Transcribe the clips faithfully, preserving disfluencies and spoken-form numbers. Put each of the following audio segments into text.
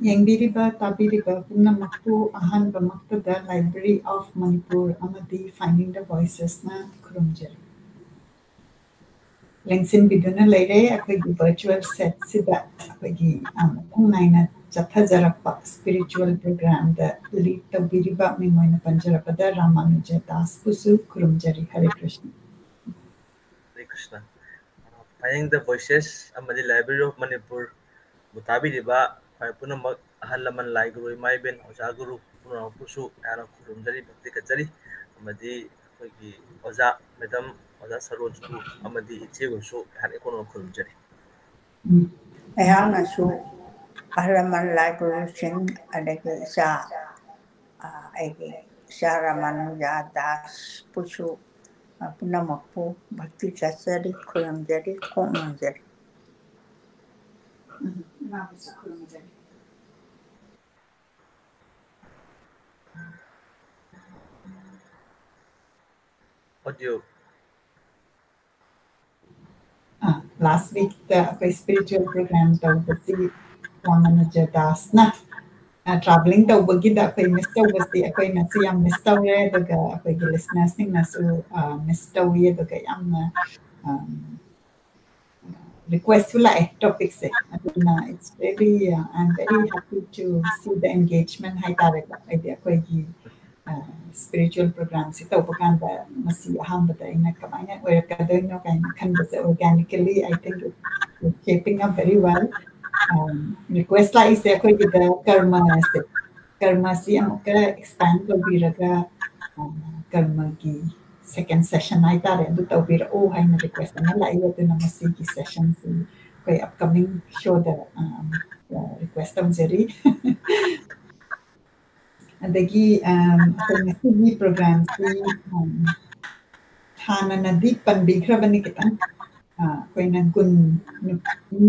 ꯌꯦꯡꯕꯤꯔꯤꯕ, ꯇꯥꯕꯤꯔꯤꯕ ꯄꯨꯝꯅꯃꯛꯄꯨ ꯑꯍꯥꯟꯕꯃꯛꯇꯗ Library of Manipur ꯑꯃꯗꯤ Finding the Voicesꯅ ꯈꯨꯔꯨꯝꯖꯔꯤ꯫ ꯂꯦꯡꯁꯤꯟꯕꯤꯗꯨꯅ ꯂꯩꯔꯦ꯫ ꯑꯩꯈꯣꯏꯒꯤ virtual setꯁꯤꯗ ꯑꯩꯈꯣꯏꯒꯤ, ꯑ, ꯃꯄꯨꯡ ꯅꯥꯏꯅ ꯆꯠꯊꯖꯔꯛꯄ spiritual programꯗ lead ꯇꯧꯕꯤꯔꯤꯕ ꯃꯤꯡ ꯑꯣꯏꯅ ꯄꯟꯖꯔꯛꯄꯗ ꯔꯥꯃꯥꯅꯨꯖ ꯗꯥꯁꯄꯨꯁꯨ ꯈꯨꯔꯨꯝꯖꯔꯤ꯫ ꯍꯔꯦ ꯀ꯭ꯔꯤꯁꯅ꯫ ꯍꯔꯦ ꯀ꯭ꯔꯤꯁꯅ꯫ Finding the Voices ꯑꯃꯗꯤ Library of Manipurꯕꯨ ꯇꯥꯕꯤꯔꯤꯕ ꯈ꯭ꯋꯥꯏ ꯄꯨꯝꯅꯃꯛ, ꯑꯍꯜ ꯂꯃꯟ, ꯂꯥꯏ ꯒꯨꯔꯨ, ꯏꯃꯥ ꯏꯕꯦꯟ, ꯑꯣꯖꯥ ꯒꯨꯔꯨ ꯄꯨꯝꯅꯃꯛꯄꯨꯁꯨ ꯑꯩꯍꯥꯛꯅ ꯈꯨꯔꯨꯝꯖꯔꯤ, ꯚꯛꯇꯤ ꯀꯠꯆꯔꯤ꯫ ꯑꯃꯗꯤ ꯑꯩꯈꯣꯏꯒꯤ ꯑꯣꯖꯥ madam, ꯑꯣꯖꯥ ꯁꯔꯣꯖꯄꯨ ꯑꯃꯗꯤ ꯏꯆꯦꯕꯨꯁꯨ ꯑꯩꯍꯥꯛꯅ ꯏꯀꯣꯟ ꯀꯣꯟꯅ ꯈꯨꯔꯨꯝꯖꯔꯤ꯫ ꯎꯝ꯫ ꯑꯩꯍꯥꯛꯅꯁꯨ ꯑꯍꯜ ꯂꯃꯟ, ꯂꯥꯏ ꯒꯨꯔꯨꯁꯤꯡ, ꯑꯗꯒꯤ ꯏꯆꯥ, ꯑ, ꯑꯩꯒꯤ ꯏꯆꯥ ꯔꯥꯃꯥꯅꯨꯖꯥ ꯗꯥꯁꯄꯨꯁꯨ, ꯑ, ꯄꯨꯝꯅꯃꯛꯄꯨ ꯚꯛꯇꯤ ꯆꯠꯆꯔꯤ, ꯈꯨꯔꯨꯝꯖꯔꯤ, ꯀꯣꯛ ꯅꯣꯟꯖꯔꯤ꯫ ꯎꯝ, ꯏꯃꯥꯕꯨꯁꯨ ꯈꯨꯔꯨꯝꯖꯔꯤ꯫ Audio꯫ ꯑ, last weekꯇ ꯑꯩꯈꯣꯏ spiritual program ꯇꯧꯕꯁꯤ ꯔꯥꯃꯥꯅꯨꯖ ꯗꯥꯁꯅ, ꯑ, travelling ꯇꯧꯕꯒꯤꯗ ꯑꯩꯈꯣꯏ miss ꯇꯧꯕꯁꯤ ꯑꯩꯈꯣꯏꯅꯁꯨ ꯌꯥꯝ miss ꯇꯧꯔꯦ, ꯑꯗꯨꯒ ꯑꯩꯈꯣꯏꯒꯤ listenersꯁꯤꯡꯅꯁꯨ, ꯑ, miss ꯇꯧꯏ, ꯑꯗꯨꯒ ꯌꯥꯝꯅ, ꯑꯝ, requestꯁꯨ ꯂꯥꯛꯑꯦ topicꯁꯦ꯫ ꯑꯗꯨꯅ it's very, uh, I'm very happy to see the engagement ꯍꯥꯏꯇꯥꯔꯦꯀꯣ꯫ ꯍꯥꯏꯗꯤ ꯑꯩꯈꯣꯏꯒꯤ, uh, spiritual programꯁꯤ ꯇꯧꯕ ꯀꯥꯟꯗ ꯃꯁꯤ ꯑꯍꯥꯟꯕꯗ ꯑꯩꯅ ꯀꯃꯥꯏꯅ ꯑꯣꯏꯔꯛꯀꯗꯣꯏꯅꯣ ꯀꯥꯏꯅ ꯈꯟꯕꯁꯦ organically I think it's shaping up very well꯫ Um, request ꯂꯥꯛꯏꯁꯦ ꯑꯩꯈꯣꯏꯒꯤꯗ ꯀꯔꯃꯁꯦ, ꯀꯔꯃꯁꯤ ꯑꯃꯨꯛꯀ expand ꯇꯧꯕꯤꯔꯒ, ꯑ, ꯀꯔꯃꯒꯤ second session ꯍꯥꯏꯇꯥꯔꯦ, ꯑꯗꯨ ꯇꯧꯕꯤꯔꯛꯎ ꯍꯥꯏꯅ request ꯑꯃ ꯂꯥꯛꯏ꯫ ꯑꯗꯨꯅ ꯃꯁꯤꯒꯤ sessionꯁꯤ ꯑꯩꯈꯣꯏ upcoming showꯗ, ꯑ, ꯑꯃꯨꯛ, ꯑ, request ꯇꯧꯖꯔꯤ꯫ ꯑꯗꯒꯤ, ꯑꯝ, ꯑꯩꯈꯣꯏ ꯉꯁꯤꯒꯤ programꯁꯤ, ꯑꯝ, ꯍꯥꯟꯅꯅꯗꯤ ꯄꯟꯕꯤꯈ꯭ꯔꯕꯅꯤ ꯈꯤꯇꯪ꯫ ꯑ, ꯑꯩꯈꯣꯏꯅ ꯒꯨꯟ, ꯅꯨ-,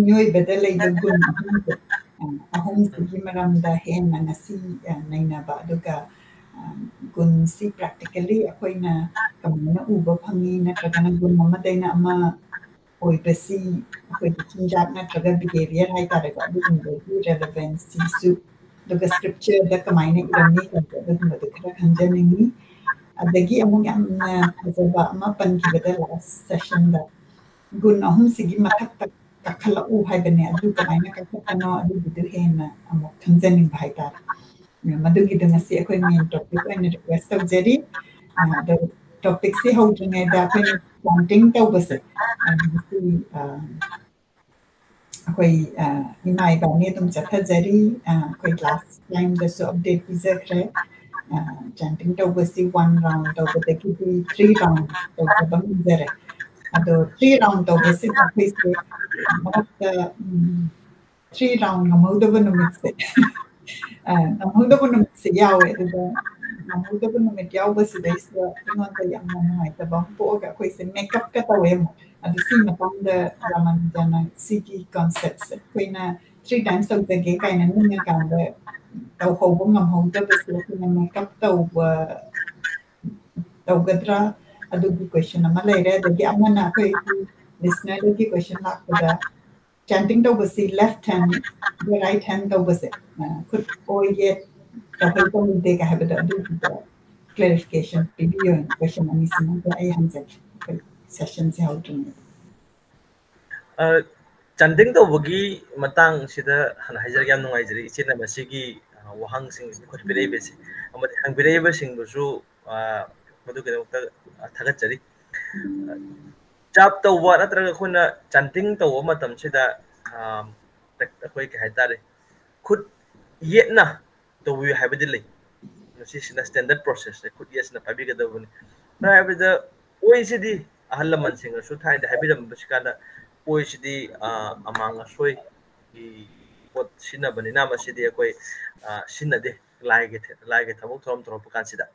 ꯃꯤꯑꯣꯏꯕꯗ ꯂꯩꯕ ꯒꯨꯟ ꯑꯍꯨꯝꯁꯦ, ꯑ, ꯑꯍꯨꯝꯁꯤꯒꯤ ꯃꯔꯝꯗ ꯍꯦꯟꯅ ꯉꯁꯤ, ꯑ, ꯅꯩꯅꯕ, ꯑꯗꯨꯒ, ꯑ, ꯒꯨꯟꯁꯤ practically ꯑꯩꯈꯣꯏꯅ ꯀꯃꯥꯏꯅ ꯎꯕ ꯐꯪꯉꯤ, ꯅꯠꯇ꯭ꯔꯒꯅ ꯒꯨꯟ ꯑꯃꯗꯩꯅ ꯑꯃ, ꯑꯣꯏꯕꯁꯤ ꯑꯩꯈꯣꯏꯒꯤ ꯆꯤꯟꯖꯥꯛ ꯅꯠꯇ꯭ꯔꯒ behaviour ꯍꯥꯏꯇꯥꯔꯦꯀꯣ, ꯑꯗꯨꯒꯨꯝꯕꯒꯤ relevanceꯁꯤꯁꯨ, ꯑꯗꯨꯒ scriptureꯗ ꯀꯃꯥꯏꯅ ꯏꯔꯝꯃꯤ ꯍꯥꯏꯕꯗꯣ, ꯑꯗꯨꯒꯨꯝꯕꯗꯣ ꯈꯔ ꯈꯪꯖꯅꯤꯡꯉꯤ꯫ ꯑꯗꯒꯤ ꯑꯃꯨꯛ ꯌꯥꯝꯅ ꯐꯖꯕ ꯑꯃ ꯄꯟꯈꯤꯕꯗ last sessionꯗ, "ꯒꯨꯟ ꯑꯍꯨꯝꯁꯤꯒꯤ ꯃꯊꯛꯇ ꯀꯥꯈꯠꯂꯛꯎ" ꯍꯥꯏꯕꯅꯦ, ꯑꯗꯨ ꯀꯃꯥꯏꯅ ꯀꯥꯈꯠꯄꯅꯣ, ꯑꯗꯨꯒꯤꯗꯨ ꯍꯦꯟꯅ ꯑꯃꯨꯛ ꯈꯪꯖꯅꯤꯡꯕ ꯍꯥꯏꯇꯥꯔꯦ꯫ ꯃꯗꯨꯒꯤꯗꯣ ꯉꯁꯤ ꯑꯩꯈꯣꯏ main topic ꯑꯣꯏꯅ request ꯇꯧꯖꯔꯤ꯫ ꯑ, ꯑꯗꯣ topicꯁꯤ ꯍꯧꯗ꯭ꯔꯤꯉꯩꯗ ꯑꯩꯈꯣꯏꯅ chanting ꯇꯧꯕꯁꯦ, ꯑ, ꯉꯁꯤ, ꯑ, ꯑꯩꯈꯣꯏ, ꯑ, ꯏꯃꯥ ꯏꯕꯥꯅꯤ ꯑꯗꯨꯝ ꯆꯠꯊꯖꯔꯤ꯫ ꯑ, ꯑꯩꯈꯣꯏ last timeꯗꯁꯨ update ꯄꯤꯖꯈ꯭ꯔꯦ꯫ ꯑ, chanting ꯇꯧꯕꯁꯤ one round ꯇꯧꯕꯗꯒꯤꯗꯤ three round ꯇꯧꯖꯕ ꯉꯝꯖꯔꯦ꯫ ꯑꯗꯣ three round ꯇꯧꯕꯁꯤꯗ ꯑꯩꯈꯣꯏꯁꯦ ꯃꯔꯛꯇ, ꯎꯝ, three round ꯉꯝꯍꯧꯗꯕ ꯅꯨꯃꯤꯠꯁꯦ, ꯑ, ꯉꯝꯍꯧꯗꯕ ꯅꯨꯃꯤꯠꯁꯦ ꯌꯥꯎꯋꯦ꯫ ꯑꯗꯨꯗ ꯉꯝꯍꯧꯗꯕ ꯅꯨꯃꯤꯠ ꯌꯥꯎꯕꯁꯤꯗꯩꯁꯤꯗ ꯑꯩꯉꯣꯟꯗ ꯌꯥꯝꯅ ꯅꯨꯡꯉꯥꯏꯇꯕ ꯑꯃ ꯄꯣꯛꯑꯒ ꯑꯩꯈꯣꯏꯁꯦ makeupꯀ ꯇꯧꯋꯦ ꯑꯃꯨꯛ꯫ ꯑꯗꯨ ꯁꯤ ꯃꯇꯥꯡꯗ ꯔꯥꯃꯥꯅꯨꯖꯥꯅ ꯁꯤꯒꯤ conceptꯁꯦ ꯑꯩꯈꯣꯏꯅ three times ꯇꯧꯖꯒꯦ ꯀꯥꯏꯅ ꯅꯤꯡꯉꯀꯥꯟꯗ ꯇꯧꯍꯧꯕ ꯉꯝꯍꯧꯗꯕꯁꯦ ꯑꯩꯈꯣꯏꯅ makeup ꯇꯧꯕ, ꯇꯧꯒꯗ꯭ꯔꯥ? ꯑꯗꯨꯒꯤ question ꯑꯃ ꯂꯩꯔꯦ꯫ ꯑꯗꯒꯤ ꯑꯃꯅ ꯑꯩꯈꯣꯏꯒꯤ listenerꯗꯒꯤ question ꯂꯥꯛꯄꯗ, chanting ꯇꯧꯕꯁꯤ left hand, right hand ꯇꯧꯕꯁꯦ, ꯑ, ꯈꯨꯠ ꯑꯣꯏ ꯌꯦꯠ ꯇꯧꯍꯩ ꯇꯧꯗꯦ ꯀꯥꯏ ꯍꯥꯏꯕꯗꯣ, ꯑꯗꯨꯒꯤꯗ clarification ꯄꯤꯕꯤꯌꯣ ꯍꯥꯏꯅ question ꯑꯅꯤꯁꯤꯃꯒ ꯑꯩ ꯍꯪꯖꯒꯦ, ꯑꯩꯈꯣꯏ sessionꯁꯦ ꯍꯧꯗ꯭ꯔꯤꯉꯩꯗ꯫ ꯑ, chanting ꯇꯧꯕꯒꯤ ꯃꯇꯥꯡꯁꯤꯗ ꯍꯥꯟꯅ ꯍꯥꯏꯖꯔꯒꯦ, ꯌꯥꯝ ꯅꯨꯡꯉꯥꯏꯖꯔꯦ ꯏꯆꯦꯅ ꯃꯁꯤꯒꯤ, ꯑ, ꯋꯥꯍꯪꯁꯤꯡ ꯑꯩꯈꯣꯏꯗ ꯄꯤꯔꯛꯏꯕꯁꯦ, ꯑꯃꯗꯤ ꯍꯪꯕꯤꯔꯛꯏꯕꯁꯤꯡꯕꯨꯁꯨ, ꯑ, ꯃꯗꯨꯒꯤꯗꯃꯛꯇ, ꯑ, ꯊꯥꯒꯠꯆꯔꯤ꯫ ꯖꯥꯞ ꯇꯧꯕ ꯅꯠꯇ꯭ꯔꯒ ꯑꯩꯈꯣꯏꯅ chanting ꯇꯧꯕ ꯃꯇꯝꯁꯤꯗ, ꯑ, ꯑꯩꯈꯣꯏ ꯀꯩ ꯍꯥꯏꯇꯥꯔꯦ, ꯈꯨꯠ ꯌꯦꯠꯅ ꯇꯧꯕꯤꯌꯨ ꯍꯥꯏꯕꯗꯤ ꯂꯩ꯫ ꯃꯁꯤꯁꯤꯅ standard processꯅꯦ, ꯈꯨꯠ ꯌꯦꯠꯁꯤꯅ ꯄꯥꯏꯕꯤꯒꯗꯕꯅꯤ꯫ ꯁꯝꯅ ꯍꯥꯏꯔꯕꯗ, ꯑꯣꯏꯁꯤꯗꯤ ꯑꯍꯜ ꯂꯃꯟꯁꯤꯡꯅꯁꯨ ꯊꯥꯏꯅꯗ ꯍꯥꯏꯕꯤꯔꯝꯕꯁꯤ ꯀꯥꯟꯗ, ꯑꯣꯏꯁꯤꯗꯤ, ꯑ, ꯑꯃꯥꯡ ꯑꯁꯣꯏꯒꯤ ꯄꯣꯠ ꯁꯤꯖꯤꯟꯅꯕꯅꯤꯅ ꯃꯁꯤꯗꯤ ꯑꯩꯈꯣꯏ, ꯑ, ꯁꯤꯖꯤꯟꯅꯗꯦ ꯂꯥꯏꯒꯤ ꯊ-, ꯂꯥꯏꯒꯤ ꯊꯕꯛ ꯊꯧꯔꯝ ꯇꯧꯔꯛꯄ ꯀꯥꯟꯁꯤꯗ꯫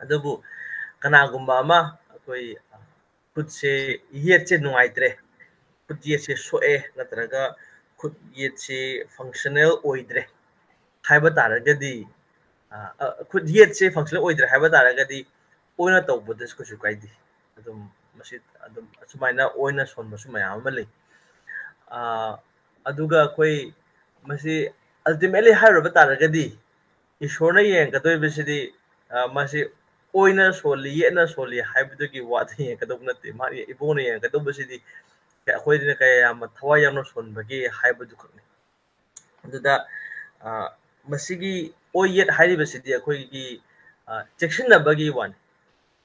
ꯑꯗꯨꯕꯨ ꯀꯅꯥꯒꯨꯝꯕ ꯑꯃ ꯑꯩꯈꯣꯏ, ꯑ, ꯈꯨꯠꯁꯦ, ꯌꯦꯠꯁꯦ ꯅꯨꯡꯉꯥꯏꯇ꯭ꯔꯦ, ꯈꯨꯠ ꯌꯦꯠꯁꯦ ꯁꯣꯛꯑꯦ, ꯅꯠꯇ꯭ꯔꯒ ꯈꯨꯠ ꯌꯦꯠꯁꯦ functional ꯑꯣꯏꯗ꯭ꯔꯦ ꯍꯥꯏꯕ ꯇꯥꯔꯒꯗꯤ, ꯑ, ꯑ, ꯈꯨꯠ ꯌꯦꯠꯁꯦ functional ꯑꯣꯏꯗ꯭ꯔꯦ ꯍꯥꯏꯕ ꯇꯥꯔꯒꯗꯤ ꯑꯣꯏꯅ ꯇꯧꯕꯗꯁꯨ ꯀꯩꯁꯨ ꯀꯥꯏꯗꯦ꯫ ꯑꯗꯨꯝ ꯁꯤ ꯑꯗꯨꯝ ꯑꯁꯨꯃꯥꯏꯅ ꯑꯣꯏꯅ ꯁꯣꯟꯕꯁꯨ ꯃꯌꯥꯝ ꯑꯃ ꯂꯩ꯫ ꯑꯗꯨꯒ ꯑꯩꯈꯣꯏ ꯃꯁꯤ ultimately ꯍꯥꯏꯔꯨꯔꯕ ꯇꯥꯔꯒꯗꯤ ꯏꯁꯣꯔꯅ ꯌꯦꯡꯒꯗꯣꯏꯕꯁꯤꯗꯤ ꯃꯁꯤ ꯑꯣꯏꯅ ꯁꯣꯜꯂꯤ, ꯌꯦꯠꯅ ꯁꯣꯜꯂꯤ ꯍꯥꯏꯕꯗꯨꯒꯤ ꯋꯥꯗ ꯌꯦꯡꯒꯗꯧꯕ ꯅꯠꯇꯦ꯫ ꯃꯥꯒꯤ ꯏꯕꯨꯡꯅ ꯌꯦꯡꯒꯗꯧꯕꯁꯤꯗꯤ ꯑꯩꯈꯣꯏꯅ ꯀꯌꯥ ꯌꯥꯝꯅ ꯊꯋꯥꯏ ꯌꯥꯎꯅ ꯁꯣꯟꯕꯒꯦ ꯍꯥꯏꯕꯗꯨ ꯈꯛꯅꯤ꯫ ꯑꯗꯨꯗ ꯃꯁꯤꯒꯤ ꯑꯣꯏ ꯌꯦꯠ ꯍꯥꯏꯔꯤꯕꯁꯤꯗꯤ ꯑꯩꯈꯣꯏꯒꯤ ꯆꯦꯛꯁꯤꯟꯅꯕꯒꯤ ꯋꯥꯅꯤ꯫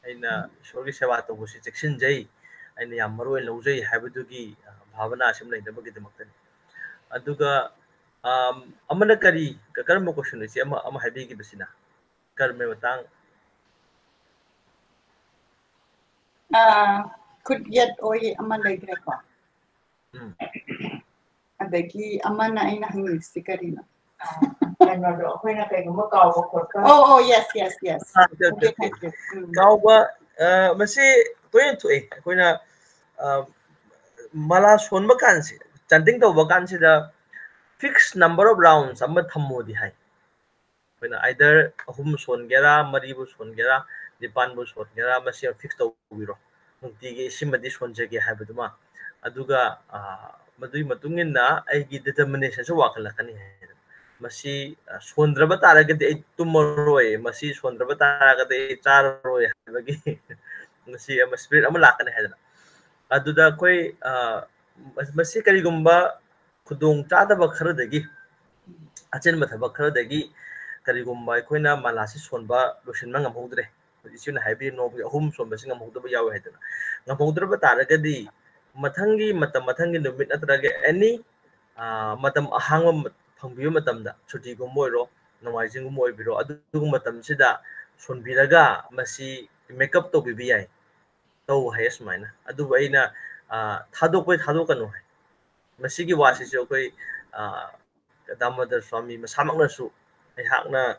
ꯑꯩꯅ ꯏꯁꯣꯔꯒꯤ ꯁꯦꯕꯥ ꯇꯧꯕꯁꯤ ꯆꯦꯛꯁꯤꯟꯖꯩ, ꯑꯩꯅ ꯌꯥꯝ ꯃꯔꯨ ꯑꯣꯏꯅ ꯂꯧꯖꯩ ꯍꯥꯏꯕꯗꯨꯒꯤ ꯚꯥꯕꯅꯥ ꯑꯁꯤ ꯂꯩꯅꯕꯒꯤꯗꯃꯛꯇꯅꯤ꯫ ꯑꯗꯨꯒ ꯑꯃꯅ ꯀꯔꯤ, ꯀꯔꯝꯕ question? ꯏꯆꯦ ꯑꯃ, ꯑꯃ ꯍꯥꯏꯕꯤꯈꯤꯕꯁꯤꯅ ꯀꯔꯝꯕ ꯃꯇꯥꯡ? ꯈꯨꯠ ꯌꯦꯠ ꯑꯣꯏ ꯑꯃ ꯂꯩꯈ꯭ꯔꯦꯀꯣ꯫ ꯑꯗꯒꯤ ꯑꯃꯅ ꯑꯩꯅ ꯍꯪꯅꯤꯡꯉꯤꯁꯤ ꯀꯔꯤꯅꯣ? ꯀꯩꯅꯣꯗꯣ ꯑꯩꯈꯣꯏꯅ ꯀꯩꯒꯨꯝꯕ ꯀꯥꯎꯕ ꯈꯣꯠꯄ꯫ Oh, oh, yes, yes, yes. Okay, thank you. ꯀꯥꯎꯕ, ꯃꯁꯤ ꯇꯣꯏꯅ ꯊꯣꯛꯑꯦ꯫ ꯑꯩꯈꯣꯏꯅ ꯃꯂꯥ ꯁꯣꯟꯕ ꯀꯥꯟꯁꯤ, chanting ꯇꯧꯕ ꯀꯥꯟꯁꯤꯗ fixed number of rounds ꯑꯃ ꯊꯝꯃꯣꯗꯤ ꯍꯥꯏ꯫ ꯑꯩꯈꯣꯏꯅ either ꯑꯍꯨꯝ ꯁꯣꯟꯒꯦꯔꯥ, ꯃꯔꯤꯕꯨ ꯁꯣꯟꯒꯦꯔꯥ, ꯅꯤꯄꯥꯟꯕꯨ ꯁꯣꯟꯒꯦꯔꯥ, ꯃꯁꯤ fix ꯇꯧꯕꯤꯔꯣ꯫ ꯅꯨꯡꯇꯤꯒꯤ ꯁꯤꯃꯗꯤ ꯁꯣꯟꯖꯒꯦ ꯍꯥꯏꯕꯗꯨꯃ꯫ ꯑꯗꯨꯒ ꯃꯗꯨꯒꯤ ꯃꯇꯨꯡ ꯏꯟꯅ ꯑꯩꯒꯤ determination ꯁꯨ ꯋꯥꯡꯈꯠꯂꯛꯀꯅꯤ ꯍꯥꯏ꯫ ꯃꯁꯤ ꯁꯣꯟꯗ꯭ꯔꯕ ꯇꯥꯔꯒꯗꯤ ꯑꯩ ꯇꯨꯝꯃꯔꯣꯏ, ꯃꯁꯤ ꯁꯣꯟꯗ꯭ꯔꯕ ꯇꯥꯔꯒꯗꯤ ꯑꯩ ꯆꯥꯔꯔꯣꯏ ꯍꯥꯏꯕꯒꯤ ꯃꯁꯤ ꯑꯃ spirit ꯑꯃ ꯂꯥꯛꯀꯅꯤ ꯍꯥꯏꯗꯅ꯫ ꯑꯗꯨꯗ ꯑꯩꯈꯣꯏ ꯃꯁꯤ ꯀꯔꯤꯒꯨꯝꯕ ꯈꯨꯗꯣꯡ ꯆꯥꯗꯕ ꯈꯔꯗꯒꯤ, ꯑꯆꯤꯟꯕ ꯊꯕꯛ ꯈꯔꯗꯒꯤ ꯀꯔꯤꯒꯨꯝꯕ ꯑꯩꯈꯣꯏꯅ ꯃꯂꯥꯁꯤ ꯁꯣꯟꯕ ꯂꯣꯏꯁꯤꯟꯕ ꯉꯝꯍꯧꯗ꯭ꯔꯦ, ꯏꯆꯦꯅ ꯍꯥꯏꯕꯤꯌꯨ ꯅꯣꯡꯃꯒꯤ ꯑꯍꯨꯝ ꯁꯣꯟꯕꯁꯤ ꯉꯝꯍꯧꯗꯕ ꯌꯥꯎꯋꯦ ꯍꯥꯏꯗꯅ, ꯉꯝꯍꯧꯗ꯭ꯔꯕ ꯇꯥꯔꯒꯗꯤ ꯃꯊꯪꯒꯤ ꯃꯇꯝ, ꯃꯊꯪꯒꯤ ꯅꯨꯃꯤꯠ ꯅꯠꯇ꯭ꯔꯒ any ꯃꯇꯝ ꯑꯍꯥꯡꯕ ꯐꯪꯕꯤꯕ ꯃꯇꯝꯗ, ꯁꯨꯇꯤꯒꯨꯝꯕ ꯑꯣꯏꯔꯣ, ꯅꯣꯡꯃꯥꯏꯖꯤꯡꯒꯨꯝꯕ ꯑꯣꯏꯕꯤꯔꯣ, ꯑꯗꯨꯒꯨꯝꯕ ꯃꯇꯝꯁꯤꯗ ꯁꯣꯟꯕꯤꯔꯒ ꯃꯁꯤ make up ꯇꯧꯕꯤꯕ ꯌꯥꯏ꯫ ꯇꯧ ꯍꯥꯏꯌꯦ ꯁꯨꯃꯥꯏꯅ꯫ ꯑꯗꯨꯕꯨ ꯑꯩꯅ ꯊꯥꯗꯣꯛꯄꯩ ꯊꯥꯗꯣꯛꯀꯅꯨ ꯍꯥꯏ꯫ ꯃꯁꯤꯒꯤ ꯋꯥꯁꯤꯁꯨ ꯑꯩꯈꯣꯏ ꯗꯥꯃꯣꯗꯔ ꯁ꯭ꯋꯥꯃꯤ ꯃꯁꯥꯃꯛꯅꯁꯨ, ꯑꯩꯍꯥꯛꯅ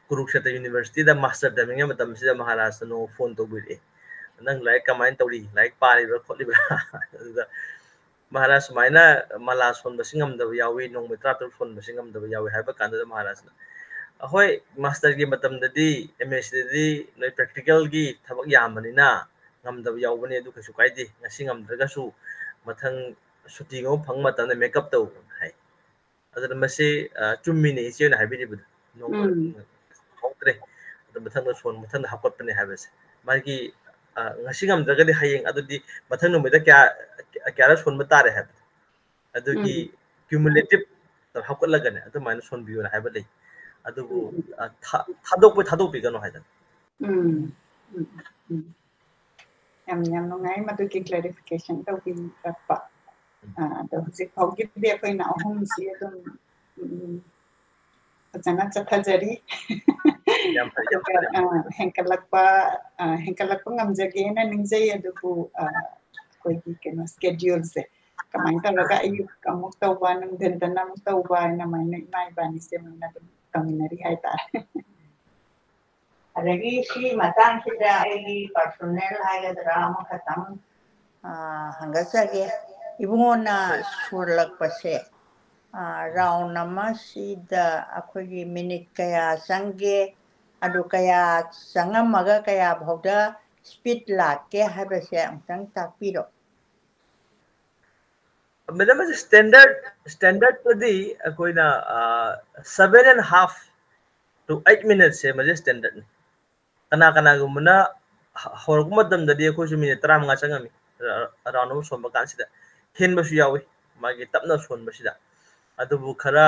ꯀꯨꯔꯨꯛꯁꯦꯇ꯭ꯔ university ꯗ master ꯇꯝꯃꯤꯉꯩ ꯃꯇꯝꯁꯤꯗ ꯃꯍꯥꯔꯥꯖꯅ ꯅꯣꯡꯃ phone ꯇꯧꯕꯤꯔꯛꯑꯦ, "ꯅꯪ ꯂꯥꯏꯔꯤꯛ ꯀꯃꯥꯏꯅ ꯇꯧꯔꯤ? ꯂꯥꯏꯔꯤꯛ ꯄꯥꯔꯤꯕ꯭ꯔꯥ ꯈꯣꯠꯂꯤꯕ꯭ꯔꯥ?" ꯑꯗꯨꯗ ꯃꯍꯥꯔꯥꯖ ꯁꯨꯃꯥꯏꯅ ꯃꯂꯥ ꯁꯣꯟꯕꯁꯤ ꯉꯝꯗꯕ ꯌꯥꯎꯏ, ꯅꯣꯡꯃ ꯇꯔꯥꯇꯔꯨꯛ ꯁꯣꯟꯕꯁꯤ ꯉꯝꯗꯕ ꯌꯥꯎꯏ ꯍꯥꯏꯕ ꯀꯥꯟꯗꯨꯗ ꯃꯍꯥꯔꯥꯖꯅ, "ꯑꯩꯈꯣꯏ master ꯒꯤ ꯃꯇꯝꯗꯗꯤ, M A C ꯗꯗꯤ ꯅꯣꯏ practical ꯒꯤ ꯊꯕꯛ ꯌꯥꯝꯕꯅꯤꯅ ꯉꯝꯗꯕ ꯌꯥꯎꯕꯅꯦ, ꯑꯗꯨ ꯀꯩꯁꯨ ꯀꯥꯏꯗꯦ꯫ ꯉꯁꯤ ꯉꯝꯗ꯭ꯔꯒꯁꯨ ꯃꯊꯪ ꯁꯨꯇꯤꯒꯨꯝꯕ ꯐꯪꯕ ꯃꯇꯝꯗ make up ꯇꯧ ꯍꯥꯏ꯫ ꯑꯗꯨꯅ ꯃꯁꯤ, ꯑ, ꯆꯨꯝꯃꯤꯅꯦ ꯏꯆꯦꯅ ꯍꯥꯏꯕꯤꯔꯤꯕꯗꯣ꯫ ꯅꯣꯡꯃ ꯎꯝ꯫ ꯍꯧꯗ꯭ꯔꯦ꯫ ꯑꯗꯨ ꯃꯊꯪꯗ ꯁꯣꯟ-, ꯃꯊꯪꯗ ꯍꯥꯞꯀꯠꯄꯅꯦ ꯍꯥꯏꯕꯁꯦ꯫ ꯃꯥꯒꯤ, ꯑ, ꯉꯁꯤ ꯉꯝꯗ꯭ꯔꯒꯗꯤ ꯍꯌꯦꯡ, ꯑꯗꯨꯗꯤ ꯃꯊꯪ ꯅꯨꯃꯤꯠꯇ ꯀꯌꯥ, ꯀꯌꯥꯔꯛ ꯁꯣꯟꯕ ꯇꯥꯔꯦ ꯍꯥꯏꯕꯗꯣ꯫ ꯑꯗꯨꯒꯤ ꯎꯝ꯫ Cumulative ꯍꯥꯞꯀꯠꯂꯒꯅꯦ, ꯑꯗꯨꯃꯥꯏꯅ ꯁꯣꯟꯕꯤꯌꯣꯅ ꯍꯥꯏꯕ ꯂꯩ꯫ ꯑꯗꯨꯕꯨ, ꯎꯝ꯫ ꯑ, ꯊꯥ-, ꯊꯥꯗꯣꯛꯄ ꯊꯥꯗꯣꯛꯄꯤꯒꯅꯨ ꯍꯥꯏꯗꯅ꯫ ꯎꯝ꯫ ꯎꯝ꯫ ꯎꯝ꯫ ꯌꯥꯝ, ꯌꯥꯝ ꯅꯨꯡꯉꯥꯏ ꯃꯗꯨꯒꯤ clarification ꯇꯧꯕꯤꯔꯛꯄ꯫ ꯎꯝ꯫ ꯑ, ꯑꯗꯣ ꯍꯧꯖꯤꯛ ꯐꯥꯎꯒꯤꯗꯤ ꯑꯩꯈꯣꯏꯅ ꯑꯍꯨꯝꯁꯤ ꯑꯗꯨꯝ, ꯎꯝ, ꯐꯖꯅ ꯆꯠꯊꯖꯔꯤ꯫ ꯌꯥꯝ ꯐꯩ, ꯌꯥꯝ ꯑꯗꯨꯒ, ꯐꯩ꯫ ꯑ, ꯍꯦꯟꯀꯠꯂꯛꯄ, ꯑ, ꯍꯦꯟꯀꯠꯂꯛꯄ ꯉꯝꯖꯒꯦꯅ ꯅꯤꯡꯖꯩ꯫ ꯑꯗꯨꯕꯨ, ꯑ, ꯑꯩꯈꯣꯏꯒꯤ ꯀꯩꯅꯣ scheduleꯁꯦ ꯀꯃꯥꯏꯅ ꯇꯧꯔꯒ ꯑꯌꯨꯛ ꯑꯃꯨꯛ ꯇꯧꯕ, ꯅꯨꯡꯊꯤꯟꯗꯅ ꯑꯃꯨꯛ ꯇꯧꯕ ꯍꯥꯏꯅ ꯑꯗꯨꯃꯥꯏꯅ ꯏꯃꯥ ꯏꯕꯥꯅꯤꯁꯦ ꯃꯨꯟꯅ ꯑꯗꯨꯝ ꯇꯧꯃꯤꯟꯅꯔꯤ ꯍꯥꯏꯇꯥꯔꯦ꯫ ꯑꯗꯒꯤ ꯁꯤ ꯃꯇꯥꯡꯁꯤꯗ ꯑꯩꯒꯤ personal ꯍꯥꯏꯒꯗ꯭ꯔꯥ ꯑꯃꯈꯛꯇꯪ, ꯑ, ꯍꯪꯒꯠꯆꯒꯦ꯫ ꯏꯕꯨꯡꯉꯣꯅ ꯁꯣꯜꯂꯛꯄꯁꯦ, ꯑ, round ꯑꯃꯁꯤꯗ ꯑꯩꯈꯣꯏꯒꯤ minute ꯀꯌꯥ ꯆꯪꯒꯦ, ꯑꯗꯨ ꯀꯌꯥ ꯆꯪꯉꯝꯃꯒ ꯀꯌꯥ ꯐꯥꯎꯗ speed ꯂꯥꯛꯀꯦ ꯍꯥꯏꯕꯁꯦ ꯑꯃꯨꯛꯇꯪ ꯇꯥꯛꯄꯤꯔꯣ꯫ Madam, ꯃꯁꯤ standard, standardꯇꯗꯤ ꯑꯩꯈꯣꯏꯅ, ꯑ, seven and half to eight minutesꯁꯦ ꯃꯁꯤ standardꯅꯤ꯫ ꯀꯅꯥ ꯀꯅꯥꯒꯨꯝꯕꯅ ꯍ-, ꯍꯧꯔꯛꯄ ꯃꯇꯝꯗꯗꯤ ꯑꯩꯈꯣꯏꯁꯨ minute ꯇꯔꯥꯃꯉꯥ ꯆꯪꯉꯝꯃꯤ, ꯔ-, round ꯑꯃ ꯁꯣꯟꯕ ꯀꯥꯟꯁꯤꯗ꯫ ꯍꯦꯟꯕꯁꯨ ꯌꯥꯎꯏ, ꯃꯥꯒꯤ ꯇꯞꯅ ꯁꯣꯟꯕꯁꯤꯗ꯫ ꯑꯗꯨꯕꯨ ꯈꯔ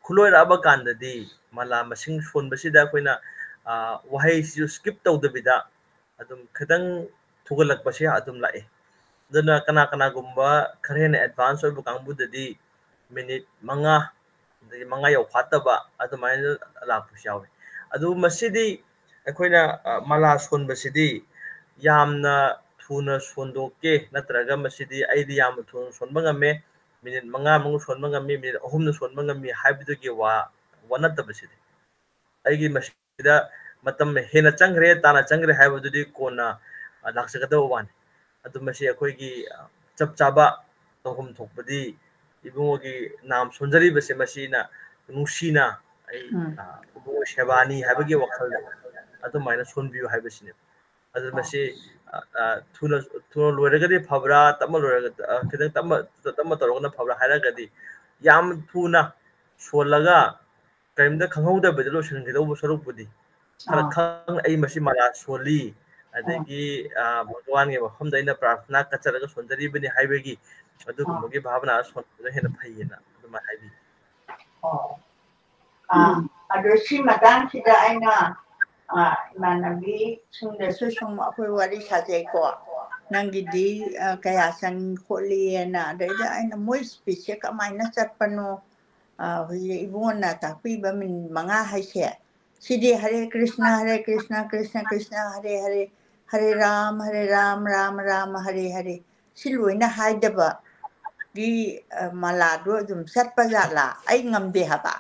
ꯈꯨꯂꯣꯏꯔꯛꯑꯕ ꯀꯥꯟꯗꯗꯤ ꯃꯂꯥ ꯃꯁꯤꯡ ꯁꯣꯟꯕꯁꯤꯗ ꯑꯩꯈꯣꯏꯅ, ꯑ, ꯋꯥꯍꯩꯁꯤꯁꯨ skip ꯇꯧꯗꯕꯤꯗ ꯑꯗꯨꯝ ꯈꯤꯇꯪ ꯊꯨꯒꯠꯂꯛꯄꯁꯦ ꯑꯗꯨꯝ ꯂꯥꯛꯑꯦ꯫ ꯑꯗꯨꯅ ꯀꯅꯥ ꯀꯅꯥꯒꯨꯝꯕ ꯈꯔ ꯍꯦꯟꯅ advance ꯑꯣꯏꯕ ꯀꯥꯡꯕꯨꯗꯗꯤ minute ꯃꯉꯥ, ꯑꯗꯒꯤ ꯃꯉꯥ ꯌꯧꯐꯥꯠꯇꯕ ꯑꯗꯨꯃꯥꯏꯅ ꯂꯥꯛꯄꯁꯨ ꯌꯥꯎꯋꯤ꯫ ꯑꯗꯨ ꯃꯁꯤꯗꯤ ꯑꯩꯈꯣꯏꯅ, ꯑ, ꯃꯂꯥ ꯁꯣꯟꯕꯁꯤꯗꯤ ꯌꯥꯝꯅ ꯊꯨꯅ ꯁꯣꯟꯗꯣꯛꯀꯦ, ꯅꯠꯇ꯭ꯔꯒ ꯃꯁꯤꯗꯤ ꯑꯩꯗꯤ ꯌꯥꯝꯅ ꯊꯨꯅ ꯁꯣꯟꯕ ꯉꯝꯃꯦ, minute ꯃꯉꯥ ꯃꯅꯨꯡ ꯁꯣꯟꯕ ꯉꯝꯃꯤ, minute ꯑꯍꯨꯝꯅ ꯁꯣꯟꯕ ꯉꯝꯃꯤ ꯍꯥꯏꯕꯗꯨꯒꯤ ꯋꯥ, ꯋꯥ ꯅꯠꯇꯕꯁꯤꯗꯤ꯫ ꯑꯩꯒꯤ ꯃꯁꯤꯗ ꯃꯇꯝ ꯍꯦꯟꯅ ꯆꯪꯈ꯭ꯔꯦ, ꯇꯥꯅ ꯆꯪꯈ꯭ꯔꯦ ꯍꯥꯏꯕꯗꯨꯗꯤ ꯀꯣꯟꯅ, ꯑ, ꯂꯥꯛꯆꯒꯗꯕ ꯋꯥꯅꯤ꯫ ꯑꯗꯨ ꯃꯁꯤ ꯑꯩꯈꯣꯏꯒꯤ, ꯑ, ꯆꯞ ꯆꯥꯕ ꯇꯧꯐꯝ ꯊꯣꯛꯄꯗꯤ ꯏꯕꯨꯡꯉꯣꯒꯤ ꯅꯥꯝ ꯁꯣꯟꯖꯔꯤꯕꯁꯦ ꯃꯁꯤꯅ ꯅꯨꯡꯁꯤꯅ ꯑꯩ, ꯎꯝ꯫ ꯑ, ꯏꯕꯨꯡꯉꯣ ꯁꯦꯕꯥꯅꯤ ꯍꯥꯏꯕꯒꯤ ꯋꯥꯈꯜꯗ ꯑꯗꯨꯃꯥꯏꯅ ꯁꯣꯟꯕꯤꯌꯨ ꯍꯥꯏꯕꯁꯤꯅꯦ꯫ ꯑꯗꯨ ꯃꯁꯤ ꯊꯨꯅ ꯊꯨꯅ ꯂꯣꯏꯔꯒꯗꯤ ꯐꯕ꯭ꯔꯥ, ꯇꯞꯅ ꯂꯣꯏꯔꯒ ꯈꯤꯇꯪ ꯇꯞꯅ ꯇꯞꯅ ꯇꯧꯔꯒꯅ ꯐꯕ꯭ꯔꯥ ꯍꯥꯏꯔꯒꯗꯤ, ꯌꯥꯝ ꯊꯨꯅ ꯁꯣꯜꯂꯒ ꯀꯔꯤꯝꯇ ꯈꯪꯍꯧꯗꯕꯤꯗ ꯂꯣꯏꯁꯤꯟꯒꯗꯧꯕ ꯁꯔꯨꯛꯄꯨꯗꯤ, ꯈꯔ ꯈꯪ ꯑꯩ ꯃꯁꯤ ꯃꯥꯂꯥ ꯁꯣꯜꯂꯤ, ꯑꯗꯒꯤ ꯚꯒꯋꯥꯟꯒꯤ ꯃꯐꯝꯗ ꯑꯩꯅ ꯄ꯭ꯔꯥꯔꯊꯅꯥ ꯀꯠꯆꯔꯒ ꯁꯣꯟꯖꯔꯤꯕꯅꯤ ꯍꯥꯏꯕꯒꯤ ꯑꯗꯨꯒꯨꯝꯕꯒꯤ ꯚꯥꯕꯅꯥ ꯁꯣꯟꯕꯗꯨꯅ ꯍꯦꯟꯅ ꯐꯩꯌꯦꯅ ꯑꯗꯨꯃꯥꯏꯅ ꯍꯥꯏꯕꯤ꯫ ꯑꯣ꯫ ꯑꯥ, ꯑꯗꯣ ꯁꯤ ꯃꯇꯥꯡꯁꯤꯗ ꯑꯩꯅ, ꯑꯥ, ꯏꯃꯥꯟꯅꯕꯤꯁꯤꯡꯗꯁꯨ ꯁꯨꯝ ꯑꯩꯈꯣꯏ ꯋꯥꯔꯤ ꯁꯥꯖꯩꯀꯣ꯫ ꯅꯪꯒꯤꯗꯤ, ꯑꯥ, ꯀꯌꯥ ꯆꯪꯉꯤ ꯈꯣꯠꯂꯤꯑꯅ꯫ ꯑꯗꯩꯗ ꯑꯩꯅ ꯃꯣꯏ speechꯁꯦ ꯀꯃꯥꯏꯅ ꯆꯠꯄꯅꯣ? ꯑꯥ, ꯍꯧꯖꯤꯛ ꯏꯕꯨꯡꯉꯣꯅ ꯇꯥꯛꯄꯤꯕ ꯃꯤꯅꯤꯠ ꯃꯉꯥ ꯍꯥꯏꯁꯦ, ꯁꯤꯗꯤ ꯍꯔꯦ ꯀ꯭ꯔꯤꯁꯅ, ꯍꯔꯦ ꯀ꯭ꯔꯤꯁꯅ, ꯀ꯭ꯔꯤꯁꯅ ꯀ꯭ꯔꯤꯁꯅ, ꯍꯔꯦ ꯍꯔꯦ, ꯍꯔꯦ ꯔꯥꯝ, ꯍꯔꯦ ꯔꯥꯝ, ꯔꯥꯝ ꯔꯥꯝ, ꯍꯔꯦ ꯍꯔꯦ, ꯁꯤ ꯂꯣꯏꯅ ꯍꯥꯏꯗꯕꯒꯤ, ꯑ, ꯃꯂꯥꯗꯣ ꯑꯗꯨꯝ ꯆꯠꯄ ꯖꯥꯠꯂꯥ? ꯑꯩ ꯉꯝꯗꯦ ꯍꯥꯏꯕ꯫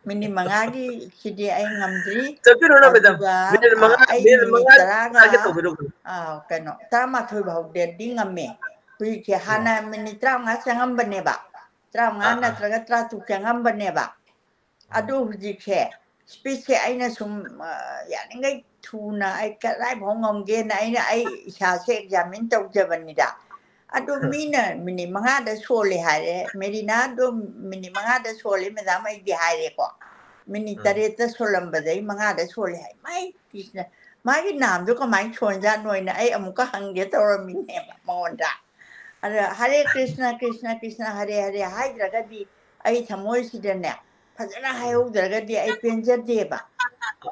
ꯃꯤꯅꯤꯠ ꯃꯉꯥꯒꯤ ꯁꯤꯗꯤ ꯑꯩ ꯉꯝꯗ꯭ꯔꯤ꯫ ꯆꯠꯄꯤꯔꯨꯅꯣ ꯃꯦꯗꯥꯝ, ꯑꯗꯨꯒ ꯃꯤꯅꯤꯠ ꯃꯉꯥ, ꯑꯩ ꯃꯤꯅꯤꯠ ꯃꯤꯅꯤꯠ ꯃꯉꯥ ꯇꯔꯥꯒ, ꯇꯥꯒꯦ ꯇꯧꯕꯤꯔꯣ꯫ ꯑ, ꯀꯩꯅꯣ, ꯇꯔꯥꯃꯥꯊꯣꯏ ꯐꯥꯎꯗꯗꯤ ꯉꯝꯃꯦ꯫ ꯍꯧꯖꯤꯛꯁꯦ ꯎꯝ꯫ ꯍꯥꯟꯅ ꯃꯤꯅꯤꯠ ꯇꯔꯥꯃꯉꯥ ꯆꯪꯉꯝꯕꯅꯦꯕ, ꯇꯔꯥꯃꯉꯥ ꯑꯥ, ꯑꯥ꯫ ꯅꯠꯇ꯭ꯔꯒ ꯇꯔꯥꯇꯔꯨꯛ ꯆꯪꯉꯝꯕꯅꯦꯕ꯫ ꯎꯝ꯫ ꯑꯗꯨ ꯍꯧꯖꯤꯛꯁꯦ speechꯁꯦ ꯑꯩꯅ ꯁꯨꯝ, ꯑ, ꯌꯥꯔꯤꯉꯩ ꯊꯨꯅ ꯑꯩ ꯀꯗꯥꯏꯐꯥꯎ ꯉꯝꯒꯦꯅ ꯑꯩꯅ ꯑꯩ ꯏꯁꯥꯁꯦ examine ꯇꯧꯖꯕꯅꯤꯗ꯫ ꯑꯗꯨ ꯃꯤꯅ ꯃꯤꯅꯤꯠ ꯃꯉꯥꯗ ꯁꯣꯜꯂꯦ ꯍꯥꯏꯔꯦ, ꯃꯦꯔꯤꯅꯥꯗꯣ ꯃꯤꯅꯤꯠ ꯃꯉꯥꯗ ꯁꯣꯜꯂꯦ ꯃꯦꯗꯥꯝ ꯑꯩꯗꯤ ꯍꯥꯏꯔꯦꯀꯣ꯫ ꯃꯤꯅꯤꯠ ꯎꯝ꯫ ꯇꯔꯦꯠꯇ ꯁꯣꯜꯂꯝꯕꯗꯩ ꯃꯉꯥꯗ ꯁꯣꯜꯂꯦ ꯍꯥꯏ꯫ ꯃꯥꯏ ꯀ꯭ꯔꯤꯁꯅ, ꯃꯥꯒꯤ ꯅꯥꯝꯗꯣ ꯀꯃꯥꯏꯅ ꯁꯣꯟꯖꯥꯠꯅꯣꯅ ꯑꯩ ꯑꯃꯨꯛꯀ ꯍꯪꯒꯦ ꯇꯧꯔꯝꯃꯤꯅꯦꯕ ꯃꯉꯣꯟꯗ꯫ ꯑꯗ ꯍꯔꯦ ꯀ꯭ꯔꯤꯁꯅ, ꯀ꯭ꯔꯤꯁꯅ ꯀ꯭ꯔꯤꯁꯅ, ꯍꯔꯦ ꯍꯔꯦ ꯍꯥꯏꯗ꯭ꯔꯒꯗꯤ ꯑꯩ ꯊꯃꯣꯏꯁꯤꯗꯅꯦ ꯐꯖꯅ ꯍꯥꯏꯍꯧꯗ꯭ꯔꯒꯗꯤ ꯑꯩ ꯄꯦꯟꯖꯗꯦꯕ꯫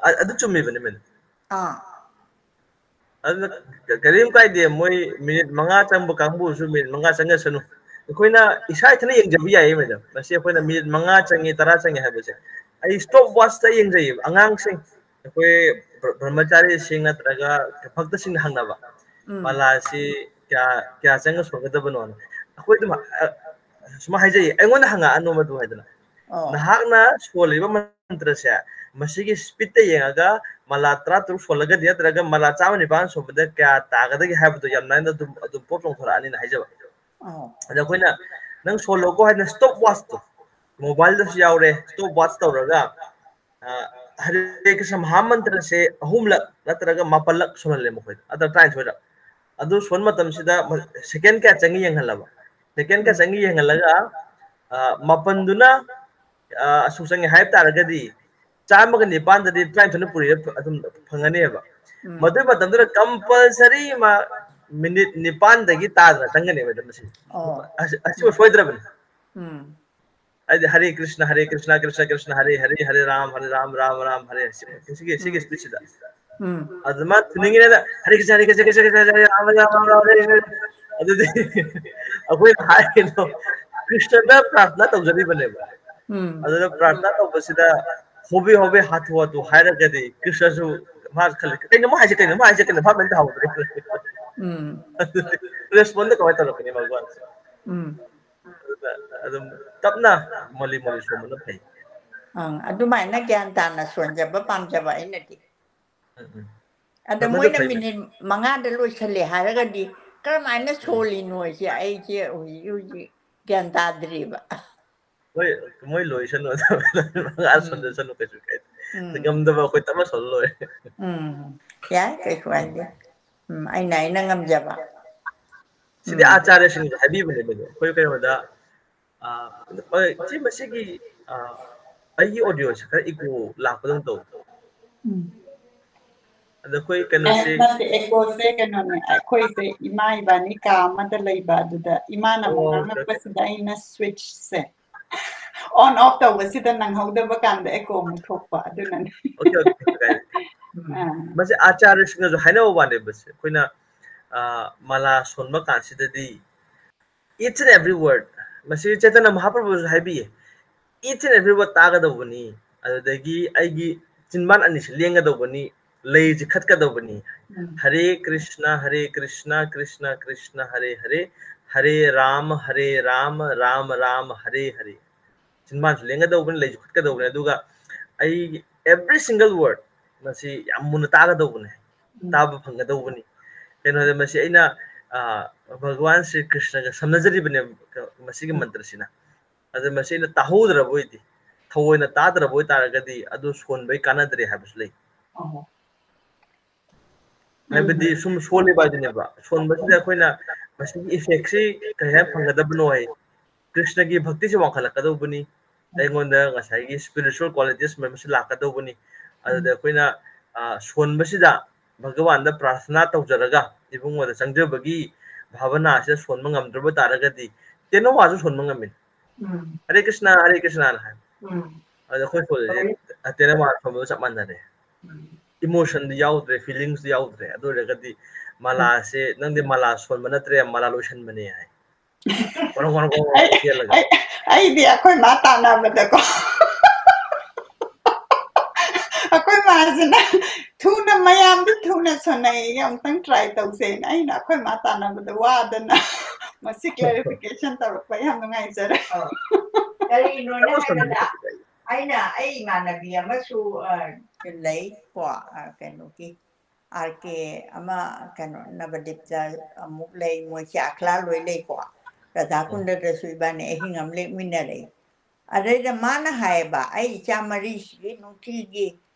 ꯑ-, ꯑꯗꯨ ꯆꯨꯝꯃꯤꯕꯅꯤ ꯃꯦꯗꯥꯝ꯫ ꯑꯥ꯫ ꯑꯗꯨꯅ ꯀ-, ꯀꯔꯤꯝ ꯀꯥꯏꯗꯦ, ꯃꯣꯏ ꯃꯤꯅꯤꯠ ꯃꯉꯥ ꯆꯪꯕ ꯀꯥꯡꯕꯨꯁꯨ ꯃꯤꯅꯤꯠ ꯃꯉꯥ ꯆꯪꯖꯁꯅꯨ꯫ ꯑꯩꯈꯣꯏꯅ ꯏꯁꯥ ꯏꯊꯟꯇ ꯌꯦꯡꯖꯕ ꯌꯥꯏꯌꯦ ꯃꯦꯗꯥꯝ꯫ ꯃꯁꯤ ꯑꯩꯈꯣꯏꯅ ꯃꯤꯅꯤꯠ ꯃꯉꯥ ꯆꯪꯉꯤ, ꯇꯔꯥ ꯆꯪꯉꯤ ꯍꯥꯏꯕꯁꯦ ꯑꯩ stop watchꯇ ꯌꯦꯡꯖꯩꯌꯦꯕ꯫ ꯑꯉꯥꯡꯁꯤꯡ, ꯑꯩꯈꯣꯏ ꯕ꯭ꯔ-, ꯕ꯭ꯔꯍ꯭ꯃꯆꯥꯔꯤꯁꯤꯡ ꯅꯠꯇ꯭ꯔꯒ ꯚꯛꯇꯁꯤꯡꯅ ꯍꯪꯅꯕ, ꯎꯝ꯫ ꯃꯥꯂꯥꯁꯤ ꯀꯌꯥ, ꯀꯌꯥ ꯆꯪꯉ ꯁꯣꯟꯒꯗꯕꯅꯣꯅ꯫ ꯑꯩꯈꯣꯏ ꯑꯗꯨꯝ, ꯑ, ꯁꯨꯃꯥꯏꯅ ꯍꯥꯏꯖꯩꯌꯦ, "ꯑꯩꯉꯣꯟꯗ ꯍꯪꯉꯛꯑꯅꯨ ꯃꯗꯨ" ꯍꯥꯏꯗꯅ꯫ ꯑꯣ꯫ ꯅꯍꯥꯛꯅ ꯁꯣꯜꯂꯤꯕ ꯃꯟꯇ꯭ꯔꯁꯦ, ꯃꯁꯤꯒꯤ speedꯇ ꯌꯦꯡꯉꯒ ꯃꯥꯂꯥ ꯇꯔꯥꯇꯔꯨꯛ ꯁꯣꯜꯂꯒꯗꯤ ꯅꯠꯇ꯭ꯔꯒ ꯃꯥꯂꯥ ꯆꯥꯝꯃ ꯅꯤꯄꯥꯟ ꯁꯣꯟꯕꯗ ꯀꯌꯥ ꯇꯥꯒꯗꯒꯦ ꯍꯥꯏꯕꯗꯣ ꯌꯥꯝ ꯅꯥꯏꯅ ꯑꯗꯨꯝ, ꯑꯗꯨꯝ ꯄꯣꯞ ꯆꯣꯡꯊꯣꯔꯛꯑꯅꯤꯅ ꯍꯥꯏꯖꯕ꯫ ꯑꯣ꯫ ꯑꯗ ꯑꯩꯈꯣꯏꯅ "ꯅꯪ ꯁꯣꯜꯂꯣꯀꯣ" ꯍꯥꯏꯗꯅ stop watchꯇꯣ, mobileꯗꯁꯨ ꯌꯥꯎꯔꯦ, stop watch ꯇꯧꯔꯒ, ꯑ, ꯍꯔꯦ ꯀ꯭ꯔꯤꯁꯅ ꯃꯍꯥꯃꯟꯇ꯭ꯔꯁꯦ ꯑꯍꯨꯝꯂꯛ ꯅꯠꯇ꯭ꯔꯒ ꯃꯥꯄꯜꯂꯛ ꯁꯣꯜꯍꯜꯂꯦ ꯃꯈꯣꯏꯗ, ꯑꯗ ꯇꯔꯥꯅꯤꯊꯣꯏꯔꯛ꯫ ꯑꯗꯨ ꯁꯣꯟ ꯃꯇꯝꯁꯤꯗ ꯁꯦꯀꯦꯟ ꯀꯌꯥ ꯆꯪꯉꯤ ꯌꯦꯡꯍꯜꯂꯕ꯫ ꯁꯦꯀꯦꯟ ꯀꯌꯥ ꯆꯪꯉꯤ ꯌꯦꯡꯍꯜꯂꯒ, ꯃꯥꯄꯜꯗꯨꯅ ꯑꯁꯨꯛ ꯆꯪꯉꯦ ꯍꯥꯏꯕ ꯇꯥꯔꯒꯗꯤ, ꯆꯥꯝꯃꯒ ꯅꯤꯄꯥꯟꯗꯗꯤ ꯇꯔꯥꯅꯤꯊꯣꯏꯅ ꯄꯨꯔꯤꯗ ꯑꯗꯨꯝ ꯐꯪꯒꯅꯦꯕ꯫ ꯃꯗꯨꯒꯤ ꯃꯇꯝꯗꯨꯗ ꯀꯝꯄꯜꯁꯔꯤ ꯃꯥ ꯃꯤꯅꯤꯠ ꯅꯤꯄꯥꯟꯗꯒꯤ ꯇꯥꯗꯅ ꯆꯪꯒꯅꯦꯕ ꯑꯗꯨꯝ ꯃꯁꯤ꯫ ꯑꯁꯤꯃ ꯁꯣꯏꯗ꯭ꯔꯕꯅꯤ꯫ ꯍꯥꯏꯗꯤ ꯍꯔꯦ ꯀ꯭ꯔꯤꯁꯅ ꯍꯔꯦ ꯀ꯭ꯔꯤꯁꯅ ꯀ꯭ꯔꯤꯁꯅ ꯀ꯭ꯔꯤꯁꯅ ꯍꯔꯦ ꯍꯔꯦ, ꯍꯔꯦ ꯔꯥꯝ ꯍꯔꯦ ꯔꯥꯝ ꯔꯥꯝ ꯔꯥꯝ ꯍꯔꯦ, ꯁꯤꯒꯤ ꯁꯤꯒꯤ ꯁ꯭ꯄꯤꯠꯁꯤꯗ꯫ ꯑꯗꯨ ꯃꯥ ꯊꯨꯅꯤꯡꯉꯤꯅꯦꯅ ꯍꯔꯦ ꯀ꯭ꯔꯤꯁꯅ ꯍꯔꯦ ꯀ꯭ꯔꯤꯁꯅ ꯀ꯭ꯔꯤꯁꯅ ꯀ꯭ꯔꯤꯁꯅ ꯍꯔꯦ ꯔꯥꯝ ꯍꯔꯦ ꯔꯥꯝ ꯔꯥꯝ ꯍꯔꯦ ꯍꯔꯦ꯫ ꯑꯗꯨꯗꯤ ꯑꯩꯈꯣꯏꯅ ꯍꯥꯏꯔꯤꯅꯣ, ꯀ꯭ꯔꯤꯁꯅꯗ ꯄ꯭ꯔꯥꯔꯊꯅꯥ ꯇꯧꯖꯔꯤꯕꯅꯦꯕ꯫ ꯑꯗꯨꯅ ꯄ꯭ꯔꯥꯔꯊꯅꯥ ꯇꯧꯕꯁꯤꯗ ꯍꯣꯕꯦ ꯍꯣꯕꯦ ꯍꯥꯊꯨ ꯍꯥꯊꯨ ꯍꯥꯏꯔꯒꯗꯤ ꯀ꯭ꯔꯤꯁꯅꯁꯨ ꯃꯥ ꯈꯜꯂꯤ, "ꯀꯩꯅꯣ ꯃꯥ ꯍꯥꯏꯁꯦ, ꯀꯩꯅꯣ ꯃꯥ ꯍꯥꯏꯁꯦ, ꯀꯩꯅꯣ ꯚꯥꯞ ꯑꯝꯇ ꯍꯧꯗ꯭ꯔꯦ"꯫ ꯔꯦꯁꯄꯣꯟꯗ ꯀꯃꯥꯏꯅ ꯇꯧꯔꯛꯀꯅꯤ ꯃꯥ? ꯑꯗꯨꯅ ꯑꯗꯨꯝ ꯇꯞꯅ ꯃꯣꯂꯤ ꯃꯣꯂꯤ ꯁꯣꯟꯕꯅ ꯐꯩ꯫ ꯑꯪ, ꯑꯗꯨꯃꯥꯏꯅ ꯒ꯭ꯌꯥꯟ ꯇꯥꯅ ꯁꯣꯟꯖꯕ ꯄꯥꯝꯖꯕ ꯑꯩꯅꯗꯤ꯫ ꯎꯝ, ꯎꯝ꯫ ꯑꯗ ꯁꯣꯟꯕꯗ ꯃꯣꯏꯅ ꯐꯩ꯫ ꯃꯤꯅꯤꯠ ꯃꯉꯥꯗ ꯂꯣꯏꯁꯜꯂꯦ ꯍꯥꯏꯔꯒꯗꯤ ꯀꯔꯝꯍꯥꯏꯅ ꯎꯝ꯫ ꯁꯣꯜꯂꯤꯅꯣ ꯍꯥꯏꯁꯦ ꯑꯩꯁꯦ ꯍꯧꯖꯤꯛ ꯍꯧꯖꯤꯛ ꯒ꯭ꯌꯥꯟ ꯇꯥꯗ꯭ꯔꯤꯕ꯫ ꯃꯣꯏ, ꯃꯣꯏ ꯂꯣꯏꯁꯅꯨ, ꯃꯉꯥ ꯎꯝ꯫ ꯁꯣꯟꯖꯁꯅꯨ, ꯀꯩꯁꯨ ꯀꯥꯏꯗꯦ꯫ ꯎꯝ꯫ ꯉꯝꯗꯕ ꯑꯩꯈꯣꯏ ꯇꯞꯅ ꯁꯣꯜꯂ ꯂꯣꯏꯔꯦ꯫ ꯎꯝ꯫ ꯌꯥꯏ, ꯀꯩꯁꯨ ꯀꯥꯏꯗꯦ꯫ ꯎꯝ, ꯑꯩꯅ, ꯑꯩꯅ ꯉꯝꯖꯕ꯫ ꯁꯤꯗꯤ ꯎꯝ꯫ ꯑꯥꯆꯥꯔꯌꯁꯤꯡꯁꯨ ꯍꯥꯏꯕꯤꯕꯅꯦ, ꯃꯗꯨ ꯑꯩꯈꯣꯏ ꯀꯩꯅꯣꯗ, ꯑ, ꯍꯣꯏ, ꯏꯆꯦ, ꯃꯁꯤꯒꯤ, ꯑ, ꯑꯩꯒꯤ ꯑꯣꯗꯤꯑꯣꯁꯦ ꯈꯔ ꯏꯀꯣ ꯂꯥꯛꯄꯗꯧꯅ ꯇꯧꯕ꯫ ꯎꯝ꯫ ꯑꯗ ꯑꯩꯈꯣꯏ ꯀꯩꯅꯣꯁꯦ ꯅꯠꯇꯦ, ꯏꯀꯣꯁꯦ ꯀꯩꯅꯣꯅꯦ, ꯑꯩꯈꯣꯏꯁꯦ ꯏꯃꯥ ꯏꯕꯥꯅꯤ ꯀꯥ ꯑꯃꯗ ꯂꯩꯕ, ꯑꯗꯨꯗ ꯏꯃꯥꯅ ꯑꯃꯨꯛ ꯑꯣ, ꯉꯥꯡꯉꯛꯄꯁꯤꯗ ꯑꯩꯅ ꯁ꯭ꯋꯤꯠꯆꯁꯦ ꯑꯣꯟ ꯑꯣꯐ ꯇꯧꯕꯁꯤꯗ ꯅꯪꯍꯧꯗꯕ ꯀꯥꯟꯗ ꯏꯀꯣ ꯑꯃꯨꯛ ꯊꯣꯛꯄ, ꯑꯗꯨꯅꯅꯦ꯫ ꯑꯣꯀꯦ, ꯑꯣꯀꯦ, ꯀꯩꯁꯨ ꯀꯥꯏꯗꯦ꯫ ꯑꯥ꯫ ꯃꯁꯤ ꯑꯥꯆꯥꯔꯌꯁꯤꯡꯅꯁꯨ ꯍꯥꯏꯅꯕ ꯋꯥꯅꯦꯕ, ꯁꯦ꯫ ꯑꯩꯈꯣꯏꯅ, ꯑ, ꯃꯥꯂꯥ ꯁꯣꯟꯕ ꯀꯥꯟꯁꯤꯗꯗꯤ each and every word, ꯃꯁꯤ ꯆꯩꯇꯟꯌ ꯃꯍꯥꯄ꯭ꯔꯚꯨꯁꯨ ꯍꯥꯏꯕꯤꯌꯦ, each and every word ꯇꯥꯒꯗꯧꯕꯅꯤ, ꯑꯗꯨꯗꯒꯤ ꯑꯩꯒꯤ ꯆꯤꯟꯕꯥꯟ ꯑꯅꯤꯁꯤ ꯂꯦꯡꯒꯗꯧꯕꯅꯤ, ꯂꯩꯁꯤ ꯈꯠꯀꯗꯧꯕꯅꯤ꯫ ꯎꯝ꯫ ꯍꯔꯦ ꯀ꯭ꯔꯤꯁꯅ, ꯍꯔꯦ ꯀ꯭ꯔꯤꯁꯅ, ꯀ꯭ꯔꯤꯁꯅ ꯀ꯭ꯔꯤꯁꯅ, ꯍꯔꯦ ꯍꯔꯦ, ꯍꯔꯦ ꯔꯥꯃ, ꯍꯔꯦ ꯔꯥꯃ, ꯔꯥꯃ ꯔꯥꯃ, ꯍꯔꯦ ꯍꯔꯦ꯫ ꯆꯤꯟꯕꯥꯟꯁꯨ ꯂꯦꯡꯒꯗꯧꯕꯅꯤ, ꯂꯩꯁꯨ ꯈꯠꯀꯗꯧꯕꯅꯤ, ꯑꯗꯨꯒ ꯑꯩ every single word ꯃꯁꯤ ꯌꯥꯝ ꯃꯨꯟꯅ ꯇꯥꯒꯗꯧꯕꯅꯤ, ꯎꯝ꯫ ꯇꯥꯕ ꯐꯪꯒꯗꯧꯕꯅꯤ꯫ ꯀꯩꯅꯣꯗ ꯃꯁꯤ ꯑꯩꯅ, ꯑ, ꯚꯒꯋꯥꯟ ꯁ꯭ꯔꯤ ꯀ꯭ꯔꯤꯁꯅꯒ ꯁꯝꯅꯖꯔꯤꯕꯅꯦꯕ, ꯃꯁꯤꯒꯤ ꯎꯝ꯫ ꯃꯟꯇ꯭ꯔꯁꯤꯅ꯫ ꯑꯗ ꯃꯁꯤ ꯑꯩꯅ ꯇꯥꯍꯧꯗ꯭ꯔꯕ ꯑꯣꯏꯗꯤ, ꯊꯑꯣꯏꯅ ꯇꯥꯗ꯭ꯔꯕ ꯑꯣꯏꯇꯥꯔꯒꯗꯤ ꯑꯗꯨ ꯁꯣꯟꯕꯩ ꯀꯥꯟꯅꯗ꯭ꯔꯦ ꯍꯥꯏꯕꯁꯨ ꯂꯩ꯫ ꯍꯥꯏꯕꯗꯤ ꯁꯨꯝ ꯁꯣꯜꯂꯤꯕ ꯍꯥꯏꯗꯨꯅꯦꯕ꯫ ꯁꯣꯟꯕꯁꯤꯗ ꯑꯩꯈꯣꯏꯅ ꯃꯁꯤꯒꯤ effectꯁꯤ ꯀꯔꯤ ꯍꯥꯏꯅ ꯐꯪꯒꯗꯕꯅꯣ ꯍꯥꯏ꯫ ꯀ꯭ꯔꯤꯁꯅꯒꯤ ꯚꯛꯇꯤꯁꯤ ꯋꯥꯡꯈꯠꯂꯛꯀꯗꯧꯕꯅꯤ꯫ ꯑꯩꯉꯣꯟꯗ ꯉꯁꯥꯏꯒꯤ spiritual qualities ꯃꯌꯥꯝ ꯑꯁꯤ ꯂꯥꯛꯀꯗꯧꯕꯅꯤ꯫ ꯑꯗꯨꯗ ꯑꯩꯈꯣꯏꯅ, ꯑ, ꯁꯣꯟꯕꯁꯤꯗ ꯚꯒꯋꯥꯟꯗ ꯄ꯭ꯔꯥꯔꯊꯅꯥ ꯇꯧꯖꯔꯒ ꯏꯕꯨꯡꯉꯣꯗ ꯆꯪꯖꯕꯒꯤ ꯚꯥꯕꯅꯥꯁꯤꯗ ꯁꯣꯟꯕ ꯉꯝꯗ꯭ꯔꯕ ꯇꯥꯔꯒꯗꯤ ꯇꯦꯅꯋꯥꯁꯨ ꯁꯣꯟꯕ ꯉꯝꯃꯤ꯫ "ꯍꯔꯦ ꯀ꯭ꯔꯤꯁꯅ, ꯍꯔꯦ ꯀ꯭ꯔꯤꯁꯅ" ꯍꯥꯏ꯫ ꯑꯗ ꯑꯩꯈꯣꯏ ꯁꯣꯜꯂꯤꯁꯦ ꯇꯦꯅꯋꯥ ꯁꯣꯟꯕꯒ ꯆꯞ ꯃꯥꯟꯅꯔꯦ꯫ Emotionꯗꯤ ꯌꯥꯎꯗ꯭ꯔꯦ, feelingsꯗꯤ ꯌꯥꯎꯗ꯭ꯔꯦ꯫ ꯑꯗꯨ ꯑꯣꯏꯔꯒꯗꯤ ꯃꯥꯂꯥꯁꯦ, "ꯅꯪꯗꯤ ꯃꯥꯂꯥ ꯁꯣꯟꯕ ꯅꯠꯇ꯭ꯔꯦ, ꯃꯥꯂꯥ ꯂꯣꯏꯁꯟꯕꯅꯦ" ꯍꯥꯏ꯫ ꯒꯣꯔꯣ ꯒꯣꯔꯣ ꯒꯣꯔꯣ ꯑꯩ, ꯆꯦꯜꯂꯒ꯫ ꯑꯩ, ꯑꯩꯗꯤ ꯑꯩꯈꯣꯏ ꯃꯥ ꯇꯥꯟꯅꯕꯗꯀꯣ꯫ ꯑꯩꯈꯣꯏ ꯃꯥꯁꯤꯅ ꯊꯨꯅ, ꯃꯌꯥꯝꯗꯤ ꯊꯨꯅ ꯁꯣꯟꯅꯩ, ꯑꯃꯨꯛꯇꯪ try ꯇꯧꯁꯦꯅ ꯑꯩꯅ ꯑꯩꯈꯣꯏ ꯃꯥ ꯇꯥꯟꯅꯕꯗ ꯋꯥꯗꯅ ꯃꯁꯤ clarification ꯇꯧꯔꯛꯄ ꯌꯥꯝ ꯅꯨꯡꯉꯥꯏꯖꯔꯦ꯫ ꯑ, ꯀꯔꯤꯅꯣꯅꯦ ꯍꯥꯏꯕꯗ, ꯑꯩꯅ, ꯑꯩ ꯏꯃꯥꯟꯅꯕꯤ ꯑꯃꯁꯨ, ꯑ, ꯂꯩ ꯀꯣ, ꯑ, ꯀꯩꯅꯣꯒꯤ, ꯑꯥꯔ ꯀꯦ ꯑꯃ, ꯀꯩꯅꯣ, ꯅꯕꯗꯤꯞꯇ ꯑꯃꯨꯛ ꯂꯩ, ꯃꯣꯏꯁꯦ ꯑꯈ꯭ꯂꯥ ꯂꯣꯏ ꯂꯩꯀꯣ꯫ ꯔꯥꯙꯥꯀꯨꯟꯗꯗꯁꯨ ꯏꯕꯥꯅꯤ ꯑꯍꯤꯡ ꯑꯃ ꯂꯦꯛꯃꯤꯟꯅꯔꯛꯏ꯫ ꯑꯗꯩꯗ ꯃꯥꯅ ꯍꯥꯏꯌꯦꯕ, "ꯑꯩ ꯏꯆꯥ ꯃꯔꯤꯁꯤꯒꯤ ꯅꯨꯡꯇꯤꯒꯤ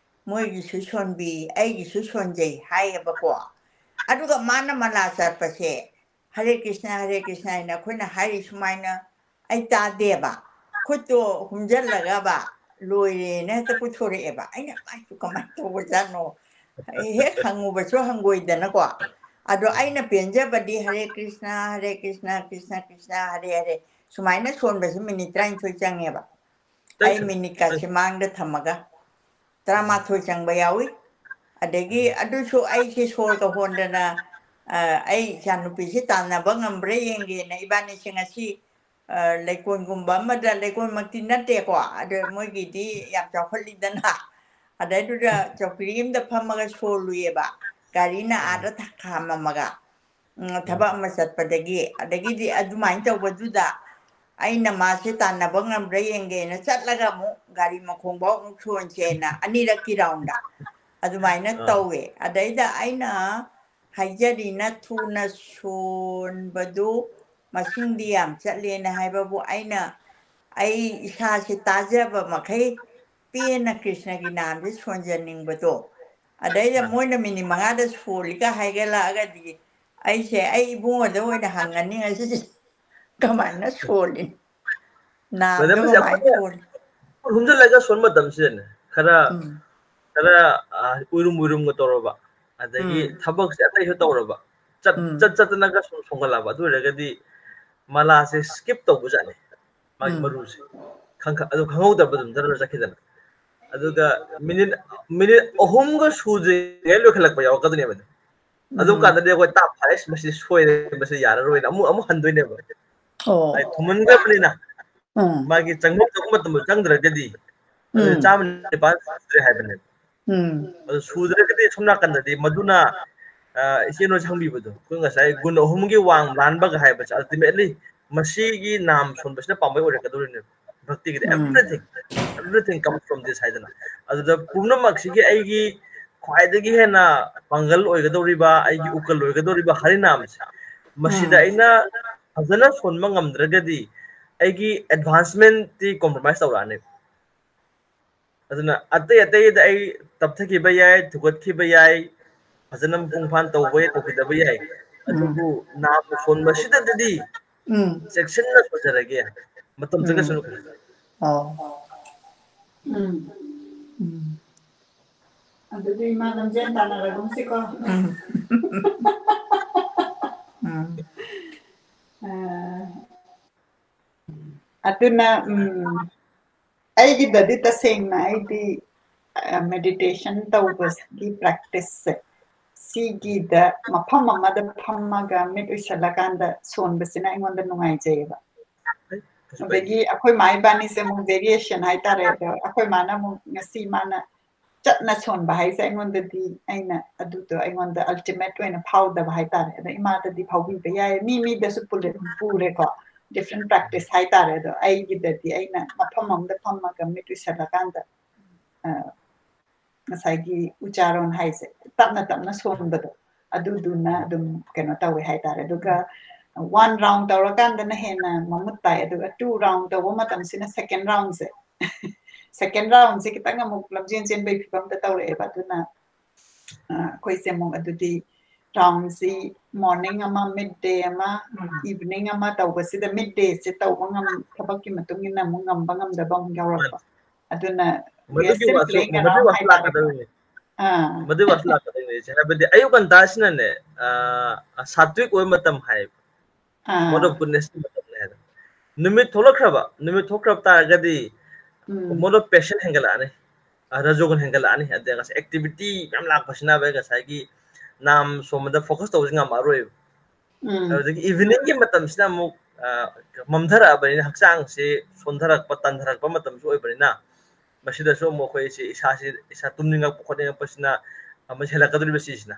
ꯃꯣꯏꯒꯤꯁꯨ ꯁꯣꯟꯕꯤ, ꯑꯩꯒꯤꯁꯨ ꯁꯣꯟꯖꯩ" ꯍꯥꯏꯌꯦꯕꯀꯣ꯫ ꯑꯗꯨꯒ ꯃꯥꯅ ꯃꯂꯥ ꯆꯠꯄꯁꯦ, "ꯍꯔꯦ ꯀ꯭ꯔꯤꯁꯅ, ꯍꯔꯦ ꯀ꯭ꯔꯤꯁꯅ" ꯍꯥꯏꯅ ꯑꯩꯈꯣꯏꯅ ꯍꯥꯏꯔꯤ ꯁꯨꯃꯥꯏꯅ ꯑꯩ ꯇꯥꯗꯦꯕ꯫ ꯈꯨꯠꯇꯣ ꯍꯨꯝꯖꯜꯂꯒꯕ ꯂꯣꯏꯔꯦꯅ ꯍꯦꯛꯇ ꯄꯨꯊꯣꯔꯛꯑꯦꯕ꯫ ꯑꯩꯅ, "ꯃꯥꯏꯁꯨ ꯀꯃꯥꯏꯅ ꯇꯧꯕꯖꯥꯠꯅꯣ?" ꯍꯦꯛ ꯍꯪꯉꯨꯕꯁꯨ ꯍꯪꯒꯣꯏꯗꯅꯀꯣ꯫ ꯑꯗꯣ ꯑꯩꯅ ꯄꯦꯟꯖꯕꯗꯤ ꯍꯔꯦ ꯀ꯭ꯔꯤꯁꯅ, ꯍꯔꯦ ꯀ꯭ꯔꯤꯁꯅ, ꯀ꯭ꯔꯤꯁꯅ ꯀ꯭ꯔꯤꯁꯅ, ꯍꯔꯦ ꯍꯔꯦ ꯁꯨꯃꯥꯏꯅ ꯁꯣꯟꯕꯁꯤ ꯃꯤꯅꯤꯠ ꯇꯔꯥꯅꯤꯊꯣꯏ ꯆꯪꯉꯦꯕ꯫ ꯑꯩ ꯃꯤꯅꯤꯠꯀꯁꯦ ꯃꯥꯡꯗ ꯊꯝꯃꯒ ꯇꯔꯥꯃꯥꯊꯣꯏ ꯆꯪꯕ ꯌꯥꯎꯏ꯫ ꯑꯗꯒꯤ ꯑꯗꯨꯁꯨ ꯑꯩꯁꯦ ꯁꯣꯔꯒ ꯍꯣꯟꯗꯅ, ꯑ, ꯑꯩ ꯏꯆꯥꯅꯨꯄꯤꯁꯤ ꯇꯥꯟꯅꯕ ꯉꯝꯕ꯭ꯔꯥ ꯌꯦꯡꯒꯦꯅ ꯏꯕꯥꯅꯤꯁꯦ ꯉꯁꯤ, ꯑ, ꯂꯩꯀꯣꯜꯒꯨꯝꯕ ꯑꯃꯗ, ꯂꯩꯀꯣꯜꯃꯛꯇꯤ ꯅꯠꯇꯦꯀꯣ, ꯑꯗ ꯃꯣꯏꯒꯤꯗꯤ ꯌꯥꯝ ꯆꯥꯎꯈꯠꯂꯤꯗꯅ꯫ ꯑꯗꯩꯗꯨꯗ ꯆꯧꯀ꯭ꯔꯤ ꯑꯃꯗ ꯐꯝꯃꯒ ꯁꯣꯜꯂꯨꯏꯌꯦꯕ, ꯒꯥꯔꯤꯅ ꯑꯥꯗ ꯊ-, ꯈꯥꯝꯃꯝꯃꯒ꯫ ꯎꯝ, ꯊꯕꯛ ꯑꯃ ꯆꯠꯄꯗꯒꯤ, ꯑꯗꯒꯤꯗꯤ ꯑꯗꯨꯃꯥꯏꯅ ꯇꯧꯕꯗꯨꯗ ꯑꯩꯅ ꯃꯥꯁꯦ ꯇꯥꯟꯅꯕ ꯉꯝꯕ꯭ꯔꯥ ꯌꯦꯡꯒꯦꯅ ꯆꯠꯂꯒ ꯑꯃꯨꯛ ꯒꯥꯔꯤ ꯃꯈꯣꯡꯐꯥꯎ ꯑꯃꯨꯛ ꯁꯣꯟꯁꯦꯅ ꯑꯅꯤꯔꯛꯀꯤ roundꯗ ꯑꯗꯨꯃꯥꯏꯅ ꯑꯥ꯫ ꯇꯧꯋꯦ꯫ ꯑꯗꯩꯗ ꯑꯩꯅ ꯍꯥꯏꯖꯔꯤꯅ ꯊꯨꯅ ꯁꯣꯟꯕꯗꯨ ꯃꯁꯤꯡꯗꯤ ꯌꯥꯝ ꯆꯠꯂꯦꯅ ꯍꯥꯏꯕꯕꯨ ꯑꯩꯅ ꯑꯩ ꯏꯁꯥꯁꯦ ꯇꯥꯖꯕ ꯃꯈꯩ ꯄꯦꯟꯅ ꯀ꯭ꯔꯤꯁꯅꯒꯤ ꯅꯥꯝꯁꯦ ꯁꯣꯟꯖꯅꯤꯡꯕꯗꯣ꯫ ꯑꯗꯩꯗ ꯃꯣꯏꯅ ꯃꯤꯅꯤꯠ ꯃꯉꯥꯗ ꯁꯣꯜꯂꯤꯒ ꯍꯥꯏꯒꯠꯂꯛꯑꯒꯗꯤ ꯑꯩꯁꯦ ꯑꯩ ꯏꯕꯨꯡꯉꯣꯗ ꯑꯣꯏꯅ ꯍꯪꯉꯅꯤ ꯉꯁꯤꯗꯤ, ꯀꯃꯥꯏꯅ ꯁꯣꯜꯂꯤ? ꯅꯥꯝꯗꯣ ꯃꯦꯗꯥꯝ, ꯀꯃꯥꯏꯅ ꯑꯩꯈꯣꯏꯅ ꯁꯣꯜꯂꯤ? ꯍꯨꯝꯖꯤꯜꯂꯒ ꯁꯣꯟꯕ ꯃꯇꯝꯁꯤꯗꯅꯦ, ꯈꯔ, ꯎꯝ꯫ ꯈꯔ, ꯑ, ꯎꯏꯔꯨꯝ ꯎꯏꯔꯨꯝꯒ ꯇꯧꯔꯕ, ꯑꯗꯒꯤ ꯎꯝ꯫ ꯊꯕꯛꯁꯦ ꯑꯇꯩꯁꯨ ꯇꯧꯔꯕ, ꯆꯠ-, ꯎꯝ꯫ ꯆꯠ ꯆꯠꯇꯅꯒ ꯁꯨꯝ ꯁꯣꯟꯒꯠꯂꯛꯑꯕ, ꯑꯗꯨ ꯑꯣꯏꯔꯒꯗꯤ ꯃꯂꯥꯁꯦ skip ꯇꯧꯕꯖꯥꯠꯅꯤ, ꯃꯥꯒꯤ ꯎꯝ꯫ ꯃꯔꯨꯁꯦ꯫ ꯈꯪ-, ꯑꯗꯨ ꯈꯪꯍꯧꯗꯕ ꯑꯗꯨꯝ ꯖꯔ ꯖꯔ ꯆꯠꯈꯤꯗꯅ꯫ ꯑꯗꯨꯒ ꯃꯤꯅꯤꯠ, ꯃꯤꯅꯤꯠ ꯑꯍꯨꯝꯒ ꯁꯨꯗ꯭ꯔꯤꯉꯩ ꯂꯣꯏꯈꯠꯂꯛꯄ ꯌꯥꯎꯔꯛꯀꯗꯣꯏꯅꯦꯕ꯫ ꯑꯗꯨ ꯎꯝ꯫ ꯀꯥꯟꯗꯗꯤ ꯑꯩꯈꯣꯏ ꯇꯥꯞ ꯐꯥꯏꯁ ꯃꯁꯤ ꯁꯣꯏꯔꯦ, ꯃꯁꯤ ꯌꯥꯔꯔꯣꯏꯅ ꯑꯃꯨꯛ, ꯑꯃꯨꯛ ꯍꯟꯗꯣꯏꯅꯦꯕ꯫ ꯑꯣ꯫ ꯍꯥꯏꯗꯤ ꯊꯨꯝꯍꯟꯈ꯭ꯔꯕꯅꯤꯅ꯫ ꯎꯝ꯫ ꯃꯥꯒꯤ ꯆꯪꯐꯝ ꯊꯣꯛꯄ ꯃꯇꯝꯗꯣ ꯆꯪꯗ꯭ꯔꯒꯗꯤ ꯑꯗꯨ ꯎꯝ꯫ ꯆꯥꯝꯃ ꯅꯤꯄꯥꯟ ꯁꯨꯗ꯭ꯔꯦ ꯍꯥꯏꯕꯅꯦꯕ꯫ ꯎꯝ꯫ ꯑꯗꯨ ꯁꯨꯗ꯭ꯔꯒꯗꯤ ꯁꯣꯝ ꯅꯥꯀꯟꯗꯗꯤ ꯃꯗꯨꯅ, ꯑ, ꯏꯆꯦ ꯅꯣꯏ ꯍꯪꯕꯤꯕꯗꯣ, ꯑꯩꯈꯣꯏ ꯉꯁꯥꯏ ꯒꯨꯟ ꯑꯍꯨꯝꯒꯤ ꯋꯥꯡ ꯂꯥꯟꯕꯒ ꯍꯥꯏꯕꯁꯦ, ultimately ꯃꯁꯤꯒꯤ ꯅꯥꯝ ꯁꯣꯟꯕꯁꯤꯅ ꯄꯥꯝꯕꯩ ꯑꯣꯏꯔꯛꯀꯗꯧꯔꯤꯅꯦꯕ꯫ ꯚꯛꯇꯤꯒꯤꯗꯤ ꯎꯝ꯫ Everything, everything comes from this ꯍꯥꯏꯗꯅ꯫ ꯑꯗꯨꯗ ꯄꯨꯝꯅꯃꯛꯁꯤꯒꯤ ꯑꯩꯒꯤ ꯈ꯭ꯋꯥꯏꯗꯒꯤ ꯍꯦꯟꯅ ꯄꯥꯡꯒꯜ ꯑꯣꯏꯒꯗꯧꯔꯤꯕ, ꯑꯩꯒꯤ ꯎꯀꯜ ꯑꯣꯏꯒꯗꯧꯔꯤꯕ ꯍꯔꯤꯅꯥꯝꯁꯦ, ꯃꯁꯤꯗ ꯎꯝ꯫ ꯑꯩꯅ ꯐꯖꯅ ꯁꯣꯟꯕ ꯉꯝꯗ꯭ꯔꯒꯗꯤ ꯑꯩꯒꯤ advancement ꯇꯤ compromise ꯇꯧꯔꯛꯑꯅꯦꯕ꯫ ꯑꯗꯨꯅ ꯑꯇꯩ ꯑꯇꯩꯗ ꯑꯩ ꯇꯞꯊꯈꯤꯕ ꯌꯥꯏ, ꯊꯨꯒꯠꯈꯤꯕ ꯌꯥꯏ, ꯐꯖꯅ ꯃꯄꯨꯡ ꯐꯥꯅ ꯇꯧꯕ ꯌꯥꯏ, ꯇꯧꯈꯤꯗꯕ ꯌꯥꯏ꯫ ꯎꯝ꯫ ꯑꯗꯨꯕꯨ ꯅꯥꯝ ꯁꯣꯟꯕꯁꯤꯗꯗꯤ ꯎꯝ꯫ ꯆꯦꯛꯁꯤꯟꯅ ꯁꯣꯟꯖꯔꯒꯦ, ꯃꯇꯝ ꯎꯝ꯫ ꯆꯪꯉꯁꯅꯨ꯫ ꯑꯣ꯫ ꯎꯝ꯫ ꯎꯝ꯫ ꯑꯗꯨꯗꯤ ꯏꯃꯥ ꯂꯝꯖꯦꯟ ꯇꯥꯟꯅꯔꯒꯨꯝꯁꯤꯀꯣ꯫ ꯎꯝ꯫ ꯎꯝ꯫ ꯑ, ꯑꯗꯨꯅ, ꯎꯝ, ꯑꯩꯒꯤꯗꯗꯤ ꯇꯁꯦꯡꯅ ꯑꯩꯗꯤ, ꯑ, meditation ꯇꯧꯕꯒꯤ practice ꯁꯦ, ꯁꯤꯒꯤꯗ ꯃꯐꯝ ꯑꯃꯗ ꯐꯝꯃꯒ ꯃꯤꯠ ꯎꯏꯁꯜꯂꯀꯥꯟꯗ ꯁꯣꯟꯕꯁꯤꯅ ꯑꯩꯉꯣꯟꯗ ꯅꯨꯡꯉꯥꯏꯖꯩꯌꯦꯕ꯫ ꯀꯩꯁꯨ ꯀꯥꯏꯗꯦ꯫ ꯑꯗꯒꯤ ꯑꯩꯈꯣꯏ ꯃꯥ ꯏꯕꯥꯅꯤꯁꯦ ꯑꯃꯨꯛ variation ꯍꯥꯏꯇꯥꯔꯦ꯫ ꯑꯗꯣ ꯑꯩꯈꯣꯏ ꯃꯥꯅ ꯑꯃꯨꯛ ꯉꯁꯤ ꯃꯥꯅ ꯆꯠꯅ ꯁꯣꯟꯕ ꯍꯥꯏꯁꯦ ꯑꯩꯉꯣꯟꯗꯗꯤ, ꯑꯩꯅ ꯑꯗꯨꯗꯣ ꯑꯩꯉꯣꯟꯗ ultimate ꯑꯣꯏꯅ ꯐꯥꯎꯗꯕ ꯍꯥꯏꯇꯥꯔꯦ꯫ ꯑꯗꯣ ꯏꯃꯥꯗꯗꯤ ꯐꯥꯎꯕꯤꯕ ꯌꯥꯏ꯫ ꯃꯤ ꯃꯤꯗꯁꯨ ꯄꯨꯔꯦ-, ꯄꯨꯔꯦꯀꯣ꯫ Different practice ꯍꯥꯏꯇꯥꯔꯦ꯫ ꯑꯗꯣ ꯑꯩꯒꯤꯗꯗꯤ ꯑꯩꯅ ꯃꯐꯝ ꯑꯃꯗ ꯐꯝꯃꯒ ꯃꯤꯠ ꯎꯏꯁꯜꯂꯀꯥꯟꯗ, ꯑ, ꯉꯁꯥꯏꯒꯤ ꯎꯆꯥꯔꯣꯟ ꯍꯥꯏꯁꯦ ꯇꯞꯅ ꯇꯞꯅ ꯁꯣꯟꯕꯗꯣ, ꯑꯗꯨꯗꯨꯅ ꯑꯗꯨꯝ ꯀꯩꯅꯣ ꯇꯧꯋꯦ ꯍꯥꯏꯇꯥꯔꯦ꯫ ꯑꯗꯨꯒ, One round ꯇꯧꯔꯀꯥꯟꯗꯅ ꯍꯦꯟꯅ ꯃꯃꯨꯠ ꯇꯥꯏ, ꯑꯗꯨꯒ two round ꯇꯧꯕ ꯃꯇꯝꯁꯤꯅ second roundꯁꯦ, second roundꯁꯦ ꯈꯤꯇꯪ ꯑꯃꯨꯛ ꯂꯝꯖꯦꯟ ꯆꯦꯟꯕꯒꯤ ꯐꯤꯕꯝꯗ ꯇꯧꯔꯛꯑꯦꯕ꯫ ꯑꯗꯨꯅ ꯑꯩꯈꯣꯏꯁꯦ ꯑꯃꯨꯛ ꯑꯗꯨꯗꯤ roundꯁꯤ morning ꯑꯃ, mid day ꯑꯃ, evening ꯑꯃ ꯇꯧꯕꯁꯤꯗ mid dayꯁꯦ ꯇꯧꯕ ꯉꯝ ꯊꯕꯛꯀꯤ ꯃꯇꯨꯡ ꯏꯟꯅ ꯑꯃꯨꯛ ꯉꯝꯕ ꯉꯝꯗꯕ ꯑꯃꯨꯛ ꯌꯥꯎꯔꯛꯄ꯫ ꯑꯗꯨꯅ ꯃꯗꯨꯒꯤ ꯋꯥꯁꯨ ꯃꯗꯨꯒꯤ ꯋꯥꯁꯨ ꯂꯥꯛꯀꯗꯧꯔꯤꯅꯤ꯫ ꯃꯗꯨꯒꯤ ꯋꯥꯁꯨ ꯂꯥꯛꯀꯗꯧꯔꯤꯅꯤ꯫ ꯍꯥꯏꯕꯗꯤ ꯑꯌꯨꯛ ꯉꯟꯇꯥꯁꯤꯅꯅꯦ, ꯁꯥꯇ꯭ꯋꯤꯛ ꯑꯣꯏꯕ ꯃꯇꯝ ꯍꯥꯏꯕ, mode of goodnessꯀꯤ ꯃꯇꯝꯅꯤ ꯍꯥꯏꯗꯣ꯫ ꯅꯨꯃꯤꯠ ꯊꯣꯛꯂꯛꯈ꯭ꯔꯕ, ꯅꯨꯃꯤꯠ ꯊꯣꯛꯈ꯭ꯔꯕ ꯇꯥꯔꯒꯗꯤ mode of passion ꯍꯦꯟꯒꯠꯂꯛꯑꯅꯤ, ꯔꯖꯣꯒꯨꯟ ꯍꯦꯟꯒꯠꯂꯛꯑꯅꯤ, ꯑꯗꯩ ꯉꯁꯥꯏ activity ꯃꯌꯥꯝ ꯂꯥꯛꯄꯁꯤꯅ ꯑꯩ ꯉꯁꯥꯏꯒꯤ ꯅꯥꯝ ꯁꯣꯝꯕꯗ focus ꯇꯧꯕꯁꯤ ꯉꯝꯃꯛꯑꯔꯣꯏꯕ꯫ ꯑꯗꯨꯗꯒꯤ eveningꯒꯤ ꯃꯇꯝꯁꯤꯅ ꯑꯃꯨꯛ ꯃꯝꯊꯔꯛꯑꯕꯅꯤꯅ ꯍꯛꯆꯥꯡꯁꯦ ꯁꯣꯟꯊꯔꯛꯄ, ꯇꯟꯊꯔꯛꯄ ꯃꯇꯝꯁꯨ ꯑꯣꯏꯕꯅꯤꯅ, ꯃꯁꯤꯗꯁꯨ ꯑꯃꯨꯛ ꯑꯩꯈꯣꯏꯁꯦ ꯏꯁꯥꯁꯤ, ꯏꯁꯥ ꯇꯨꯝꯅꯤꯡꯉꯛꯄ ꯈꯣꯠꯅꯤꯡꯉꯛꯄꯁꯤꯅ ꯑꯃ ꯍꯦꯜꯂꯛꯀꯗꯧꯔꯤꯕ ꯁꯤꯁꯤꯅ꯫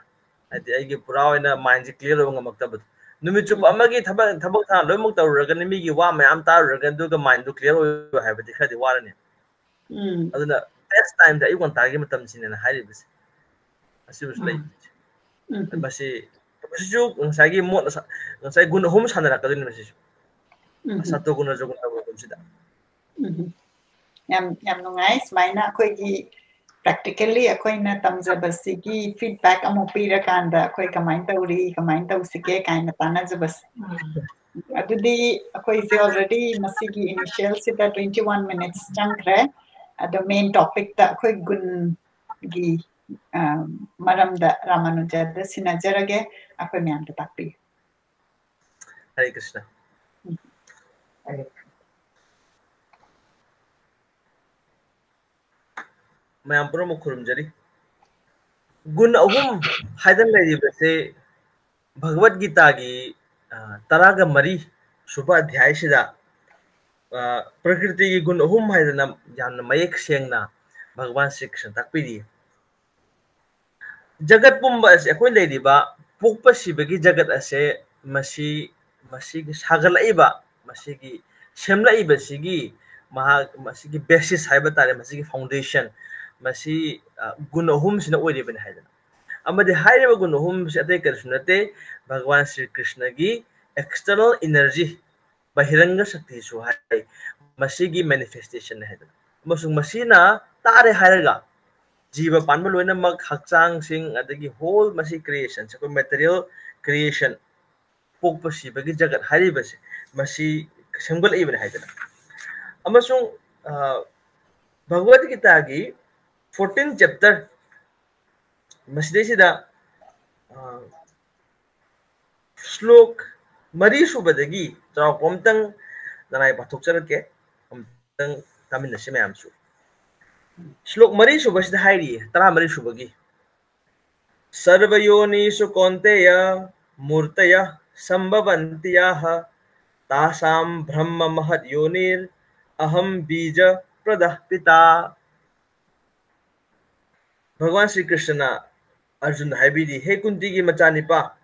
ꯍꯥꯏꯗꯤ ꯑꯩꯒꯤ ꯄꯨꯔꯥ ꯑꯣꯏꯅ mindꯁꯦ clear ꯑꯣꯏꯕ ꯉꯝꯃꯛꯇꯕꯗꯣ꯫ ꯅꯨꯃꯤꯠ ꯆꯨꯞꯄ ꯑꯃꯒꯤ ꯊꯕꯛ, ꯊꯕꯛ ꯊꯥ ꯂꯣꯏꯅꯃꯛ ꯇꯧꯔꯨꯔꯒꯅꯤ, ꯃꯤꯒꯤ ꯋꯥ ꯃꯌꯥꯝ ꯇꯥꯔꯨꯔꯒꯅꯤ, ꯑꯗꯨꯒ mindꯗꯨ clear ꯑꯣꯏꯕ ꯍꯥꯏꯕꯗꯤ ꯈꯔꯗꯤ ꯋꯥꯔꯅꯤ꯫ ꯑꯗꯨꯅ best timeꯗꯤ ꯑꯌꯨꯛ ꯉꯟꯇꯥꯒꯤ ꯃꯇꯝꯁꯤꯅꯦꯅ ꯍꯥꯏꯔꯤꯕꯁꯦ꯫ ꯑꯁꯤꯃꯁꯨ ꯂꯩ꯫ ꯃꯁꯤ, ꯃꯁꯤꯁꯨ ꯉꯁꯥꯏꯒꯤ ꯃꯣꯠ, ꯉꯁꯥꯏ ꯒꯨꯟ ꯑꯍꯨꯝ ꯁꯥꯟꯅꯔꯛꯀꯗꯣꯏꯅꯤ ꯃꯁꯤꯁꯨ꯫ ꯁꯇꯣ ꯒꯨꯟ, ꯔꯖꯣ ꯒꯨꯟ, ꯇꯃꯣ ꯒꯨꯟꯁꯤꯗ꯫ ꯌꯥꯝ, ꯌꯥꯝ ꯅꯨꯡꯉꯥꯏ꯫ ꯁꯨꯃꯥꯏꯅ ꯑꯩꯈꯣꯏꯒꯤ practically ꯑꯩꯈꯣꯏꯅ ꯇꯝꯖꯕꯁꯤꯒꯤ feedback ꯑꯃꯨꯛ ꯄꯤꯔꯀꯥꯟꯗ ꯑꯩꯈꯣꯏ ꯀꯃꯥꯏꯅ ꯇꯧꯔꯤ, ꯀꯃꯥꯏꯅ ꯇꯧꯁꯤꯒꯦ ꯀꯥꯏꯅ ꯇꯥꯟꯅꯖꯕꯁꯦ꯫ ꯑꯗꯨꯗꯤ ꯑꯩꯈꯣꯏꯁꯦ already ꯃꯁꯤꯒꯤ initialꯁꯤꯗ twenty one minutes ꯆꯪꯈ꯭ꯔꯦ꯫ ꯑꯗꯣ main topicꯇ ꯑꯩꯈꯣꯏ ꯒꯨꯟꯒꯤ, ꯑ, ꯃꯔꯝꯗ ꯔꯥꯃꯥꯅꯨꯖꯗ ꯁꯤꯟꯅꯖꯔꯒꯦ, ꯑꯩꯈꯣꯏ ꯃꯌꯥꯝꯗ ꯇꯥꯛꯄꯤꯌꯨ꯫ ꯍꯔꯦ ꯀ꯭ꯔꯤꯁꯅ꯫ ꯃꯌꯥꯝ ꯄꯨꯝꯅꯃꯛ ꯈꯨꯔꯨꯝꯖꯔꯤ꯫ ꯒꯨꯟ ꯑꯍꯨꯝ ꯍꯥꯏꯗꯅ ꯂꯩꯔꯤꯕꯁꯦ ꯚꯒꯕꯠ ꯒꯤꯇꯥꯒꯤ, ꯑ, ꯇꯔꯥꯒ ꯃꯔꯤ ꯁꯨꯕ ꯑꯙ꯭ꯌꯥꯏꯁꯤꯗ, ꯑ, ꯄ꯭ꯔꯀ꯭ꯔꯤꯇꯤꯒꯤ ꯒꯨꯟ ꯑꯍꯨꯝ ꯍꯥꯏꯗꯅ ꯌꯥꯝꯅ ꯃꯌꯦꯛ ꯁꯦꯡꯅ ꯚꯒꯋꯥꯟ ꯁ꯭ꯔꯤ ꯀ꯭ꯔꯤꯁꯅ ꯇꯥꯛꯄꯤꯔꯤ꯫ ꯖꯒꯠ ꯄꯨꯝꯕ ꯑꯁꯤ, ꯑꯩꯈꯣꯏ ꯂꯩꯔꯤꯕ ꯄꯣꯛꯄ ꯁꯤꯕꯒꯤ ꯖꯒꯠ ꯑꯁꯦ, ꯃꯁꯤ, ꯃꯁꯤꯒꯤ ꯁꯥꯒꯠꯂꯛꯏꯕ, ꯃꯁꯤꯒꯤ ꯁꯦꯝꯂꯛꯏꯕꯁꯤꯒꯤ, ꯃꯍꯥꯛ, ꯃꯁꯤꯒꯤ basis ꯍꯥꯏꯕ ꯇꯥꯔꯦ, ꯃꯁꯤꯒꯤ foundation, ꯃꯁꯤ, ꯑ, ꯒꯨꯟ ꯑꯍꯨꯝꯁꯤꯅ ꯑꯣꯏꯔꯤꯕꯅꯤ ꯍꯥꯏꯗꯅ꯫ ꯑꯃꯗꯤ ꯍꯥꯏꯔꯤꯕ ꯒꯨꯟ ꯑꯍꯨꯝꯁꯤ ꯑꯇꯩ ꯀꯔꯤꯁꯨ ꯅꯠꯇꯦ, ꯚꯒꯋꯥꯟ ꯁ꯭ꯔꯤ ꯀ꯭ꯔꯤꯁꯅꯒꯤ external energy, ꯕꯍꯤꯔꯪꯒ ꯁꯛꯇꯤꯁꯨ ꯍꯥꯏ, ꯃꯁꯤꯒꯤ manifestation ꯍꯥꯏꯗꯅ꯫ ꯑꯃꯁꯨꯡ ꯃꯁꯤꯅ ꯇꯥꯔꯦ ꯍꯥꯏꯔꯒ ꯖꯤꯕ ꯄꯥꯟꯕ ꯂꯣꯏꯅꯃꯛ, ꯍꯛꯆꯥꯡꯁꯤꯡ, ꯑꯗꯒꯤ whole ꯃꯁꯤ creation, ꯑꯩꯈꯣꯏ material creation, ꯄꯣꯛꯄ ꯁꯤꯕꯒꯤ ꯖꯒꯠ ꯍꯥꯏꯔꯤꯕꯁꯦ, ꯃꯁꯤ ꯁꯦꯝꯒꯠꯂꯛꯏꯕꯅꯤ ꯍꯥꯏꯗꯅ꯫ ꯑꯃꯁꯨꯡ ꯚꯒꯋꯗ ꯒꯤꯇꯥꯒꯤ fourteen chapter ꯃꯁꯤꯗꯩꯁꯤꯗ ꯁ꯭ꯂꯣꯛ ꯃꯔꯤ ꯁꯨꯕꯗꯒꯤ ꯆꯥꯎꯔꯥꯛꯄ ꯑꯝꯇꯪ ꯅꯅꯥꯏ ꯄꯥꯊꯣꯛꯆꯔꯛꯀꯦ, ꯑꯝꯇꯪ ꯇꯥꯃꯤꯟꯅꯁꯤ ꯃꯌꯥꯝꯁꯨ꯫ ꯁ꯭ꯂꯣꯛ ꯃꯔꯤ ꯁꯨꯕꯁꯤꯗ ꯍꯥꯏꯔꯤꯌꯦ, ꯇꯔꯥꯃꯔꯤ ꯁꯨꯕꯒꯤ, "ꯁꯔ꯭ꯕ ꯌꯣꯅꯤꯁꯨ ꯀꯧꯟꯇꯦꯌ ꯃꯨꯔꯇꯌ ꯁꯝꯚꯕꯟꯇꯤ ꯌꯥꯍ, ꯇꯥꯁꯥꯝ ꯕ꯭ꯔꯍ꯭ꯃ ꯃꯍꯠ ꯌꯣꯅꯤꯔ ꯑꯍꯝ ꯕꯤꯖ ꯄ꯭ꯔꯗ ꯄꯤꯇꯥ"꯫ ꯚꯒꯋꯥꯟ ꯁ꯭ꯔꯤ ꯀ꯭ꯔꯤꯁꯅꯅ ꯑꯔꯖꯨꯟꯗ ꯍꯥꯏꯕꯤꯔꯤ, "ꯍꯦ ꯀꯨꯟꯇꯤꯒꯤ ꯃꯆꯥꯅꯤꯄꯥ,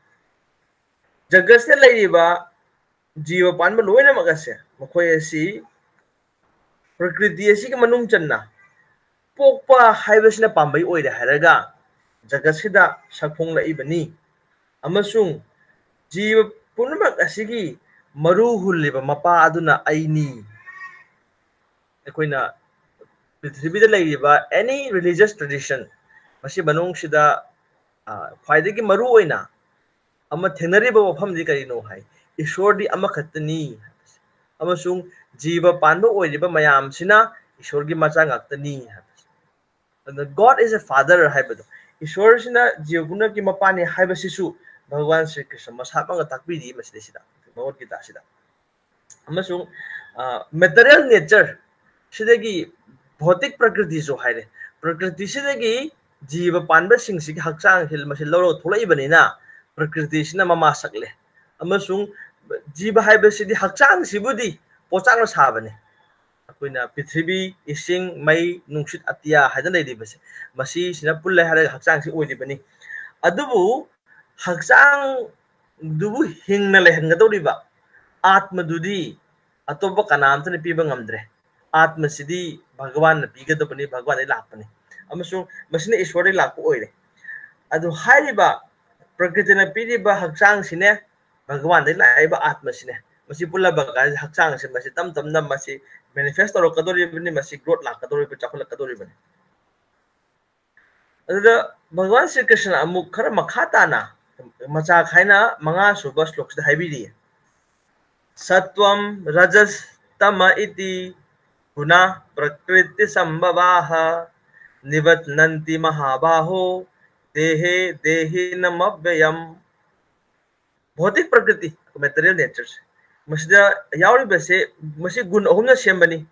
ꯖꯒꯠꯁꯤꯗ ꯂꯩꯔꯤꯕ ꯖꯤꯕ ꯄꯥꯟꯕ ꯂꯣꯏꯅꯃꯛ ꯑꯁꯦ, ꯃꯈꯣꯏ ꯑꯁꯤ ꯄ꯭ꯔꯀ꯭ꯔꯤꯇꯤ ꯑꯁꯤꯒꯤ ꯃꯅꯨꯡ ꯆꯟꯅ ꯄꯣꯛꯄ ꯍꯥꯏꯕꯁꯤꯅ ꯄꯥꯝꯕꯩ ꯑꯣꯏꯔꯦ ꯍꯥꯏꯔꯒ, ꯖꯒꯠꯁꯤꯗ ꯁꯛꯐꯣꯡꯂꯛꯏꯕꯅꯤ꯫ ꯑꯃꯁꯨꯡ ꯖꯤꯕ ꯄꯨꯝꯅꯃꯛ ꯑꯁꯤꯒꯤ ꯃꯔꯨ ꯍꯨꯜꯂꯤꯕ ꯃꯄꯥ ꯑꯗꯨꯅ ꯑꯩꯅꯤ"꯫ ꯑꯩꯈꯣꯏꯅ ꯄ꯭ꯔꯤꯊꯤꯕꯤꯗ ꯂꯩꯔꯤꯕ any religious tradition, ꯃꯁꯤ ꯃꯅꯨꯡꯁꯤꯗ, ꯑ, ꯈ꯭ꯋꯥꯏꯗꯒꯤ ꯃꯔꯨ ꯑꯣꯏꯅ ꯑꯃ ꯊꯦꯡꯅꯔꯤꯕ ꯋꯥꯐꯝꯗꯤ ꯀꯔꯤꯅꯣ ꯍꯥꯏ, ꯏꯁꯣꯔꯗꯤ ꯑꯃꯈꯛꯇꯅꯤ ꯍꯥꯏꯕꯁꯦ꯫ ꯑꯃꯁꯨꯡ ꯖꯤꯕ ꯄꯥꯟꯕ ꯑꯣꯏꯔꯤꯕ ꯃꯌꯥꯝꯁꯤꯅ ꯏꯁꯣꯔꯒꯤ ꯃꯆꯥ ꯉꯥꯛꯇꯅꯤ ꯍꯥꯏꯕꯁꯦ꯫ ꯑꯗꯨꯅ "God is a father" ꯍꯥꯏꯕꯗꯣ, ꯏꯁꯣꯔꯁꯤꯅ ꯖꯤꯕ ꯄꯨꯝꯅꯃꯛꯀꯤ ꯃꯄꯥꯅꯤ ꯍꯥꯏꯕꯁꯤꯁꯨ ꯚꯒꯋꯥꯟ ꯁ꯭ꯔꯤ ꯀ꯭ꯔꯤꯁꯅ ꯃꯁꯥꯃꯛꯅ ꯇꯥꯛꯄꯤꯔꯤ ꯃꯁꯤꯗꯩꯁꯤꯗ, ꯚꯒꯋꯠ ꯒꯤꯇꯥꯁꯤꯗ꯫ ꯑꯃꯁꯨꯡ, ꯑ, material nature ꯁꯤꯗꯒꯤ, ꯚꯧꯇꯤꯛ ꯄ꯭ꯔꯀ꯭ꯔꯤꯇꯤꯁꯨ ꯍꯥꯏꯔꯦ, ꯄ꯭ꯔꯀ꯭ꯔꯤꯇꯤꯁꯤꯗꯒꯤ ꯖꯤꯕ ꯄꯥꯟꯕꯁꯤꯡꯁꯤꯒꯤ ꯍꯛꯆꯥꯡꯁꯤ ꯃꯁꯤ ꯂꯧꯔꯒ ꯊꯣꯛꯂꯛꯏꯕꯅꯤꯅ ꯄ꯭ꯔꯀ꯭ꯔꯤꯇꯤꯁꯤꯅ ꯃꯃꯥ ꯁꯛꯂꯦ꯫ ꯑꯃꯁꯨꯡ ꯖꯤꯕ ꯍꯥꯏꯕꯁꯤꯗꯤ ꯍꯛꯆꯥꯡꯁꯤꯕꯨꯗꯤ ꯄꯣꯠꯆꯥꯛꯅ ꯁꯥꯕꯅꯤ꯫ ꯑꯩꯈꯣꯏꯅ ꯄ꯭ꯔꯤꯊꯤꯕꯤ, ꯏꯁꯤꯡ, ꯃꯩ, ꯅꯨꯡꯁꯤꯠ, ꯑꯇꯤꯌꯥ ꯍꯥꯏꯗꯅ ꯂꯩꯔꯤꯕꯁꯦ, ꯃꯁꯤꯁꯤꯅ ꯄꯨꯜꯂꯦ ꯍꯥꯏꯔꯒ ꯍꯛꯆꯥꯡꯁꯤ ꯑꯣꯏꯔꯤꯕꯅꯤ꯫ ꯑꯗꯨꯕꯨ ꯍꯛꯆꯥꯡꯗꯨꯕꯨ ꯍꯤꯡꯅ ꯂꯩꯍꯟꯒꯗꯧꯔꯤꯕ ꯑꯥꯠꯃꯗꯨꯗꯤ ꯑꯇꯣꯞꯄ ꯀꯅꯥꯝꯇꯅ ꯄꯤꯕ ꯉꯝꯗ꯭ꯔꯦ꯫ ꯑꯥꯠꯃꯁꯤꯗꯤ ꯚꯒꯋꯥꯟꯅ ꯄꯤꯒꯗꯕꯅꯤ, ꯚꯒꯋꯥꯟꯗꯒꯤ ꯂꯥꯛꯄꯅꯤ, ꯑꯃꯁꯨꯡ ꯃꯁꯤꯅ ꯏꯁꯣꯔꯗꯒꯤ ꯂꯥꯛꯄ ꯑꯣꯏꯔꯦ꯫ ꯑꯗꯨ ꯍꯥꯏꯔꯤꯕ ꯄ꯭ꯔꯀ꯭ꯔꯤꯇꯤꯅ ꯄꯤꯔꯤꯕ ꯍꯛꯆꯥꯡꯁꯤꯅꯦ, ꯚꯒꯋꯥꯟꯗꯒꯤ ꯂꯥꯛꯏꯕ ꯑꯥꯠꯃꯁꯤꯅꯦ꯫ ꯃꯁꯤ ꯄꯨꯜꯂꯕ ꯀꯥꯟꯁꯤꯗ ꯍꯛꯆꯥꯡꯁꯦ ꯃꯁꯤ ꯇꯞ ꯇꯞꯅ ꯃꯁꯤ manifest ꯇꯧꯔꯛꯀꯗꯧꯔꯤꯕꯅꯤ, ꯃꯁꯤ growth ꯂꯥꯛꯀꯗꯧꯔꯤꯕ, ꯆꯥꯎꯈꯠꯂꯛꯀꯗꯧꯔꯤꯕꯅꯤ꯫ ꯑꯗꯨꯗ ꯚꯒꯋꯥꯟ ꯁ꯭ꯔꯤ ꯀ꯭ꯔꯤꯁꯅ ꯑꯃꯨꯛ ꯈꯔ ꯃꯈꯥ ꯇꯥꯅ ꯃꯆꯥ ꯈꯥꯏꯅ ꯃꯉꯥ ꯁꯨꯕ ꯁ꯭ꯂꯣꯛꯁꯤꯗ ꯍꯥꯏꯕꯤꯔꯤ, "ꯁꯠꯋꯝ ꯔꯖꯁ ꯇꯃ ꯏꯇꯤ ꯒꯨꯅꯥ ꯄ꯭ꯔꯀ꯭ꯔꯤꯇꯤ ꯁꯝꯚꯕꯥꯍ ꯅꯤꯕꯠꯅꯟꯇꯤ ꯃꯍꯥꯕꯥꯍꯣ ꯗꯦꯍꯦ ꯗꯦꯍꯤꯅꯃꯕ꯭ꯌꯌꯝ"꯫ ꯚꯧꯇꯤꯛ ꯄ꯭ꯔꯀ꯭ꯔꯤꯇꯤ, material nature, ꯃꯁꯤꯗ ꯌꯥꯎꯔꯤꯕꯁꯦ, ꯃꯁꯤ ꯒꯨꯟ ꯑꯍꯨꯝꯅ ꯁꯦꯝꯕꯅꯤ: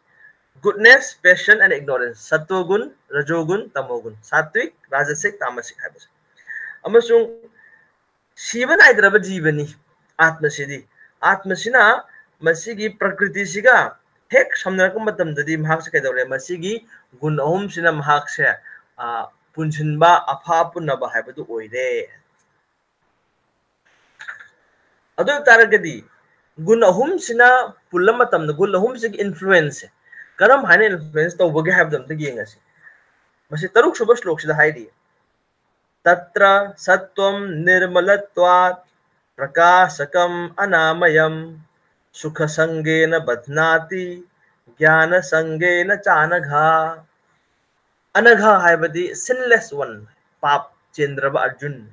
goodness, passion and ignorance, ꯁꯇꯣ ꯒꯨꯟ, ꯔꯖꯣ ꯒꯨꯟ, ꯇꯃꯣ ꯒꯨꯟ, ꯁꯥꯠꯋꯤꯛ, ꯔꯥꯖꯁꯤꯛ, ꯇꯥꯃꯁꯤꯛ ꯍꯥꯏꯕꯁꯦ꯫ ꯑꯃꯁꯨꯡ ꯁꯤꯕ ꯅꯥꯏꯗ꯭ꯔꯕ ꯖꯤꯕꯅꯤ ꯑꯥꯠꯃꯁꯤꯗꯤ꯫ ꯑꯥꯠꯃꯁꯤꯅ ꯃꯁꯤꯒꯤ ꯄ꯭ꯔꯀ꯭ꯔꯤꯇꯤꯁꯤꯒ ꯍꯦꯛ ꯁꯝꯅꯔꯛꯄ ꯃꯇꯝꯗꯗꯤ ꯃꯍꯥꯛꯁꯦ ꯀꯩꯗꯧꯔꯦ? ꯃꯁꯤꯒꯤ ꯒꯨꯟ ꯑꯍꯨꯝꯁꯤꯅ ꯃꯍꯥꯛꯁꯦ, ꯑ, ꯄꯨꯟꯁꯤꯟꯕ, ꯑꯐ ꯄꯨꯟꯅꯕ ꯍꯥꯏꯕꯗꯨ ꯑꯣꯏꯔꯦ꯫ ꯑꯗꯨ ꯑꯣꯏ ꯇꯥꯔꯒꯗꯤ ꯒꯨꯟ ꯑꯍꯨꯝꯁꯤꯅ ꯄꯨꯜꯂ ꯃꯇꯝꯗ ꯒꯨꯟ ꯑꯍꯨꯝꯁꯤꯒꯤ influence ꯁꯦ ꯀꯔꯝ ꯍꯥꯏꯅ influence ꯇꯧꯕꯒꯦ ꯍꯥꯏꯕꯗꯣ ꯑꯝꯇ ꯌꯦꯡꯉꯁꯤ꯫ ꯃꯁꯤ ꯇꯔꯨꯛ ꯁꯨꯕ ꯁ꯭ꯂꯣꯛꯁꯤꯗ ꯍꯥꯏꯔꯤ, "ꯇꯇ꯭ꯔ ꯁꯠꯋꯝ ꯅꯤꯔꯃꯂꯠꯋꯥꯠ ꯄ꯭ꯔꯀꯥꯁꯀꯝ ꯑꯅꯥꯃꯌꯝ ꯁꯨꯈ ꯁꯪꯒꯦꯅ ꯕꯙ꯭ꯅꯥꯇꯤ ꯒ꯭ꯌꯥꯅ ꯁꯪꯒꯦꯅ ꯆꯥꯅꯘ"꯫ ꯑꯅꯘ ꯍꯥꯏꯕꯗꯤ sinless one, ꯄꯥꯞ ꯆꯦꯟꯗ꯭ꯔꯕ ꯑꯔꯖꯨꯟ꯫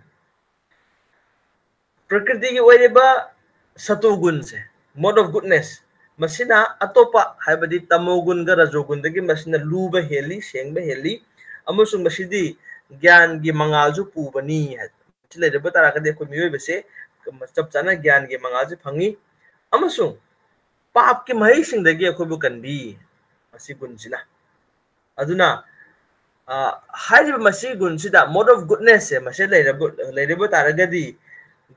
ꯄ꯭ꯔꯀ꯭ꯔꯤꯇꯤꯒꯤ ꯑꯣꯏꯔꯤꯕ ꯁꯇꯣꯒꯨꯟꯁꯦ, mode of goodness, ꯃꯁꯤꯅ ꯑꯇꯣꯞꯄ, ꯍꯥꯏꯕꯗꯤ ꯇꯃꯣꯒꯨꯟꯒ ꯔꯖꯣꯒꯨꯟꯗꯒꯤ ꯃꯁꯤꯅ ꯂꯨꯕ ꯍꯦꯜꯂꯤ, ꯁꯦꯡꯕ ꯍꯦꯜꯂꯤ, ꯑꯃꯁꯨꯡ ꯃꯁꯤꯗꯤ ꯒ꯭ꯌꯥꯟꯒꯤ ꯃꯉꯥꯜꯁꯨ ꯄꯨꯕꯅꯤ ꯍꯥꯏ꯫ ꯃꯁꯤ ꯂꯩꯔꯕ ꯇꯥꯔꯒꯗꯤ ꯑꯩꯈꯣꯏ ꯃꯤꯑꯣꯏꯕꯁꯦ ꯆꯞ ꯆꯥꯅ ꯒ꯭ꯌꯥꯟꯒꯤ ꯃꯉꯥꯜꯁꯦ ꯐꯪꯉꯤ, ꯑꯃꯁꯨꯡ ꯄꯥꯞꯀꯤ ꯃꯍꯩꯁꯤꯡꯗꯒꯤ ꯑꯩꯈꯣꯏꯕꯨ ꯀꯟꯕꯤ, ꯃꯁꯤ ꯒꯨꯟꯁꯤꯅ꯫ ꯑꯗꯨꯅ, ꯑ, ꯍꯥꯏꯔꯤꯕ ꯃꯁꯤ ꯒꯨꯟꯁꯤꯗ, mode of goodness ꯁꯦ, ꯃꯁꯤ ꯂꯩꯔꯕ, ꯂꯩꯔꯕ ꯇꯥꯔꯒꯗꯤ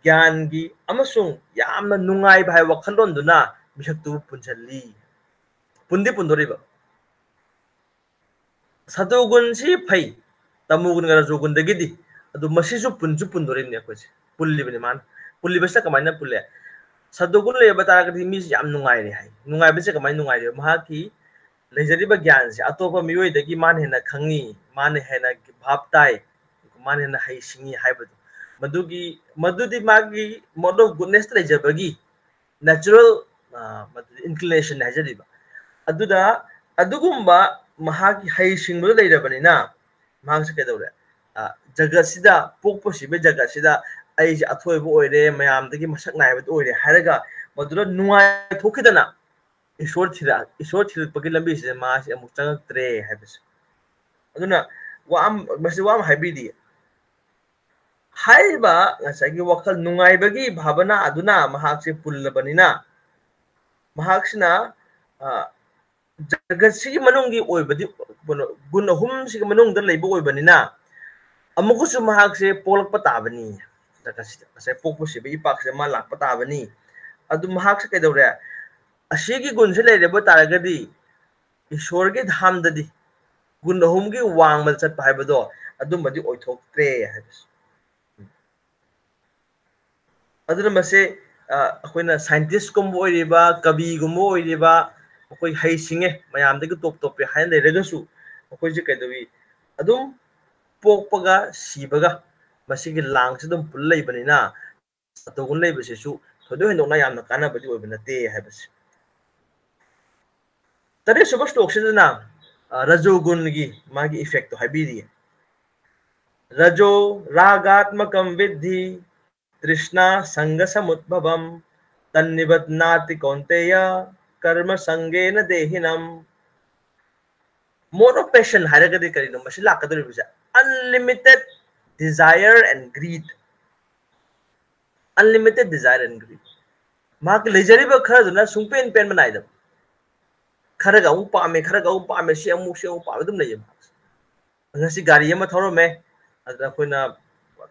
ꯒ꯭ꯌꯥꯟꯒꯤ ꯑꯃꯁꯨꯡ ꯌꯥꯝꯅ ꯅꯨꯡꯉꯥꯏꯕ ꯍꯥꯏꯕ ꯋꯥꯈꯜꯂꯣꯟꯗꯨꯅ ꯃꯤꯁꯛꯇꯨꯕꯨ ꯄꯨꯟꯁꯤꯜꯂꯤ꯫ ꯄꯨꯟꯗꯤ ꯄꯨꯟꯗꯣꯔꯤꯕ꯫ ꯁꯇꯣꯒꯨꯟꯁꯤ ꯐꯩ, ꯇꯃꯣꯒꯨꯟꯒ ꯔꯖꯣꯒꯨꯟꯗꯒꯤꯗꯤ꯫ ꯑꯗꯨ ꯃꯁꯤꯁꯨ ꯄꯨꯟꯁꯨ ꯄꯨꯟꯗꯣꯔꯤꯕꯅꯤ ꯑꯩꯈꯣꯏꯁꯦ꯫ ꯄꯨꯜꯂꯤꯕꯅꯤ ꯃꯥꯅ꯫ ꯄꯨꯜꯂꯤꯕꯁꯤꯅ ꯀꯃꯥꯏꯅ ꯄꯨꯜꯂꯦ? ꯁꯇꯣꯒꯨꯟ ꯂꯩꯔꯕ ꯇꯥꯔꯒꯗꯤ ꯃꯤꯁꯤ ꯌꯥꯝ ꯅꯨꯡꯉꯥꯏꯔꯦ ꯍꯥꯏ꯫ ꯅꯨꯡꯉꯥꯏꯕꯁꯦ ꯀꯃꯥꯏꯅ ꯅꯨꯡꯉꯥꯏꯔꯤꯕ? ꯃꯍꯥꯛꯀꯤ ꯂꯩꯖꯔꯤꯕ ꯒ꯭ꯌꯥꯟꯁꯦ ꯑꯇꯣꯞꯄ ꯃꯤꯑꯣꯏꯗꯒꯤ ꯃꯥꯅ ꯍꯦꯟꯅ ꯈꯪꯉꯤ, ꯃꯥꯅ ꯍꯦꯟꯅ ꯚꯥꯞ ꯇꯥꯏ, ꯃꯥꯅ ꯍꯦꯟꯅ ꯍꯩ ꯁꯤꯡꯉꯤ ꯍꯥꯏꯕꯗꯣ꯫ ꯃꯗꯨꯒꯤ ꯃꯗꯨꯗꯤ ꯃꯥꯒꯤ mode of goodness ꯂꯩꯖꯕꯒꯤ natural inclination ꯍꯥꯏꯖꯔꯤꯕ꯫ ꯑꯗꯨꯗ ꯑꯗꯨꯒꯨꯝꯕ ꯃꯍꯥꯛꯀꯤ ꯍꯩꯁꯤꯡꯕꯗꯨ ꯂꯩꯔꯕꯅꯤꯅ ꯃꯍꯥꯛꯁꯦ ꯀꯩꯗꯧꯔꯦ? ꯖꯒꯠꯁꯤꯗ, ꯄꯣꯛꯄ ꯁꯤꯕ ꯖꯒꯠꯁꯤꯗ ꯑꯩꯁꯦ ꯑꯊꯣꯏꯕ ꯑꯣꯏꯔꯦ, ꯃꯌꯥꯝꯗꯒꯤ ꯃꯁꯛ ꯅꯥꯏꯕꯗꯨ ꯑꯣꯏꯔꯦ ꯍꯥꯏꯔꯒ ꯃꯗꯨꯗ ꯅꯨꯡꯉꯥꯏꯊꯣꯛꯈꯤꯗꯅ ꯏꯁꯣꯔ ꯊꯤꯔꯛ-, ꯏꯁꯣꯔ ꯊꯤꯔꯛꯄꯒꯤ ꯂꯝꯕꯤꯁꯤꯗ ꯃꯥꯁꯦ ꯑꯃꯨꯛ ꯆꯪꯉꯛꯇ꯭ꯔꯦ ꯍꯥꯏꯕꯁꯦ꯫ ꯑꯗꯨꯅ ꯋꯥ ꯑꯃ, ꯃꯁꯤ ꯋꯥ ꯑꯃ ꯍꯥꯏꯕꯤꯔꯤ꯫ ꯍꯥꯏꯔꯤꯕ ꯉꯁꯥꯏꯒꯤ ꯋꯥꯈꯜ ꯅꯨꯡꯉꯥꯏꯕꯒꯤ ꯚꯥꯕꯅꯥ ꯑꯗꯨꯅ ꯃꯍꯥꯛꯁꯦ ꯄꯨꯜꯂꯕꯅꯤꯅ, ꯃꯍꯥꯛꯁꯤꯅ, ꯑ, ꯖꯒꯠꯁꯤꯒꯤ ꯃꯅꯨꯡꯒꯤ ꯑꯣꯏꯕꯗꯤ, ꯀꯩꯅꯣ, ꯒꯨꯟ ꯑꯍꯨꯝꯁꯤꯒꯤ ꯃꯅꯨꯡꯗ ꯂꯩꯕ ꯑꯣꯏꯕꯅꯤꯅ, ꯑꯃꯨꯛꯀꯁꯨ ꯃꯍꯥꯛꯁꯦ ꯄꯣꯛꯂꯛꯄ ꯇꯥꯕꯅꯤ꯫ ꯖꯒꯠꯁꯤꯗ ꯉꯁꯥꯏ ꯄꯣꯛꯄ ꯁꯤꯕ ꯏꯄꯥꯛꯁꯤꯗ ꯃꯥ ꯂꯥꯛꯄ ꯇꯥꯕꯅꯤ꯫ ꯑꯗꯨ ꯃꯍꯥꯛꯁꯦ ꯀꯩꯗꯧꯔꯦ? ꯑꯁꯤꯒꯤ ꯒꯨꯟꯁꯦ ꯂꯩꯔꯕ ꯇꯥꯔꯒꯗꯤ ꯏꯁꯣꯔꯒꯤ ꯙꯥꯝꯗꯗꯤ ꯒꯨꯟ ꯑꯍꯨꯝꯒꯤ ꯋꯥꯡꯃꯗ ꯆꯠꯄ ꯍꯥꯏꯕꯗꯣ ꯑꯗꯨꯝꯕꯗꯤ ꯑꯣꯏꯊꯣꯛꯇ꯭ꯔꯦ ꯍꯥꯏꯕꯁꯦ꯫ ꯑꯗꯨꯅ ꯃꯁꯦ, ꯑ, ꯑꯩꯈꯣꯏꯅ scientistꯀꯨꯝꯕ ꯑꯣꯏꯔꯤꯕ, ꯀꯕꯤꯒꯨꯝꯕ ꯑꯣꯏꯔꯤꯕ, ꯑꯩꯈꯣꯏ ꯍꯩꯁꯤꯡꯉꯦ, ꯃꯌꯥꯝꯗꯒꯤ top topꯄꯦ ꯍꯥꯏꯅ ꯂꯩꯔꯒꯁꯨ, ꯑꯩꯈꯣꯏꯁꯦ ꯀꯩꯗꯧꯏ? ꯑꯗꯨꯝ ꯄꯣꯛꯄꯒ ꯁꯤꯕꯒ ꯃꯁꯤꯒꯤ ꯂꯥꯡꯁꯤ ꯑꯗꯨꯝ ꯄꯨꯜ ꯂꯩꯕꯅꯤꯅ, ꯁꯠꯇꯣꯒꯨꯟ ꯂꯩꯕꯁꯤꯁꯨ ꯊꯣꯏꯗꯣꯛ ꯍꯦꯟꯗꯣꯛꯅ ꯌꯥꯝꯅ ꯀꯥꯟꯅꯕꯗꯤ ꯑꯣꯏꯕ ꯅꯠꯇꯦ ꯍꯥꯏꯕꯁꯦ꯫ ꯇꯔꯦꯠꯁꯨꯕ ꯁ꯭ꯂꯣꯛꯁꯤꯗꯅ, ꯑ, ꯔꯖꯣꯒꯨꯟꯒꯤ ꯃꯥꯒꯤ effectꯇꯣ ꯍꯥꯏꯕꯤꯔꯤꯌꯦ꯫ "ꯔꯖꯣ ꯔꯥꯒꯥꯠꯃꯀꯝ ꯕꯤꯗꯙꯤ ꯇ꯭ꯔꯤꯁꯅꯥ ꯁꯪꯒ ꯁꯃꯨꯗꯚꯕꯝ, ꯇꯟꯅꯤꯕꯠꯅꯥꯇꯤ ꯀꯧꯟꯇꯦꯌ ꯀꯔꯃ ꯁꯪꯒꯦꯅ ꯗꯦꯍꯤꯅꯝ"꯫ Mode of passion ꯍꯥꯏꯔꯒꯗꯤ ꯀꯔꯤꯅꯣ ꯃꯁꯤ ꯂꯥꯛꯀꯗꯧꯔꯤꯕꯁꯦ? Unlimited desire and greed. Unlimited desire and greed. ꯃꯍꯥꯛꯀꯤ ꯂꯩꯖꯔꯤꯕ ꯈꯔꯗꯨꯅ ꯁꯨꯡꯄꯦꯟ ꯄꯦꯟꯕ ꯅꯥꯏꯗꯕ꯫ ꯈꯔꯒ ꯑꯃꯨꯛ ꯄꯥꯝꯃꯦ, ꯈꯔꯒ ꯑꯃꯨꯛ ꯄꯥꯝꯃꯦ, ꯁꯤ ꯑꯃꯨꯛ, ꯁꯤ ꯑꯃꯨꯛ ꯄꯥꯝꯃꯦ, ꯑꯗꯨꯝ ꯂꯩꯌꯦꯕ꯫ ꯉꯁꯤ ꯒꯥꯔꯤ ꯑꯃ ꯊꯧꯔꯝꯃꯦ, ꯑꯗꯨꯗ ꯑꯩꯈꯣꯏꯅ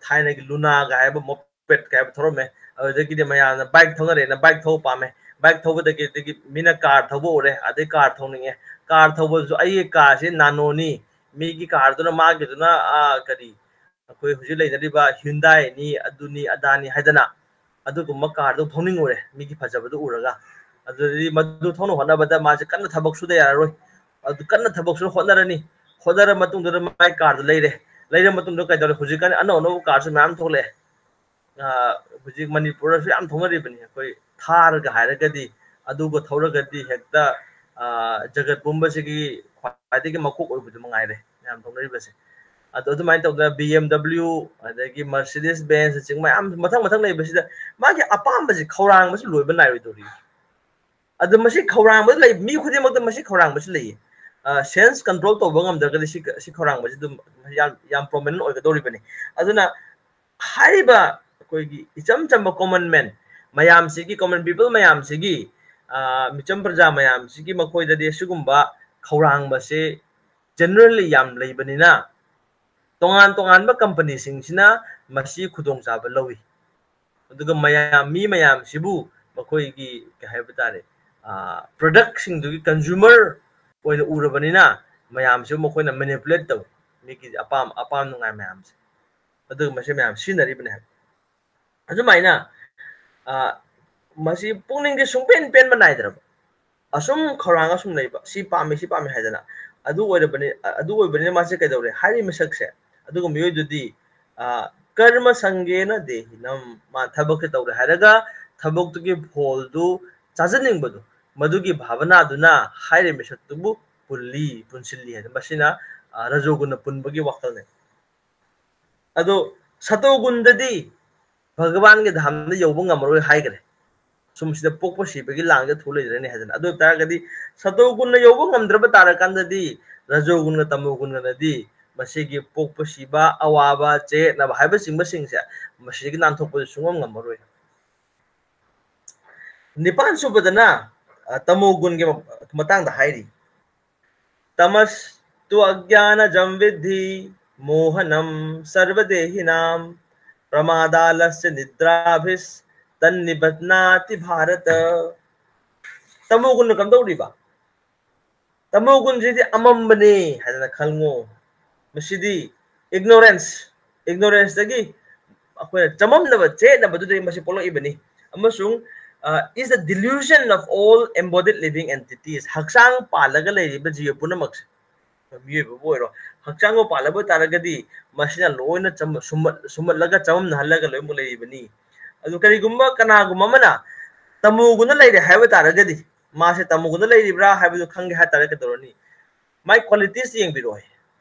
ꯊꯥꯏꯅꯒꯤ ꯂꯨꯅꯥꯒ ꯍꯥꯏꯕ mopedꯀ ꯍꯥꯏꯕ ꯊꯧꯔꯝꯃꯦ꯫ ꯑꯗꯨꯗꯒꯤꯗꯤ ꯃꯌꯥꯝꯅ bike ꯊꯧꯅꯔꯦꯅ bike ꯊꯧꯕ ꯄꯥꯝꯃꯦ, bike ꯊꯧꯕꯗꯒꯤ ꯑꯗꯒꯤ ꯃꯤꯅ car ꯊꯧꯕ ꯎꯔꯦ, ꯑꯗꯩ car ꯊꯧꯅꯤꯡꯉꯦ꯫ Car ꯊꯧꯕꯗꯨꯁꯨ ꯑꯩꯒꯤ carꯁꯤ nanoꯅꯤ, ꯃꯤꯒꯤ carꯗꯨꯅ, ꯃꯥꯒꯤꯗꯨꯅ, ꯑꯥ, ꯀꯔꯤ, ꯑꯩꯈꯣꯏ ꯍꯧꯖꯤꯛ ꯂꯩꯅꯔꯤꯕ Hyundaiꯅꯤ, ꯑꯗꯨꯅꯤ ꯑꯗꯥꯅꯤ ꯍꯥꯏꯗꯅ ꯑꯗꯨꯒꯨꯝꯕ carꯗꯨ ꯊꯧꯅꯤꯡꯉꯨꯔꯦ, ꯃꯤꯒꯤ ꯐꯖꯕꯗꯨ ꯎꯔꯒ꯫ ꯑꯗꯨꯗꯤ ꯃꯗꯨ ꯊꯧꯅ ꯍꯣꯠꯅꯕꯗ ꯃꯥꯁꯦ ꯀꯟꯅ ꯊꯕꯛ ꯁꯨꯗ ꯌꯥꯔꯔꯣꯏ꯫ ꯑꯗꯨ ꯀꯟꯅ ꯊꯕꯛ ꯁꯨ ꯍꯣꯠꯅꯔꯅꯤ꯫ ꯍꯣꯠꯅꯔ ꯃꯇꯨꯡꯗꯨꯗ ꯃꯥꯏ carꯗꯨ ꯂꯩꯔꯦ꯫ ꯂꯩꯔ ꯃꯇꯨꯡꯗ ꯀꯩꯗꯧꯔꯦ? ꯍꯧꯖꯤꯛꯀꯥꯟ ꯑꯅꯧ ꯑꯅꯧꯕ carꯁꯨ ꯃꯌꯥꯝ ꯊꯣꯛꯂꯛꯑꯦ꯫ ꯍꯧꯖꯤꯛ ꯃꯅꯤꯄꯨꯔꯗꯁꯨ ꯌꯥꯝ ꯊꯧꯅꯔꯤꯕꯅꯤ꯫ ꯑꯩꯈꯣꯏ ꯊꯥꯔꯒ ꯍꯥꯏꯔꯒꯗꯤ, ꯑꯗꯨꯒ ꯊꯧꯔꯒꯗꯤ ꯍꯦꯛꯇ ꯖꯒꯠ ꯄꯨꯝꯕꯁꯤꯒꯤ ꯈ꯭ꯋꯥꯏꯗꯒꯤ ꯃꯀꯣꯛ ꯑꯣꯏꯕꯗꯨ ꯃꯉꯥꯏꯔꯦ ꯃꯌꯥꯝ ꯊꯧꯅꯔꯤꯕꯁꯦ꯫ ꯑꯗꯣ ꯑꯗꯨꯃꯥꯏꯅ ꯇꯧꯗꯅ ꯕꯤ ꯑꯦꯝ ꯗꯕ꯭ꯂꯤꯎ, ꯑꯗꯒꯤ ꯃꯔꯁꯤꯗꯤꯁ ꯕꯦꯟꯁ ꯅꯆꯤꯡꯕ ꯃꯌꯥꯝ ꯃꯊꯪ ꯃꯊꯪ ꯂꯩꯕꯁꯤꯗ ꯃꯥꯒꯤ ꯑꯄꯥꯝꯕꯁꯤ ꯈꯧꯔꯥꯡꯕꯁꯤ ꯂꯣꯏꯕ ꯅꯥꯏꯔꯣꯏꯗꯧꯔꯤ꯫ ꯑꯗꯨ ꯃꯁꯤ ꯈꯧꯔꯥꯡꯕꯗ ꯂꯩ, ꯃꯤ ꯈꯨꯗꯤꯡꯃꯛꯇ ꯃꯁꯤ ꯈꯧꯔꯥꯡꯕꯁꯤ ꯂꯩꯌꯦ꯫ ꯁꯦꯟꯁ ꯀꯟꯇ꯭ꯔꯣꯜ ꯇꯧꯕ ꯉꯝꯗ꯭ꯔꯒꯗꯤ ꯁꯤ, ꯁꯤ ꯈꯧꯔꯥꯡꯕꯁꯤ ꯑꯗꯨꯝ ꯌꯥꯝ, ꯌꯥꯝ ꯄ꯭ꯔꯣꯃꯤꯅꯦꯟ ꯑꯣꯏꯒꯗꯧꯔꯤꯕꯅꯤ꯫ ꯑꯗꯨꯅ ꯍꯥꯏꯔꯤꯕ ꯑꯩꯈꯣꯏꯒꯤ ꯏꯆꯝ ꯆꯝꯕ ꯀꯣꯃꯟ ꯃꯦꯟ ꯃꯌꯥꯝꯁꯤꯒꯤ, ꯀꯣꯃꯟ ꯄꯤꯄꯜ ꯃꯌꯥꯝꯁꯤꯒꯤ, ꯃꯤꯆꯝ ꯄ꯭ꯔꯖꯥ ꯃꯌꯥꯝꯁꯤꯒꯤ ꯃꯈꯣꯏꯗꯗꯤ ꯑꯁꯤꯒꯨꯝꯕ ꯈꯧꯔꯥꯡꯕꯁꯦ ꯖꯦꯅꯔꯦꯜꯂꯤ ꯌꯥꯝ ꯂꯩꯕꯅꯤꯅ, ꯇꯣꯉꯥꯟ ꯇꯣꯉꯥꯟꯕ ꯀꯝꯄꯅꯤꯁꯤꯡꯁꯤꯅ ꯃꯁꯤ ꯈꯨꯗꯣꯡꯆꯥꯕ ꯂꯧꯏ꯫ ꯑꯗꯨꯒ ꯃꯌꯥꯝ, ꯃꯤ ꯃꯌꯥꯝꯁꯤꯕꯨ ꯃꯈꯣꯏꯒꯤ, ꯀꯩ ꯍꯥꯏꯕ ꯇꯥꯔꯦ, ꯄ꯭ꯔꯗꯛꯁꯤꯡꯗꯨꯒꯤ ꯀꯟꯖꯨꯃꯔ ꯑꯣꯏꯅ ꯎꯔꯕꯅꯤꯅ, ꯃꯌꯥꯝꯁꯤꯕꯨ ꯃꯈꯣꯏꯅ ꯃꯦꯅꯤꯄꯨꯂꯦꯠ ꯇꯧꯏ, ꯃꯤꯒꯤ ꯑꯄꯥꯝ, ꯑꯄꯥꯝ ꯅꯨꯡꯉꯥꯏ ꯃꯌꯥꯝꯁꯦ꯫ ꯑꯗꯨꯒ ꯃꯁꯤ ꯃꯌꯥꯝ ꯁꯤꯖꯤꯟꯅꯔꯤꯕꯅꯦ ꯍꯥꯏꯕ꯫ ꯑꯗꯨꯃꯥꯏꯅ ꯃꯁꯤ ꯄꯨꯛꯅꯤꯡꯁꯦ ꯁꯨꯡꯄꯦꯟ ꯄꯦꯟꯕ ꯅꯥꯏꯗ꯭ꯔꯕ, ꯑꯁꯨꯝ ꯈꯧꯔꯥꯡ ꯑꯁꯨꯝ ꯂꯩꯕ, ꯁꯤ ꯄꯥꯝꯃꯤ, ꯁꯤ ꯄꯥꯝꯃꯤ ꯍꯥꯏꯗꯅ꯫ ꯑꯗꯨ ꯑꯣꯏꯔꯕꯅꯤ, ꯑꯗꯨ ꯑꯣꯏꯕꯅꯤꯅ ꯃꯥꯁꯦ ꯀꯩꯗꯧꯔꯦ? ꯍꯥꯏꯔꯤꯕ ꯃꯤꯁꯛꯁꯦ, ꯑꯗꯨꯒ ꯃꯤꯑꯣꯏꯗꯨꯗꯤ ꯀꯔꯃ ꯁꯪꯒꯦꯅ ꯗꯦꯍꯤꯅꯝ, ꯃꯥ ꯊꯕꯛꯁꯦ ꯇꯧꯔꯦ ꯍꯥꯏꯔꯒ ꯊꯕꯛꯇꯨꯒꯤ ꯐꯣꯜꯗꯨ ꯆꯥꯖꯅꯤꯡꯕꯗꯣ, ꯃꯗꯨꯒꯤ ꯚꯥꯕꯅꯥꯗꯨꯅ ꯍꯥꯏꯔꯤꯕ ꯃꯤꯁꯛꯇꯨꯕꯨ ꯄꯨꯜꯂꯤ, ꯄꯨꯟꯁꯤꯜꯂꯤ ꯍꯥꯏꯅ꯫ ꯃꯁꯤꯅ ꯔꯖꯣꯒꯨꯟꯅ ꯄꯨꯟꯕꯒꯤ ꯋꯥꯈꯜꯅꯦ꯫ ꯑꯗꯣ ꯁꯇꯣꯒꯨꯟꯗꯗꯤ ꯚꯒꯋꯥꯟꯒꯤ ꯙꯥꯝꯗ ꯌꯧꯕ ꯉꯝꯃꯔꯣꯏ ꯍꯥꯏꯈ꯭ꯔꯦ꯫ ꯁꯨꯝ ꯁꯤꯗ ꯄꯣꯛꯄ ꯁꯤꯕꯒꯤ ꯂꯥꯡꯗ ꯊꯣꯛ ꯂꯩꯖꯔꯅꯤ ꯍꯥꯏꯗꯅ꯫ ꯑꯗꯨ ꯑꯣꯏ ꯇꯥꯔꯒꯗꯤ ꯁꯇꯣꯒꯨꯟꯅ ꯌꯧꯕ ꯉꯝꯗ꯭ꯔꯕ ꯇꯥꯔꯀꯥꯟꯗꯗꯤ ꯔꯖꯣꯒꯨꯟꯒ ꯇꯃꯣꯒꯨꯟꯒꯅꯗꯤ ꯃꯁꯤꯒꯤ ꯄꯣꯛꯄ ꯁꯤꯕ, ꯑꯋꯥꯕ, ꯆꯌꯦꯠꯅꯕ ꯍꯥꯏꯕꯆꯤꯡꯕꯁꯤꯡꯁꯦ ꯃꯁꯤꯗꯒꯤ ꯅꯥꯟꯊꯣꯛꯄꯗꯤ ꯁꯨꯡꯉꯝ ꯉꯝꯃꯔꯣꯏ꯫ ꯅꯤꯄꯥꯟ ꯁꯨꯕꯗꯅ ꯇꯃꯣꯒꯨꯟꯒꯤ ꯃꯇꯥꯡꯗ ꯍꯥꯏꯔꯤ꯫ ꯇꯃꯁ ꯇꯨ ꯑꯒ꯭ꯌꯥꯅꯖꯝ ꯕꯤꯗ꯭ꯙꯤ ꯃꯣꯍꯅꯝ ꯁꯔ꯭ꯕꯗꯦꯍꯤꯅꯥꯝ ꯄ꯭ꯔꯃꯥꯗꯥꯂꯁ꯭ꯌ ꯅꯤꯗ꯭ꯔꯥꯚꯤꯁ ꯇꯟꯅꯤꯕꯠꯅꯥꯇꯤ ꯚꯥꯔꯇ꯫ ꯇꯃꯣꯒꯨꯟꯅ ꯀꯝꯗꯧꯔꯤꯕ? ꯇꯃꯣꯒꯨꯟꯁꯤꯗꯤ ꯑꯃꯝꯕꯅꯤ ꯍꯥꯏꯗꯅ ꯈꯪꯉꯣ꯫ ꯃꯁꯤꯗꯤ ꯏꯒꯅꯣꯔꯦꯟꯁ, ꯏꯒꯅꯣꯔꯦꯟꯁꯇꯒꯤ ꯑꯩꯈꯣꯏꯅ ꯆꯃꯝꯅꯕ, ꯆꯌꯦꯠꯅꯕꯗꯨꯗꯒꯤ ꯃꯁꯤ ꯄꯣꯛꯂꯛꯏꯕꯅꯤ꯫ ꯑꯃꯁꯨꯡ is the delusion of all embodied living entities, ꯍꯛꯆꯥꯡ ꯄꯥꯜꯂꯒ ꯂꯩꯔꯤꯕ ꯖꯤꯕ ꯄꯨꯝꯅꯃꯛꯁꯦ꯫ ꯃꯤꯑꯣꯏꯕꯕꯨ ꯑꯣꯏꯔꯣ, ꯍꯛꯆꯥꯡꯕꯨ ꯄꯥꯜꯂꯕ ꯇꯥꯔꯒꯗꯤ ꯃꯁꯤꯅ ꯂꯣꯏꯅ ꯆꯝ-, ꯁꯨꯝꯃꯠ-, ꯁꯨꯝꯃꯠꯂꯒ ꯆꯃꯝꯅꯍꯜꯂꯒ ꯂꯣꯏꯅꯃꯛ ꯂꯩꯔꯤꯕꯅꯤ꯫ ꯑꯗꯨ ꯀꯔꯤꯒꯨꯝꯕ ꯀꯅꯥꯒꯨꯝꯕ ꯑꯃꯅ ꯇꯃꯣꯒꯨꯟꯗ ꯂꯩꯔꯦ ꯍꯥꯏꯕ ꯇꯥꯔꯒꯗꯤ, ꯃꯥꯁꯦ ꯇꯃꯣꯒꯨꯟꯗ ꯂꯩꯔꯤꯕ꯭ꯔꯥ ꯍꯥꯏꯕꯗꯨ ꯈꯪꯒꯦ ꯍꯥꯏ ꯇꯥꯔꯒꯗꯤ ꯀꯩꯗꯧꯔꯅꯤ? ꯃꯥꯏ qualities ꯌꯦꯡꯕꯤꯔꯣ꯫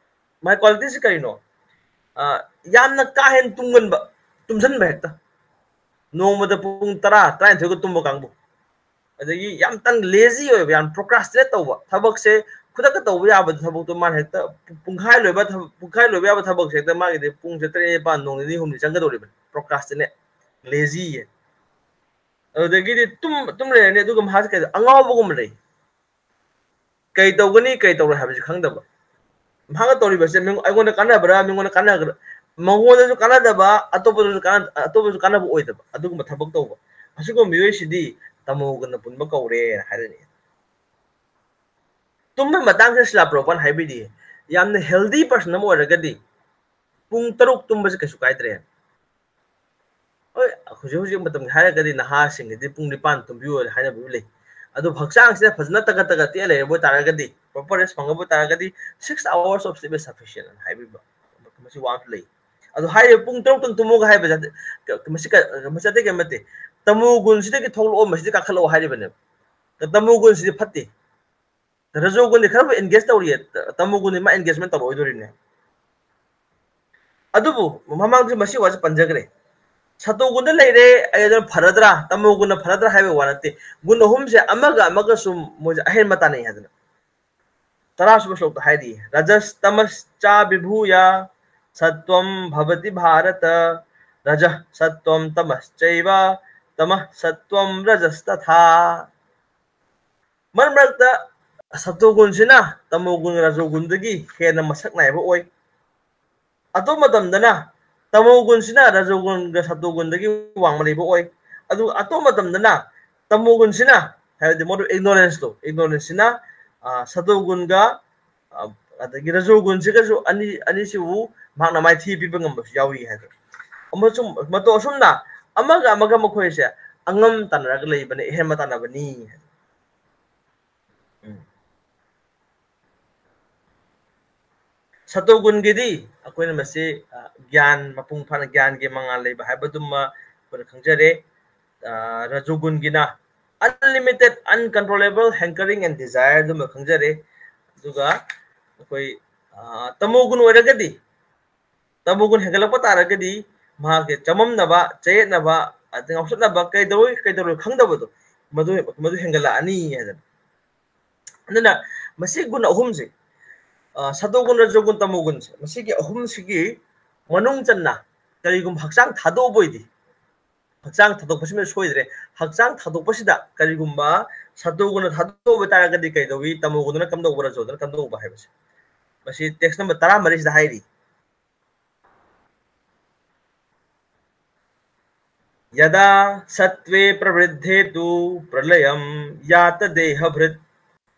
ꯃꯥꯏ qualities ꯀꯔꯤꯅꯣ? ꯑ, ꯌꯥꯝꯅ ꯀꯥ ꯍꯦꯟꯅ ꯇꯨꯝꯒꯟꯕ, ꯇꯨꯝꯁꯤꯟꯕ ꯍꯦꯛꯇ꯫ ꯅꯣꯡꯃꯗ ꯄꯨꯡ ꯇꯔꯥ, ꯇꯔꯥꯅꯤꯊꯣꯏꯒ ꯇꯨꯝꯕ ꯀꯥꯡꯕꯨ꯫ ꯑꯗꯒꯤ ꯌꯥꯝ ꯇꯟ-, lazy ꯑꯣꯏꯕ, ꯌꯥꯝ procrastinate ꯇꯧꯕ꯫ ꯊꯕꯛꯁꯦ ꯈꯨꯗꯛꯇ ꯇꯧꯕ ꯌꯥꯕ ꯊꯕꯛꯇꯣ ꯃꯥꯅ ꯍꯦꯛꯇ ꯄꯨꯡꯈꯥꯏ ꯂꯣꯏꯕ ꯊꯕꯛ, ꯄꯨꯡꯈꯥꯏ ꯂꯣꯏꯕ ꯌꯥꯕ ꯊꯕꯛꯁꯦ ꯍꯦꯛꯇ ꯃꯥꯒꯤꯗꯤ ꯄꯨꯡꯁꯦ ꯇꯔꯦꯠ, ꯅꯤꯄꯥꯟ, ꯅꯣꯡ ꯅꯤꯅꯤ ꯍꯨꯝꯅꯤ ꯆꯪꯒꯗꯧꯔꯤꯕꯅꯤ꯫ Procrastinate, lazy ꯌꯦ꯫ ꯑꯗꯨꯗꯒꯤꯗꯤ ꯇꯨꯝ-, ꯇꯨꯝ ꯂꯩꯔꯅꯤ, ꯑꯗꯨꯒ ꯃꯍꯥꯛꯁꯦ ꯀꯩꯗ-, ꯑꯉꯥꯎꯕꯒꯨꯝꯕ ꯂꯩ꯫ ꯀꯩ ꯇꯧꯒꯅꯤ, ꯀꯩ ꯇꯧꯔꯣꯏ ꯍꯥꯏꯕꯁꯤ ꯈꯪꯗꯕ꯫ ꯃꯍꯥꯛꯅ ꯇꯧꯔꯤꯕꯁꯦ ꯃꯤꯉꯣ-, ꯑꯩꯉꯣꯟꯗ ꯀꯥꯟꯅꯕ꯭ꯔꯥ, ꯃꯤꯉꯣꯟꯗ ꯀꯥꯟꯅꯒꯗ꯭ꯔꯥ? ꯃꯉꯣꯟꯗꯁꯨ ꯀꯥꯟꯅꯗꯕ, ꯑꯇꯣꯞꯄꯗꯁꯨ ꯀꯥꯟꯅ-, ꯑꯇꯣꯞꯄꯁꯨ ꯀꯥꯟꯅꯕ ꯑꯣꯏꯗꯕ, ꯑꯗꯨꯒꯨꯝꯕ ꯊꯕꯛ ꯇꯧꯕ꯫ ꯑꯁꯤꯒꯨꯝꯕ ꯃꯤꯑꯣꯏꯁꯤꯗꯤ ꯇꯃꯣꯒꯨꯟꯅ ꯄꯨꯟꯕ ꯀꯧꯔꯦꯅ ꯍꯥꯏꯔꯅꯤ꯫ ꯇꯨꯝꯕꯒꯤ ꯃꯇꯥꯡꯁꯤꯗ ꯁꯤꯂꯥ ꯄ꯭ꯔꯚꯨꯄꯥꯗꯅ ꯍꯥꯏꯕꯤꯔꯤ, ꯌꯥꯝꯅ healthy person ꯑꯃ ꯑꯣꯏꯔꯒꯗꯤ ꯄꯨꯡ ꯇꯔꯨꯛ ꯇꯨꯝꯕꯁꯦ ꯀꯩꯁꯨ ꯀꯥꯏꯗ꯭ꯔꯦ꯫ ꯍꯣꯏ, ꯍꯧꯖꯤꯛ ꯍꯧꯖꯤꯛ ꯃꯇꯝꯒꯤ ꯍꯥꯏꯔꯒꯗꯤ ꯅꯍꯥꯁꯤꯡꯒꯤꯗꯤ ꯄꯨꯡ ꯅꯤꯄꯥꯟ ꯇꯨꯝꯕꯤꯌꯨ ꯍꯥꯏꯅꯕ ꯂꯩ꯫ ꯑꯗꯨꯕꯨ ꯍꯛꯆꯥꯡꯁꯤꯗ ꯐꯖꯅ ꯇꯒꯠ ꯇꯒꯠ ꯇꯦꯛꯑ ꯂꯩꯔꯕ ꯑꯣꯏ ꯇꯥꯔꯒꯗꯤ, proper rest ꯐꯪꯉꯕ ꯑꯣꯏ ꯇꯥꯔꯒꯗꯤ, six hours of sleep is sufficient ꯍꯥꯏꯕꯤꯕ ꯃꯁꯤ ꯋꯥ ꯑꯃꯁꯨ ꯂꯩ꯫ ꯑꯗꯨ ꯍꯥꯏꯔꯤꯕ ꯄꯨꯡ ꯇꯔꯨꯛꯇꯪ ꯇꯨꯝꯃꯨꯒ ꯍꯥꯏꯕꯁꯦ ꯃꯁꯤ ꯀ-, ꯃꯁꯤ ꯑꯇꯩ ꯀꯔꯤꯝ ꯅꯠꯇꯦ꯫ ꯇꯃꯣ ꯒꯨꯟꯁꯤꯗꯒꯤ ꯊꯣꯛꯂꯛꯑꯣ, ꯃꯁꯤꯗꯤ ꯀꯥꯈꯠꯂꯛꯑꯣ ꯍꯥꯏꯔꯤꯕꯅꯦꯕ꯫ ꯇꯃꯣ ꯒꯨꯟꯁꯤꯗꯤ ꯐꯠꯇꯦ꯫ ꯔꯖꯣꯒꯨꯟꯗꯤ ꯈꯔꯕꯨ engage ꯇꯧꯔꯤꯌꯦ, ꯇ-, ꯇꯃꯣꯒꯨꯟꯗꯤ ꯃꯥ engagement ꯇꯧꯔꯛꯑꯣꯏꯗꯣꯔꯤꯕꯅꯦ꯫ ꯑꯗꯨꯕꯨ ꯃꯃꯥꯡꯗꯁꯨ ꯃꯁꯤ ꯋꯥꯁꯦ ꯄꯟꯖꯈ꯭ꯔꯦ꯫ ꯁꯇꯣꯒꯨꯟꯗ ꯂꯩꯔꯦ, ꯑꯩ ꯑꯗꯨꯅ ꯐꯔꯗ꯭ꯔꯥ, ꯇꯃꯣꯒꯨꯟꯅ ꯐꯔꯗ꯭ꯔꯥ ꯍꯥꯏꯕꯒꯤ ꯋꯥ ꯅꯠꯇꯦ꯫ ꯒꯨꯟ ꯑꯍꯨꯝꯁꯦ ꯑꯃꯒ ꯑꯃꯒ ꯁꯨꯝ ꯃꯣꯏꯁꯦ ꯑꯍꯦꯟꯕ ꯇꯥꯟꯅꯩ ꯍꯥꯏꯗꯅ꯫ ꯇꯔꯥꯁꯨꯕ ꯁ꯭ꯂꯣꯛꯇ ꯍꯥꯏꯔꯤ, "ꯔꯖꯁ ꯇꯃꯁ ꯆꯥ ꯕꯤꯚꯨꯌꯥ ꯁꯠꯋꯝ ꯚꯕꯇꯤ ꯚꯥꯔꯇ, ꯔꯖ ꯁꯠꯋꯝ ꯇꯃꯁ ꯆꯩꯕ, ꯇꯃ ꯁꯠꯋꯝ ꯔꯖꯁ ꯇꯊꯥ"꯫ ꯃꯔꯛ ꯃꯔꯛꯇ ꯁꯇꯣꯒꯨꯟꯁꯤꯅ ꯇꯃꯣꯒꯨꯟ ꯔꯖꯣꯒꯨꯟꯗꯒꯤ ꯍꯦꯟꯅ ꯃꯁꯛ ꯅꯥꯏꯕ ꯑꯣꯏ꯫ ꯑꯇꯣꯞꯄ ꯃꯇꯝꯗꯅ ꯇꯃꯣꯒꯨꯟꯁꯤꯅ ꯔꯖꯣꯒꯨꯟꯒ ꯁꯇꯣꯒꯨꯟꯗꯒꯤ ꯋꯥꯡꯃ ꯂꯩꯕ ꯑꯣꯏ꯫ ꯑꯗꯨꯒ ꯑꯇꯣꯞꯄ ꯃꯇꯝꯗꯅ ꯇꯃꯣꯒꯨꯟꯁꯤꯅ, ꯍꯥꯏꯕꯗꯤ ꯃꯣꯏ ignorance ꯇꯣ, ignorance ꯁꯤꯅ, ꯑ, ꯁꯇꯣꯒꯨꯟꯒ, ꯑ, ꯑꯗꯒꯤ ꯔꯖꯣꯒꯨꯟꯁꯤꯒꯁꯨ ꯑꯅꯤ, ꯑꯅꯤꯁꯤꯕꯨ ꯃꯍꯥꯛꯅ ꯃꯥꯏꯊꯤ ꯄꯤꯕ ꯉꯝꯕꯁꯨ ꯌꯥꯎꯏ ꯍꯥꯏꯗꯅ꯫ ꯑꯃꯁꯨꯡ ꯃꯇꯧ ꯑꯁꯨꯝꯅ ꯑꯃꯒ ꯑꯃꯒ ꯃꯈꯣꯏꯁꯦ ꯑꯉꯝ ꯇꯥꯟꯅꯔꯒ ꯂꯩꯕꯅꯤ, ꯑꯍꯦꯟꯕ ꯇꯥꯟꯅꯕꯅꯤ꯫ ꯎꯝ꯫ ꯁꯇꯣꯒꯨꯟꯒꯤꯗꯤ ꯑꯩꯈꯣꯏꯅ ꯃꯁꯤ, ꯑ, ꯒ꯭ꯌꯥꯟ, ꯃꯄꯨꯡ ꯐꯥꯅ ꯒ꯭ꯌꯥꯟꯒꯤ ꯃꯉꯥꯜ ꯂꯩꯕ ꯍꯥꯏꯕꯗꯨꯃ ꯑꯩꯈꯣꯏꯅ ꯈꯪꯖꯔꯦ꯫ ꯑ, ꯔꯖꯣꯒꯨꯟꯒꯤꯅ unlimited, uncontrollable hankering and desire ꯑꯗꯨꯃ ꯈꯪꯖꯔꯦ꯫ ꯑꯗꯨꯒ ꯑꯩꯈꯣꯏ, ꯑ, ꯇꯃꯣꯒꯨꯟ ꯑꯣꯏꯔꯒꯗꯤ, ꯇꯃꯣꯒꯨꯟ ꯍꯦꯟꯒꯠꯂꯛꯄ ꯇꯥꯔꯒꯗꯤ ꯃꯍꯥꯛꯁꯦ ꯆꯃꯝꯅꯕ, ꯆꯌꯦꯠꯅꯕ, ꯑꯗꯩ ꯉꯥꯎꯆꯠꯅꯕ, ꯀꯩꯗꯧꯔꯤ, ꯀꯩꯗꯧꯔꯣꯏ ꯈꯪꯗꯕꯗꯣ, ꯃꯗꯨ, ꯃꯗꯨ ꯍꯦꯟꯒꯠꯂꯛꯑꯅꯤ ꯍꯥꯏꯗꯅ꯫ ꯑꯗꯨꯅ ꯃꯁꯤ ꯒꯨꯟ ꯑꯍꯨꯝꯁꯦ, ꯑ, ꯁꯇꯣꯒꯨꯟ, ꯔꯖꯣꯒꯨꯟ, ꯇꯃꯣꯒꯨꯟꯁꯦ, ꯃꯁꯤꯒꯤ ꯑꯍꯨꯝꯁꯤꯒꯤ ꯃꯅꯨꯡ ꯆꯟꯅ ꯀꯔꯤꯒꯨꯝꯕ ꯍꯛꯆꯥꯡ ꯊꯥꯗꯣꯛꯑꯕ ꯑꯣꯏꯗꯤ, ꯍꯛꯆꯥꯡ ꯊꯥꯗꯣꯛꯄꯁꯤꯃ ꯁꯣꯏꯗ꯭ꯔꯦ꯫ ꯍꯛꯆꯥꯡ ꯊꯥꯗꯣꯛꯄꯁꯤꯗ ꯀꯔꯤꯒꯨꯝꯕ ꯁꯇꯣꯒꯨꯟꯅ ꯊꯥꯗꯣꯛꯑꯕ ꯇꯥꯔꯒꯗꯤ ꯀꯩꯗꯧꯏ, ꯇꯃꯣꯒꯨꯟꯗꯨꯅ ꯀꯝꯗꯧꯕ, ꯔꯖꯣꯗꯨꯅ ꯀꯝꯗꯧꯕ ꯍꯥꯏꯕꯁꯦ꯫ ꯃꯁꯤ text number ꯇꯔꯥꯃꯔꯤꯁꯤꯗ ꯍꯥꯏꯔꯤ꯫ यदा सत्त्वे प्रवृद्धे तु प्रलयं यात देहभृत्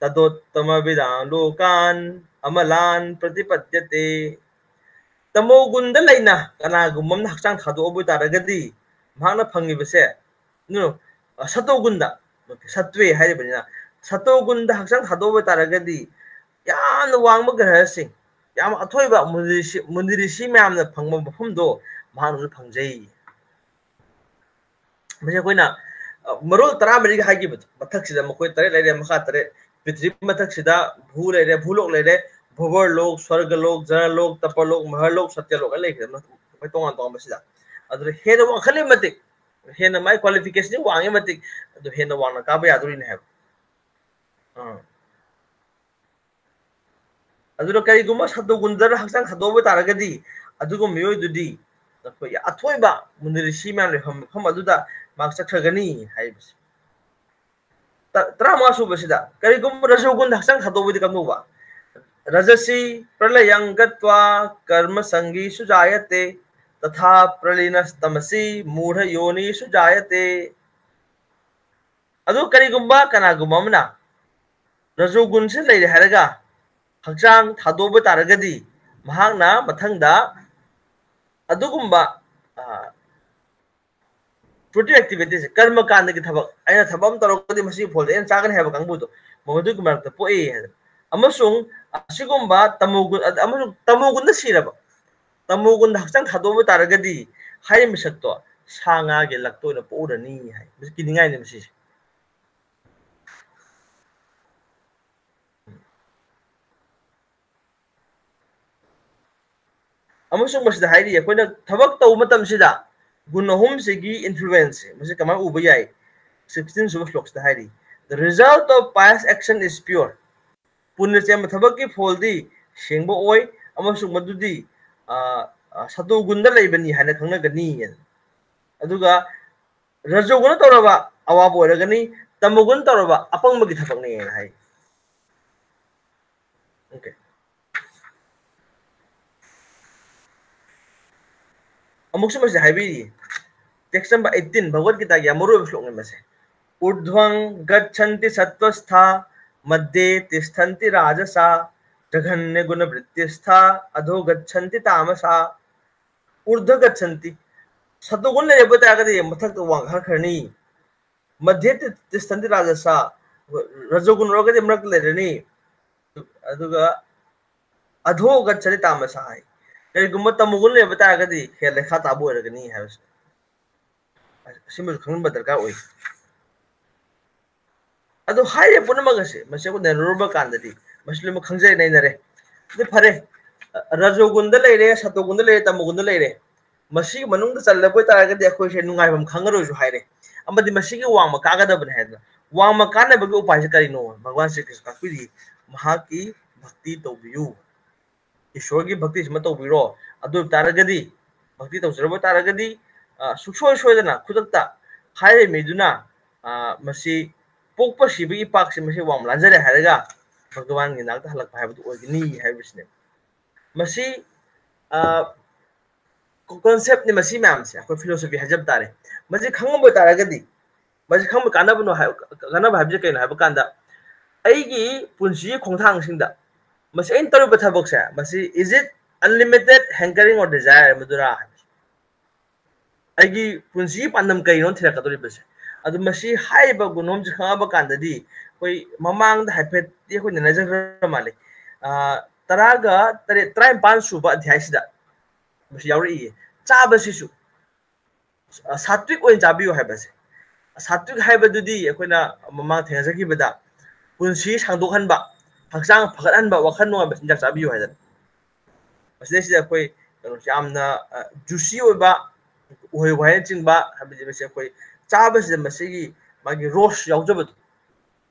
तदोत्तमविदां लोकान् अमलान् प्रतिपद्यते꯫ ꯇꯃꯣꯒꯨꯟꯗ ꯂꯩꯅ ꯀꯅꯥꯒꯨꯝꯕ ꯑꯃꯅ ꯍꯛꯆꯥꯡ ꯊꯥꯗꯣꯛꯑꯕ ꯑꯣꯏ ꯇꯥꯔꯒꯗꯤ ꯃꯍꯥꯛꯅ ꯐꯪꯉꯤꯕꯁꯦ, ꯅꯨ-, ꯑ, ꯁꯇꯣꯒꯨꯟꯗ, ꯁꯠꯇ꯭ꯋꯦ ꯍꯥꯏꯔꯤꯕꯅꯤꯅ, ꯁꯇꯣꯒꯨꯟꯗ ꯍꯛꯆꯥꯡ ꯊꯥꯗꯣꯛꯑꯕ ꯑꯣꯏ ꯇꯥꯔꯒꯗꯤ ꯌꯥꯝꯅ ꯋꯥꯡꯕ ꯒ꯭ꯔꯍꯁꯤꯡ, ꯌꯥꯝ ꯑꯊꯣꯏꯕ ꯃꯨꯅꯤ ꯔꯤꯁꯤ, ꯃꯨꯅꯤ ꯔꯤꯁꯤ ꯃꯌꯥꯝꯅ ꯐꯪꯕ ꯃꯐꯝꯗꯣ ꯃꯍꯥꯛꯅꯁꯨ ꯐꯪꯖꯩ꯫ ꯃꯁꯤ ꯑꯩꯈꯣꯏꯅ, ꯑ, ꯃꯔꯣꯜ ꯇꯔꯥꯃꯔꯤꯒ ꯍꯥꯏꯈꯤꯕꯗꯣ, ꯃꯊꯛꯁꯤꯗ ꯃꯈꯣꯏ ꯇꯔꯦꯠ ꯂꯩꯔꯦ, ꯃꯈꯥ ꯇꯔꯦꯠ, ꯄ꯭ꯔꯤꯊꯤꯕꯤ ꯃꯊꯛꯁꯤꯗ ꯚꯨ ꯂꯩꯔꯦ, ꯚꯨꯂꯣꯛ ꯂꯩꯔꯦ, ꯚꯨꯕꯔꯂꯣꯛ, ꯁ꯭ꯋꯔꯒꯂꯣꯛ, ꯖꯅꯂꯣꯛ, ꯇꯄꯂꯣꯛ, ꯃꯍꯔꯂꯣꯛ, ꯁꯇ꯭ꯌꯂꯣꯛ ꯍꯥꯏꯅ ꯂꯩꯈ꯭ꯔꯦ, ꯃꯈꯣꯏ ꯇꯣꯉꯥꯟ ꯇꯣꯉꯥꯟꯕꯁꯤꯗ꯫ ꯑꯗꯨꯗ ꯍꯦꯟꯅ ꯋꯥꯡꯈꯠꯂꯤ ꯃꯇꯤꯛ, ꯍꯦꯟꯅ ꯃꯥꯏ qualification ꯋꯥꯡꯉꯤ ꯃꯇꯤꯛ, ꯑꯗꯨ ꯍꯦꯟꯅ ꯋꯥꯡꯅ ꯀꯥꯕ ꯌꯥꯗꯣꯔꯤꯅꯦ ꯍꯥꯏꯕ꯫ ꯑꯥ꯫ ꯑꯗꯨꯅ ꯀꯔꯤꯒꯨꯝꯕ ꯁꯇꯣꯒꯨꯟꯗꯅ ꯍꯛꯆꯥꯡ ꯊꯥꯗꯣꯛꯄ ꯇꯥꯔꯒꯗꯤ, ꯑꯗꯨꯒꯨꯝꯕ ꯃꯤꯑꯣꯏꯗꯨꯗꯤ ꯑꯩꯈꯣꯏꯒꯤ ꯑꯊꯣꯏꯕ ꯃꯨꯅꯤ ꯔꯤꯁꯤ ꯃꯌꯥꯝ ꯂꯩꯐꯝ ꯃꯐꯝ ꯑꯗꯨꯗ ꯃꯍꯥꯛ ꯆꯠꯈ꯭ꯔꯒꯅꯤ ꯍꯥꯏꯕꯁꯦ꯫ ꯇ-, ꯇꯔꯥꯃꯉꯥ ꯁꯨꯕꯁꯤꯗ, ꯀꯔꯤꯒꯨꯝꯕ ꯔꯖꯣꯒꯨꯟꯗ ꯍꯛꯆꯥꯡ ꯊꯥꯗꯣꯛꯄꯗꯤ ꯀꯝꯗꯧꯕ? ꯔꯖꯁꯤ ꯄ꯭ꯔꯂꯌꯪ ꯒꯠꯋꯥ ꯀꯔꯃ ꯁꯪꯒꯤꯁꯨ ꯖꯥꯌꯇꯦ, ꯇꯊꯥ ꯄ꯭ꯔꯂꯤꯅꯁ ꯇꯃꯁꯤ ꯃꯨꯔ ꯌꯣꯅꯤꯁꯨ ꯖꯥꯌꯇꯦ꯫ ꯑꯗꯨ ꯀꯔꯤꯒꯨꯝꯕ ꯀꯅꯥꯒꯨꯝꯕ ꯑꯃꯅ ꯔꯖꯣꯒꯨꯟꯁꯤ ꯂꯩꯔꯦ ꯍꯥꯏꯔꯒ ꯍꯛꯆꯥꯡ ꯊꯥꯗꯣꯛꯄ ꯇꯥꯔꯒꯗꯤ, ꯃꯍꯥꯛꯅ ꯃꯊꯪꯗ ꯑꯗꯨꯒꯨꯝꯕ, ꯑ, productive activities, ꯀꯔꯃ ꯀꯥꯟꯗꯒꯤ ꯊꯕꯛ, ꯑꯩꯅ ꯊꯕꯛ ꯑꯃ ꯇꯧꯔꯒꯗꯤ ꯃꯁꯤꯒꯤ ꯐꯣꯜꯁꯦ ꯑꯩꯅ ꯆꯥꯒꯅꯤ ꯍꯥꯏꯕ ꯀꯥꯡꯕꯨꯗꯣ, ꯃꯗꯨꯒꯤ ꯃꯔꯛꯇ ꯄꯣꯛꯏ ꯍꯥꯏꯗꯅ꯫ ꯑꯃꯁꯨꯡ ꯑꯁꯤꯒꯨꯝꯕ ꯇꯃꯣꯒꯨꯟ, ꯑꯃꯁꯨꯡ ꯇꯃꯣꯒꯨꯟꯗ ꯁꯤꯔꯕ, ꯇꯃꯣꯒꯨꯟꯗ ꯍꯛꯆꯥꯡ ꯊꯥꯗꯣꯛꯑꯕ ꯇꯥꯔꯒꯗꯤ ꯍꯥꯏꯔꯤꯕ ꯃꯤꯁꯛꯇꯣ ꯁꯥ ꯉꯥꯒꯤ ꯂꯛꯇ ꯑꯣꯏꯅ ꯄꯣꯛꯎꯔꯅꯤ ꯍꯥꯏ꯫ ꯃꯁꯤ ꯀꯤꯅꯤꯡꯉꯥꯏꯅꯤ ꯃꯁꯤꯁꯦ꯫ ꯑꯃꯁꯨꯡ ꯃꯁꯤꯗ ꯍꯥꯏꯔꯤ, ꯑꯩꯈꯣꯏꯅ ꯊꯕꯛ ꯇꯧꯕ ꯃꯇꯝꯁꯤꯗ ꯒꯨꯟ ꯑꯍꯨꯝꯁꯤꯒꯤ influence ꯃꯁꯤ ꯀꯃꯥꯏꯅ ꯎꯕ ꯌꯥꯏ? Sixteen ꯁꯨꯕ ꯁ꯭ꯂꯣꯛꯁꯤꯗ ꯍꯥꯏꯔꯤ, "The result of pious action is pure." ꯄꯨꯟꯅ ꯆꯦꯟꯕ ꯊꯕꯛꯀꯤ ꯐꯣꯜꯗꯤ ꯁꯦꯡꯕ ꯑꯣꯏ, ꯑꯃꯁꯨꯡ ꯃꯗꯨꯗꯤ, ꯑ, ꯑ, ꯁꯇꯣꯒꯨꯟꯗ ꯂꯩꯕꯅꯤ ꯍꯥꯏꯅ ꯈꯪꯅꯒꯅꯤ꯫ ꯑꯗꯨꯒ ꯔꯖꯣꯒꯨꯟꯅ ꯇꯧꯔꯕ ꯑꯋꯥꯕ ꯑꯣꯏꯔꯒꯅꯤ, ꯇꯃꯣꯒꯨꯟ ꯇꯧꯔꯕ ꯑꯄꯪꯕꯒꯤ ꯊꯕꯛꯅꯤ ꯍꯥꯏꯅ ꯍꯥꯏ꯫ Okay. ꯑꯃꯨꯛꯁꯨ ꯃꯁꯤ ꯍꯥꯏꯕꯤꯔꯤ, text number eighteen, ꯚꯒꯋꯠ ꯒꯤꯇꯥꯒꯤ ꯌꯥꯝ ꯃꯔꯨ ꯑꯣꯏꯕ ꯁ꯭ꯂꯣꯛꯅꯤ ꯃꯁꯤ꯫ "ꯎꯔ꯭ꯙ꯭ꯋꯪ ꯒꯆ꯭ꯆꯟꯇꯤ ꯁꯠꯇ꯭ꯋꯁꯊꯥ, ꯃꯙ꯭ꯌꯦ ꯇꯤꯁꯊꯟꯇꯤ ꯔꯥꯖꯁꯥ, ꯖꯘꯟꯌ ꯒꯨꯅ ꯕ꯭ꯔꯤꯇꯤꯁꯊꯥ, ꯑꯙꯣ ꯒꯆ꯭ꯆꯟꯇꯤ ꯇꯥꯃꯁꯥ꯫" ꯎꯔ꯭ꯙ꯭ꯋ ꯒꯆ꯭ꯆꯟꯇꯤ, ꯁꯇꯣꯒꯨꯟ ꯂꯩꯔꯕ ꯇꯥꯔꯒꯗꯤ ꯃꯊꯛꯇ ꯋꯥꯡꯈꯠꯈ꯭ꯔꯅꯤ꯫ ꯃꯙ꯭ꯌꯦ ꯇꯤ-, ꯇꯤꯁꯊꯟꯇꯤ ꯔꯥꯖꯁꯥ, ꯔꯖꯣꯒꯨꯟ ꯑꯣꯏꯔꯒꯗꯤ ꯃꯔꯛꯇ ꯂꯩꯔꯅꯤ꯫ ꯑꯗꯨꯒ ꯑꯙꯣ ꯒꯆ꯭ꯆꯟꯇꯤ ꯇꯥꯃꯁꯥ ꯍꯥꯏ꯫ ꯀꯔꯤꯒꯨꯝꯕ ꯇꯃꯣꯒꯨꯟ ꯂꯩꯕ ꯇꯥꯔꯒꯗꯤ ꯍꯦ ꯂꯩꯈꯥ ꯇꯥꯕ ꯑꯣꯏꯔꯒꯅꯤ ꯍꯥꯏꯕꯁꯦ꯫ ꯑꯁꯤꯃꯁꯨ ꯈꯪꯍꯟꯕ ꯗꯔꯀꯥꯔ ꯑꯣꯏ꯫ ꯑꯗꯣ ꯍꯥꯏꯔꯤꯕ ꯄꯨꯝꯅꯃꯛ ꯑꯁꯦ ꯃꯁꯤ ꯑꯩꯈꯣꯏ ꯅꯩꯅꯔꯨꯔꯕ ꯀꯥꯟꯗꯗꯤ ꯃꯁꯤ ꯂꯣꯏꯅꯃꯛ ꯈꯪꯖꯔꯦ, ꯅꯩꯅꯔꯦ꯫ ꯑꯗꯨ ꯐꯔꯦ, ꯔꯖꯣꯒꯨꯟꯗ ꯂꯩꯔꯦ, ꯁꯇꯣꯒꯨꯟꯗ ꯂꯩꯔꯦ, ꯇꯃꯣꯒꯨꯟꯗ ꯂꯩꯔꯦ꯫ ꯃꯁꯤꯒꯤ ꯃꯅꯨꯡꯗ ꯆꯜꯂꯕ ꯑꯣꯏꯇꯥꯔꯒꯗꯤ ꯑꯩꯈꯣꯏꯁꯦ ꯅꯨꯡꯉꯥꯏꯐꯝ ꯈꯪꯉꯔꯣꯏꯁꯨ ꯍꯥꯏꯔꯦ꯫ ꯑꯃꯗꯤ ꯃꯁꯤꯒꯤ ꯋꯥꯡꯃ ꯀꯥꯒꯗꯕꯅꯤ ꯍꯥꯏꯗꯅ꯫ ꯋꯥꯡꯃ ꯀꯥꯅꯕꯒꯤ ꯎꯄꯥꯏꯁꯦ ꯀꯔꯤꯅꯣ? ꯚꯒꯋꯥꯟ ꯁ꯭ꯔꯤ ꯀ꯭ꯔꯤꯁꯅ ꯇꯥꯛꯄꯤꯔꯤ, ꯃꯍꯥꯛꯀꯤ ꯚꯛꯇꯤ ꯇꯧꯕꯤꯌꯨ꯫ ꯏꯁꯣꯔꯒꯤ ꯚꯛꯇꯤꯁꯤꯃ ꯇꯧꯕꯤꯔꯣ꯫ ꯑꯗꯨ ꯑꯣꯏꯕ ꯇꯥꯔꯒꯗꯤ, ꯚꯛꯇꯤ ꯇꯧꯖꯔꯕ ꯇꯥꯔꯒꯗꯤ, ꯑ, ꯁꯨꯡꯁꯣꯏ ꯁꯣꯏꯗꯅ ꯈꯨꯗꯛꯇ ꯍꯥꯏꯔꯤꯕ ꯃꯤꯗꯨꯅ, ꯑ, ꯃꯁꯤ ꯄꯣꯛꯄ ꯁꯤꯕꯒꯤ ꯄꯥꯛꯁꯦ ꯃꯁꯤ ꯋꯥꯡꯃ ꯂꯥꯟꯖꯔꯦ ꯍꯥꯏꯔꯒ ꯚꯒꯋꯥꯟꯒꯤ ꯅꯥꯛꯇ ꯍꯜꯂꯛꯄ ꯍꯥꯏꯕꯗꯨ ꯑꯣꯏꯒꯅꯤ ꯍꯥꯏꯕꯁꯤꯅꯦ꯫ ꯃꯁꯤ, ꯑ, conceptꯅꯤ ꯃꯁꯤ ꯃꯌꯥꯝꯁꯦ, ꯑꯩꯈꯣꯏ philosophy ꯍꯥꯏꯖꯕ ꯇꯥꯔꯦ꯫ ꯃꯁꯤ ꯈꯪꯉꯝꯕ ꯇꯥꯔꯒꯗꯤ, ꯃꯁꯤ ꯈꯪꯕ ꯀꯥꯟꯅꯕꯅꯣ ꯍꯥꯏ-, ꯀꯥꯟꯅꯕ ꯍꯥꯏꯕꯁꯤ ꯀꯩꯅꯣ ꯍꯥꯏꯕ ꯀꯥꯟꯗ, ꯑꯩꯒꯤ ꯄꯨꯟꯁꯤꯒꯤ ꯈꯣꯡꯊꯥꯡꯁꯤꯡꯗ ꯃꯁꯤ ꯑꯩꯅ ꯇꯧꯔꯤꯕ ꯊꯕꯛꯁꯦ, ꯃꯁꯤ is it unlimited hankering or desire ꯍꯥꯏꯕꯗꯨꯔꯥ? ꯑꯩꯒꯤ ꯄꯨꯟꯁꯤꯒꯤ ꯄꯥꯟꯗꯝ ꯀꯔꯤꯅꯣ ꯊꯤꯔꯛꯀꯗꯧꯔꯤꯕꯁꯦ꯫ ꯑꯗꯨ ꯃꯁꯤ ꯍꯥꯏꯔꯤꯕ ꯒꯨꯟ ꯑꯍꯨꯝꯁꯦ ꯈꯪꯉꯛꯑꯕ ꯀꯥꯟꯗꯗꯤ, ꯑꯩꯈꯣꯏ ꯃꯃꯥꯡꯗ ꯍꯥꯏꯐꯦꯠꯇꯤ ꯑꯩꯈꯣꯏ ꯅꯩꯅꯖꯈ꯭ꯔ ꯃꯥꯜꯂꯦ꯫ ꯑ, ꯇꯔꯥꯒ ꯇꯔꯦꯠ, ꯇꯔꯥꯅꯤꯄꯥꯟ ꯁꯨꯕ ꯑꯙ꯭ꯌꯥꯏꯁꯤꯗ ꯃꯁꯤ ꯌꯥꯎꯔꯛꯏꯌꯦ꯫ ꯆꯥꯕꯁꯤꯁꯨ, ꯑ, ꯁꯥꯇ꯭ꯋꯤꯛ ꯑꯣꯏꯅ ꯆꯥꯕꯤꯌꯨ ꯍꯥꯏꯕꯁꯦ꯫ ꯁꯥꯇ꯭ꯋꯤꯛ ꯍꯥꯏꯕꯗꯨꯗꯤ ꯑꯩꯈꯣꯏꯅ ꯃꯃꯥꯡ ꯊꯦꯡꯅꯖꯈꯤꯕꯗ ꯄꯨꯟꯁꯤ ꯁꯥꯡꯗꯣꯛꯍꯟꯕ, ꯍꯛꯆꯥꯡ ꯐꯒꯠꯍꯟꯕ, ꯋꯥꯈꯜ ꯅꯨꯡꯉꯥꯏꯕ ꯆꯤꯟꯖꯥꯛ ꯆꯥꯕꯤꯌꯨ ꯍꯥꯏꯗꯅ꯫ ꯃꯁꯤꯗꯩꯁꯤꯗ ꯑꯩꯈꯣꯏ ꯀꯩꯅꯣꯁꯦ ꯌꯥꯝꯅ, ꯑ, ꯖꯨꯁꯤ ꯑꯣꯏꯕ, ꯎꯍꯩ ꯋꯥꯍꯩꯅꯆꯤꯡꯕ, ꯍꯥꯏꯕꯗꯤ ꯃꯁꯤ ꯑꯩꯈꯣꯏ ꯆꯥꯕꯁꯤꯗ ꯃꯁꯤꯒꯤ ꯃꯥꯒꯤ ꯔꯣꯁ ꯌꯥꯎꯖꯕꯗꯣ,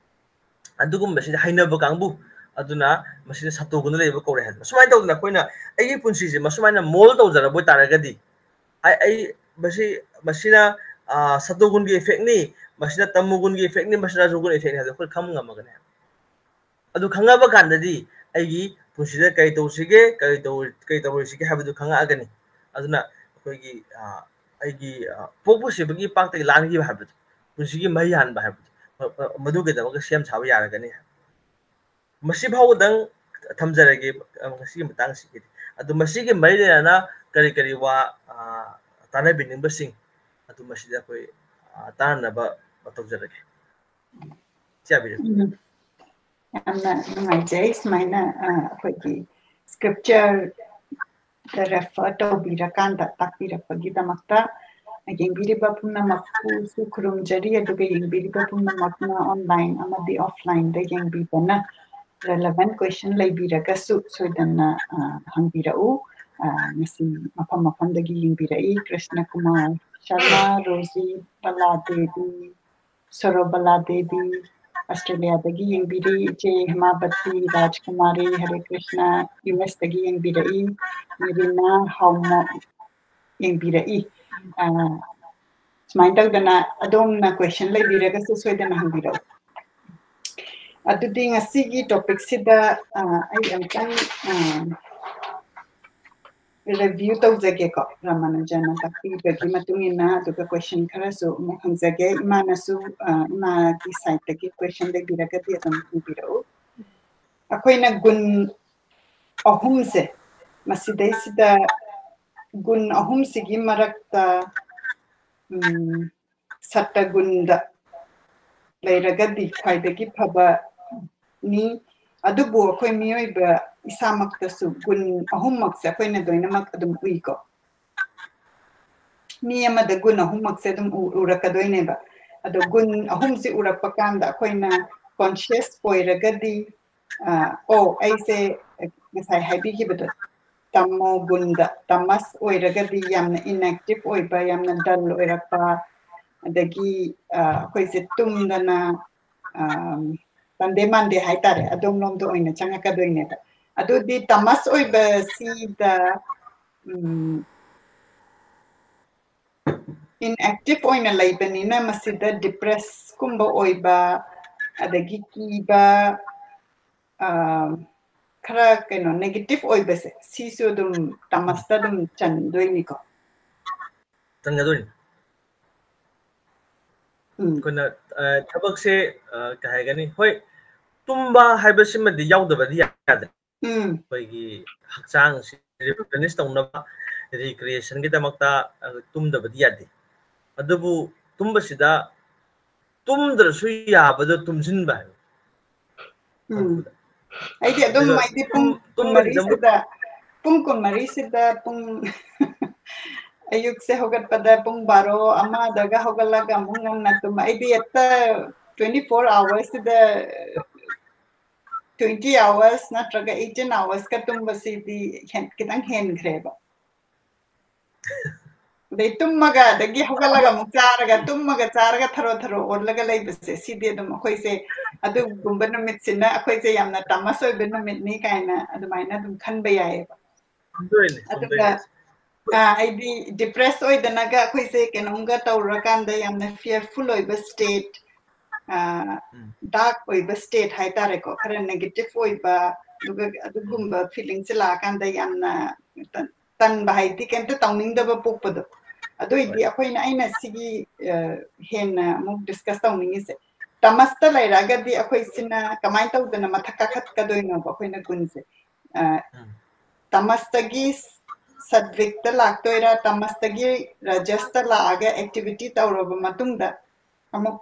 ꯑꯗꯨꯒꯨꯝꯕꯁꯤꯗ ꯍꯩꯅꯕ ꯀꯥꯡꯕꯨ ꯑꯗꯨꯅ ꯃꯁꯤꯗ ꯁꯇꯣꯒꯨꯟꯗ ꯂꯩꯕ ꯀꯧꯔꯦ ꯍꯥꯏꯕ꯫ ꯁꯨꯃꯥꯏꯅ ꯇꯧꯗꯅ ꯑꯩꯈꯣꯏꯅ ꯑꯩꯒꯤ ꯄꯨꯟꯁꯤꯁꯦ ꯃꯁꯨꯃꯥꯏꯅ ꯃꯣꯜ ꯇꯧꯖꯔꯕ ꯑꯣꯏꯇꯥꯔꯒꯗꯤ, ꯑꯩ, ꯑꯩ ꯃꯁꯤ, ꯃꯁꯤꯅ, ꯑ, ꯁꯇꯣꯒꯨꯟꯒꯤ ꯏꯐꯦꯛꯅꯤ, ꯃꯁꯤꯅ ꯇꯃꯣꯒꯨꯟꯒꯤ ꯏꯐꯦꯛꯅꯤ, ꯃꯁꯤꯅ ꯔꯖꯣꯒꯨꯟ ꯏꯐꯦꯛꯅꯤ ꯍꯥꯏꯕꯗꯣ ꯑꯩꯈꯣꯏ ꯈꯪꯕ ꯉꯝꯃꯒꯅꯤ ꯍꯥꯏꯕ꯫ ꯑꯗꯨ ꯈꯪꯉꯕ ꯀꯥꯟꯗꯗꯤ ꯑꯩꯒꯤ ꯄꯨꯟꯁꯤꯗ ꯀꯔꯤ ꯇꯧꯁꯤꯒꯦ, ꯀꯔꯤ ꯇꯧ-, ꯀꯔꯤ ꯇꯧꯔꯣꯏꯁꯤꯒꯦ ꯍꯥꯏꯕꯗꯨ ꯈꯪꯉꯛꯑꯒꯅꯤ꯫ ꯑꯗꯨꯅ ꯑꯩꯈꯣꯏꯒꯤ, ꯑ, ꯑꯩꯒꯤ, ꯑ, ꯄꯣꯛꯄ ꯁꯤꯕꯒꯤ ꯄꯥꯛꯇꯒꯤ ꯂꯥꯟꯈꯤꯕ ꯍꯥꯏꯕꯗꯣ, ꯄꯨꯟꯁꯤꯒꯤ ꯃꯍꯩ ꯍꯥꯟꯕ ꯍꯥꯏꯕꯗꯣ, ꯃ-, ꯃ-, ꯃꯗꯨꯒꯤꯗꯃꯛꯇ ꯁꯦꯝ ꯁꯥꯕ ꯌꯥꯔꯒꯅꯤ꯫ ꯃꯁꯤ ꯐꯥꯎꯕꯗꯪ ꯊꯝꯖꯔꯒꯦ, ꯑ, ꯉꯁꯤꯒꯤ ꯃꯇꯥꯡꯁꯤꯒꯤꯗꯤ꯫ ꯑꯗꯨ ꯃꯁꯤꯒꯤ ꯃꯔꯤ ꯂꯩꯅꯅ ꯀꯔꯤ ꯀꯔꯤ ꯋꯥ, ꯑ, ꯇꯥꯟꯅꯕꯤꯅꯤꯡꯕꯁꯤꯡ ꯑꯗꯨ ꯃꯁꯤꯗ ꯑꯩꯈꯣꯏ, ꯑ, ꯇꯥꯟꯅꯅꯕ ꯇꯧꯖꯔꯒꯦ꯫ ꯏꯆꯦ ꯑꯕꯤꯔ꯫ ꯎꯝ꯫ ꯌꯥꯝꯅ ꯅꯨꯡꯉꯥꯏꯖꯩ꯫ ꯁꯨꯃꯥꯏꯅ, ꯑ, ꯑꯩꯈꯣꯏꯒꯤ scripture ꯗ refer ꯇꯧꯕꯤꯔꯀꯥꯟꯗ ꯇꯥꯛꯄꯤꯔꯛꯄꯒꯤꯗꯃꯛꯇ ꯌꯦꯡꯕꯤꯔꯤꯕ ꯄꯨꯝꯅꯃꯛꯄꯨꯁꯨ ꯈꯨꯔꯨꯝꯖꯔꯤ, ꯑꯗꯨꯒ ꯌꯦꯡꯕꯤꯔꯤꯕ ꯄꯨꯝꯅꯃꯛꯅ online ꯑꯃꯗꯤ offline ꯗ ꯌꯦꯡꯕꯤꯕꯅ relevant question ꯂꯩꯕꯤꯔꯒꯁꯨ ꯁꯣꯏꯗꯅ, ꯑ, ꯍꯪꯕꯤꯔꯛꯎ꯫ ꯑ, ꯉꯁꯤ ꯃꯐꯝ ꯃꯐꯝꯗꯒꯤ ꯌꯦꯡꯕꯤꯔꯛꯏ ꯀ꯭ꯔꯤꯁꯅ ꯀꯨꯃꯥꯔ ꯁꯔꯃ, ꯔꯣꯖꯤ ꯕꯂꯥ ꯗꯦꯕꯤ, ꯁꯣꯔꯣꯕꯂꯥ ꯗꯦꯕꯤ, ꯑꯁꯇ꯭ꯔꯦꯂꯤꯌꯥꯗꯒꯤ ꯌꯦꯡꯕꯤꯔꯤ, ꯏꯆꯦ ꯍꯦꯃꯥꯕꯇꯤ ꯔꯥꯖꯀꯨꯃꯥꯔꯤ, ꯍꯔꯦ ꯀ꯭ꯔꯤꯁꯅ, ꯌꯨ ꯑꯦꯁ ꯇꯒꯤ ꯌꯦꯡꯕꯤꯔꯛꯏ, ꯃꯦꯔꯤꯅꯥ ꯍꯥꯎꯃꯣ ꯌꯦꯡꯕꯤꯔꯛꯏ꯫ ꯑ, ꯁꯨꯃꯥꯏꯅ ꯇꯧꯗꯅ ꯑꯗꯣꯝꯅ question ꯂꯩꯕꯤꯔꯒꯁꯨ ꯁꯣꯏꯗꯅ ꯍꯪꯕꯤꯔꯛꯎ꯫ ꯑꯗꯨꯗꯤ ꯉꯁꯤꯒꯤ topic ꯁꯤꯗ, ꯑ, ꯑꯩ ꯑꯝꯇꯪ, ꯑ, review ꯇꯧꯖꯒꯦꯀꯣ, ꯔꯥꯃꯥꯅꯨꯖꯅ ꯇꯥꯛꯄꯤꯕꯒꯤ ꯃꯇꯨꯡ ꯏꯟꯅ, ꯑꯗꯨꯒ question ꯈꯔꯁꯨ ꯑꯃꯨꯛ ꯍꯪꯖꯒꯦ꯫ ꯏꯃꯥꯅꯁꯨ, ꯑ, ꯏꯃꯥꯒꯤ side ꯇꯒꯤ question ꯂꯩꯕꯤꯔꯒꯗꯤ ꯑꯗꯨꯝ ꯍꯪꯕꯤꯔꯛꯎ꯫ ꯑꯩꯈꯣꯏꯅ ꯒꯨꯟ ꯑꯍꯨꯝꯁꯦ, ꯃꯁꯤꯗꯩꯁꯤꯗ ꯒꯨꯟ ꯑꯍꯨꯝꯁꯤꯒꯤ ꯃꯔꯛꯇ, ꯎꯝ, ꯁꯠꯇꯒꯨꯟꯗ ꯂꯩꯔꯒꯗꯤ ꯈ꯭ꯋꯥꯏꯗꯒꯤ ꯐꯕꯅꯤ꯫ ꯑꯗꯨꯕꯨ ꯑꯩꯈꯣꯏ ꯃꯤꯑꯣꯏꯕ ꯏꯁꯥꯃꯛꯇꯁꯨ ꯒꯨꯟ ꯑꯍꯨꯝꯃꯛꯁꯦ ꯑꯩꯈꯣꯏꯅ ꯂꯣꯏꯅꯃꯛ ꯑꯗꯨꯝ ꯎꯏꯀꯣ꯫ ꯃꯤ ꯑꯃꯗ ꯒꯨꯟ ꯑꯍꯨꯝꯃꯛꯁꯦ ꯑꯗꯨꯝ ꯎ-, ꯎꯔꯛꯀꯗꯣꯏꯅꯦꯕ꯫ ꯑꯗꯣ ꯒꯨꯟ ꯑꯍꯨꯝꯁꯦ ꯎꯔꯛꯄ ꯀꯥꯟꯗ ꯑꯩꯈꯣꯏꯅ conscious ꯑꯣꯏꯔꯒꯗꯤ, ꯑ, ꯑꯣ, ꯑꯩꯁꯦ ꯉꯁꯥꯏ ꯍꯥꯏꯕꯤꯈꯤꯕꯗꯣ, ꯇꯃꯣ ꯒꯨꯟꯗ, ꯇꯃꯁ ꯑꯣꯏꯔꯒꯗꯤ ꯌꯥꯝꯅ inactive ꯑꯣꯏꯕ, ꯌꯥꯝꯅ dull ꯑꯣꯏꯔꯛꯄ, ꯑꯗꯒꯤ, ꯑ, ꯑꯩꯈꯣꯏꯁꯦ ꯇꯨꯝꯗꯅ, ꯑ, ꯇꯟꯗꯦ ꯃꯥꯟꯗꯦ ꯍꯥꯏꯇꯥꯔꯦ, ꯑꯗꯣꯝꯂꯣꯝꯗ ꯑꯣꯏꯅ ꯆꯪꯉꯛꯀꯗꯣꯏꯅꯦꯕ꯫ ꯑꯗꯨꯗꯤ ꯇꯃꯁ ꯑꯣꯏꯕꯁꯤꯗ, ꯎꯝ, inactive ꯑꯣꯏꯅ ꯂꯩꯕꯅꯤꯅ ꯃꯁꯤꯗ depress ꯀꯨꯝꯕ ꯑꯣꯏꯕ, ꯑꯗꯒꯤ ꯀꯤꯕ, ꯑ, ꯈꯔ ꯀꯩꯅꯣ negative ꯑꯣꯏꯕꯁꯦ, ꯁꯤꯁꯨ ꯑꯗꯨꯝ ꯇꯃꯁꯇ ꯑꯗꯨꯝ ꯆꯟꯗꯣꯏꯅꯤꯀꯣ꯫ ꯆꯟꯒꯗꯣꯏꯅꯤ꯫ ꯎꯝ꯫ ꯑꯩꯈꯣꯏꯅ, ꯑ, ꯊꯕꯛꯁꯦ, ꯑ, ꯀꯩ ꯍꯥꯏꯒꯅꯤ? ꯍꯣꯏ, ꯇꯨꯝꯕ ꯍꯥꯏꯕꯁꯤꯃꯗꯤ ꯌꯥꯎꯗꯕꯗꯤ ꯌꯥꯗꯦ꯫ ꯎꯝ꯫ ꯑꯩꯈꯣꯏꯒꯤ ꯍꯛꯆꯥꯡꯁꯤ replenish ꯇꯧꯅꯕ, recreationꯒꯤꯗꯃꯛꯇ, ꯑ, ꯇꯨꯝꯗꯕꯗꯤ ꯌꯥꯗꯦ꯫ ꯑꯗꯨꯕꯨ ꯇꯨꯝꯕꯁꯤꯗ ꯇꯨꯝꯗ꯭ꯔꯁꯨ ꯌꯥꯕꯗꯣ ꯇꯨꯝꯁꯤꯟꯕ ꯍꯥꯏꯕ꯫ ꯎꯝ꯫ ꯑꯩꯗꯤ ꯑꯗꯨꯝ, ꯑꯗꯨꯒ ꯑꯩꯗꯤ ꯄꯨꯡ ꯇꯨꯝ-, ꯇꯨꯝꯕꯁꯤꯗ ꯑꯃꯨꯛ ꯀꯨꯟꯃꯔꯤꯁꯤꯗ, ꯄꯨꯡ ꯀꯨꯟꯃꯔꯤꯁꯤꯗ ꯄꯨꯡ, ꯑꯌꯨꯛꯁꯦ ꯍꯧꯒꯠꯄꯗ ꯄꯨꯡ ꯕꯥꯔꯣ, ꯑꯃꯗꯒ ꯍꯧꯒꯠꯂꯒ ꯑꯃꯨꯛ ꯉꯟꯅ ꯇꯨꯝꯕ꯫ ꯑꯩꯗꯤ ꯍꯦꯛꯇ twenty four hoursꯁꯤꯗ twenty hours ꯅꯠꯇ꯭ꯔꯒ eighteen hoursꯀ ꯇꯨꯝꯕꯁꯤꯗꯤ ꯍꯦꯟ-, ꯈꯤꯇꯪ ꯍꯦꯟꯈ꯭ꯔꯦꯕ꯫ ꯑꯗꯩ ꯇꯨꯝꯃꯒ, ꯑꯗꯒꯤ ꯍꯧꯒꯠꯂꯒ ꯑꯃꯨꯛ ꯆꯥꯔꯒ, ꯇꯨꯝꯃꯒ ꯆꯥꯔꯒ ꯊꯔꯣ ꯊꯔꯣ ꯑꯣꯜꯂꯒ ꯂꯩꯕꯁꯦ, ꯁꯤꯗꯤ ꯑꯗꯨꯝ ꯑꯩꯈꯣꯏꯁꯦ ꯑꯗꯨꯒꯨꯝꯕ ꯅꯨꯃꯤꯠꯁꯤꯅ ꯑꯩꯈꯣꯏꯁꯦ ꯌꯥꯝꯅ ꯇꯃꯁ ꯑꯣꯏꯕ ꯅꯨꯃꯤꯠꯅꯤ ꯀꯥꯏꯅ ꯑꯗꯨꯃꯥꯏꯅ ꯑꯗꯨꯝ ꯈꯟꯕ ꯌꯥꯏꯌꯦꯕ꯫ ꯈꯪꯗꯣꯏꯅꯦ, ꯑꯗꯨꯒ, ꯈꯪꯗꯣꯏꯅꯦ꯫ ꯑꯥ, ꯑꯩꯗꯤ depress ꯑꯣꯏꯗꯅꯒ ꯑꯩꯈꯣꯏꯁꯦ ꯀꯩꯅꯣꯝꯒ ꯇꯧꯔꯀꯥꯟꯗ ꯌꯥꯝꯅ fearful ꯑꯣꯏꯕ state, ꯑꯥ, ꯎꯝ꯫ dark ꯑꯣꯏꯕ state ꯍꯥꯏꯇꯥꯔꯦꯀꯣ, ꯈꯔ negative ꯑꯣꯏꯕ, ꯑꯗꯨꯒ ꯑꯗꯨꯒꯨꯝꯕ feelingꯁꯦ ꯂꯥꯛꯑꯀꯥꯟꯗ ꯌꯥꯝꯅ ꯇꯟ-, ꯇꯟꯕ ꯍꯥꯏꯗꯤ ꯀꯩꯝꯇ ꯇꯧꯅꯤꯡꯗꯕ ꯄꯣꯛꯄꯗꯣ꯫ ꯑꯗꯨ ꯑꯣꯏꯗꯤ ꯍꯣꯏ꯫ ꯑꯩꯈꯣꯏꯅ, ꯑꯩꯅ ꯁꯤꯒꯤ, ꯑ, ꯍꯦꯟꯅ ꯑꯃꯨꯛ discuss ꯇꯧꯅꯤꯡꯉꯤꯁꯦ, ꯇꯃꯁꯇ ꯂꯩꯔꯛꯑꯒꯗꯤ ꯑꯩꯈꯣꯏ ꯁꯤꯅ ꯀꯃꯥꯏꯅ ꯇꯧꯗꯅ ꯃꯊꯛ ꯀꯥꯈꯠꯀꯗꯣꯏꯅꯣꯕ ꯑꯩꯈꯣꯏꯅ ꯒꯨꯟꯁꯦ? ꯑ, ꯎꯝ꯫ ꯇꯃꯁꯇꯒꯤ ꯁꯠꯋꯤꯛꯇ ꯂꯥꯛꯇꯣꯏꯔꯥ, ꯇꯃꯁꯇꯒꯤ ꯔꯖꯁꯇ ꯂꯥꯛꯑꯒ activity ꯇꯧꯔꯕ ꯃꯇꯨꯡꯗ ꯑꯃꯨꯛ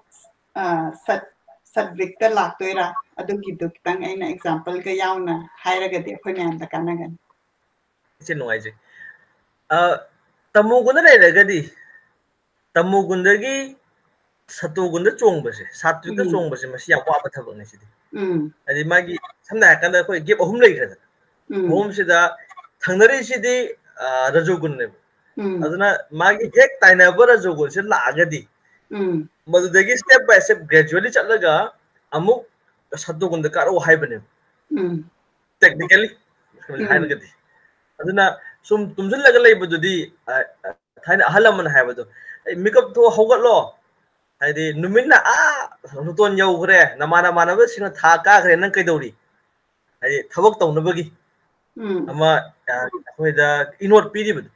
ꯁꯠ ꯁꯠꯕꯤꯛꯇ ꯂꯥꯛꯇꯣꯏꯔꯥ? ꯑꯗꯨꯒꯤꯗꯨ ꯈꯤꯇꯪ ꯑꯩꯅ ꯑꯦꯛꯖꯥꯝꯄꯜꯒ ꯌꯥꯎꯅ ꯍꯥꯏꯔꯒꯗꯤ ꯑꯩꯈꯣꯏ ꯃꯌꯥꯝꯗ ꯀꯥꯟꯅꯒꯅꯤ꯫ ꯁꯤ ꯅꯨꯡꯉꯥꯏꯖꯩ꯫ ꯑ, ꯇꯃꯣꯒꯨꯟꯗ ꯂꯩꯔꯒꯗꯤ ꯇꯃꯣꯒꯨꯟꯗꯒꯤ ꯁꯇꯣꯒꯨꯟꯗ ꯆꯣꯡꯕꯁꯦ, ꯁꯥꯇ꯭ꯋꯤꯛꯇ ꯎꯝ꯫ ꯆꯣꯡꯕꯁꯦ, ꯃꯁꯤ ꯌꯥꯝ ꯋꯥꯕ ꯊꯕꯛꯅꯤ ꯁꯤꯗꯤ꯫ ꯎꯝ ꯍꯥꯏꯗꯤ ꯃꯥꯒꯤ ꯁꯝꯅ ꯍꯥꯏꯔꯀꯥꯟꯗ ꯑꯩꯈꯣꯏ ꯒꯦꯞ ꯑꯍꯨꯝ ꯂꯩꯈ꯭ꯔꯦꯗꯅ꯫ ꯎꯝ ꯑꯍꯨꯝꯁꯤꯗ ꯊꯪꯅꯔꯤꯁꯤꯗꯤ, ꯑ, ꯔꯖꯣꯒꯨꯟꯅꯦꯕ꯫ ꯎꯝ ꯑꯗꯨꯅ ꯃꯥꯒꯤ ꯍꯦꯛ ꯇꯥꯏꯅꯕ ꯔꯖꯣꯒꯨꯟꯁꯦ ꯂꯥꯛꯑꯒꯗꯤ ꯎꯝ ꯃꯗꯨꯗꯒꯤ step by step gradually ꯆꯠꯂꯒ ꯑꯃꯨꯛ ꯁꯇꯣꯒꯨꯟꯗ ꯀꯥꯔꯛꯑꯣ ꯍꯥꯏꯕꯅꯦꯕ꯫ ꯎꯝ Technically ꯎꯝ꯫ ꯍꯥꯏꯔꯒꯗꯤ꯫ ꯑꯗꯨꯅ ꯁꯨꯝ ꯇꯨꯝꯁꯤꯜꯂꯒ ꯂꯩꯕꯗꯨꯗꯤ, ꯑ, ꯑ, ꯊꯥꯏꯅ ꯑꯍꯜ ꯂꯃꯟ ꯍꯥꯏꯕꯗꯣ, "ꯑꯩ ꯃꯤꯀꯞ ꯊꯣꯛꯑ ꯍꯧꯒꯠꯂꯣ, ꯍꯥꯏꯗꯤ ꯅꯨꯃꯤꯠꯅ ꯑꯥ ꯂꯨꯇꯣꯟ ꯌꯧꯈ꯭ꯔꯦ, ꯅꯃꯥꯟ ꯅꯃꯥꯟꯅꯕꯁꯤꯡꯅ ꯊꯥ ꯀꯥꯈ꯭ꯔꯦ, ꯅꯪ ꯀꯩꯗꯧꯔꯤ?" ꯍꯥꯏꯗꯤ ꯊꯕꯛ ꯇꯧꯅꯕꯒꯤ ꯎꯝ ꯑꯃ, ꯑ, ꯑꯩꯈꯣꯏꯗ ꯏꯅꯣꯠ ꯄꯤꯔꯤꯕꯗꯣ꯫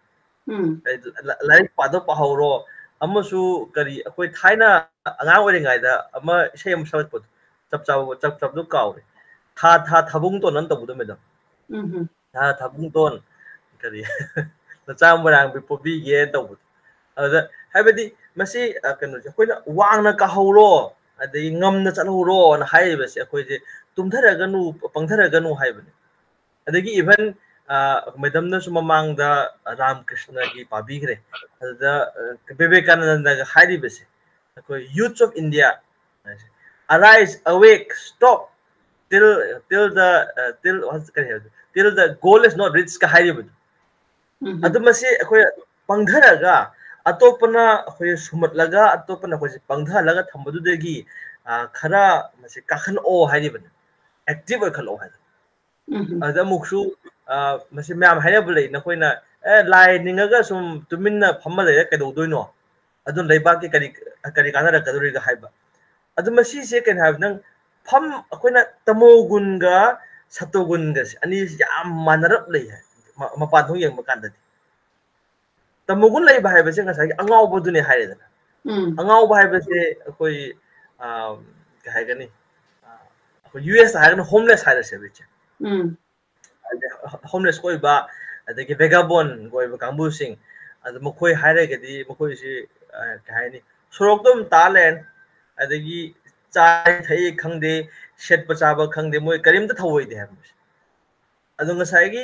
ꯎꯝ ꯍꯥꯏꯗꯤ ꯂ-, ꯂꯥꯏꯔꯤꯛ ꯄꯥꯗꯣ ꯄꯥꯍꯧꯔꯣ꯫ ꯑꯃꯁꯨ ꯀꯔꯤ, ꯑꯩꯈꯣꯏ ꯊꯥꯏꯅ ꯑꯉꯥꯡ ꯑꯣꯏꯔꯤꯉꯩꯗ ꯑꯃ ꯏꯁꯩ ꯑꯃ ꯁꯛꯂꯛꯄꯗꯣ, ꯆꯞ ꯆꯥꯕ, ꯆꯞ ꯆꯥꯕꯗꯣ ꯀꯥꯎꯔꯦ꯫ "ꯊꯥ ꯊꯥ ꯊꯥꯕꯨꯡ ꯇꯣꯟ" ꯑꯅ ꯇꯧꯕꯗꯣ, ꯃꯦꯗꯥꯝ꯫ ꯎꯝ "ꯊꯥ ꯊꯥꯕꯨꯡ ꯇꯣꯟ, ꯀꯔꯤ, ꯅꯆꯥ ꯃꯣꯏꯔꯥꯡꯕꯤ ꯄꯣꯕꯤꯒꯦ" ꯇꯧꯕꯗꯣ꯫ ꯑꯗꯨꯗ ꯍꯥꯏꯕꯗꯤ ꯃꯁꯤ, ꯑ, ꯀꯩꯅꯣꯁꯦ, ꯑꯩꯈꯣꯏꯅ ꯋꯥꯡꯅ ꯀꯥꯍꯧꯔꯣ, ꯑꯗꯒꯤ ꯉꯝꯅ ꯆꯠꯍꯧꯔꯣꯅ ꯍꯥꯏꯔꯤꯕꯁꯦ, ꯑꯩꯈꯣꯏꯁꯦ ꯇꯨꯝꯊꯔꯒꯅꯨ, ꯄꯪꯊꯔꯒꯅꯨ ꯍꯥꯏꯕꯅꯦ꯫ ꯑꯗꯒꯤ even, ꯑ, ꯃꯦꯗꯝꯅꯁꯨ ꯃꯃꯥꯡꯗ ꯔꯥꯝꯀ꯭ꯔꯤꯁꯅꯒꯤ ꯄꯥꯕꯤꯈ꯭ꯔꯦ꯫ ꯑꯗꯨꯗ, ꯑ, ꯕꯤꯕꯦꯀꯥꯅꯟꯗꯒ ꯍꯥꯏꯔꯤꯕꯁꯦ, ꯑꯩꯈꯣꯏ youths of India, "Arise, awake, stop, till, till the, uh, till, what, ꯀꯔꯤ ꯍꯥꯏꯕ? Till the goal is not reached" ꯀ ꯍꯥꯏꯔꯤꯕꯗꯣ꯫ ꯎꯝ ꯑꯗꯨ ꯃꯁꯤ ꯑꯩꯈꯣꯏ ꯄꯪꯊꯔꯒ, ꯑꯇꯣꯞꯄꯅ ꯑꯩꯈꯣꯏ ꯁꯨꯝꯍꯠꯂꯒ, ꯑꯇꯣꯞꯄꯅ ꯑꯩꯈꯣꯏꯁꯦ ꯄꯪꯊꯍꯜꯂꯒ ꯊꯝꯕꯗꯨꯗꯒꯤ, ꯑ, ꯈꯔ ꯃꯁꯤ ꯀꯥꯈꯠꯂꯛꯑꯣ ꯍꯥꯏꯔꯤꯕꯅꯤ, active ꯑꯣꯏꯈꯠꯂꯛꯑꯣ ꯍꯥꯏꯗꯅ꯫ ꯎꯝ ꯑꯗ ꯑꯃꯨꯛꯁꯨ, ꯑ, ꯃꯁꯤ ꯃꯌꯥꯝ ꯍꯥꯏꯅꯕ ꯂꯩ, ꯅꯈꯣꯏꯅ, "ꯑꯦ, ꯂꯥꯏ ꯅꯤꯡꯉꯒ ꯁꯨꯝ ꯇꯨꯃꯤꯟꯅ ꯐꯝꯃ ꯂꯩꯔ ꯀꯩꯗꯧꯗꯣꯏꯅꯣ? ꯑꯗꯨꯅ ꯂꯩꯕꯥꯛꯀꯤ ꯀꯔꯤ, ꯀꯔꯤ ꯀꯥꯟꯅꯔꯛꯀꯗꯧꯔꯤꯒꯦ?" ꯍꯥꯏꯕ꯫ ꯑꯗꯨ ꯃꯁꯤꯁꯦ ꯀꯩꯅꯣ ꯍꯥꯏꯕ, ꯅꯪ ꯐꯝ, ꯑꯩꯈꯣꯏꯅ ꯇꯃꯣꯒꯨꯟꯒ ꯁꯇꯣꯒꯨꯟꯒꯁꯦ ꯑꯅꯤꯁꯤ ꯌꯥꯝ ꯃꯥꯟꯅꯔꯞ ꯂꯩ ꯍꯥꯏ, ꯃ-, ꯃꯄꯥꯟ ꯊꯣꯡ ꯌꯦꯡꯕ ꯀꯥꯟꯗꯗꯤ꯫ ꯇꯃꯣꯒꯨꯟ ꯂꯩꯕ ꯍꯥꯏꯕꯁꯦ ꯉꯁꯥꯏꯒꯤ ꯑꯉꯥꯎꯕꯗꯨꯅꯦ ꯍꯥꯏꯔꯦꯗꯅ꯫ ꯎꯝ ꯑꯉꯥꯎꯕ ꯍꯥꯏꯕꯁꯦ ꯑꯩꯈꯣꯏ, ꯑ, ꯀꯩ ꯍꯥꯏꯒꯅꯤ? ꯑ, ꯑꯩꯈꯣꯏ ꯌꯨ ꯑꯦꯁꯇ ꯍꯥꯏꯔꯒꯅ homeless ꯍꯥꯏꯔꯁꯦꯕ, ꯏꯆꯦ꯫ ꯎꯝ ꯍꯥꯏꯗꯤ homeless ꯑꯣꯏꯕ, ꯑꯗꯒꯤ vagabond ꯑꯣꯏꯕ ꯀꯥꯡꯕꯨꯁꯤꯡ, ꯑꯗꯨ ꯃꯈꯣꯏ ꯍꯥꯏꯔꯒꯗꯤ ꯃꯈꯣꯏꯁꯤ, ꯑ, ꯀꯩ ꯍꯥꯏꯅꯤ, ꯁꯣꯔꯣꯛꯇ ꯑꯗꯨꯝ ꯇꯥ ꯂꯩꯔꯅꯤ꯫ ꯑꯗꯒꯤ ꯆꯥꯏ ꯊꯛꯏ ꯈꯪꯗꯦ, ꯁꯦꯠꯄ ꯆꯥꯕ ꯈꯪꯗꯦ, ꯃꯣꯏ ꯀꯔꯤꯝꯇ ꯊꯧꯑꯣꯏꯗꯦ ꯍꯥꯏꯕ ꯃꯣꯏꯁꯦ꯫ ꯑꯗꯣ ꯉꯁꯥꯏꯒꯤ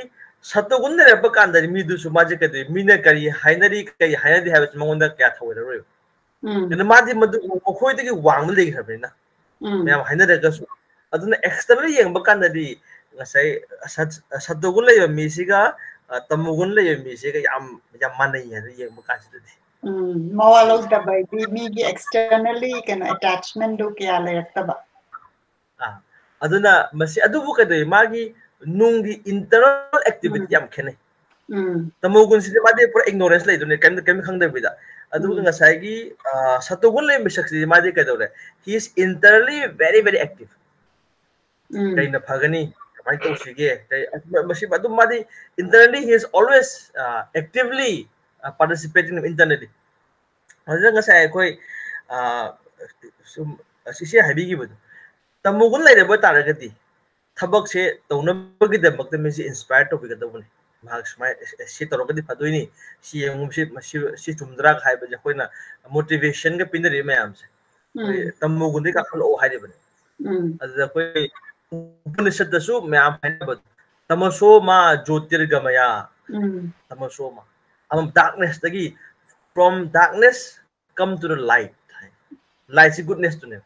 ꯁꯇꯣꯒꯨꯟ ꯂꯩꯔꯛꯄ ꯀꯥꯟꯗꯗꯤ ꯃꯤꯗꯨꯁꯨ ꯃꯥꯁꯦ ꯀꯩꯗꯧꯏ, ꯃꯤꯅ ꯀꯔꯤ ꯍꯥꯏꯅꯔꯤ ꯀꯔꯤ ꯍꯥꯏꯅꯗꯦ ꯍꯥꯏꯕꯁꯤ ꯃꯉꯣꯟꯗ ꯀꯌꯥ ꯊꯧꯑꯣꯏꯔꯔꯣꯏꯕ꯫ ꯎꯝ ꯑꯗꯨꯅ ꯃꯥꯗꯤ ꯃꯗꯨ ꯃꯈꯣꯏꯗꯒꯤ ꯋꯥꯡꯃ ꯂꯩꯈ꯭ꯔꯕꯅꯤꯅ ꯎꯝ ꯃꯌꯥꯝ ꯍꯥꯏꯅꯔꯒꯁꯨ꯫ ꯑꯗꯨꯅ ꯑꯦꯛꯁꯇꯔꯅꯦꯜ ꯌꯦꯡꯕ ꯀꯥꯟꯗꯗꯤ ꯉꯁꯥꯏ ꯁꯠ- ꯁꯇꯣꯒꯨꯟ ꯂꯩꯕ ꯃꯤꯁꯤꯒ ꯑ, ꯇꯃꯣꯒꯨꯟ ꯂꯩꯕ ꯃꯤꯁꯤꯒ ꯌꯥꯝ ꯌꯥꯝ ꯃꯥꯟꯅꯩ ꯍꯥꯏꯅ ꯌꯦꯡꯕ ꯀꯥꯟꯁꯤꯗꯗꯤ꯫ ꯎꯝ ꯃꯋꯥ ꯂꯧꯗꯕ ꯍꯥꯏꯗꯤ ꯃꯤꯒꯤ ꯑꯦꯛꯁꯇꯔꯅꯦꯜꯂꯤ ꯀꯩꯅꯣ ꯑꯦꯇꯦꯆꯃꯦꯟꯗꯣ ꯀꯌꯥ ꯂꯩꯔꯛꯇꯕ꯫ ꯑꯥ, ꯑꯗꯨꯅ ꯃꯁꯤ ꯑꯗꯨꯕꯨ ꯀꯩꯗꯧꯏ, ꯃꯥꯒꯤ ꯅꯨꯡꯒꯤ ꯏꯟꯇꯔꯅꯦꯜ ꯑꯦꯛꯇꯤꯚꯤꯇꯤ ꯎꯝ ꯌꯥꯝ ꯈꯦꯠꯅꯩ꯫ ꯎꯝ ꯇꯃꯣꯒꯨꯟꯁꯤꯗꯤ ꯃꯥꯗꯤ ꯄꯨꯔꯥ ꯏꯒꯅꯣꯔꯦꯟꯁ ꯂꯩꯗꯣꯏꯅꯦ, ꯀꯩꯝꯇ ꯀꯩꯝꯇ ꯈꯪꯗꯕꯤꯗ꯫ ꯑꯗꯨꯒ ꯎꯝ ꯉꯁꯥꯏꯒꯤ ꯑ, ꯁꯇꯣꯒꯨꯟ ꯂꯩꯕ ꯃꯤꯁꯛꯁꯤꯗꯤ ꯃꯥꯗꯤ ꯀꯩꯗꯧꯔꯦ, he is internally very very active꯫ ꯎꯝ ꯀꯩꯅ ꯐꯒꯅꯤ, ꯀꯃꯥꯏꯅ ꯇꯧꯁꯤꯒꯦ, ꯀꯩ ꯃꯁꯤ ꯑꯗꯨꯝ ꯃꯥꯗꯤ internally he is always actively participating internally꯫ ꯑꯗꯨꯅ ꯉꯁꯥꯏ ꯑꯩꯈꯣꯏ ꯑ, ꯁꯨꯝ ꯏꯆꯦ ꯍꯥꯏꯕꯤꯈꯤꯕꯗꯣ, ꯇꯃꯣꯒꯨꯟ ꯂꯩꯔꯕ ꯇꯥꯔꯒꯗꯤ ꯊꯕꯛꯁꯦ ꯇꯧꯅꯕꯒꯤꯗꯃꯛꯇ ꯃꯤꯁꯦ ꯏꯟꯁꯄꯥꯌꯔ ꯇꯧꯕꯤꯒꯗꯧꯕꯅꯤ꯫ ꯃꯍꯥꯛ ꯁꯨꯃꯥꯏꯅ ꯑꯦ, ꯁꯤ ꯇꯧꯔꯒꯗꯤ ꯐꯗꯣꯏꯅꯤ, ꯁꯤ ꯌꯦꯡꯉꯨ, ꯁꯤ ꯃꯁꯤ ꯁꯤ ꯆꯨꯝꯗ꯭ꯔꯥ ꯍꯥꯏꯕꯁꯦ ꯑꯩꯈꯣꯏꯅ ꯃꯣꯇꯤꯚꯦꯁꯟꯒ ꯄꯤꯅꯔꯤꯕ ꯃꯌꯥꯝꯁꯦ꯫ ꯑꯩꯈꯣꯏ ꯎꯝ ꯇꯃꯣꯒꯨꯟꯗꯒꯤ ꯀꯥꯈꯠꯂꯛꯑꯣ ꯍꯥꯏꯔꯤꯕꯅꯤ꯫ ꯎꯝ ꯑꯗꯨꯗ ꯑꯩꯈꯣꯏ ꯎꯄꯅꯤꯁꯠꯇꯁꯨ ꯃꯌꯥꯝ ꯍꯥꯏꯅꯕ, "ꯇꯃꯁꯣ ꯃꯥ ꯖꯣꯇꯤꯔꯒꯃꯌꯥ", ꯎꯝ "ꯇꯃꯁꯣ ꯃꯥ", ꯑꯃ ꯗꯥꯔꯛꯅꯦꯁꯇꯒꯤ, "From darkness come to the light" ꯍꯥꯏ꯫ ꯂꯥꯏꯠꯁꯤ ꯒꯨꯗꯅꯦꯁꯇꯨꯅꯦꯕ꯫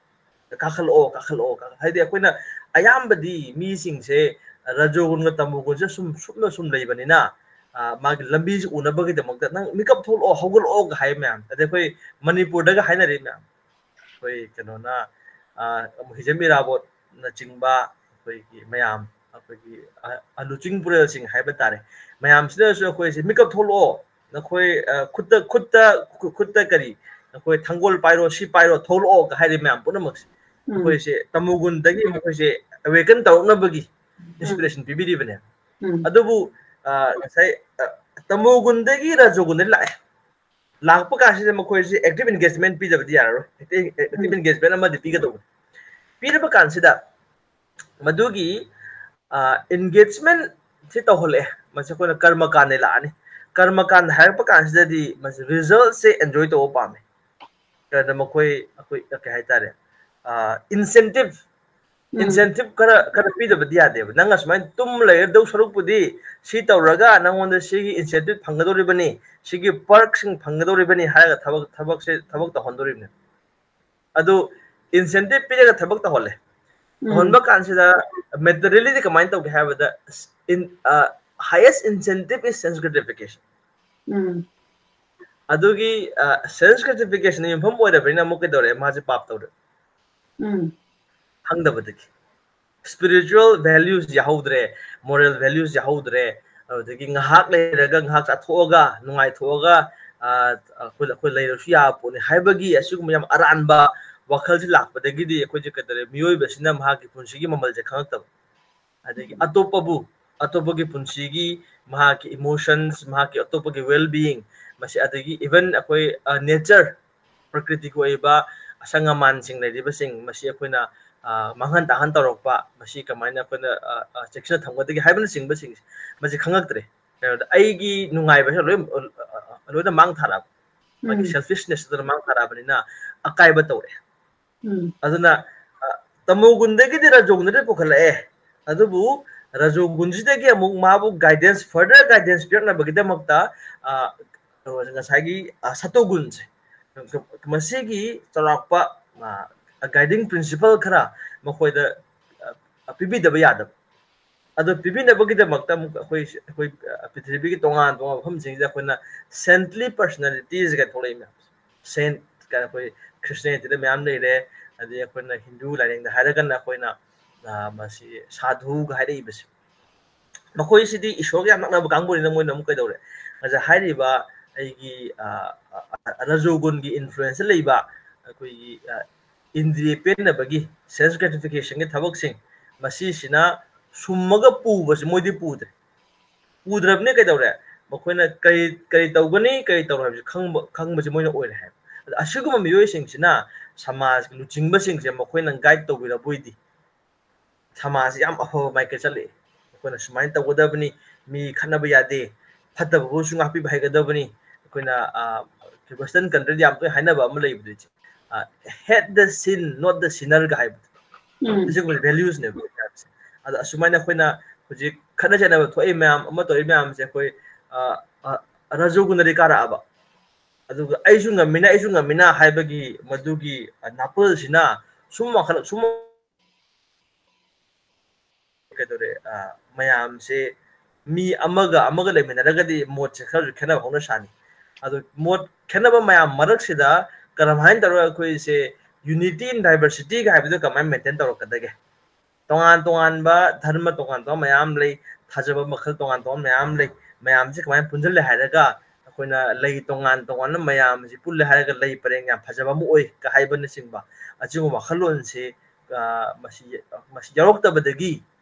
"ꯀꯥꯈꯠꯂꯛꯑꯣ, ꯀꯥꯈꯠꯂꯛꯑꯣ", ꯀꯥꯈꯠ-, ꯍꯥꯏꯗꯤ ꯑꯩꯈꯣꯏꯅ ꯑꯌꯥꯝꯕꯗꯤ ꯃꯤꯁꯤꯡꯁꯦ ꯔꯖꯣꯒꯨꯟꯒ ꯇꯃꯣꯒꯨꯟꯁꯦ ꯁꯨꯝ ꯁꯨꯞꯅ ꯁꯨꯝ ꯂꯩꯕꯅꯤꯅ, ꯑ, ꯃꯥꯒꯤ ꯂꯝꯕꯤꯁꯤ ꯎꯅꯕꯒꯤꯗꯃꯛꯇ "ꯅꯪ ꯃꯤꯀꯞ ꯊꯣꯛꯂꯛꯑꯣ, ꯍꯧꯒꯠꯂꯛꯑꯣꯒ" ꯍꯥꯏ ꯃꯌꯥꯝ꯫ ꯑꯗꯩ ꯑꯩꯈꯣꯏ ꯃꯅꯤꯄꯨꯔꯗꯒ ꯍꯥꯏꯅꯔꯤ ꯃꯌꯥꯝ꯫ ꯑꯩꯈꯣꯏ ꯀꯩꯅꯣꯅ, ꯑ, ꯍꯤꯖꯝ ꯏꯔꯥꯕꯣꯠꯅꯆꯤꯡꯕ ꯑꯩꯈꯣꯏꯒꯤ ꯃꯌꯥꯝ, ꯑꯩꯈꯣꯏꯒꯤ ꯑ-, ꯑ, ꯂꯨꯆꯤꯡ ꯄꯨꯔꯦꯜꯁꯤꯡ ꯍꯥꯏꯕ ꯇꯥꯔꯦ, ꯃꯌꯥꯝꯁꯤꯅꯁꯨ ꯑꯩꯈꯣꯏꯁꯦ "ꯃꯤꯀꯞ ꯊꯣꯛꯂꯛꯑꯣ, ꯅꯈꯣꯏ, ꯑ, ꯈꯨꯠꯇ, ꯈꯨꯠꯇ, ꯈꯨ-, ꯈꯨꯠꯇ ꯀꯔꯤ, ꯅꯈꯣꯏ ꯊꯥꯡꯒꯣꯜ ꯄꯥꯏꯔꯣ, ꯁꯤ ꯄꯥꯏꯔꯣ, ꯊꯣꯛꯂꯛꯑꯣꯒ" ꯍꯥꯏꯔꯤ ꯃꯌꯥꯝ ꯄꯨꯝꯅꯃꯛꯁꯦ꯫ ꯎꯝ ꯑꯩꯈꯣꯏꯁꯦ ꯇꯃꯣꯒꯨꯟꯗꯒꯤ ꯃꯈꯣꯏꯁꯦ ꯑꯋꯦꯀꯟ ꯇꯧꯔꯛꯅꯕꯒꯤ ꯎꯝ ꯏꯟꯁꯄꯤꯔꯦꯁꯟ ꯄꯤꯕꯤꯔꯤꯕꯅꯦ꯫ ꯎꯝ ꯑꯗꯨꯕꯨ, ꯑ, ꯉꯁꯥꯏ, ꯑ, ꯇꯃꯣꯒꯨꯟꯗꯒꯤ ꯔꯖꯣꯒꯨꯟꯗ ꯂꯥꯛꯑꯦ꯫ ꯂꯥꯛꯄ ꯀꯥꯟꯁꯤꯗ ꯃꯈꯣꯏꯁꯦ ꯑꯦꯛꯇꯤꯚ ꯏꯟꯒꯦꯖꯃꯦꯟ ꯄꯤꯗꯕꯗꯤ ꯌꯥꯔꯔꯣꯏ꯫ ꯑꯦꯛꯇꯤꯚ ꯎꯝ ꯏꯟꯒꯦꯖꯃꯦꯟ ꯑꯃꯗꯤ ꯄꯤꯒꯗꯧꯕꯅꯤ꯫ ꯄꯤꯔꯕ ꯀꯥꯟꯁꯤꯗ ꯃꯗꯨꯒꯤ, ꯑ, ꯏꯟꯒꯦꯖꯃꯦꯟꯁꯤ ꯇꯧꯍꯜꯂꯛꯑꯦ꯫ ꯃꯁꯤ ꯑꯩꯈꯣꯏꯅ ꯀꯔꯃꯀꯥꯟꯗ ꯂꯥꯛꯑꯅꯤ꯫ ꯀꯔꯃꯀꯥꯟꯗ ꯍꯥꯏꯔꯛꯄ ꯀꯥꯟꯁꯤꯗꯗꯤ ꯃꯁꯤ ꯔꯤꯖꯜꯁꯦ ꯑꯦꯟꯖꯣꯏ ꯇꯧꯕ ꯄꯥꯝꯃꯦ꯫ ꯀꯩꯅꯣꯗ ꯃꯈꯣꯏ, ꯑꯩꯈꯣꯏ ꯀꯩ ꯍꯥꯏꯇꯥꯔꯦ, ꯏꯟꯁꯦꯟꯇꯤꯞ, ꯏꯟꯁꯦꯟꯇꯤꯞ ꯈꯔ, ꯈꯔ ꯄꯤꯗꯕꯗꯤ ꯌꯥꯗꯦꯕ꯫ ꯅꯪ ꯑꯁꯨꯃꯥꯏꯅ ꯇꯨꯝ ꯂꯩꯔꯗꯧ ꯁꯔꯨꯛꯄꯨꯗꯤ ꯁꯤ ꯇꯧꯔꯒ ꯅꯪꯉꯣꯟꯗ ꯁꯤꯒꯤ ꯏꯟꯁꯦꯟꯇꯤꯞ ꯐꯪꯒꯗꯧꯔꯤꯕꯅꯤ, ꯁꯤꯒꯤ ꯄꯔꯛꯁꯤꯡ ꯐꯪꯒꯗꯧꯔꯤꯕꯅꯤ ꯍꯥꯏꯔꯒ ꯊꯕꯛ, ꯊꯕꯛꯁꯦ, ꯊꯕꯛ ꯇꯧꯍꯟꯗꯣꯔꯤꯕꯅꯤ꯫ ꯑꯗꯨ ꯏꯟꯁꯦꯟꯇꯤꯞ ꯄꯤꯔꯒ ꯊꯕꯛ ꯇꯧꯍꯜꯂꯦ꯫ ꯇꯧꯍꯟꯕ ꯀꯥꯟꯁꯤꯗ ꯃꯦꯇꯔꯤꯌꯦꯂꯤꯗꯤ ꯀꯃꯥꯏꯅ ꯇꯧꯒꯦ ꯍꯥꯏꯕꯗ, in highest incentive is sense gratification꯫ ꯑꯗꯨꯒꯤ ꯁꯦꯟꯁ ꯒ꯭ꯔꯦꯇꯤꯐꯤꯀꯦꯁꯟꯅ ꯌꯨꯝꯐꯝ ꯑꯣꯏꯔꯕꯅꯤꯅ ꯑꯃꯨꯛ ꯀꯩꯗꯧꯔꯦ? ꯃꯥꯁꯦ ꯄꯥꯞ ꯇꯧꯔꯦ꯫ ꯈꯪꯗꯕꯗꯒꯤ꯫ ꯁ꯭ꯄꯤꯔꯤꯆꯨꯋꯦꯜ ꯚꯦꯂ꯭ꯌꯨꯁ ꯌꯥꯍꯧꯗ꯭ꯔꯦ, ꯃꯣꯔꯦꯜ ꯚꯦꯂ꯭ꯌꯨꯁ ꯌꯥꯍꯧꯗ꯭ꯔꯦ꯫ ꯑꯗꯨꯗꯒꯤ ꯉꯥꯏꯍꯥꯛ ꯂꯩꯔꯒ, ꯉꯥꯏꯍꯥꯛ ꯆꯥꯊꯣꯛꯑꯒ, ꯅꯨꯡꯉꯥꯏꯊꯣꯛꯑꯒ, ꯑ, ꯑꯩꯈꯣꯏ, ꯑꯩꯈꯣꯏ ꯂꯩꯔꯁꯨ ꯌꯥꯕ ꯄꯣꯠꯅꯤ ꯍꯥꯏꯕꯒꯤ ꯑꯁꯤꯒꯨꯝꯕ ꯌꯥꯝ ꯑꯔꯥꯟꯕ ꯋꯥꯈꯜꯁꯤ ꯂꯥꯛꯄꯗꯒꯤꯗꯤ ꯑꯩꯈꯣꯏꯁꯦ ꯀꯩꯗꯧꯔꯦ? ꯃꯤꯑꯣꯏꯕꯁꯤꯅ ꯃꯍꯥꯛꯀꯤ ꯄꯨꯟꯁꯤꯒꯤ ꯃꯃꯜꯁꯦ ꯈꯪꯉꯛꯇꯕ꯫ ꯑꯗꯒꯤ ꯑꯇꯣꯞꯄꯕꯨ, ꯑꯇꯣꯞꯄꯒꯤ ꯄꯨꯟꯁꯤꯒꯤ, ꯃꯍꯥꯛꯀꯤ ꯏꯃꯣꯁꯟꯁ, ꯃꯍꯥꯛꯀꯤ ꯑꯇꯣꯞꯄꯒꯤ ꯋꯦꯜ ꯕꯤꯌꯤꯡ, ꯃꯁꯤ, ꯑꯗꯒꯤ ꯏꯚꯟ ꯑꯩꯈꯣꯏ, ꯑ, ꯅꯦꯆꯔ, ꯄ꯭ꯔꯀ꯭ꯔꯤꯇꯤꯒꯤ ꯑꯣꯏꯕ ꯑꯁꯪ ꯑꯃꯥꯟꯁꯤꯡ ꯂꯩꯔꯤꯕꯁꯤꯡ, ꯃꯁꯤ ꯑꯩꯈꯣꯏꯅ, ꯑ, ꯃꯥꯡꯍꯟ ꯇꯥꯛꯍꯟ ꯇꯧꯔꯛꯄ, ꯃꯁꯤ ꯀꯃꯥꯏꯅ ꯑꯩꯈꯣꯏꯅ, ꯑ, ꯑ, ꯆꯦꯛꯁꯤꯟꯅ ꯊꯝꯒꯗꯒꯦ ꯍꯥꯏꯕꯅꯆꯤꯡꯕꯁꯤꯡꯁꯦ, ꯃꯁꯤ ꯈꯪꯉꯛꯇ꯭ꯔꯦ꯫ ꯀꯩꯅꯣꯗ ꯑꯩꯒꯤ ꯅꯨꯡꯉꯥꯏꯕꯁꯦ ꯂꯣꯏ, ꯑ, ꯑ, ꯂꯣꯏꯅ ꯃꯥꯡ ꯊꯥꯔꯛꯑꯕ꯫ ꯃꯥꯒꯤ ꯎꯝ꯫ ꯁꯦꯜꯐꯤꯁꯅꯦꯁ ꯑꯗꯨꯅ ꯃꯥꯡ ꯊꯥꯔꯛꯑꯕꯅꯤꯅ ꯑꯀꯥꯏꯕ ꯇꯧꯔꯦ꯫ ꯎꯝ꯫ ꯑꯗꯨꯅ, ꯑ, ꯇꯃꯣꯒꯨꯟꯗꯒꯤꯗꯤ ꯔꯖꯣꯒꯨꯟꯗꯗꯤ ꯄꯨꯈꯠꯂꯛꯑꯦ꯫ ꯑꯗꯨꯕꯨ ꯔꯖꯣꯒꯨꯟꯁꯤꯗꯒꯤ ꯑꯃꯨꯛ ꯃꯥꯕꯨ ꯒꯥꯏꯗꯦꯟꯁ, ꯐꯔꯗꯔ ꯒꯥꯏꯗꯦꯟꯁ ꯄꯤꯔꯛꯅꯕꯒꯤꯗꯃꯛꯇ, ꯑ, ꯀꯩꯅꯣꯁꯦ, ꯉꯁꯥꯏꯒꯤ, ꯑ, ꯁꯇꯣꯒꯨꯟꯁꯦ, ꯃꯁꯤꯒꯤ ꯆꯥꯎꯔꯥꯛꯄ, ꯑ, ꯒꯥꯏꯗꯤꯡ ꯄ꯭ꯔꯤꯟꯁꯤꯄꯜ ꯈꯔ ꯃꯈꯣꯏꯗ, ꯑ, ꯄꯤꯕꯤꯗꯕ ꯌꯥꯗꯕ꯫ ꯑꯗꯣ ꯄꯤꯕꯤꯅꯕꯒꯤꯗꯃꯛꯇ ꯑꯃꯨꯛ ꯑꯩꯈꯣꯏ, ꯑꯩꯈꯣꯏ, ꯑ, ꯄ꯭ꯔꯤꯊꯤꯕꯤꯒꯤ ꯇꯣꯉꯥꯟ ꯇꯣꯉꯥꯟꯕ ꯃꯐꯝꯁꯤꯡꯁꯤꯗ ꯑꯩꯈꯣꯏꯅ ꯁꯦꯟꯠꯂꯤ ꯄꯔꯁꯅꯦꯂꯤꯇꯤꯁ ꯀꯥꯏꯅ ꯊꯣꯛꯂꯛꯏ ꯃꯌꯥꯝꯁꯦ꯫ ꯁꯦꯟꯠ ꯀꯥꯏꯅ ꯑꯩꯈꯣꯏ ꯈ꯭ꯔꯤꯁꯇꯤꯌꯥꯅꯤꯇꯤꯗ ꯃꯌꯥꯝ ꯂꯩꯔꯦ, ꯑꯗꯩ ꯑꯩꯈꯣꯏꯅ ꯍꯤꯟꯗꯨ ꯂꯥꯏꯅꯤꯡꯗ ꯍꯥꯏꯔꯒꯅ ꯑꯩꯈꯣꯏꯅ, ꯑ, ꯃꯁꯤ ꯁꯥꯙꯨꯒ ꯍꯥꯏꯔꯛꯏꯕꯁꯦ꯫ ꯃꯈꯣꯏꯁꯤꯗꯤ ꯏꯁꯣꯔꯒ ꯌꯥꯝ ꯅꯛꯅꯕ ꯀꯥꯡꯕꯨꯅꯤꯅ ꯃꯣꯏꯅ ꯑꯃꯨꯛ ꯀꯩꯗꯧꯔꯦ? ꯉꯁꯥꯏ ꯍꯥꯏꯔꯤꯕ ꯑꯩꯒꯤ, ꯑ, ꯑ, ꯑ, ꯔꯖꯣꯒꯨꯟꯒꯤ ꯏꯟꯐ꯭ꯂꯨꯌꯦꯟꯁꯇ ꯂꯩꯕ ꯑꯩꯈꯣꯏꯒꯤ, ꯑ, ꯏꯟꯗ꯭ꯔꯤꯌ ꯄꯦꯟꯅꯕꯒꯤ, ꯁꯦꯟꯁ ꯒ꯭ꯔꯦꯇꯤꯐꯤꯀꯦꯁꯟꯒꯤ ꯊꯕꯛꯁꯤꯡ, ꯃꯁꯤꯁꯤꯅ ꯁꯨꯝꯃꯒ ꯄꯨꯕꯁꯤ ꯃꯣꯏꯗꯤ ꯄꯨꯗ꯭ꯔꯦ꯫ ꯄꯨꯗ꯭ꯔꯕꯅꯤꯅ ꯀꯩꯗꯧꯔꯦ? ꯃꯈꯣꯏꯅ ꯀꯔꯤ, ꯀꯔꯤ ꯇꯧꯒꯅꯤ, ꯀꯔꯤ ꯇꯧꯔꯣꯏ ꯍꯥꯏꯕꯁꯤ ꯈꯪꯕ, ꯈꯪꯕꯁꯤ ꯃꯣꯏꯅ ꯑꯣꯏꯔꯦ ꯍꯥꯏꯕ꯫ ꯑꯗ ꯑꯁꯤꯒꯨꯝꯕ ꯃꯤꯑꯣꯏꯁꯤꯡꯁꯤꯅ ꯁꯃꯥꯖꯀꯤ ꯂꯨꯆꯤꯡꯕꯁꯤꯡꯁꯦ ꯃꯈꯣꯏꯅ ꯒꯥꯏꯗ ꯇꯧꯕꯤꯔꯕꯣꯏꯗꯤ, ꯁꯃꯥꯖꯁꯤ ꯌꯥꯝ ꯑꯐꯕ ꯃꯥꯏꯀꯩ ꯆꯠꯂꯛꯑꯦ꯫ ꯑꯩꯈꯣꯏꯅ ꯁꯨꯃꯥꯏꯅ ꯇꯧꯒꯗꯕꯅꯤ, ꯃꯤ ꯈꯠꯅꯕ ꯌꯥꯗꯦ, ꯐꯠꯇꯕꯕꯨꯁꯨ ꯉꯥꯛꯄꯤꯕ ꯍꯩꯒꯗꯕꯅꯤ꯫ ꯑꯩꯈꯣꯏꯅ, ꯑ, Western country ꯗ ꯌꯥꯝ ꯇꯣꯏꯅ ꯍꯥꯏꯅꯕ ꯑꯃ ꯂꯩꯕꯗꯣ, ꯏꯆꯦ, "Hate the sin, not the sinner" ꯒ ꯍꯥꯏꯕꯗꯣ꯫ ꯎꯝ꯫ ꯑꯁꯤꯒꯨꯝꯕ values ꯅꯦꯕ꯫ ꯑꯗꯣ ꯑꯁꯨꯃꯥꯏꯅ ꯑꯩꯈꯣꯏꯅ ꯍꯧꯖꯤꯛ ꯈꯠꯅ ꯆꯩꯅꯕ ꯊꯣꯛꯏ ꯃꯌꯥꯝ, ꯑꯃ ꯇꯧꯔꯤ ꯃꯌꯥꯝꯁꯦ ꯑꯩꯈꯣꯏ, ꯑ, ꯑ, ꯔꯖꯣꯒꯨꯟꯗꯗꯤ ꯀꯥꯔꯛꯑꯕ꯫ ꯑꯗꯨꯒ "ꯑꯩꯁꯨ ꯉꯝꯃꯤꯅ, ꯑꯩꯁꯨ ꯉꯝꯃꯤꯅ" ꯍꯥꯏꯕꯒꯤ ꯃꯗꯨꯒꯤ, ꯑ, ꯅꯥꯄꯜꯁꯤꯅ ꯁꯨꯝ ꯋꯥꯡꯈꯠꯂꯛ-, ꯁꯨꯝ ꯀꯩꯗꯧꯔꯦ, ꯑ, ꯃꯌꯥꯝꯁꯦ ꯃꯤ ꯑꯃꯒ ꯑꯃꯒ ꯂꯩꯃꯤꯟꯅꯔꯒꯗꯤ ꯃꯣꯠꯁꯦ ꯈꯔꯁꯨ ꯈꯦꯠꯅꯕ ꯍꯧꯅ ꯁꯥꯅꯤ꯫ ꯑꯗꯣ ꯃꯣꯠ ꯈꯦꯠꯅꯕ ꯃꯌꯥꯝ ꯃꯔꯛꯁꯤꯗ ꯀꯔꯝꯍꯥꯏꯅ ꯇꯧꯔꯒ ꯑꯩꯈꯣꯏꯁꯦ unity in diversity ꯒ ꯍꯥꯏꯕꯗꯣ ꯀꯃꯥꯏꯅ maintain ꯇꯧꯔꯛꯀꯗꯒꯦ? ꯇꯣꯉꯥꯟ ꯇꯣꯉꯥꯟꯕ ꯙꯔꯃ ꯇꯣꯉꯥꯟ ꯇꯣꯉꯥꯟꯕ ꯃꯌꯥꯝ ꯂꯩ, ꯊꯥꯖꯕ ꯃꯈꯜ ꯇꯣꯉꯥꯟ ꯇꯣꯉꯥꯟꯕ ꯃꯌꯥꯝ ꯂꯩ, ꯃꯌꯥꯝꯁꯦ ꯀꯃꯥꯏꯅ ꯄꯨꯟꯁꯤꯜꯂꯦ ꯍꯥꯏꯔꯒ ꯑꯩꯈꯣꯏꯅ ꯂꯩ ꯇꯣꯉꯥꯟ ꯇꯣꯉꯥꯟꯕ ꯃꯌꯥꯝꯁꯤ ꯄꯨꯜꯂꯦ ꯍꯥꯏꯔꯒ ꯂꯩ ꯄꯔꯦꯡ ꯌꯥꯝ ꯐꯖꯕ ꯑꯃ ꯑꯣꯏ ꯀ ꯍꯥꯏꯕꯅꯆꯤꯡꯕ ꯑꯁꯤꯒꯨꯝꯕ ꯋꯥꯈꯜꯂꯣꯟꯁꯤ, ꯑ, ꯃꯁꯤ, ꯃꯁꯤ ꯌꯥꯎꯔꯛꯇꯕꯗꯒꯤ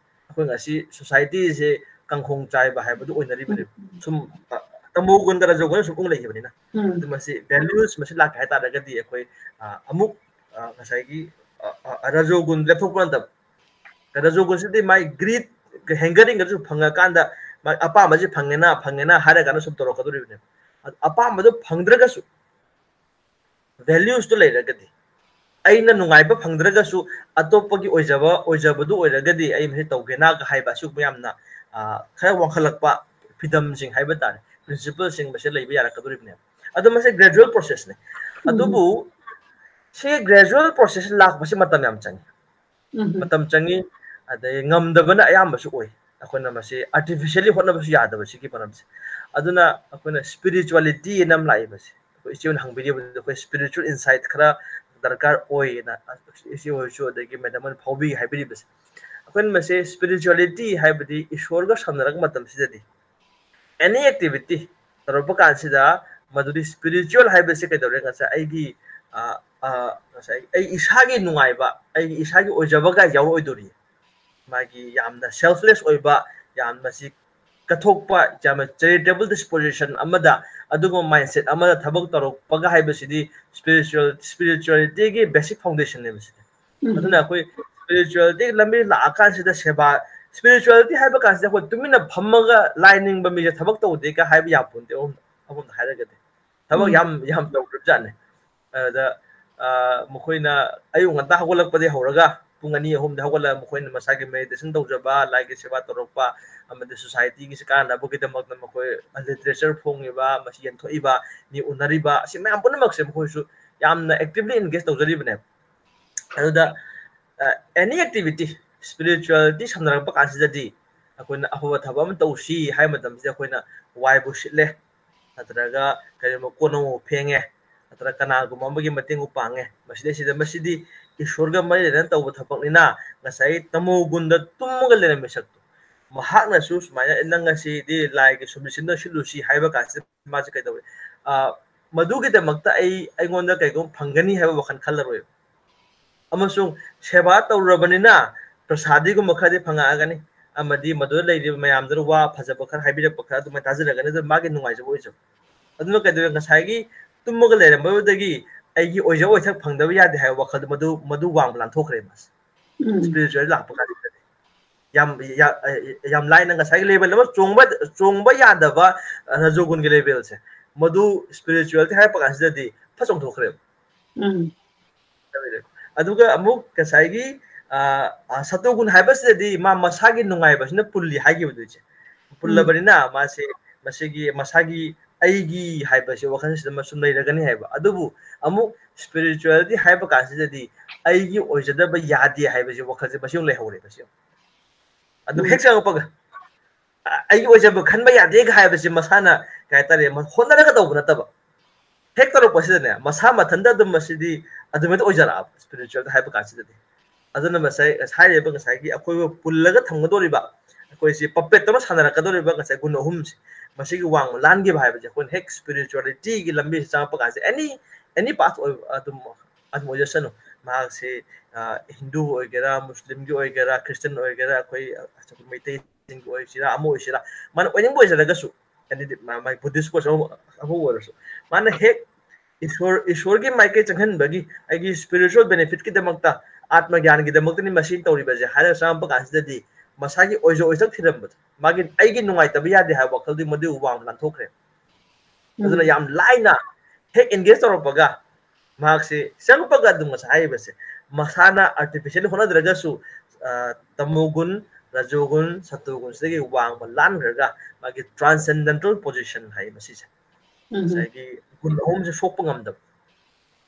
ꯑꯩꯈꯣꯏ ꯉꯁꯤ society ꯁꯦ ꯀꯥꯡꯈꯣꯡ ꯆꯥꯏꯕ ꯍꯥꯏꯕꯗꯨ ꯑꯣꯏꯅꯔꯤꯕꯅꯦꯕ꯫ ꯎꯝ꯫ ꯁꯨꯝ, ꯑ, ꯇꯃꯣꯒꯨꯟꯒ ꯔꯖꯣꯒꯨꯟ ꯁꯨꯝ ꯎ ꯂꯩꯈꯤꯕꯅꯤꯅ꯫ ꯎꯝ꯫ ꯑꯗꯨ ꯃꯁꯤ values ꯃꯁꯤ ꯂꯥꯛꯀꯦ ꯍꯥꯏ ꯇꯥꯔꯒꯗꯤ ꯑꯩꯈꯣꯏ, ꯑ, ꯑꯃꯨꯛ, ꯑ, ꯉꯁꯥꯏꯒꯤ, ꯑ, ꯑ, ꯔꯖꯣꯒꯨꯟ ꯂꯦꯞꯊꯣꯛꯄ ꯅꯠꯇꯕ, ꯔꯖꯣꯒꯨꯟꯁꯤꯗꯤ ꯃꯥꯏ greed, hungering ꯒꯁꯨ ꯐꯪꯉꯀꯥꯟꯗ ꯃꯥ ꯑꯄꯥꯝꯕꯁꯤ ꯐꯪꯉꯦꯅ, ꯐꯪꯉꯦꯅ ꯍꯥꯏꯔ ꯀꯥꯟꯗ ꯁꯨꯝ ꯇꯧꯔꯛꯀꯗꯣꯔꯤꯕꯅꯦꯕ꯫ ꯑꯗꯨ ꯑꯄꯥꯝꯕꯗꯨ ꯐꯪꯗ꯭ꯔꯒꯁꯨ, values ꯇꯨ ꯂꯩꯔꯒꯗꯤ, ꯑꯩꯅ ꯅꯨꯡꯉꯥꯏꯕ ꯐꯪꯗ꯭ꯔꯒꯁꯨ ꯑꯇꯣꯞꯄꯒꯤ ꯑꯣꯏꯖꯕ, ꯑꯣꯏꯖꯕꯗꯨ ꯑꯣꯏꯔꯒꯗꯤ ꯑꯩ ꯃꯁꯤ ꯇꯧꯒꯦꯅꯒ ꯍꯥꯏꯕ ꯑꯁꯤꯒꯨꯝꯕ ꯌꯥꯝꯅ, ꯑ, ꯈꯔ ꯋꯥꯡꯈꯠꯂꯛꯄ ꯐꯤꯗꯝꯁꯤꯡ ꯍꯥꯏꯕ ꯇꯥꯔꯦ, principle ꯁꯤꯡ ꯃꯁꯤ ꯂꯩꯕ ꯌꯥꯔꯛꯀꯗꯧꯔꯤꯕꯅꯦꯕ꯫ ꯑꯗꯣ ꯃꯁꯤ gradual process ꯅꯦ꯫ ꯎꯝ꯫ ꯑꯗꯨꯕꯨ ꯁꯤ gradual process ꯂꯥꯛꯄꯁꯤ ꯃꯇꯝ ꯌꯥꯝ ꯆꯪꯉꯤ꯫ ꯎꯝ꯫ ꯃꯇꯝ ꯆꯪꯉꯤ, ꯑꯗꯩ ꯉꯝꯗꯕꯅ ꯑꯌꯥꯝꯕꯁꯨ ꯑꯣꯏ꯫ ꯑꯩꯈꯣꯏꯅ ꯃꯁꯤ artificially ꯍꯣꯠꯅꯕꯁꯨ ꯌꯥꯗꯕ ꯁꯤꯒꯤ ꯃꯔꯝꯁꯦ꯫ ꯑꯗꯨꯅ ꯑꯩꯈꯣꯏꯅ spirituality ꯍꯥꯏꯅ ꯑꯃ ꯂꯥꯛꯏꯕꯁꯦ꯫ ꯑꯩꯈꯣꯏ ꯏꯆꯦ ꯍꯣꯏꯅ ꯍꯪꯕꯤꯔꯤꯕꯗꯨ ꯑꯩꯈꯣꯏ spiritual insight ꯈꯔ ꯗꯔꯀꯥꯔ ꯑꯣꯏꯌꯦꯅ ꯏꯆꯦ ꯍꯣꯏꯁꯨ ꯑꯗꯒꯤ madam ꯍꯣꯏꯅ ꯐꯥꯎꯕꯤ ꯍꯥꯏꯕꯤꯔꯤꯕꯁꯦ꯫ ꯑꯩꯈꯣꯏꯅ ꯃꯁꯤ spirituality ꯍꯥꯏꯕꯗꯤ ꯏꯁꯣꯔꯒ ꯁꯝꯅꯔꯛꯄ ꯃꯇꯝꯁꯤꯗꯗꯤ any activity ꯇꯧꯔꯛꯄ ꯀꯥꯟꯁꯤꯗ ꯃꯗꯨꯗꯤ spiritual ꯍꯥꯏꯕꯁꯤ ꯀꯩꯗꯧꯔꯦ? ꯉꯁꯥꯏ ꯑꯩꯒꯤ, ꯑ, ꯑ, ꯉꯁꯥꯏ ꯑꯩ ꯏꯁꯥꯒꯤ ꯅꯨꯡꯉꯥꯏꯕ, ꯑꯩꯒꯤ ꯏꯁꯥꯒꯤ ꯑꯣꯏꯖꯕ ꯀꯥꯏ ꯌꯥꯎꯔꯛꯑꯣꯏꯗꯣꯔꯤ꯫ ꯃꯥꯒꯤ ꯌꯥꯝꯅ selfless ꯑꯣꯏꯕ, ꯌꯥꯝꯅ ꯁꯤ ꯀꯠꯊꯣꯛꯄ, ꯌꯥꯝꯅ charitable disposition ꯑꯃꯗ, ꯑꯗꯨꯒꯨꯝꯕ mindset ꯑꯃꯗ ꯊꯕꯛ ꯇꯧꯔꯛꯄꯒ ꯍꯥꯏꯕꯁꯤꯗꯤ spiritual, spirituality ꯒꯤ basic foundation ꯅꯦꯕ ꯁꯤꯗꯤ꯫ ꯎꯝ꯫ ꯑꯗꯨꯅ ꯑꯩꯈꯣꯏ spirituality ꯂꯝꯕꯤ ꯂꯥꯛꯑꯀꯥꯟꯁꯤꯗ ꯁꯦꯕꯥ, spirituality ꯍꯥꯏꯕ ꯀꯥꯟꯁꯤꯗ ꯑꯩꯈꯣꯏ ꯇꯨꯃꯤꯟꯅ ꯐꯝꯃꯒ ꯂꯥꯏ ꯅꯤꯡꯕ ꯃꯤꯁꯦ ꯊꯕꯛ ꯇꯧꯗꯦꯒ ꯍꯥꯏꯕ ꯌꯥꯄꯣꯟꯇꯦ꯫ ꯑꯍꯨꯝ-, ꯑꯍꯨꯝꯗ ꯍꯥꯏꯔꯒꯗꯤ ꯊꯕꯛ ꯎꯝ꯫ ꯌꯥꯝ, ꯌꯥꯝ ꯇꯧꯈ꯭ꯔꯕꯖꯥꯠꯅꯤ꯫ ꯑꯗꯨꯗ, ꯑ, ꯃꯈꯣꯏꯅ ꯑꯌꯨꯛ ꯉꯟꯇꯥ ꯍꯧꯒꯠꯂꯛꯄꯗꯒꯤ ꯍꯧꯔꯒ ꯄꯨꯡ ꯑꯅꯤ ꯑꯍꯨꯝꯗ ꯍꯧꯒꯠꯂꯒ ꯃꯈꯣꯏꯅ ꯃꯁꯥꯒꯤ meditation ꯇꯧꯖꯕ, ꯂꯥꯏꯒꯤ ꯁꯦꯕꯥ ꯇꯧꯔꯛꯄ, ꯑꯃꯗꯤ societyꯒꯤꯁꯤ ꯀꯥꯟꯅꯕꯒꯤꯗꯃꯛꯇ ꯃꯈꯣꯏ literature ꯐꯣꯡꯉꯤꯕ, ꯃꯁꯤ ꯌꯦꯟꯊꯣꯛꯏꯕ, ꯃꯤ ꯎꯅꯔꯤꯕ, ꯑꯁꯤ ꯃꯌꯥꯝ ꯄꯨꯝꯅꯃꯛꯁꯦ ꯃꯈꯣꯏꯁꯨ ꯌꯥꯝꯅ actively engage ꯇꯧꯖꯔꯤꯕꯅꯦꯕ꯫ ꯑꯗꯨꯗ, ꯑ, any activity, spirituality ꯁꯝꯅꯔꯛꯄ ꯀꯥꯟꯁꯤꯗꯗꯤ ꯑꯩꯈꯣꯏꯅ ꯑꯐꯕ ꯊꯕꯛ ꯑꯃ ꯇꯧꯁꯤ ꯍꯥꯏꯕ ꯃꯇꯝꯁꯤꯗ ꯑꯩꯈꯣꯏꯅ ꯋꯥꯏꯕꯨ ꯁꯤꯠꯂꯦ, ꯅꯠꯇ꯭ꯔꯒ ꯀꯔꯤꯒꯨꯝꯕ ꯀꯣꯟ ꯑꯃꯕꯨ ꯐꯦꯡꯉꯦ, ꯅꯠꯇ꯭ꯔꯒ ꯀꯅꯥꯒꯨꯝꯕ ꯑꯃꯒꯤ ꯃꯇꯦꯡꯕꯨ ꯄꯥꯡꯉꯦ, ꯃꯁꯤꯗꯩꯁꯤꯗ ꯃꯁꯤꯗꯤ ꯏꯁꯣꯔꯒ ꯃꯔꯤ ꯂꯩꯅꯅ ꯇꯧꯕ ꯊꯕꯛꯅꯤꯅ ꯉꯁꯥꯏ ꯇꯃꯣ ꯒꯨꯟꯗ ꯇꯨꯝꯃꯒ ꯂꯩꯔꯝꯃꯤ ꯁꯛꯇꯣ ꯃꯍꯥꯛꯅꯁꯨ ꯁꯨꯃꯥꯏꯅ "ꯑꯦ, ꯅꯪ ꯉꯁꯤꯗꯤ ꯂꯥꯏꯒꯤ ꯁꯨꯝꯂꯤꯁꯤꯟꯗ ꯁꯤꯠꯂꯨꯁꯤ" ꯍꯥꯏꯕ ꯀꯥꯟꯁꯤꯗ ꯃꯥꯁꯦ ꯀꯩꯗꯧꯋꯦ? ꯑ, ꯃꯗꯨꯒꯤꯗꯃꯛꯇ ꯑꯩ, ꯑꯩꯉꯣꯟꯗ ꯀꯩꯒꯨꯝꯕ ꯐꯪꯒꯅꯤ ꯍꯥꯏꯕ ꯋꯥꯈꯜ ꯈꯜꯂꯔꯣꯏꯕ꯫ ꯑꯃꯁꯨꯡ ꯁꯦꯕꯥ ꯇꯧꯔꯕꯅꯤꯅ ꯄ꯭ꯔꯁꯥꯗꯤꯒꯨꯝꯕ ꯈꯔꯗꯤ ꯐꯪꯉꯛꯑꯒꯅꯤ, ꯑꯃꯗꯤ ꯃꯗꯨꯗ ꯂꯩꯔꯤꯕ ꯃꯌꯥꯝꯗꯨꯅ ꯋꯥ ꯐꯖꯕ ꯈꯔ ꯍꯥꯏꯕꯤꯔꯛꯄ ꯈꯔ ꯑꯗꯨꯃꯥꯏꯅ ꯇꯥꯖꯔꯒꯅꯤ, ꯑꯗꯨ ꯃꯥꯒꯤ ꯅꯨꯡꯉꯥꯏꯖꯕ ꯑꯣꯏꯖꯕ꯫ ꯑꯗꯨꯅ ꯀꯩꯗꯧꯋꯦ? ꯉꯁꯥꯏꯒꯤ ꯇꯨꯝꯃꯒ ꯂꯩꯔꯝꯕꯗꯨꯗꯒꯤ ꯑꯩꯒꯤ ꯑꯣꯏꯖ ꯑꯣꯏꯊꯛ ꯐꯪꯗꯕ ꯌꯥꯗꯦ ꯍꯥꯏꯕ ꯋꯥꯈꯜꯗꯣ ꯃꯗꯨ, ꯃꯗꯨ ꯋꯥꯡꯃ ꯂꯥꯟꯊꯣꯛꯈ꯭ꯔꯦ ꯃꯥꯁꯦ꯫ ꯎꯝ꯫ Spiritual ꯂꯥꯛꯄ ꯀꯥꯟꯗꯗꯤ ꯌꯥꯝ, ꯌꯥ-, ꯌꯥꯝ ꯂꯥꯏꯅ ꯉꯁꯥꯏꯒꯤ level ꯑꯃ ꯆꯣꯡꯕ, ꯆꯣꯡꯕ ꯌꯥꯗꯕ, ꯑ, ꯔꯖꯣꯒꯨꯟꯒꯤ levelꯁꯦ, ꯃꯗꯨ spirituality ꯍꯥꯏꯔꯛꯄ ꯀꯥꯟꯁꯤꯗꯗꯤ ꯐꯠ ꯆꯣꯡꯊꯣꯛꯈ꯭ꯔꯦꯕ꯫ ꯎꯝ꯫ ꯑꯗꯨꯒ ꯑꯃꯨꯛ ꯉꯁꯥꯏꯒꯤ, ꯑ, ꯑ, ꯁꯇꯣꯒꯨꯟ ꯍꯥꯏꯕꯁꯤꯗꯗꯤ ꯃꯥ ꯃꯁꯥꯒꯤ ꯅꯨꯡꯉꯥꯏꯕꯁꯤꯅ ꯄꯨꯜꯂꯤ ꯍꯥꯏꯈꯤꯕꯗꯣ ꯏꯆꯦ꯫ ꯎꯝ꯫ ꯄꯨꯜꯂꯕꯅꯤꯅ ꯃꯥꯁꯦ ꯃꯁꯤꯒꯤ ꯃꯁꯥꯒꯤ ꯑꯩꯒꯤ ꯍꯥꯏꯕꯁꯤ ꯋꯥꯈꯜꯁꯤꯗ ꯁꯨꯝ ꯂꯩꯔꯒꯅꯤ ꯍꯥꯏꯕ꯫ ꯑꯗꯨꯕꯨ ꯑꯃꯨꯛ spirituality ꯍꯥꯏꯕ ꯀꯥꯟꯁꯤꯗꯗꯤ ꯑꯩꯒꯤ ꯑꯣꯏꯖꯗꯕ ꯌꯥꯗꯦ ꯍꯥꯏꯕꯁꯤ ꯋꯥꯈꯜꯁꯦ ꯃꯁꯤ ꯑꯃꯨꯛ ꯂꯩꯍꯧꯔꯦ ꯃꯁꯤ꯫ ꯑꯗꯨꯝ ꯎꯝ꯫ ꯍꯦꯛ ꯆꯪꯉꯛꯄꯒ, ꯑ, ꯑꯩꯒꯤ ꯑꯣꯏꯖꯕ ꯈꯟꯕ ꯌꯥꯗꯦꯒ ꯍꯥꯏꯕꯁꯤ ꯃꯁꯥꯅ, ꯀꯩ ꯍꯥꯏꯇꯥꯔꯦ, ꯃ-, ꯍꯣꯠꯅꯔꯒ ꯇꯧꯕ ꯅꯠꯇꯕ, ꯍꯦꯛ ꯇꯧꯔꯛꯄꯁꯤꯗꯅꯦ, ꯃꯁꯥ ꯃꯊꯟꯇ ꯑꯗꯨꯝ ꯃꯁꯤꯗꯤ ꯑꯗꯨꯃꯥꯏꯅ ꯑꯣꯏꯖꯔꯛꯑꯕ, spiritual ꯍꯥꯏꯕ ꯀꯥꯟꯁꯤꯗꯗꯤ꯫ ꯑꯗꯨꯅ ꯉꯁꯥꯏ, ꯍꯥꯏꯔꯤꯕ ꯉꯁꯥꯏꯒꯤ ꯑꯩꯈꯣꯏꯕꯨ ꯄꯨꯜꯂꯒ ꯊꯝꯒꯗꯧꯔꯤꯕ, ꯑꯩꯈꯣꯏꯁꯤ puppet ꯇꯧꯅ ꯁꯥꯟꯅꯔꯛꯀꯗꯧꯔꯤꯕ ꯉꯁꯥꯏ ꯒꯨꯟ ꯑꯍꯨꯝꯁꯦ, ꯃꯁꯤꯒꯤ ꯋꯥꯡꯃ ꯂꯥꯟꯈꯤꯕ ꯍꯥꯏꯕꯁꯦ ꯑꯩꯈꯣꯏꯅ ꯍꯦꯛ spiritualityꯒꯤ ꯂꯝꯕꯤꯁꯤ ꯆꯪꯉꯛꯄ ꯀꯥꯟꯁꯦ, any, any path ꯑꯣꯏ-, ꯑꯗꯨꯝ, ꯑꯗꯨꯝ ꯑꯣꯏꯖꯁꯅꯨ, ꯃꯍꯥꯛꯁꯤ, ꯑ, ꯍꯤꯟꯗꯨ ꯑꯣꯏꯒꯦꯔꯥ, ꯃꯨꯁꯂꯤꯝꯒꯤ ꯑꯣꯏꯒꯦꯔꯥ, ꯈ꯭ꯔꯤꯁꯇꯤꯌꯟ ꯑꯣꯏꯒꯦꯔꯥ, ꯑꯩꯈꯣꯏ ꯃꯩꯇꯩ ꯁꯤꯡꯒꯤ ꯑꯣꯏꯁꯤꯔꯥ, ꯑꯃ ꯑꯣꯏꯁꯤꯔꯥ, ꯃꯥꯅ ꯑꯣꯏꯅꯤꯡꯕ ꯑꯣꯏꯖꯔꯒꯁꯨ, ꯍꯥꯏꯗꯤ ꯃꯥ-, ꯃꯥꯒꯤ Buddhist ꯑꯣꯏꯔꯁꯨ ꯑꯃ, ꯑꯃ ꯑꯣꯏꯔꯁꯨ, ꯃꯥꯅ ꯍꯦꯛ ꯏꯁꯣꯔ, ꯏꯁꯣꯔꯒꯤ ꯃꯥꯏꯀꯩ ꯆꯪꯍꯟꯕꯒꯤ, ꯑꯩꯒꯤ spiritual benefitꯀꯤꯗꯃꯛꯇ, ꯑꯥꯠꯃ ꯒ꯭ꯌꯥꯟꯒꯤꯗꯃꯛꯇꯅꯤ ꯃꯁꯤ ꯇꯧꯔꯤꯕꯁꯦ ꯍꯥꯏꯔꯒ ꯆꯪꯉꯛꯄ ꯀꯥꯟꯁꯤꯗꯗꯤ, ꯃꯁꯥꯒꯤ ꯑꯣꯏꯖ ꯑꯣꯏꯊꯛ ꯊꯤꯔꯝꯕꯗꯣ, ꯃꯥꯒꯤ, ꯑꯩꯒꯤ ꯅꯨꯡꯉꯥꯏꯇꯕ ꯌꯥꯗꯦ ꯍꯥꯏꯕ ꯋꯥꯈꯜꯗꯤ ꯃꯗꯨ ꯋꯥꯡꯃ ꯂꯥꯟꯊꯣꯛꯈ꯭ꯔꯦ꯫ ꯑꯗꯨꯅ ꯌꯥꯝ ꯂꯥꯏꯅ ꯍꯦꯛ engage ꯇꯧꯔꯛꯄꯒ ꯃꯍꯥꯛꯁꯦ ꯆꯪꯉꯛꯄꯒ ꯑꯗꯨꯝ ꯉꯁꯥꯏ ꯍꯥꯏꯔꯤꯕꯁꯦ ꯃꯁꯥꯅ artificially ꯍꯣꯠꯅꯗ꯭ꯔꯒꯁꯨ, ꯑ, ꯇꯃꯣꯒꯨꯟ, ꯔꯖꯣꯒꯨꯟ, ꯁꯇꯣꯒꯨꯟꯁꯤꯗꯒꯤ ꯋꯥꯡꯕ ꯂꯥꯟꯈ꯭ꯔꯒ ꯃꯥꯒꯤ transcendental position ꯍꯥꯏ ꯃꯁꯤꯁꯦ꯫ ꯉꯁꯥꯏꯒꯤ ꯒꯨꯟ ꯑꯍꯨꯝꯁꯦ ꯁꯣꯛꯄ ꯉꯝꯗꯕ꯫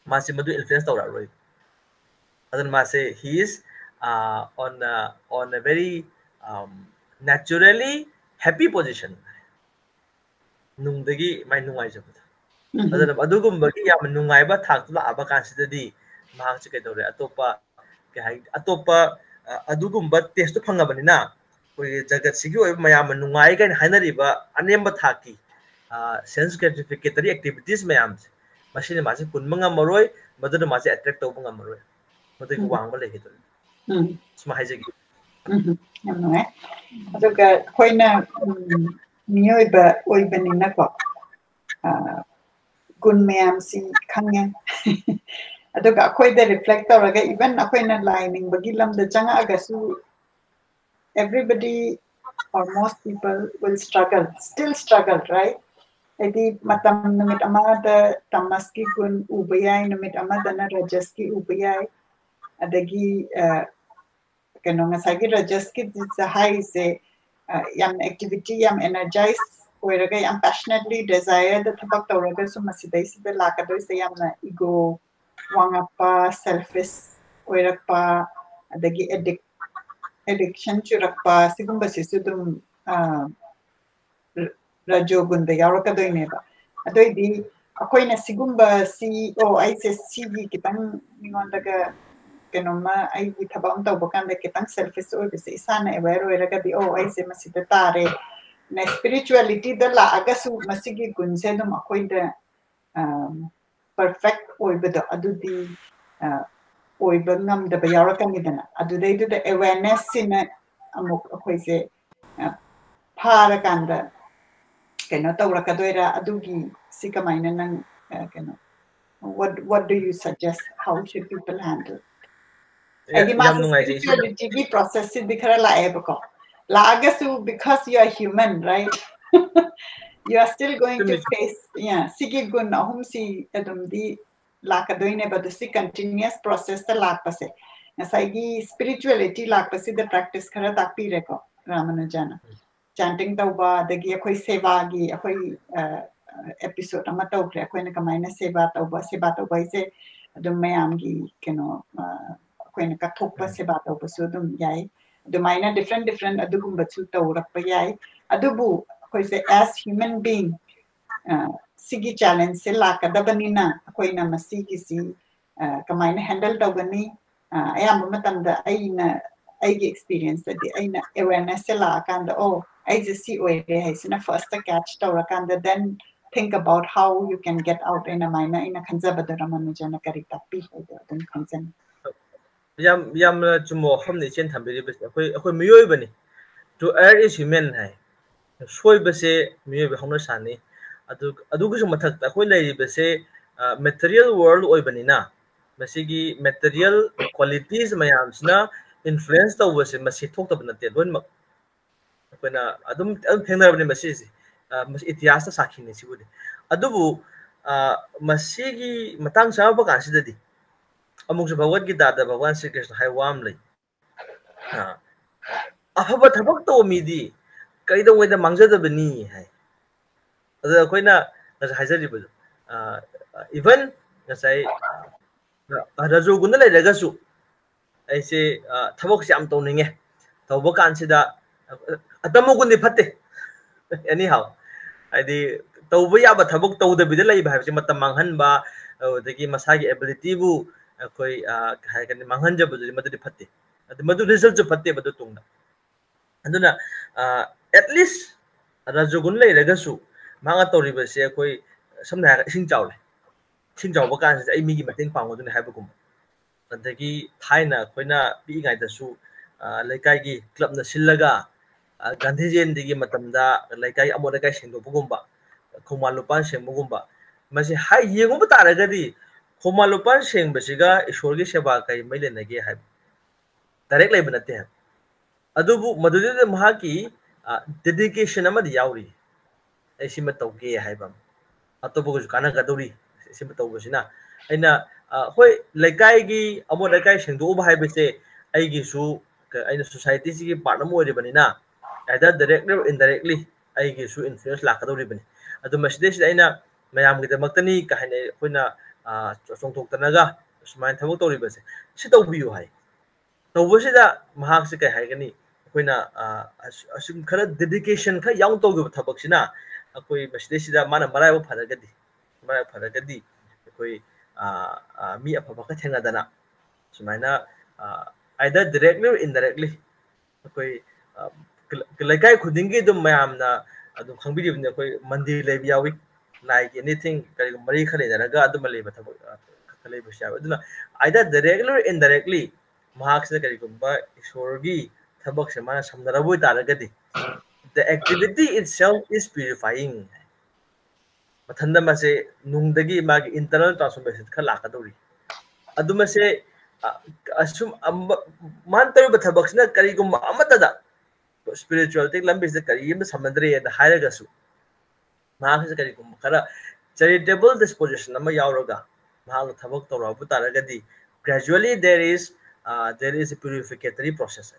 ꯃꯥꯁꯦ ꯃꯗꯨ influence ꯇꯧꯔꯛꯑꯔꯣꯏ꯫ ꯑꯗꯨꯅ ꯃꯥꯁꯦ he is, uh, on a, on a very, um, naturally happy position. ꯅꯨꯡꯗꯒꯤ ꯃꯥꯏ ꯅꯨꯡꯉꯥꯏꯖꯕꯗꯣ꯫ ꯑꯗꯨꯅ ꯑꯗꯨꯒꯨꯝꯕꯒꯤ ꯌꯥꯝꯅ ꯅꯨꯡꯉꯥꯏꯕ ꯊꯥꯛꯇ ꯂꯥꯛꯑꯕ ꯀꯥꯟꯁꯤꯗꯗꯤ ꯃꯍꯥꯛꯁꯦ ꯀꯩꯗꯧꯔꯦ? ꯑꯇꯣꯞꯄ, ꯀꯩ ꯍꯥꯏ, ꯑꯇꯣꯞꯄ, ꯑ, ꯑꯗꯨꯒꯨꯝꯕ taste ꯇꯣ ꯐꯪꯉꯕꯅꯤꯅ ꯑꯩꯈꯣꯏꯒꯤ ꯖꯒꯠꯁꯤꯒꯤ ꯑꯣꯏꯕ ꯃꯌꯥꯝꯅ ꯅꯨꯡꯉꯥꯏ ꯀꯥꯏꯅ ꯍꯥꯏꯅꯔꯤꯕ ꯑꯅꯦꯝꯕ ꯊꯥꯛꯀꯤ, ꯑ, sense gratificatory activities ꯃꯌꯥꯝꯁꯦ, ꯃꯁꯤꯅ ꯃꯥꯁꯦ ꯀꯨꯟꯕ ꯉꯝꯃꯔꯣꯏ, ꯃꯗꯨꯅ ꯃꯥꯁꯦ attract ꯇꯧꯕ ꯉꯝꯃꯔꯣꯏ, ꯃꯗꯨꯒꯤ ꯎꯝ꯫ ꯋꯥꯡꯕ ꯂꯩꯈꯤꯗꯣꯏꯅꯤ꯫ ꯎꯝ꯫ ꯁꯨꯃꯥꯏ ꯍꯥꯏꯖꯒꯦ꯫ ꯎꯝ, ꯌꯥꯝ ꯅꯨꯡꯉꯥꯏ꯫ ꯑꯗꯨꯒ ꯑꯩꯈꯣꯏꯅ, ꯎꯝ, ꯃꯤꯑꯣꯏꯕ ꯑꯣꯏꯕꯅꯤꯅꯀꯣ, ꯑ, ꯒꯨꯟ ꯃꯌꯥꯝꯁꯤ ꯈꯪꯉꯦ꯫ ꯑꯗꯨꯒ ꯑꯩꯈꯣꯏꯗ reflect ꯇꯧꯔꯒ, even ꯑꯩꯈꯣꯏꯅ ꯂꯥꯏ ꯅꯤꯡꯕꯒꯤ ꯂꯝꯗ ꯆꯪꯉꯛꯑꯒꯁꯨ, everybody or most people will struggle, still struggle, right? ꯍꯥꯏꯗꯤ ꯃꯇꯝ ꯅꯨꯃꯤꯠ ꯑꯃꯗ ꯇꯃꯁꯀꯤ ꯒꯨꯟ ꯎꯕ ꯌꯥꯏ, ꯅꯨꯃꯤꯠ ꯑꯃꯗꯅ ꯔꯖꯁꯀꯤ ꯎꯕ ꯌꯥꯏ꯫ ꯑꯗꯒꯤ, ꯑ, ꯀꯩꯅꯣ, ꯉꯁꯥꯏꯒꯤ ꯔꯖꯁꯀꯤ ꯍꯥꯏꯔꯤꯁꯦ, ꯑ, ꯌꯥꯝ activity, ꯌꯥꯝ energize ꯑꯣꯏꯔꯒ, ꯌꯥꯝ passionately desire ꯗ ꯊꯕꯛ ꯇꯧꯔꯒꯁꯨ, ꯃꯁꯤꯗꯩꯁꯤꯗ ꯂꯥꯛꯀꯗꯣꯏꯁꯦ ꯌꯥꯝꯅ ego ꯋꯥꯡꯉꯛꯄ, selfish ꯑꯣꯏꯔꯛꯄ, ꯑꯗꯒꯤ addict, addiction ꯆꯨꯔꯛꯄ, ꯁꯤꯒꯨꯝꯕꯁꯤꯁꯨ ꯑꯗꯨꯝ, ꯑ, ꯔ-, ꯔꯖꯣꯒꯨꯟꯗ ꯌꯥꯎꯔꯛꯀꯗꯣꯏꯅꯦꯕ꯫ ꯑꯗꯨꯏꯗꯤ ꯑꯩꯈꯣꯏꯅ ꯁꯤꯒꯨꯝꯕꯁꯤ, "ꯑꯣ, ꯑꯩꯁꯦ ꯁꯤꯒꯤ ꯈꯤꯇꯪ ꯃꯤꯉꯣꯟꯗꯒ ꯀꯩꯅꯣꯝꯃ, ꯑꯩꯒꯤ ꯊꯕꯛ ꯑꯃ ꯇꯧꯕ ꯀꯥꯟꯗ ꯈꯤꯇꯪ selfish ꯑꯣꯏꯕꯁꯦ ꯏꯁꯥꯅ aware ꯑꯣꯏꯔꯒꯗꯤ, ꯑꯣ, ꯑꯩꯁꯦ ꯃꯁꯤꯗ ꯇꯥꯔꯦ"꯫ ꯅ spirituality ꯗ ꯂꯥꯛꯑꯒꯁꯨ ꯃꯁꯤꯒꯤ ꯒꯨꯟꯁꯦ ꯑꯗꯨꯝ ꯑꯩꯈꯣꯏꯗ, ꯑꯝ, perfect ꯑꯣꯏꯕꯗꯣ, ꯑꯗꯨꯗꯤ, ꯑ, ꯑꯣꯏꯕ ꯉꯝꯗꯕ ꯌꯥꯎꯔꯛꯀꯅꯤꯗꯅ꯫ ꯑꯗꯨꯗꯩꯗꯨꯗ awareness ꯁꯤꯅ ꯑꯃꯨꯛ ꯑꯩꯈꯣꯏꯁꯦ, ꯑ, ꯐꯥꯔꯀꯥꯟꯗ ꯀꯩꯅꯣ ꯇꯧꯔꯛꯀꯗꯣꯏꯔꯥ? ꯑꯗꯨꯒꯤ ꯁꯤ ꯀꯃꯥꯏꯅ ꯅꯪ, ꯑ, ꯀꯩꯅꯣ, what, what do you suggest? How should people handle? ꯌꯥ-, ꯍꯥꯏꯗꯤ ꯌꯥꯝ ꯃꯥꯁꯦ ꯅꯨꯡꯉꯥꯏꯖꯩ, ꯏꯆꯦ꯫ Spirituality ꯒꯤ process ꯁꯤꯗꯤ ꯈꯔ ꯂꯥꯛꯑꯦꯕꯀꯣ꯫ ꯂꯥꯛꯑꯒꯁꯨ, because you are human, right? You are still going to face, yeah, ꯁꯤꯒꯤ ꯒꯨꯟ ꯑꯍꯨꯝꯁꯤ ꯑꯗꯨꯝꯗꯤ ꯂꯥꯛꯀꯗꯣꯏꯅꯦꯕ꯫ ꯑꯗꯨ ꯁꯤ continuous process ꯇ ꯂꯥꯛꯄꯁꯦ, ꯉꯁꯥꯏꯒꯤ spirituality ꯂꯥꯛꯄꯁꯤꯗ practice ꯈꯔ ꯇꯥꯛꯄꯤꯔꯦꯀꯣ ꯔꯥꯃꯥꯅꯨꯖꯥꯅ꯫ Chanting ꯇꯧꯕ, ꯑꯗꯒꯤ ꯑꯩꯈꯣꯏ ꯁꯦꯕꯥꯒꯤ ꯑꯩꯈꯣꯏ episode ꯑꯃ ꯇꯧꯈ꯭ꯔꯦ, ꯑꯩꯈꯣꯏꯅ ꯀꯃꯥꯏꯅ ꯁꯦꯕꯥ ꯇꯧꯕ꯫ ꯁꯦꯕꯥ ꯇꯧꯕ ꯍꯥꯏꯁꯦ ꯑꯗꯨꯝ ꯃꯌꯥꯝꯒꯤ ꯀꯩꯅꯣ, ꯑꯩꯈꯣꯏꯅ ꯀꯠꯊꯣꯛꯄ ꯁꯦꯕꯥ ꯇꯧꯕꯁꯨ ꯑꯗꯨꯝ ꯌꯥꯏ꯫ ꯑꯗꯨꯃꯥꯏꯅ different different ꯑꯗꯨꯒꯨꯝꯕꯁꯨ ꯇꯧꯔꯛꯄ ꯌꯥꯏ꯫ ꯑꯗꯨꯕꯨ ꯑꯩꯈꯣꯏꯁꯦ as human being, ꯁꯤꯒꯤ challenge ꯁꯦ ꯂꯥꯛꯀꯗꯕꯅꯤꯅ ꯑꯩꯈꯣꯏꯅ ꯃꯁꯤꯒꯤꯁꯤ ꯀꯃꯥꯏꯅ handle ꯇꯧꯒꯅꯤ? ꯑꯌꯥꯝꯕ ꯃꯇꯝꯗ ꯑꯩꯅ, ꯑꯩꯒꯤ experience ꯇꯗꯤ ꯑꯩꯅ awareness ꯁꯦ ꯂꯥꯛꯑꯀꯥꯟꯗ, "ꯑꯣ, ꯑꯩꯁꯦ ꯁꯤ ꯑꯣꯏꯔꯦ" ꯍꯥꯏꯁꯤꯅ first catch ꯇꯧꯔꯀꯥꯟꯗ, then think about how you can get out ꯍꯥꯏꯅ ꯑꯗꯨꯃꯥꯏꯅ ꯑꯩꯅ ꯈꯟꯖꯕꯗꯣ ꯔꯥꯃꯥꯅꯨꯖꯅ ꯀꯔꯤ ꯇꯥꯛꯄꯤ ꯍꯥꯏꯗꯣ ꯑꯗꯨꯝ ꯈꯪꯖꯅꯤꯡꯉꯤ꯫ ꯌꯥꯝ, ꯌꯥꯝꯅ ꯆꯨꯝꯕ ꯋꯥꯐꯝꯅꯤ ꯏꯆꯦꯅ ꯊꯝꯕꯤꯔꯤꯕꯁꯦ꯫ ꯑꯩꯈꯣꯏ, ꯑꯩꯈꯣꯏ ꯃꯤꯑꯣꯏꯕꯅꯤ, to err is human ꯍꯥꯏ꯫ ꯁꯣꯏꯕꯁꯦ ꯃꯤꯑꯣꯏꯕ ꯍꯧꯅꯁꯥꯅꯤ꯫ ꯑꯗꯨ, ꯑꯗꯨꯒꯤꯁꯨ ꯃꯊꯛꯇ ꯑꯩꯈꯣꯏ ꯂꯩꯔꯤꯕꯁꯦ material world ꯑꯣꯏꯕꯅꯤꯅ, ꯃꯁꯤꯒꯤ material qualities ꯃꯌꯥꯝꯁꯤꯅ influence ꯇꯧꯕꯁꯦ ꯃꯁꯤ ꯊꯣꯛꯇꯕ ꯅꯠꯇꯦ꯫ ꯂꯣꯏꯅꯃꯛ ꯑꯩꯈꯣꯏꯅ ꯑꯗꯨꯝ, ꯑꯗꯨꯝ ꯊꯦꯡꯅꯔꯕꯅꯤ ꯃꯁꯤꯁꯦ꯫ ꯃꯁꯤ ꯏꯇꯤꯍꯥꯁꯇ ꯁꯥꯈꯤꯅꯤ ꯁꯤꯕꯨꯗꯤ꯫ ꯑꯗꯨꯕꯨ ꯃꯁꯤꯒꯤ ꯃꯇꯥꯡ ꯆꯪꯉꯛꯄ ꯀꯥꯟꯁꯤꯗꯗꯤ ꯑꯃꯨꯛꯁꯨ ꯚꯒꯋꯠ ꯒꯤꯇꯥꯗ ꯚꯒꯋꯥꯟ ꯁ꯭ꯔꯤ ꯀ꯭ꯔꯤꯁꯅ ꯍꯥꯏꯕ ꯋꯥ ꯑꯃ ꯂꯩ꯫ ꯑꯐꯕ ꯊꯕꯛ ꯇꯧꯕ ꯃꯤꯗꯤ ꯀꯩꯗꯧꯉꯩꯗ ꯃꯥꯡꯖꯗꯕꯅꯤ ꯍꯥꯏ꯫ ꯑꯗꯨꯗ ꯑꯩꯈꯣꯏꯅ ꯉꯁꯥꯏ ꯍꯥꯏꯖꯔꯤꯕꯗꯣ, even ꯉꯁꯥꯏ ꯔꯖꯣꯒꯨꯟꯗ ꯂꯩꯔꯒꯁꯨ ꯑꯩꯁꯦ ꯊꯕꯛꯁꯦ ꯌꯥꯝ ꯇꯧꯅꯤꯡꯉꯦ, ꯇꯧꯕ ꯀꯥꯟꯁꯤꯗ ꯇꯃꯣꯒꯨꯟꯗꯤ ꯐꯠꯇꯦ꯫ Anyhow, ꯍꯥꯏꯗꯤ ꯇꯧꯕ ꯌꯥꯕ ꯊꯕꯛ ꯇꯧꯗꯕꯤꯗ ꯂꯩꯕ ꯍꯥꯏꯕꯁꯤ ꯃꯇꯝ ꯃꯥꯡꯍꯟꯕ, ꯑꯗꯨꯗꯒꯤ ꯃꯁꯥꯒꯤ ability ꯕꯨ ꯑꯩꯈꯣꯏ ꯀꯩ ꯍꯥꯏꯒꯅꯤ, ꯃꯥꯡꯍꯟꯖꯕꯗꯨꯗꯤ ꯃꯗꯨꯗꯤ ꯐꯠꯇꯦ꯫ ꯑꯗꯨ ꯃꯗꯨ result ꯁꯨ ꯐꯠꯇꯦꯕ ꯑꯗꯨ ꯇꯨꯡꯗ꯫ ꯑꯗꯨꯅ at least ꯔꯖꯣꯒꯨꯟ ꯂꯩꯔꯒꯁꯨ ꯃꯍꯥꯛꯅ ꯇꯧꯔꯤꯕꯁꯦ ꯑꯩꯈꯣꯏ ꯁꯝꯅ ꯍꯥꯏꯔꯒ ꯏꯁꯤꯡ ꯆꯥꯎꯔꯦ, ꯏꯁꯤꯡ ꯆꯥꯎꯕ ꯀꯥꯟꯁꯤꯗ ꯑꯩ ꯃꯤꯒꯤ ꯃꯇꯦꯡ ꯄꯥꯡꯒꯗꯣꯏꯅꯤ ꯍꯥꯏꯕꯒꯨꯝꯕ꯫ ꯑꯗꯒꯤ ꯊꯥꯏꯅ ꯑꯩꯈꯣꯏꯅ ꯄꯤꯛꯏꯉꯩꯗꯁꯨ ꯂꯩꯀꯥꯏꯒꯤ club ꯅ ꯁꯤꯜꯂꯒ ꯒꯥꯟꯙꯤ ꯖꯌꯟꯇꯤꯒꯤ ꯃꯇꯝꯗ ꯂꯩꯀꯥꯏ ꯑꯃꯣꯠ ꯑꯀꯥꯏ ꯁꯦꯡꯗꯣꯛꯄꯒꯨꯝꯕ, ꯈꯣꯡꯕꯥꯟ ꯂꯨꯄꯥꯟ ꯁꯦꯡꯕꯒꯨꯝꯕ, ꯃꯁꯤ ꯍꯥꯏ ꯌꯦꯡꯉꯨꯕ ꯇꯥꯔꯒꯗꯤ ꯈꯣꯡꯕꯥꯟ ꯂꯨꯄꯥꯟ ꯁꯦꯡꯕꯁꯤꯒ ꯏꯁꯣꯔꯒꯤ ꯁꯦꯕꯥ ꯀꯔꯤ ꯃꯔꯤ ꯂꯩꯅꯒꯦ ꯍꯥꯏꯕ direct ꯂꯩꯕ ꯅꯠꯇꯦ ꯍꯥꯏꯕ꯫ ꯑꯗꯨꯕꯨ ꯃꯗꯨꯗꯨꯗ ꯃꯍꯥꯛꯀꯤ dedication ꯑꯃꯗꯤ ꯌꯥꯎꯔꯤ꯫ ꯑꯩ ꯁꯤꯃ ꯇꯧꯒꯦ ꯍꯥꯏꯕ ꯑꯃ, ꯑꯇꯣꯞꯄꯒꯁꯨ ꯀꯥꯟꯅꯒꯗꯧꯔꯤ꯫ ꯁꯤꯃ ꯇꯧꯕꯁꯤꯅ ꯑꯩꯅ, ꯑ, ꯍꯣꯏ, ꯂꯩꯀꯥꯏꯒꯤ ꯑꯃꯣꯠ ꯑꯀꯥꯏ ꯁꯦꯡꯗꯣꯛꯎꯕ ꯍꯥꯏꯕꯁꯦ ꯑꯩꯒꯤꯁꯨ, ꯀ-, ꯑꯩꯅ society ꯁꯤꯒꯤ part ꯑꯃ ꯑꯣꯏꯔꯤꯕꯅꯤꯅ, either directly or indirectly ꯑꯩꯒꯤꯁꯨ influence ꯂꯥꯛꯀꯗꯧꯔꯤꯕꯅꯤ꯫ ꯑꯗꯨ ꯃꯁꯤꯗꯩꯁꯤꯗ ꯑꯩꯅ ꯃꯌꯥꯝꯒꯤꯗꯃꯛꯇꯅꯤ ꯀꯥꯏꯅ ꯑꯩꯈꯣꯏꯅ, ꯑ, ꯆꯣꯡꯊꯣꯛꯇꯅꯒ ꯁꯨꯃꯥꯏꯅ ꯊꯕꯛ ꯇꯧꯔꯤꯕꯁꯦ, ꯁꯤ ꯇꯧꯕꯤꯌꯨ ꯍꯥꯏ꯫ ꯇꯧꯕꯁꯤꯗ ꯃꯍꯥꯛꯁꯦ ꯀꯩ ꯍꯥꯏꯒꯅꯤ? ꯑꯩꯈꯣꯏꯅ, ꯑ, ꯑꯁ-, ꯑꯁꯨꯝ ꯈꯔ dedication ꯈꯔ ꯌꯥꯎꯅ ꯇꯧꯈꯤꯕ ꯊꯕꯛꯁꯤꯅ ꯑꯩꯈꯣꯏ ꯃꯁꯤꯗꯩꯁꯤꯗ ꯃꯥꯅ ꯃꯔꯥꯏꯕꯛ ꯐꯔꯒꯗꯤ, ꯃꯔꯥꯏꯕꯛ ꯐꯔꯒꯗꯤ ꯑꯩꯈꯣꯏ, ꯑ, ꯑ, ꯃꯤ ꯑꯐꯕ ꯈꯔ ꯊꯦꯡꯅꯗꯅ ꯁꯨꯃꯥꯏꯅ, ꯑ, either directly or indirectly ꯑꯩꯈꯣꯏ, ꯑ, ꯂꯩꯀꯥꯏ ꯈꯨꯗꯤꯡꯒꯤ ꯑꯗꯨꯝ ꯃꯌꯥꯝꯅ ꯑꯗꯨꯝ ꯈꯪꯕꯤꯔꯤꯕꯅꯤ, ꯑꯩꯈꯣꯏ ꯃꯟꯗꯤꯔ ꯂꯩꯕ ꯌꯥꯎꯏ, ꯂꯥꯏꯒꯤ anything ꯀꯔꯤꯒꯨꯝꯕ ꯃꯔꯤ ꯈꯔ ꯂꯩꯅꯔꯒ ꯑꯗꯨꯝꯕ ꯂꯩꯕ ꯊꯕꯛ, ꯑ, ꯈꯔ ꯂꯩꯕꯁꯨ ꯌꯥꯎꯏ꯫ ꯑꯗꯨꯅ either directly or indirectly ꯃꯍꯥꯛꯁꯤꯅ ꯀꯔꯤꯒꯨꯝꯕ ꯏꯁꯣꯔꯒꯤ ꯊꯕꯛꯁꯦ ꯃꯥꯅ ꯁꯝꯅꯔꯕ ꯑꯣꯏꯇꯥꯔꯒꯗꯤ, the activity itself is purifying꯫ ꯃꯊꯟꯇ ꯃꯥꯁꯦ ꯅꯨꯡꯗꯒꯤ ꯃꯥꯒꯤ internal transformation ꯈꯔ ꯂꯥꯛꯀꯗꯧꯔꯤ꯫ ꯑꯗꯨ ꯃꯁꯦ, ꯑ, ꯑꯁꯨꯝ, ꯑꯃ-, ꯃꯥꯅ ꯇꯧꯔꯤꯕ ꯊꯕꯛꯁꯤꯅ ꯀꯔꯤꯒꯨꯝꯕ ꯑꯃꯠꯇꯗ spirituality ꯂꯝꯕꯤꯁꯤꯗ ꯀꯔꯤ ꯑꯃ ꯁꯝꯅꯗ꯭ꯔꯦꯅ ꯍꯥꯏꯔꯒꯁꯨ, ꯃꯍꯥꯛꯁꯤꯗ ꯀꯔꯤꯒꯨꯝꯕ ꯈꯔ charitable disposition ꯑꯃ ꯌꯥꯎꯔꯒ ꯃꯍꯥꯛꯅ ꯊꯕꯛ ꯇꯧꯔꯛꯄ ꯇꯥꯔꯒꯗꯤ, gradually there is, uh, there is a purificatory process꯫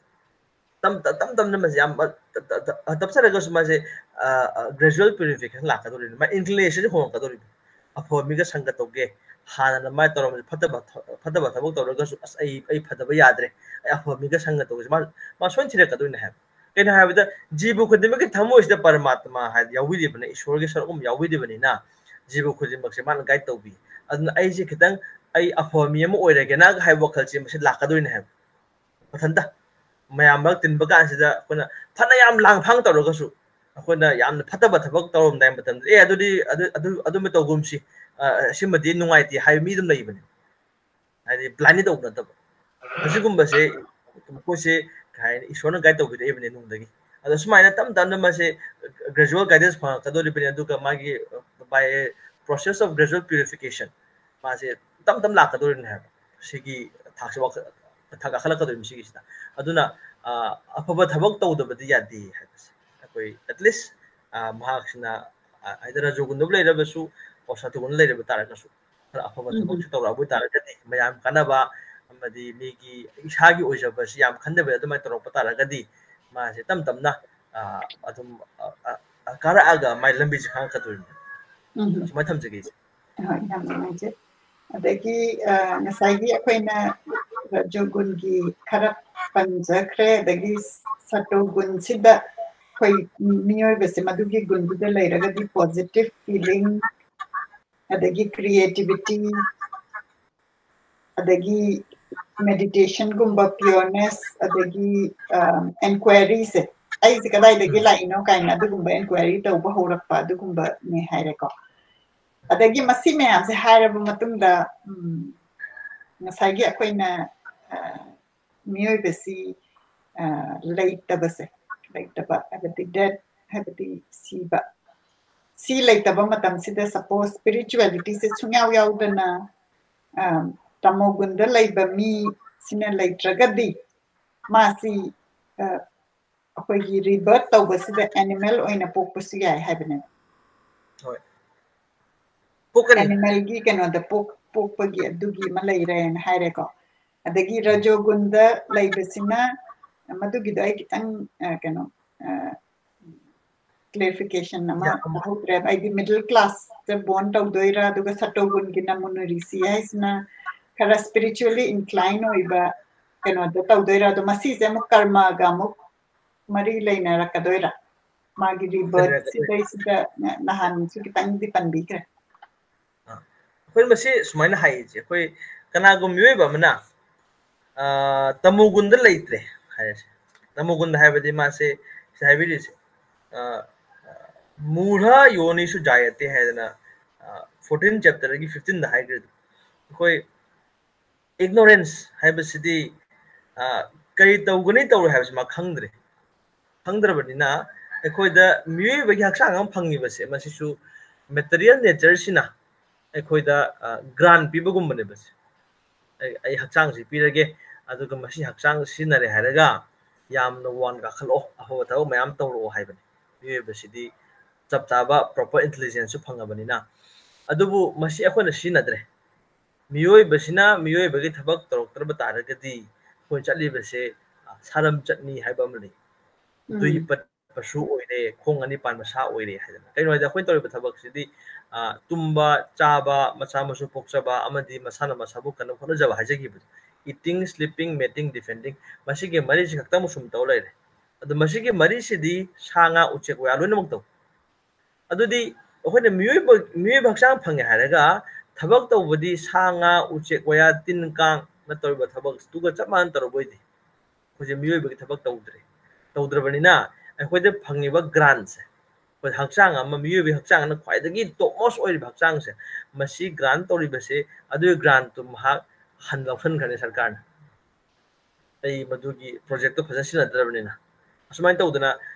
ꯇꯞ, ꯇꯞ, ꯇꯞ ꯇꯞꯅ ꯃꯁꯤ ꯌꯥꯝ, ꯑ, ꯇ-, ꯇ-, ꯇ-, ꯇꯞꯆꯔꯒꯁꯨ ꯃꯥꯁꯦ, ꯑ, ꯑ, gradual purification ꯂꯥꯛꯀꯗꯧꯔꯤꯕꯅꯤ꯫ ꯃꯥ inclination ꯁꯦ ꯍꯣꯡꯉꯛꯀꯗꯧꯔꯤꯕꯅꯤ꯫ ꯑꯐꯕ ꯃꯤꯒ ꯁꯪꯒ ꯇꯧꯒꯦ, ꯍꯥꯟꯅꯅ ꯃꯥ ꯇꯧꯔꯝꯕꯁꯦ ꯐꯠꯇꯕ ꯊ-, ꯐꯠꯇꯕ ꯊꯕꯛ ꯇꯧꯔꯒꯁꯨ, "ꯑꯁ, ꯑꯩ, ꯑꯩ ꯐꯗꯕ ꯌꯥꯗ꯭ꯔꯦ, ꯑꯩ ꯑꯐꯕ ꯃꯤꯒ ꯁꯪꯒ ꯇꯧꯒꯦꯁꯦ", ꯃꯥ, ꯃꯥ ꯁꯣꯏꯅ ꯊꯤꯔꯛꯀꯗꯣꯏꯅꯦ ꯍꯥꯏꯕ꯫ ꯀꯩꯅꯣ ꯍꯥꯏꯕꯗ, ꯖꯤꯕ ꯈꯨꯗꯤꯡꯃꯛꯀꯤ ꯊꯃꯣꯏꯁꯤꯗ ꯄꯔꯃꯥꯇꯃꯥ ꯍꯥꯏꯗꯤ ꯌꯥꯎꯕꯤꯔꯤꯕꯅ, ꯏꯁꯣꯔꯒꯤ ꯁꯔꯨꯛ ꯑꯃ ꯌꯥꯎꯕꯤꯔꯤꯕꯅꯤꯅ, ꯖꯤꯕ ꯈꯨꯗꯤꯡꯃꯛꯁꯦ ꯃꯥꯅ guide ꯇꯧꯕꯤ꯫ ꯑꯗꯨꯅ ꯑꯩꯁꯦ ꯈꯤꯇꯪ, ꯑꯩ ꯑꯐꯕ ꯃꯤ ꯑꯃ ꯑꯣꯏꯔꯒꯦꯅ ꯍꯥꯏꯕ ꯋꯥꯈꯜꯁꯦ ꯃꯁꯤ ꯂꯥꯛꯀꯗꯣꯏꯅꯦ ꯍꯥꯏꯕ꯫ ꯃꯊꯟꯇ ꯃꯌꯥꯝ ꯃꯔꯛ ꯇꯤꯟꯕ ꯀꯥꯟꯁꯤꯗ ꯑꯩꯈꯣꯏꯅ ꯐꯅ ꯌꯥꯝ ꯂꯥꯡꯐꯥꯡ ꯇꯧꯔꯒꯁꯨ, ꯑꯩꯈꯣꯏꯅ ꯌꯥꯝꯅ ꯐꯠꯇꯕ ꯊꯕꯛ ꯇꯧꯔꯝꯗꯥꯏ ꯃꯇꯝꯗ, "ꯑꯦ, ꯑꯗꯨꯗꯤ ꯑꯗꯨ, ꯑꯗꯨ, ꯑꯗꯨꯃ ꯇꯧꯒꯨꯝꯁꯤ, ꯑ, ꯁꯤꯃꯗꯤ ꯅꯨꯡꯉꯥꯏꯇꯦ" ꯍꯥꯏꯕ ꯃꯤ ꯑꯗꯨꯝ ꯂꯩꯕꯅꯦ꯫ ꯍꯥꯏꯗꯤ blindly ꯇꯧꯕ ꯅꯠꯇꯕ꯫ ꯑꯁꯤꯒꯨꯝꯕꯁꯦ ꯃꯈꯣꯏꯁꯦ ꯀꯩ ꯍꯥꯏꯅꯤ, ꯏꯁꯣꯔꯅ guide ꯇꯧꯕꯤꯔꯛꯏꯕꯅꯦ ꯅꯨꯡꯗꯒꯤ꯫ ꯑꯗꯣ ꯁꯨꯃꯥꯏꯅ ꯇꯞ ꯇꯞꯅ ꯃꯥꯁꯦ gradual guidance ꯐꯪꯉꯛꯀꯗꯧꯔꯤꯕꯅꯤ, ꯑꯗꯨꯒ ꯃꯥꯒꯤ by a process of gradual purification ꯃꯥꯁꯦ ꯇꯞ ꯇꯞ ꯂꯥꯛꯀꯗꯧꯔꯤꯕꯅꯤ ꯍꯥꯏꯕ꯫ ꯁꯤꯒꯤ ꯊꯥꯛꯁꯦ ꯋꯥꯈꯜ, ꯊꯥꯛ ꯀꯥꯈꯠꯂꯛꯀꯗꯣꯔꯤꯕꯅꯤ ꯁꯤꯒꯤꯁꯤꯗ꯫ ꯑꯗꯨꯅ, ꯑ, ꯑꯐꯕ ꯊꯕꯛ ꯇꯧꯗꯕꯗꯤ ꯌꯥꯗꯦ ꯍꯥꯏꯕꯁꯦ꯫ ꯑꯩꯈꯣꯏ at least ꯃꯍꯥꯛꯁꯤꯅ ꯍꯥꯏꯗꯤ ꯔꯖꯣꯒꯨꯟꯗꯕꯨ ꯂꯩꯔꯕꯁꯨ, ꯑꯣ, ꯁꯇꯣꯒꯨꯟꯗ ꯂꯩꯔꯕ ꯇꯥꯔꯒꯁꯨ, ꯈꯔ ꯑꯐꯕ ꯊꯕꯛꯁꯦ ꯇꯧꯔꯛꯑꯕ ꯑꯣꯏꯇꯥꯔꯒꯗꯤ, ꯃꯌꯥꯝ ꯀꯥꯟꯅꯕ ꯑꯃꯗꯤ ꯃꯤꯒꯤ ꯏꯁꯥꯒꯤ ꯑꯣꯏꯖꯕꯁꯤ ꯌꯥꯝ ꯈꯟꯗꯕꯤꯗ ꯑꯗꯨꯃꯥꯏꯅ ꯇꯧꯔꯛꯄ ꯇꯥꯔꯒꯗꯤ, ꯃꯥꯁꯦ ꯇꯞ ꯇꯞꯅ ꯑꯗꯨꯝ ꯀꯥꯔꯛꯑꯒ ꯃꯥꯏ ꯂꯝꯕꯤꯁꯦ ꯈꯪꯉꯛꯀꯗꯣꯏꯅꯤ꯫ ꯁꯨꯃꯥꯏꯅ ꯊꯝꯖꯒꯦ ꯏꯆꯦ꯫ ꯍꯣꯏ, ꯌꯥꯝ ꯅꯨꯡꯉꯥꯏꯖꯩ꯫ ꯑꯗꯒꯤ ꯉꯁꯥꯏꯒꯤ ꯑꯩꯈꯣꯏꯅ ꯔꯖꯣꯒꯨꯟꯒꯤ ꯈꯔ ꯄꯟꯖꯈ꯭ꯔꯦ, ꯑꯗꯒꯤ ꯁꯇꯣꯒꯨꯟꯁꯤꯗ ꯑꯩꯈꯣꯏ ꯃꯤꯑꯣꯏꯕꯁꯦ ꯃꯗꯨꯒꯤ ꯒꯨꯟꯗꯨꯗ ꯂꯩꯔꯒꯗꯤ positive feeling, ꯑꯗꯒꯤ creativity, ꯑꯗꯒꯤ meditationꯒꯨꯝꯕ, pureness, ꯑꯗꯒꯤ inquiryꯁꯦ, "ꯑꯩꯁꯦ ꯀꯗꯥꯏꯗꯒꯤ ꯂꯥꯛꯏꯅꯣ?" ꯀꯥꯏꯅ ꯑꯗꯨꯒꯨꯝꯕ inquiry ꯇꯧꯕ ꯍꯧꯔꯛꯄ, ꯑꯗꯨꯒꯨꯝꯕꯅꯦ ꯍꯥꯏꯔꯦꯀꯣ꯫ ꯑꯗꯒꯤ ꯃꯁꯤ ꯃꯌꯥꯝꯁꯦ ꯍꯥꯏꯔꯕ ꯃꯇꯨꯡꯗ, ꯎꯝ, ꯉꯁꯥꯏꯒꯤ ꯑꯩꯈꯣꯏꯅ, ꯑ, ꯃꯤꯑꯣꯏꯕꯁꯤ, ꯑ, ꯂꯩꯇꯕꯁꯦ, ꯂꯩꯇꯕ ꯍꯥꯏꯕꯗꯤ death ꯍꯥꯏꯕꯗꯤ ꯁꯤꯕ, ꯁꯤ ꯂꯩꯇꯕ ꯃꯇꯝꯁꯤꯗ suppose spiritualityꯁꯦ ꯁꯨꯡꯌꯥꯎ ꯌꯥꯎꯗꯅ, ꯑ, ꯇꯃꯣꯒꯨꯟꯗ ꯂꯩꯕ ꯃꯤꯁꯤꯅ ꯂꯩꯇ꯭ꯔꯒꯗꯤ ꯃꯥꯁꯤ, ꯑ, ꯑꯩꯈꯣꯏꯒꯤ rebirth ꯇꯧꯕꯁꯤꯗ animal ꯑꯣꯏꯅ ꯄꯣꯛꯄꯁꯨ ꯌꯥꯏ ꯍꯥꯏꯕꯅꯦꯕ꯫ ꯍꯣꯏ꯫ ꯄꯣꯛꯀꯅꯤ꯫ Animalꯒꯤ ꯀꯩꯅꯣꯗ ꯄꯣꯛ-, ꯄꯣꯛꯄꯒꯤ ꯑꯗꯨꯒꯤ ꯑꯃ ꯂꯩꯔꯦꯅ ꯍꯥꯏꯔꯦꯀꯣ꯫ ꯑꯗꯒꯤ ꯔꯖꯣꯒꯨꯟꯗ ꯂꯩꯕꯁꯤꯅ, ꯃꯗꯨꯒꯤꯗꯣ ꯑꯩ ꯈꯤꯇꯪ, ꯑ, ꯀꯩꯅꯣ, ꯑ, clarification ꯑꯃ ꯌꯥꯝ ꯇꯧꯍꯧꯗ꯭ꯔꯦ꯫ ꯑꯩꯗꯤ middle classꯇ born ꯇꯧꯗꯣꯏꯔꯥ, ꯑꯗꯨꯒ ꯁꯇꯣꯒꯨꯟꯒꯤ ꯅꯃꯨꯅꯔꯤꯁꯤ ꯍꯥꯏꯁꯤꯅ ꯈꯔ spiritually incline ꯑꯣꯏꯕ ꯀꯩꯅꯣꯗ ꯇꯧꯗꯣꯏꯔꯥ? ꯑꯗꯣ ꯃꯁꯤꯁꯦ ꯑꯃꯨꯛ ꯀꯔꯃꯒ ꯑꯃꯨꯛ ꯃꯔꯤ ꯂꯩꯅꯔꯛꯀꯗꯣꯏꯔꯥ? ꯃꯥꯒꯤ rebirth ꯁꯤꯗꯩꯁꯤꯗ ꯅꯍꯥꯟꯁꯨ ꯈꯤꯇꯪꯗꯤ ꯄꯟꯕꯤꯈ꯭ꯔꯦ꯫ ꯑ, ꯑꯩꯈꯣꯏ ꯃꯁꯤ ꯁꯨꯃꯥꯏꯅ ꯍꯥꯏꯌꯦ ꯏꯆꯦ, ꯑꯩꯈꯣꯏ ꯀꯅꯥꯒꯨꯝꯕ ꯃꯤꯑꯣꯏꯕ ꯑꯃꯅ, ꯑ, ꯇꯃꯣꯒꯨꯟꯗ ꯂꯩꯇ꯭ꯔꯦ ꯍꯥꯏꯔꯁꯦ꯫ ꯇꯃꯣꯒꯨꯟꯗ ꯍꯥꯏꯕꯗꯤ ꯃꯥꯁꯦ ꯁꯤ ꯍꯥꯏꯕꯤꯔꯤꯁꯦ, ꯑ, ꯃꯨꯔꯥ ꯌꯣꯅꯤꯁꯨ ꯖꯥꯌꯇꯦ ꯍꯥꯏꯗꯅ, ꯑ, fourteen chapterꯒꯤ fifteenꯗ ꯍꯥꯏꯈ꯭ꯔꯦ꯫ ꯑꯩꯈꯣꯏ ignorance ꯍꯥꯏꯕꯁꯤꯗꯤ, ꯑ, ꯀꯔꯤ ꯇꯧꯒꯅꯤ ꯇꯧꯔꯣꯏ ꯍꯥꯏꯕꯁꯤ ꯃꯥ ꯈꯪꯗ꯭ꯔꯦ꯫ ꯈꯪꯗ꯭ꯔꯕꯅꯤꯅ ꯑꯩꯈꯣꯏꯗ ꯃꯤꯑꯣꯏꯕꯒꯤ ꯍꯛꯆꯥꯡ ꯑꯃ ꯐꯪꯉꯤꯕꯁꯦ, ꯃꯁꯤꯁꯨ material natureꯁꯤꯅ ꯑꯩꯈꯣꯏꯗ, ꯑ, grant ꯄꯤꯕꯒꯨꯝꯕꯅꯦꯕ ꯁꯦ꯫ ꯑꯩ, ꯑꯩ ꯍꯛꯆꯥꯡꯁꯤ ꯄꯤꯔꯒꯦ, ꯑꯗꯨꯒ ꯃꯁꯤ ꯍꯛꯆꯥꯡ ꯁꯤꯖꯤꯟꯅꯔꯦ ꯍꯥꯏꯔꯒ ꯌꯥꯝꯅ ꯋꯥꯡ ꯀꯥꯈꯠꯂꯛꯑꯣ, ꯑꯐꯕ ꯊꯕꯛ ꯃꯌꯥꯝ ꯇꯧꯔꯛꯑꯣ ꯍꯥꯏꯕꯅꯤ꯫ ꯃꯤꯑꯣꯏꯕꯁꯤꯗꯤ ꯆꯞ ꯆꯥꯕ proper intelligence ꯁꯨ ꯐꯪꯉꯕꯅꯤꯅ꯫ ꯑꯗꯨꯕꯨ ꯃꯁꯤ ꯑꯩꯈꯣꯏꯅ ꯁꯤꯖꯤꯟꯅꯗ꯭ꯔꯦ꯫ ꯃꯤꯑꯣꯏꯕꯁꯤꯅ ꯃꯤꯑꯣꯏꯕꯒꯤ ꯊꯕꯛ ꯇꯧꯔꯛꯇ꯭ꯔꯕ ꯇꯥꯔꯒꯗꯤ ꯑꯩꯈꯣꯏ ꯆꯠꯂꯤꯕꯁꯦ, ꯑ, ꯁꯥꯔꯝ ꯆꯠꯅꯤ ꯍꯥꯏꯕ ꯑꯃ ꯂꯩ꯫ ꯗꯨꯏ ꯎꯝ꯫ ꯄꯠꯄꯁꯨ ꯑꯣꯏꯔꯦ, ꯈꯣꯡ ꯑꯅꯤ ꯄꯥꯟꯕ ꯁꯥ ꯑꯣꯏꯔꯦ ꯍꯥꯏꯗꯅ꯫ ꯀꯩꯅꯣ ꯍꯥꯏꯗꯤ ꯑꯩꯈꯣꯏꯅ ꯇꯧꯔꯤꯕ ꯊꯕꯛꯁꯤꯗꯤ, ꯑ, ꯇꯨꯝꯕ, ꯆꯥꯕ, ꯃꯆꯥ ꯃꯁꯨ ꯄꯣꯛꯆꯕ ꯑꯃꯗꯤ ꯃꯁꯥꯅ ꯃꯁꯥꯕꯨ ꯀꯟꯅꯕ ꯍꯣꯠꯅꯖꯕ ꯍꯥꯏꯖꯈꯤꯕꯗꯣ꯫ Eating, sleeping, mating, defending, ꯃꯁꯤꯒꯤ ꯃꯔꯤꯁꯤ ꯈꯛꯇꯃꯛ ꯁꯨꯝ ꯇꯧ ꯂꯩꯔꯦ꯫ ꯑꯗꯣ ꯃꯁꯤꯒꯤ ꯃꯔꯤꯁꯤꯗꯤ ꯁꯥ ꯉꯥ ꯎꯆꯦꯛ ꯋꯥꯌꯥ ꯂꯣꯏꯅꯃꯛ ꯇꯧ꯫ ꯑꯗꯨꯗꯤ ꯑꯩꯈꯣꯏꯅ ꯃꯤꯑꯣꯏꯕ, ꯃꯤꯑꯣꯏꯕ ꯍꯛꯆꯥꯡ ꯐꯪꯉꯦ ꯍꯥꯏꯔꯒ ꯊꯕꯛ ꯇꯧꯕꯗꯤ ꯁꯥ ꯉꯥ ꯎꯆꯦꯛ ꯋꯥꯌꯥ ꯇꯤꯟ ꯀꯥꯡꯅ ꯇꯧꯔꯤꯕ ꯊꯕꯛꯇꯨꯒ ꯆꯞ ꯃꯥꯟꯅ ꯇꯧꯔꯕ ꯑꯣꯏꯗꯤ ꯑꯩꯈꯣꯏꯁꯦ ꯃꯤꯑꯣꯏꯕꯒꯤ ꯊꯕꯛ ꯇꯧꯗ꯭ꯔꯦ꯫ ꯇꯧꯗ꯭ꯔꯕꯅꯤꯅ ꯑꯩꯈꯣꯏꯗ ꯐꯪꯉꯤꯕ grant ꯁꯦ, ꯑꯩꯈꯣꯏ ꯍꯛꯆꯥꯡ ꯑꯃ, ꯃꯤꯑꯣꯏꯕꯒꯤ ꯍꯛꯆꯥꯡꯅ ꯈ꯭ꯋꯥꯏꯗꯒꯤ top most ꯑꯣꯏꯔꯤꯕ ꯍꯛꯆꯥꯡꯁꯦ, ꯃꯁꯤ grant ꯇꯧꯔꯤꯕꯁꯦ, ꯑꯗꯨꯒꯤ grant ꯇꯨ ꯃꯍꯥꯛ ꯍꯟ ꯂꯧꯁꯟꯈ꯭ꯔꯅꯤ ꯁꯔꯀꯥꯔꯅ꯫ ꯑꯩ ꯃꯗꯨꯒꯤ project ꯇꯣ ꯐꯖꯅ ꯁꯤꯖꯤꯟꯅꯗ꯭ꯔꯕꯅꯤꯅ꯫ ꯑꯁꯨꯃꯥꯏꯅ ꯇꯧꯗꯅ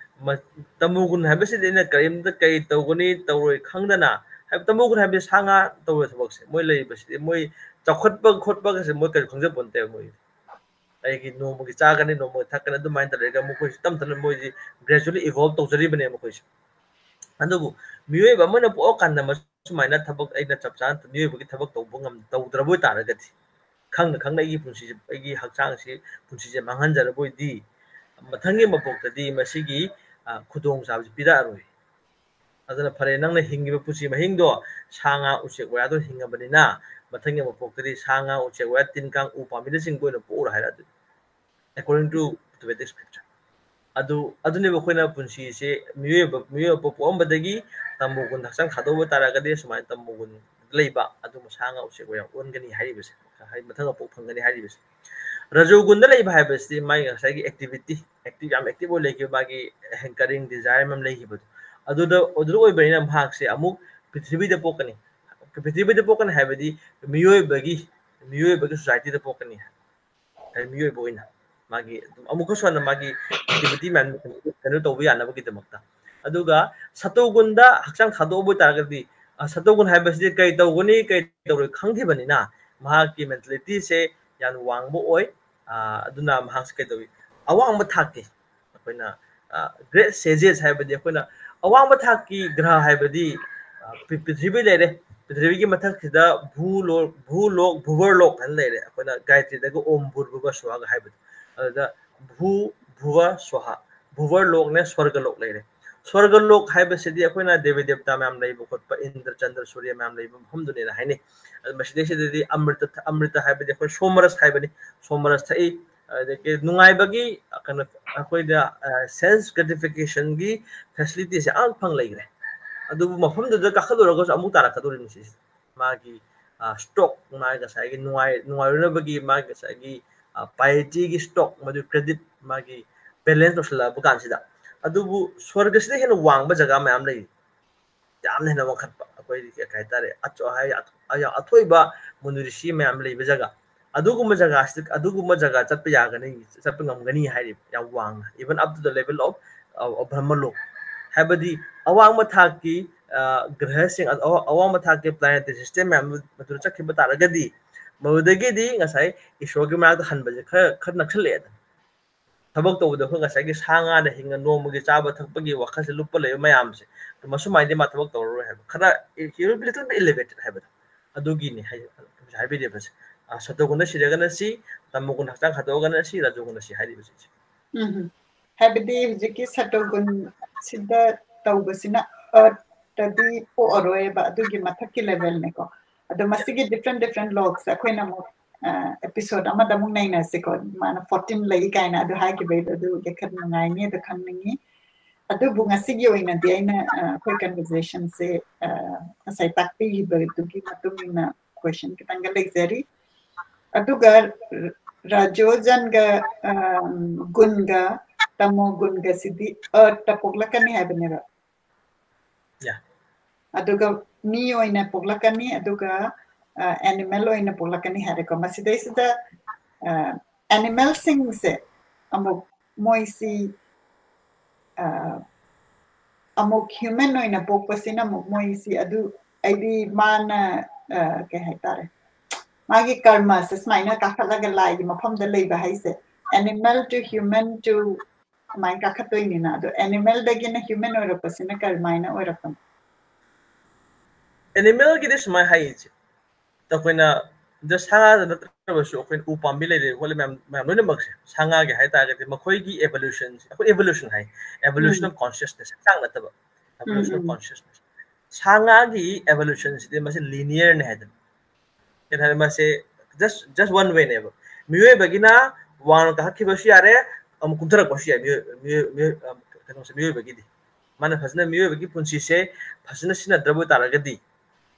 ꯃ-, ꯇꯃꯣꯒꯨꯟ ꯍꯥꯏꯕꯁꯤꯗꯤ ꯑꯩꯅ ꯀꯔꯤꯝꯇ ꯀꯩ ꯇꯧꯒꯅꯤ ꯇꯧꯔꯣꯏ ꯈꯪꯗꯅ, ꯍꯥꯏꯕ ꯇꯃꯣꯒꯨꯟ ꯍꯥꯏꯕꯗꯤ ꯁꯥ ꯉꯥ ꯇꯧꯕ ꯊꯕꯛꯁꯦ, ꯃꯣꯏ ꯂꯩꯔꯤꯕꯁꯤꯗꯤ ꯃꯣꯏ ꯆꯥꯎꯈꯠꯄ ꯈꯣꯠꯄꯒꯁꯦ ꯃꯣꯏ ꯀꯔꯤ ꯈꯪꯖꯄꯣꯟꯇꯦꯕ꯫ ꯃꯣꯏ ꯑꯩꯒꯤ ꯅꯣꯡꯃꯒꯤ ꯆꯥꯒꯅꯤ, ꯅꯣꯡꯃꯒꯤ ꯊꯛꯀꯅꯤ, ꯑꯗꯨꯃꯥꯏꯅ ꯇꯧꯔꯒ ꯃꯈꯣꯏꯁꯤ ꯇꯞ ꯇꯞꯅ ꯃꯣꯏꯁꯤ gradually evolve ꯇꯧꯖꯔꯤꯕꯅꯦ ꯃꯈꯣꯏꯁꯤ꯫ ꯑꯗꯨꯕꯨ ꯃꯤꯑꯣꯏꯕ ꯑꯃꯅ ꯄꯣꯛꯑꯀꯥꯟꯗ ꯃꯁꯨꯃꯥꯏꯅ ꯊꯕꯛ ꯑꯩꯅ ꯆꯞ ꯆꯥꯅ ꯃꯤꯑꯣꯏꯕꯒꯤ ꯊꯕꯛ ꯇꯧꯕ ꯉꯝ-, ꯇꯧꯗ꯭ꯔꯕ ꯑꯣꯏꯇꯥꯔꯒꯗꯤ, ꯈꯪꯅ ꯈꯪꯅ ꯑꯩꯒꯤ ꯄꯨꯟꯁꯤꯁꯦ, ꯑꯩꯒꯤ ꯍꯛꯆꯥꯡꯁꯤ, ꯄꯨꯟꯁꯤꯁꯦ ꯃꯥꯡꯍꯟꯖꯔꯕ ꯑꯣꯏꯗꯤ, ꯃꯊꯪꯒꯤ ꯃꯄꯣꯛꯇꯗꯤ ꯃꯁꯤꯒꯤ, ꯑ, ꯈꯨꯗꯣꯡꯆꯥꯕꯁꯤ ꯄꯤꯔꯛꯑꯔꯣꯏ꯫ ꯑꯗꯨꯅ ꯐꯔꯦ, ꯅꯪꯅ ꯍꯤꯡꯉꯤꯕ ꯄꯨꯟꯁꯤ ꯃꯍꯤꯡꯗꯣ ꯁꯥ ꯉꯥ ꯎꯆꯦꯛ ꯋꯥꯌꯥꯗꯣ ꯍꯤꯡꯉꯕꯅꯤꯅ, ꯃꯊꯪꯒꯤ ꯃꯄꯣꯛꯇꯗꯤ ꯁꯥ ꯉꯥ ꯎꯆꯦꯛ ꯋꯥꯌꯥ ꯇꯤꯟ ꯀꯥꯡ ꯎ ꯄꯥꯝꯕꯤꯅꯆꯤꯡꯕ ꯑꯣꯏꯅ ꯄꯣꯛꯎꯔꯣ ꯍꯥꯏꯔꯦ꯫ ꯑꯗꯨ according to Vedic scripture꯫ ꯑꯗꯨ, ꯑꯗꯨꯅꯦꯕ ꯑꯩꯈꯣꯏꯅ ꯄꯨꯟꯁꯤꯁꯦ ꯃꯤꯑꯣꯏꯕ, ꯃꯤꯑꯣꯏꯕ ꯄꯣꯛꯑꯝꯕꯗꯒꯤ ꯇꯃꯣꯒꯨꯟ ꯍꯛꯆꯥꯡ ꯊꯥꯗꯣꯛꯄ ꯇꯥꯔꯒꯗꯤ ꯁꯨꯃꯥꯏꯅ ꯇꯃꯣꯒꯨꯟ ꯂꯩꯕ ꯑꯗꯨꯒꯨꯝꯕ ꯁꯥ ꯉꯥ ꯎꯆꯦꯛ ꯋꯥꯌꯥ ꯑꯣꯟꯒꯅꯤ ꯍꯥꯏꯔꯤꯕꯁꯦ, ꯍꯥꯏꯗꯤ ꯃꯊꯪ ꯃꯄꯣꯛ ꯐꯪꯒꯅꯤ ꯍꯥꯏꯔꯤꯕꯁꯦ꯫ ꯔꯖꯣꯒꯨꯟꯗ ꯂꯩꯕ ꯍꯥꯏꯕꯁꯤꯗꯤ ꯃꯥꯒꯤ ꯉꯁꯥꯏꯒꯤ activity, active, ꯌꯥꯝ active ꯑꯣꯏ ꯂꯩꯈꯤꯕ, ꯃꯥꯒꯤ hankering, desire ꯑꯃ ꯂꯩꯈꯤꯕꯗꯣ, ꯑꯗꯨꯗ, ꯑꯗꯨꯗ ꯑꯣꯏꯕꯅꯤꯅ ꯃꯍꯥꯛꯁꯦ ꯑꯃꯨꯛ ꯄ꯭ꯔꯤꯊꯤꯕꯤꯗ ꯄꯣꯛꯀꯅꯤ꯫ ꯄ꯭ꯔꯤꯊꯤꯕꯤꯗ ꯄꯣꯛꯀꯅꯤ ꯍꯥꯏꯕꯗꯤ ꯃꯤꯑꯣꯏꯕꯒꯤ, ꯃꯤꯑꯣꯏꯕꯒꯤ society ꯗ ꯄꯣꯛꯀꯅꯤ꯫ ꯍꯥꯏꯗꯤ ꯃꯤꯑꯣꯏꯕ ꯑꯣꯏꯅ ꯃꯥꯒꯤ ꯑꯗꯨꯝ ꯑꯃꯨꯛꯀꯁꯨ ꯍꯟꯅ ꯃꯥꯒꯤ activity ꯃꯌꯥꯝ ꯀꯩꯅꯣ ꯇꯧꯕ ꯌꯥꯅꯕꯒꯤꯗꯃꯛꯇ꯫ ꯑꯗꯨꯒ ꯁꯇꯣꯒꯨꯟꯗ ꯍꯛꯆꯥꯡ ꯊꯥꯗꯣꯛꯑꯕ ꯑꯣꯏꯇꯥꯔꯒꯗꯤ, ꯑ, ꯁꯇꯣꯒꯨꯟ ꯍꯥꯏꯕꯁꯤꯗꯤ ꯀꯩ ꯇꯧꯒꯅꯤ, ꯀꯩ ꯇꯧꯔꯣꯏ ꯈꯪꯗ꯭ꯔꯤꯕꯅꯤꯅ ꯃꯍꯥꯛꯀꯤ mentality ꯁꯦ ꯌꯥꯝ ꯋꯥꯡꯕ ꯑꯣꯏ꯫ ꯑ, ꯑꯗꯨꯅ ꯃꯍꯥꯛꯁꯦ ꯀꯩꯗꯧꯏ? ꯑꯋꯥꯡꯕ ꯊꯥꯛꯀꯤ ꯑꯩꯈꯣꯏꯅ, great sages ꯍꯥꯏꯕꯗꯤ ꯑꯩꯈꯣꯏꯅ ꯑꯋꯥꯡꯕ ꯊꯥꯛꯀꯤ ꯒ꯭ꯔꯍ ꯍꯥꯏꯕꯗꯤ ꯄ꯭ꯔꯤꯊꯤꯕꯤ ꯂꯩꯔꯦ꯫ ꯄ꯭ꯔꯤꯊꯤꯕꯤꯒꯤ ꯃꯊꯛꯁꯤꯗ ꯚꯨ ꯂꯣꯛ, ꯚꯨ ꯂꯣꯛ, ꯚꯨꯕꯔ ꯂꯣꯛ ꯍꯥꯏꯅ ꯂꯩꯔꯦ꯫ ꯑꯩꯈꯣꯏꯅ ꯒꯥꯌꯇ꯭ꯔꯤꯗꯒ ꯑꯣꯝ ꯚꯨꯔ ꯚꯨꯕ ꯁ꯭ꯋꯥꯒ ꯍꯥꯏꯕꯗꯣ, ꯑꯗꯨꯗ ꯚꯨ ꯚꯨꯕ ꯁ꯭ꯋꯥꯍꯥ, ꯚꯨꯕꯔ ꯂꯣꯛꯅꯦ ꯁ꯭ꯋꯔꯒ ꯂꯣꯛ ꯂꯩꯔꯦ꯫ ꯁ꯭ꯋꯔꯒ ꯂꯣꯛ ꯍꯥꯏꯕꯁꯤꯗꯤ ꯑꯩꯈꯣꯏꯅ ꯗꯦꯕꯤ ꯗꯦꯕꯇꯥ ꯃꯌꯥꯝ ꯂꯩꯕ ꯈꯣꯠꯄ, ꯏꯟꯗ꯭ꯔ ꯆꯟꯗ꯭ꯔ ꯁꯨꯔ꯭ꯌ ꯃꯌꯥꯝ ꯂꯩꯕ ꯃꯐꯝꯗꯨꯅꯦꯅ ꯍꯥꯏꯅꯩ꯫ ꯑꯗꯨ ꯃꯁꯤꯗꯩꯁꯤꯗꯗꯤ ꯑꯃ꯭ꯔꯤꯇ, ꯑꯃ꯭ꯔꯤꯇ ꯍꯥꯏꯕꯗꯤ ꯑꯩꯈꯣꯏ ꯁꯣꯃꯔꯁ ꯍꯥꯏꯕꯅꯤ, ꯁꯣꯃꯔꯁ ꯊꯛꯏ꯫ ꯑꯗꯒꯤ ꯅꯨꯡꯉꯥꯏꯕꯒꯤ ꯀꯩꯅꯣ ꯑꯩꯈꯣꯏꯗ ꯁꯦꯟꯁ ꯒ꯭ꯔꯦꯇꯤꯐꯤꯀꯦꯁꯟꯒꯤ ꯐꯦꯁꯤꯂꯤꯇꯤꯁꯦ ꯑꯃ ꯐꯪ ꯂꯩꯈ꯭ꯔꯦ꯫ ꯑꯗꯨꯕꯨ ꯃꯐꯝꯗꯨꯗ ꯀꯥꯈꯠꯂꯨꯔꯒꯁꯨ ꯑꯃꯨꯛ ꯇꯥꯔꯛꯀꯗꯧꯔꯤꯅꯤ ꯁꯤꯁꯦ꯫ ꯃꯥꯒꯤ ꯁ꯭ꯇꯣꯛ, ꯃꯥꯒꯤ ꯉꯁꯥꯏꯒꯤ ꯅꯨꯡꯉꯥꯏ, ꯅꯨꯡꯉꯥꯏꯔꯨꯅꯕꯒꯤ ꯃꯥꯒꯤ ꯉꯁꯥꯏꯒꯤ ꯄꯥꯏꯇꯤꯒꯤ ꯁ꯭ꯇꯣꯛ, ꯃꯗꯨ ꯀ꯭ꯔꯦꯗꯤꯠ, ꯃꯥꯒꯤ ꯕꯦꯂꯦꯟꯁ ꯇꯧꯁꯜꯂꯛꯑꯕ ꯀꯥꯟꯁꯤꯗ꯫ ꯑꯗꯨꯕꯨ ꯁ꯭ꯋꯔꯒꯁꯤꯗ ꯍꯦꯟꯅ ꯋꯥꯡꯕ ꯖꯒꯥ ꯃꯌꯥꯝ ꯂꯩ, ꯌꯥꯝꯅ ꯍꯦꯟꯅ ꯋꯥꯡꯈꯠꯄ, ꯑꯩꯈꯣꯏ ꯀꯩ ꯍꯥꯏꯇꯥꯔꯦ, ꯑꯆ-, ꯍꯥꯏ-, ꯑꯊꯣꯏꯕ ꯃꯨꯅꯤ ꯔꯤꯁꯤ ꯃꯌꯥꯝ ꯂꯩꯕ ꯖꯒꯥ꯫ ꯑꯗꯨꯒꯨꯝꯕ ꯖꯒꯥꯁꯤꯗ, ꯑꯗꯨꯒꯨꯝꯕ ꯖꯒꯥ ꯆꯠꯄ ꯌꯥꯒꯅꯤ, ꯆꯠꯄ ꯉꯝꯒꯅꯤ ꯍꯥꯏꯔꯤꯕ, ꯌꯥꯝ ꯋꯥꯡꯅ, even up to the level of, of ꯕ꯭ꯔꯍ꯭ꯃꯂꯣꯛ꯫ ꯍꯥꯏꯕꯗꯤ ꯑꯋꯥꯡꯕ ꯊꯥꯛꯀꯤ ꯒ꯭ꯔꯍꯁꯤꯡ, ꯑꯋꯥꯡꯕ ꯊꯥꯛꯀꯤ ꯄ꯭ꯂꯥꯅꯦꯇꯔꯤ ꯁꯤꯁꯇꯦꯝ ꯃꯌꯥꯝ ꯃꯗꯨꯗ ꯆꯠꯈꯤꯕ ꯇꯥꯔꯒꯗꯤ, ꯃꯗꯨꯗꯒꯤꯗꯤ ꯉꯁꯥꯏ ꯏꯁꯣꯔꯒꯤ ꯃꯅꯥꯛꯇ ꯍꯟꯕꯁꯦ ꯈꯔ, ꯈꯔ ꯅꯛꯁꯜꯂꯛꯑꯦꯗꯅ꯫ ꯊꯕꯛ ꯇꯧꯕꯗ ꯑꯩꯈꯣꯏ ꯉꯁꯥꯏꯒꯤ ꯁꯥ ꯉꯥꯅ ꯍꯤꯡꯉ ꯅꯣꯡꯃꯒꯤ ꯆꯥꯕ ꯊꯛꯄꯒꯤ ꯋꯥꯈꯜꯁꯦ ꯂꯨꯞꯄ ꯂꯩꯕ ꯃꯌꯥꯝꯁꯦ, ꯃꯁꯨꯃꯥꯏꯅꯗꯤ ꯃꯥ ꯊꯕꯛ ꯇꯧꯔꯔꯣꯏ ꯍꯥꯏꯕ꯫ ꯈꯔ little bit elevated ꯍꯥꯏꯕꯗꯣ, ꯑꯗꯨꯒꯤꯅꯤ ꯍꯥꯏ-, ꯍꯥꯏꯕꯤꯔꯤꯕꯁꯦ꯫ ꯁꯇꯣꯒꯨꯟꯗ ꯁꯤꯔꯒꯅ ꯁꯤ, ꯇꯃꯣꯒꯨꯟ ꯍꯛꯆꯥꯡ ꯈꯟꯗꯣꯛꯑꯒꯅ ꯁꯤ, ꯔꯖꯣꯒꯨꯟꯗ ꯁꯤ ꯍꯥꯏꯔꯤꯕꯁꯤꯡꯁꯦ꯫ ꯎꯝ꯫ ꯍꯥꯏꯕꯗꯤ ꯍꯧꯖꯤꯛꯀꯤ ꯁꯇꯣꯒꯨꯟꯁꯤꯗ ꯇꯧꯕꯁꯤꯅ earth ꯇꯗꯤ ꯄꯣꯛꯑꯔꯣꯏꯕ, ꯑꯗꯨꯒꯤ ꯃꯊꯛꯀꯤ level ꯅꯦꯀꯣ꯫ ꯑꯗꯣ ꯃꯁꯤꯒꯤ different different ꯂꯣꯛꯁꯦ ꯑꯩꯈꯣꯏꯅ ꯑꯃꯨꯛ ꯑꯦꯄꯤꯁꯣꯗ ꯑꯃꯗ ꯑꯃꯨꯛ ꯅꯩꯅꯁꯤꯀꯣ꯫ ꯃꯥꯅ fourteen ꯂꯩ ꯀꯥꯏꯅ ꯑꯗꯨ ꯍꯥꯏꯈꯤꯕꯩꯗꯣ, ꯑꯗꯨ ꯌꯥꯈꯠ ꯅꯨꯡꯉꯥꯏꯅꯤ ꯑꯗꯨ ꯈꯪꯅꯤꯡꯉꯤ꯫ ꯑꯗꯨꯕꯨ ꯉꯁꯤꯒꯤ ꯑꯣꯏꯅꯗꯤ ꯑꯩꯅ ꯑꯩꯈꯣꯏ ꯀꯟꯚꯔꯖꯦꯁꯟꯁꯦ ꯉꯁꯥꯏ ꯇꯥꯛꯄꯤꯈꯤꯕꯗꯨꯒꯤ ꯃꯇꯨꯡ ꯏꯟꯅ ꯀꯣꯏꯁꯟ ꯈꯤꯇꯪꯒ ꯂꯩꯖꯔꯤ꯫ ꯑꯗꯨꯒ ꯔꯥꯖꯣꯖꯟꯒ ꯒꯨꯟꯒ ꯇꯃꯣ ꯒꯨꯟꯒꯁꯤꯗꯤ earth ꯇ ꯄꯣꯛꯂꯛꯀꯅꯤ ꯍꯥꯏꯕꯅꯦꯕ꯫ ꯑꯗꯨꯒ ꯃꯤ ꯑꯣꯏꯅ ꯄꯣꯛꯂꯛꯀꯅꯤ, ꯑꯗꯨꯒ ꯑꯦꯅꯤꯃꯦꯜ ꯑꯣꯏꯅ ꯄꯣꯛꯂꯛꯀꯅꯤ ꯍꯥꯏꯔꯦꯀꯣ꯫ ꯃꯁꯤꯗꯩꯁꯤꯗ ꯑꯦꯅꯤꯃꯦꯜꯁꯤꯡꯁꯦ ꯑꯃꯨꯛ ꯃꯣꯏꯁꯤ ꯑꯃꯨꯛ ꯍ꯭ꯌꯨꯃꯦꯟ ꯑꯣꯏꯅ ꯄꯣꯛꯄꯁꯤꯅ ꯑꯃꯨꯛ ꯃꯣꯏꯁꯤ ꯑꯗꯨ ꯑꯩꯗꯤ ꯃꯥꯅ ꯀꯩ ꯍꯥꯏꯇꯥꯔꯦ, ꯃꯥꯒꯤ ꯀꯔꯃꯁꯦ ꯁꯨꯃꯥꯏꯅ ꯀꯥꯈꯠꯂꯒ ꯂꯥꯏꯒꯤ ꯃꯐꯝꯗ ꯂꯩꯕ ꯍꯥꯏꯁꯦ, animal to human to ꯑꯗꯨꯃꯥꯏꯅ ꯀꯥꯈꯠꯇꯣꯏꯅꯤꯅ꯫ ꯑꯗꯣ animal ꯗꯒꯤꯅ human ꯑꯣꯏꯔꯛꯄꯁꯤꯅ ꯀꯔꯝꯍꯥꯏꯅ ꯑꯣꯏꯔꯛꯄꯅꯣ? Animal ꯒꯤꯗꯤ ꯁꯨꯃꯥꯏꯅ ꯍꯥꯏꯌꯦ ꯏꯆꯦ, ꯑꯩꯈꯣꯏꯅ just ꯁꯥ ꯉꯥꯗ ꯅꯠꯇ꯭ꯔꯕꯁꯨ ꯑꯩꯈꯣꯏꯅ ꯎ ꯄꯥꯝꯕꯤ ꯂꯩꯔꯤꯕ ꯈꯣꯠꯂꯤꯕ ꯃꯌꯥꯝ ꯃꯌꯥꯝ ꯂꯣꯏꯅꯃꯛꯁꯦ ꯁꯥ ꯉꯥꯒꯤ ꯍꯥꯏꯇꯥꯔꯒꯗꯤ ꯃꯈꯣꯏꯒꯤ evolution, ꯑꯩꯈꯣꯏ evolution high, evolution of consciousness, ꯍꯛꯆꯥꯡ ꯅꯠꯇꯕ, evolution of consciousness꯫ ꯁꯥ ꯉꯥꯒꯤ evolution ꯁꯤꯗꯤ ꯃꯁꯤ linear ꯅꯦ ꯍꯥꯏꯗꯅ꯫ ꯀꯩꯅꯣ ꯍꯥꯏꯔꯗꯤ ꯃꯁꯤ just just one way ꯅꯦꯕ꯫ ꯃꯤꯑꯣꯏꯕꯒꯤꯅ ꯋꯥꯡꯅ ꯀꯥꯈꯠꯈꯤꯕꯁꯨ ꯌꯥꯔꯦ, ꯑꯃꯨꯛ ꯀꯨꯝꯊꯔꯛꯄꯁꯨ ꯌꯥꯏ꯫ ꯃꯤꯑꯣꯏ- ꯃꯤꯑꯣꯏ- ꯑ, ꯀꯩꯅꯣꯁꯦ, ꯃꯤꯑꯣꯏꯕꯒꯤꯗꯤ ꯃꯥꯅ ꯐꯖꯅ ꯃꯤꯑꯣꯏꯕꯒꯤ ꯄꯨꯟꯁꯤꯁꯦ ꯐꯖꯅ ꯁꯤꯖꯤꯟꯅꯗ꯭ꯔꯕ ꯑꯣꯏꯇꯥꯔꯒꯗꯤ,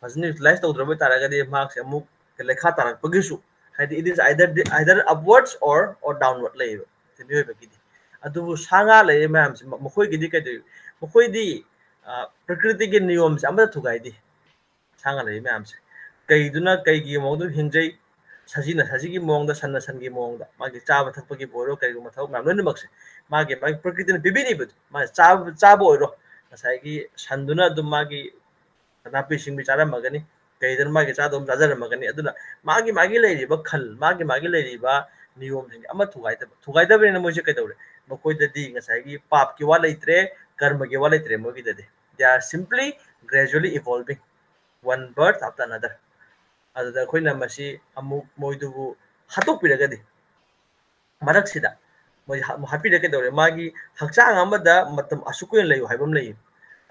ꯐꯖꯅ utilize ꯇꯧꯗ꯭ꯔꯕ ꯑꯣꯏꯇꯥꯔꯒꯗꯤ ꯃꯍꯥꯛꯁꯦ ꯑꯃꯨꯛ ꯂꯩꯈꯥ ꯇꯥꯔꯛꯄꯒꯤꯁꯨ, ꯍꯥꯏꯗꯤ it is either either upwards or or downward ꯂꯩꯌꯦꯕ ꯃꯤꯑꯣꯏꯕꯒꯤꯗꯤ꯫ ꯑꯗꯨꯕꯨ ꯁꯥ ꯉꯥ ꯂꯩꯔꯤꯕ ꯃꯌꯥꯝꯁꯦ ꯃ- ꯃꯈꯣꯏꯒꯤꯗꯤ ꯀꯩꯗꯧ ꯃꯈꯣꯏꯗꯤ ꯑ, ꯄ꯭ꯔꯀ꯭ꯔꯤꯇꯤꯒꯤ ꯅꯤꯌꯣꯝꯁꯦ ꯑꯃꯠꯇ ꯊꯨꯒꯥꯏꯗꯦ꯫ ꯁꯥ ꯉꯥ ꯂꯩꯔꯤ ꯃꯌꯥꯝꯁꯦ ꯀꯩꯗꯨꯅ ꯀꯩꯒꯤ ꯃꯑꯣꯡꯗ ꯍꯤꯡꯖꯩ? ꯁꯖꯤꯅ ꯁꯖꯤꯒꯤ ꯃꯑꯣꯡꯗ, ꯁꯟꯅ ꯁꯟꯒꯤ ꯃꯑꯣꯡꯗ, ꯃꯥꯒꯤ ꯆꯥꯕ ꯊꯛꯄꯒꯤꯕꯨ ꯑꯣꯏꯔꯣ, ꯀꯩꯒꯨꯝꯕ ꯊꯕꯛ ꯃꯌꯥꯝ ꯂꯣꯏꯅꯃꯛꯁꯦ ꯃꯥꯒꯤ ꯃꯥꯒꯤ ꯄ꯭ꯔꯀ꯭ꯔꯤꯇꯤꯅ ꯄꯤꯕꯤꯔꯤꯕꯗꯣ꯫ ꯃꯥꯒꯤ ꯆꯥꯕ ꯆꯥꯕ ꯑꯣꯏꯔꯣ, ꯉꯁꯥꯏꯒꯤ ꯁꯟꯗꯨꯅ ꯑꯗꯨꯝ ꯃꯥꯒꯤ ꯅꯥꯄꯤ ꯁꯤꯡꯕꯤ ꯆꯥꯔꯝꯃꯒꯅꯤ, ꯀꯩꯗꯅ ꯃꯥꯒꯤ ꯆꯥꯗꯧ ꯆꯥꯖꯔꯝꯃꯒꯅꯤ꯫ ꯑꯗꯨꯅ ꯃꯥꯒꯤ ꯃꯥꯒꯤ ꯂꯩꯔꯤꯕ ꯈꯜ, ꯃꯥꯒꯤ ꯃꯥꯒꯤ ꯂꯩꯔꯤꯕ ꯅꯤꯌꯣꯝꯁꯤꯡꯁꯦ ꯑꯃ ꯊꯨꯒꯥꯏꯗꯕ ꯊꯨꯒꯥꯏꯗꯕꯅꯤꯅ ꯃꯣꯏꯁꯦ ꯀꯩꯗꯧꯔꯦ? ꯃꯈꯣꯏꯗꯗꯤ ꯉꯁꯥꯏꯒꯤ ꯄꯥꯞꯀꯤ ꯋꯥ ꯂꯩꯇ꯭ꯔꯦ, ꯀꯔꯃꯒꯤ ꯋꯥ ꯂꯩꯇ꯭ꯔꯦ ꯃꯣꯏꯒꯤꯗꯗꯤ꯫ They are simply gradually evolving one birth after another. ꯑꯗꯨꯗ ꯑꯩꯈꯣꯏꯅ ꯃꯁꯤ ꯑꯃꯨꯛ ꯃꯣꯏꯗꯨꯕꯨ ꯍꯥꯠꯇꯣꯛꯄꯤꯔꯒꯗꯤ, ꯃꯔꯛꯁꯤꯗ ꯃꯣꯏ ꯍꯥ- ꯍꯥꯠꯄꯤꯔꯒ ꯀꯩꯗꯧꯔꯦ? ꯃꯥꯒꯤ ꯍꯛꯆꯥꯡ ꯑꯃꯗ ꯃꯇꯝ ꯑꯁꯨꯛ ꯀꯨꯏꯅ ꯂꯩꯌꯨ ꯍꯥꯏꯕ ꯑꯃ ꯂꯩꯌꯦ꯫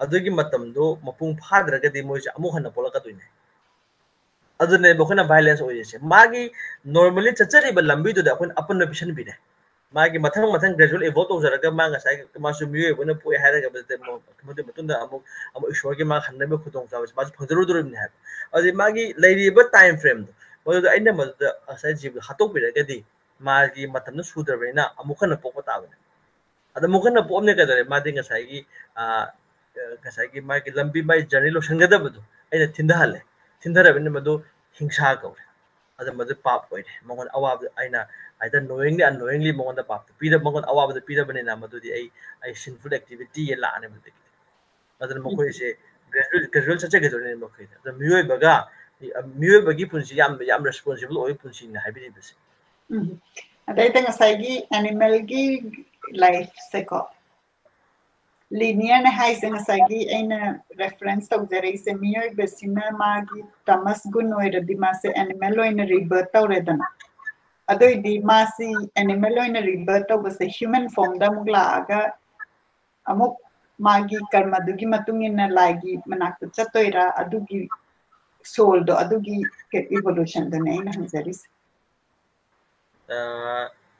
ꯑꯗꯨꯒꯤ ꯃꯇꯝꯗꯣ ꯃꯄꯨꯡ ꯐꯥꯗ꯭ꯔꯒꯗꯤ ꯃꯣꯏꯁꯦ ꯑꯃꯨꯛ ꯍꯟꯅ ꯄꯣꯛꯂꯛꯀꯗꯣꯏꯅꯦ꯫ ꯑꯗꯨꯅꯦꯕ ꯑꯩꯈꯣꯏꯅ violence ꯑꯣꯏꯔꯤꯁꯦ꯫ ꯃꯥꯒꯤ normally ꯆꯠꯆꯔꯤꯕ ꯂꯝꯕꯤꯗꯨꯗ ꯑꯩꯈꯣꯏꯅ ꯑꯄꯟꯕ ꯄꯤꯁꯟꯕꯤꯔꯦ꯫ ꯃꯥꯒꯤ ꯃꯊꯪ ꯃꯊꯪ gradual evolve ꯇꯧꯖꯔꯒ ꯃꯥ ꯉꯁꯥꯏꯒꯤ ꯃꯥꯁꯨ ꯃꯤꯑꯣꯏꯕ ꯑꯣꯏꯅ ꯄꯣꯛꯑꯦ ꯍꯥꯏꯔꯒ ꯃꯗꯨꯗ ꯃ- ꯃꯗꯨꯒꯤ ꯃꯇꯨꯡꯗ ꯑꯃꯨꯛ ꯑꯃꯨꯛ ꯏꯁꯣꯔꯒꯤ ꯃꯥ ꯍꯟꯅꯕꯒꯤ ꯈꯨꯗꯣꯡꯆꯥꯕꯁꯦ ꯃꯥꯁꯨ ꯐꯪꯖꯔꯨꯗꯣꯔꯤꯕꯅꯤ ꯍꯥꯏꯕ꯫ ꯑꯗꯨꯗꯤ ꯃꯥꯒꯤ ꯂꯩꯔꯤꯕ time frame ꯗꯣ ꯃꯗꯨꯗ ꯑꯩꯅ ꯃꯗꯨꯗ ꯉꯁꯥꯏ ꯖꯤꯕꯗꯣ ꯍꯥꯠꯇꯣꯛꯄꯤꯔꯒꯗꯤ ꯃꯥꯒꯤ ꯃꯇꯝꯗꯣ ꯁꯨꯗ꯭ꯔꯕꯅꯤꯅ ꯑꯃꯨꯛ ꯍꯟꯅ ꯄꯣꯛꯄ ꯇꯥꯕꯅꯦ꯫ ꯑꯗ ꯑꯃꯨꯛ ꯍꯟꯅ ꯄꯣꯛꯑꯝꯅꯦ ꯀꯩꯗꯧꯔꯦ? ꯃꯥꯗꯤ ꯉꯁꯥꯏꯒꯤ ꯑ, ꯉꯁꯥꯏꯒꯤ ꯃꯥꯒꯤ ꯂꯝꯕꯤ, ꯃꯥꯒꯤ journey ꯂꯣꯏꯁꯤꯟꯒꯗꯕꯗꯣ ꯑꯩꯅ ꯊꯤꯟꯊꯍꯜꯂꯦ꯫ ꯊꯤꯟꯊꯔꯕꯅꯤꯅ ꯃꯗꯨ ꯍꯤꯡꯁꯥ ꯀꯧꯔꯦ꯫ ꯑꯗꯨ ꯃꯗꯨ ꯄꯥꯞ ꯑꯣꯏꯔꯦ꯫ ꯃꯉꯣꯟꯗ ꯑꯋꯥꯕꯗ ꯑꯩꯅ either knowingly unknowingly ꯃꯉꯣꯟꯗ ꯄꯥꯞꯇꯨ ꯄꯤꯔ ꯃꯉꯣꯟꯗ ꯑꯋꯥꯕꯗꯨ ꯄꯤꯔꯕꯅꯤꯅ ꯃꯗꯨꯗꯤ ꯑꯩ ꯑꯩ sinful activity ꯂꯥꯛꯑꯅꯤ ꯃꯗꯨꯗꯒꯤꯗꯤ꯫ ꯑꯗꯨꯅ ꯃꯈꯣꯏꯁꯦ gradual gradual ꯆꯠꯆꯈꯤꯗꯣꯏꯅꯦ ꯃꯈꯣꯏꯁꯦ꯫ ꯑꯗꯣ ꯃꯤꯑꯣꯏꯕꯒ ꯃꯤꯑꯣꯏꯕꯒꯤ ꯄꯨꯟꯁꯤ ꯌꯥꯝ ꯌꯥꯝ responsible ꯑꯣꯏꯕ ꯄꯨꯟꯁꯤꯅꯤ ꯍꯥꯏꯕꯤꯔꯤꯕꯁꯦ꯫ ꯎꯝ꯫ ꯑꯗꯩꯗ ꯉꯁꯥꯏꯒꯤ animal ꯒꯤ ꯂꯥꯏꯐꯁꯦꯀꯣ꯫ ꯂꯤꯅꯤꯌꯔꯅꯦ ꯍꯥꯏꯁꯦ ꯉꯁꯥꯏꯒꯤ ꯑꯩꯅ ꯔꯦꯐꯔꯦꯟꯁ ꯇꯧꯖꯔꯛꯏꯁꯦ, ꯃꯤꯑꯣꯏꯕꯁꯤꯅ ꯃꯥꯒꯤ ꯇꯃꯁ ꯒꯨꯟ ꯑꯣꯏꯔꯗꯤ ꯃꯥꯁꯦ ꯑꯦꯅꯤꯃꯦꯜ ꯑꯣꯏꯅ ꯔꯤꯕꯔꯠ ꯇꯧꯔꯦꯗꯅ꯫ ꯑꯗꯨꯏꯗꯤ ꯃꯥꯁꯤ ꯑꯦꯅꯤꯃꯦꯜ ꯑꯣꯏꯅ ꯔꯤꯕꯔꯠ ꯇꯧꯕꯁꯦ ꯍ꯭ꯌꯨꯃꯟ ꯐꯣꯝꯗ ꯑꯃꯨꯛ ꯂꯥꯛꯑꯒ ꯑꯃꯨꯛ ꯃꯥꯒꯤ ꯀꯔꯃꯗꯨꯒꯤ ꯃꯇꯨꯡ ꯏꯟꯅ ꯂꯥꯏꯒꯤ ꯃꯅꯥꯛꯇ ꯆꯠꯇꯣꯏꯔꯥ, ꯑꯗꯨꯒꯤ ꯁꯣꯜꯗꯣ, ꯑꯗꯨꯒꯤ ꯏꯚꯣꯂꯨꯁꯟꯗꯨꯅꯦ ꯑꯩꯅ ꯍꯪꯖꯔꯤꯁꯦ꯫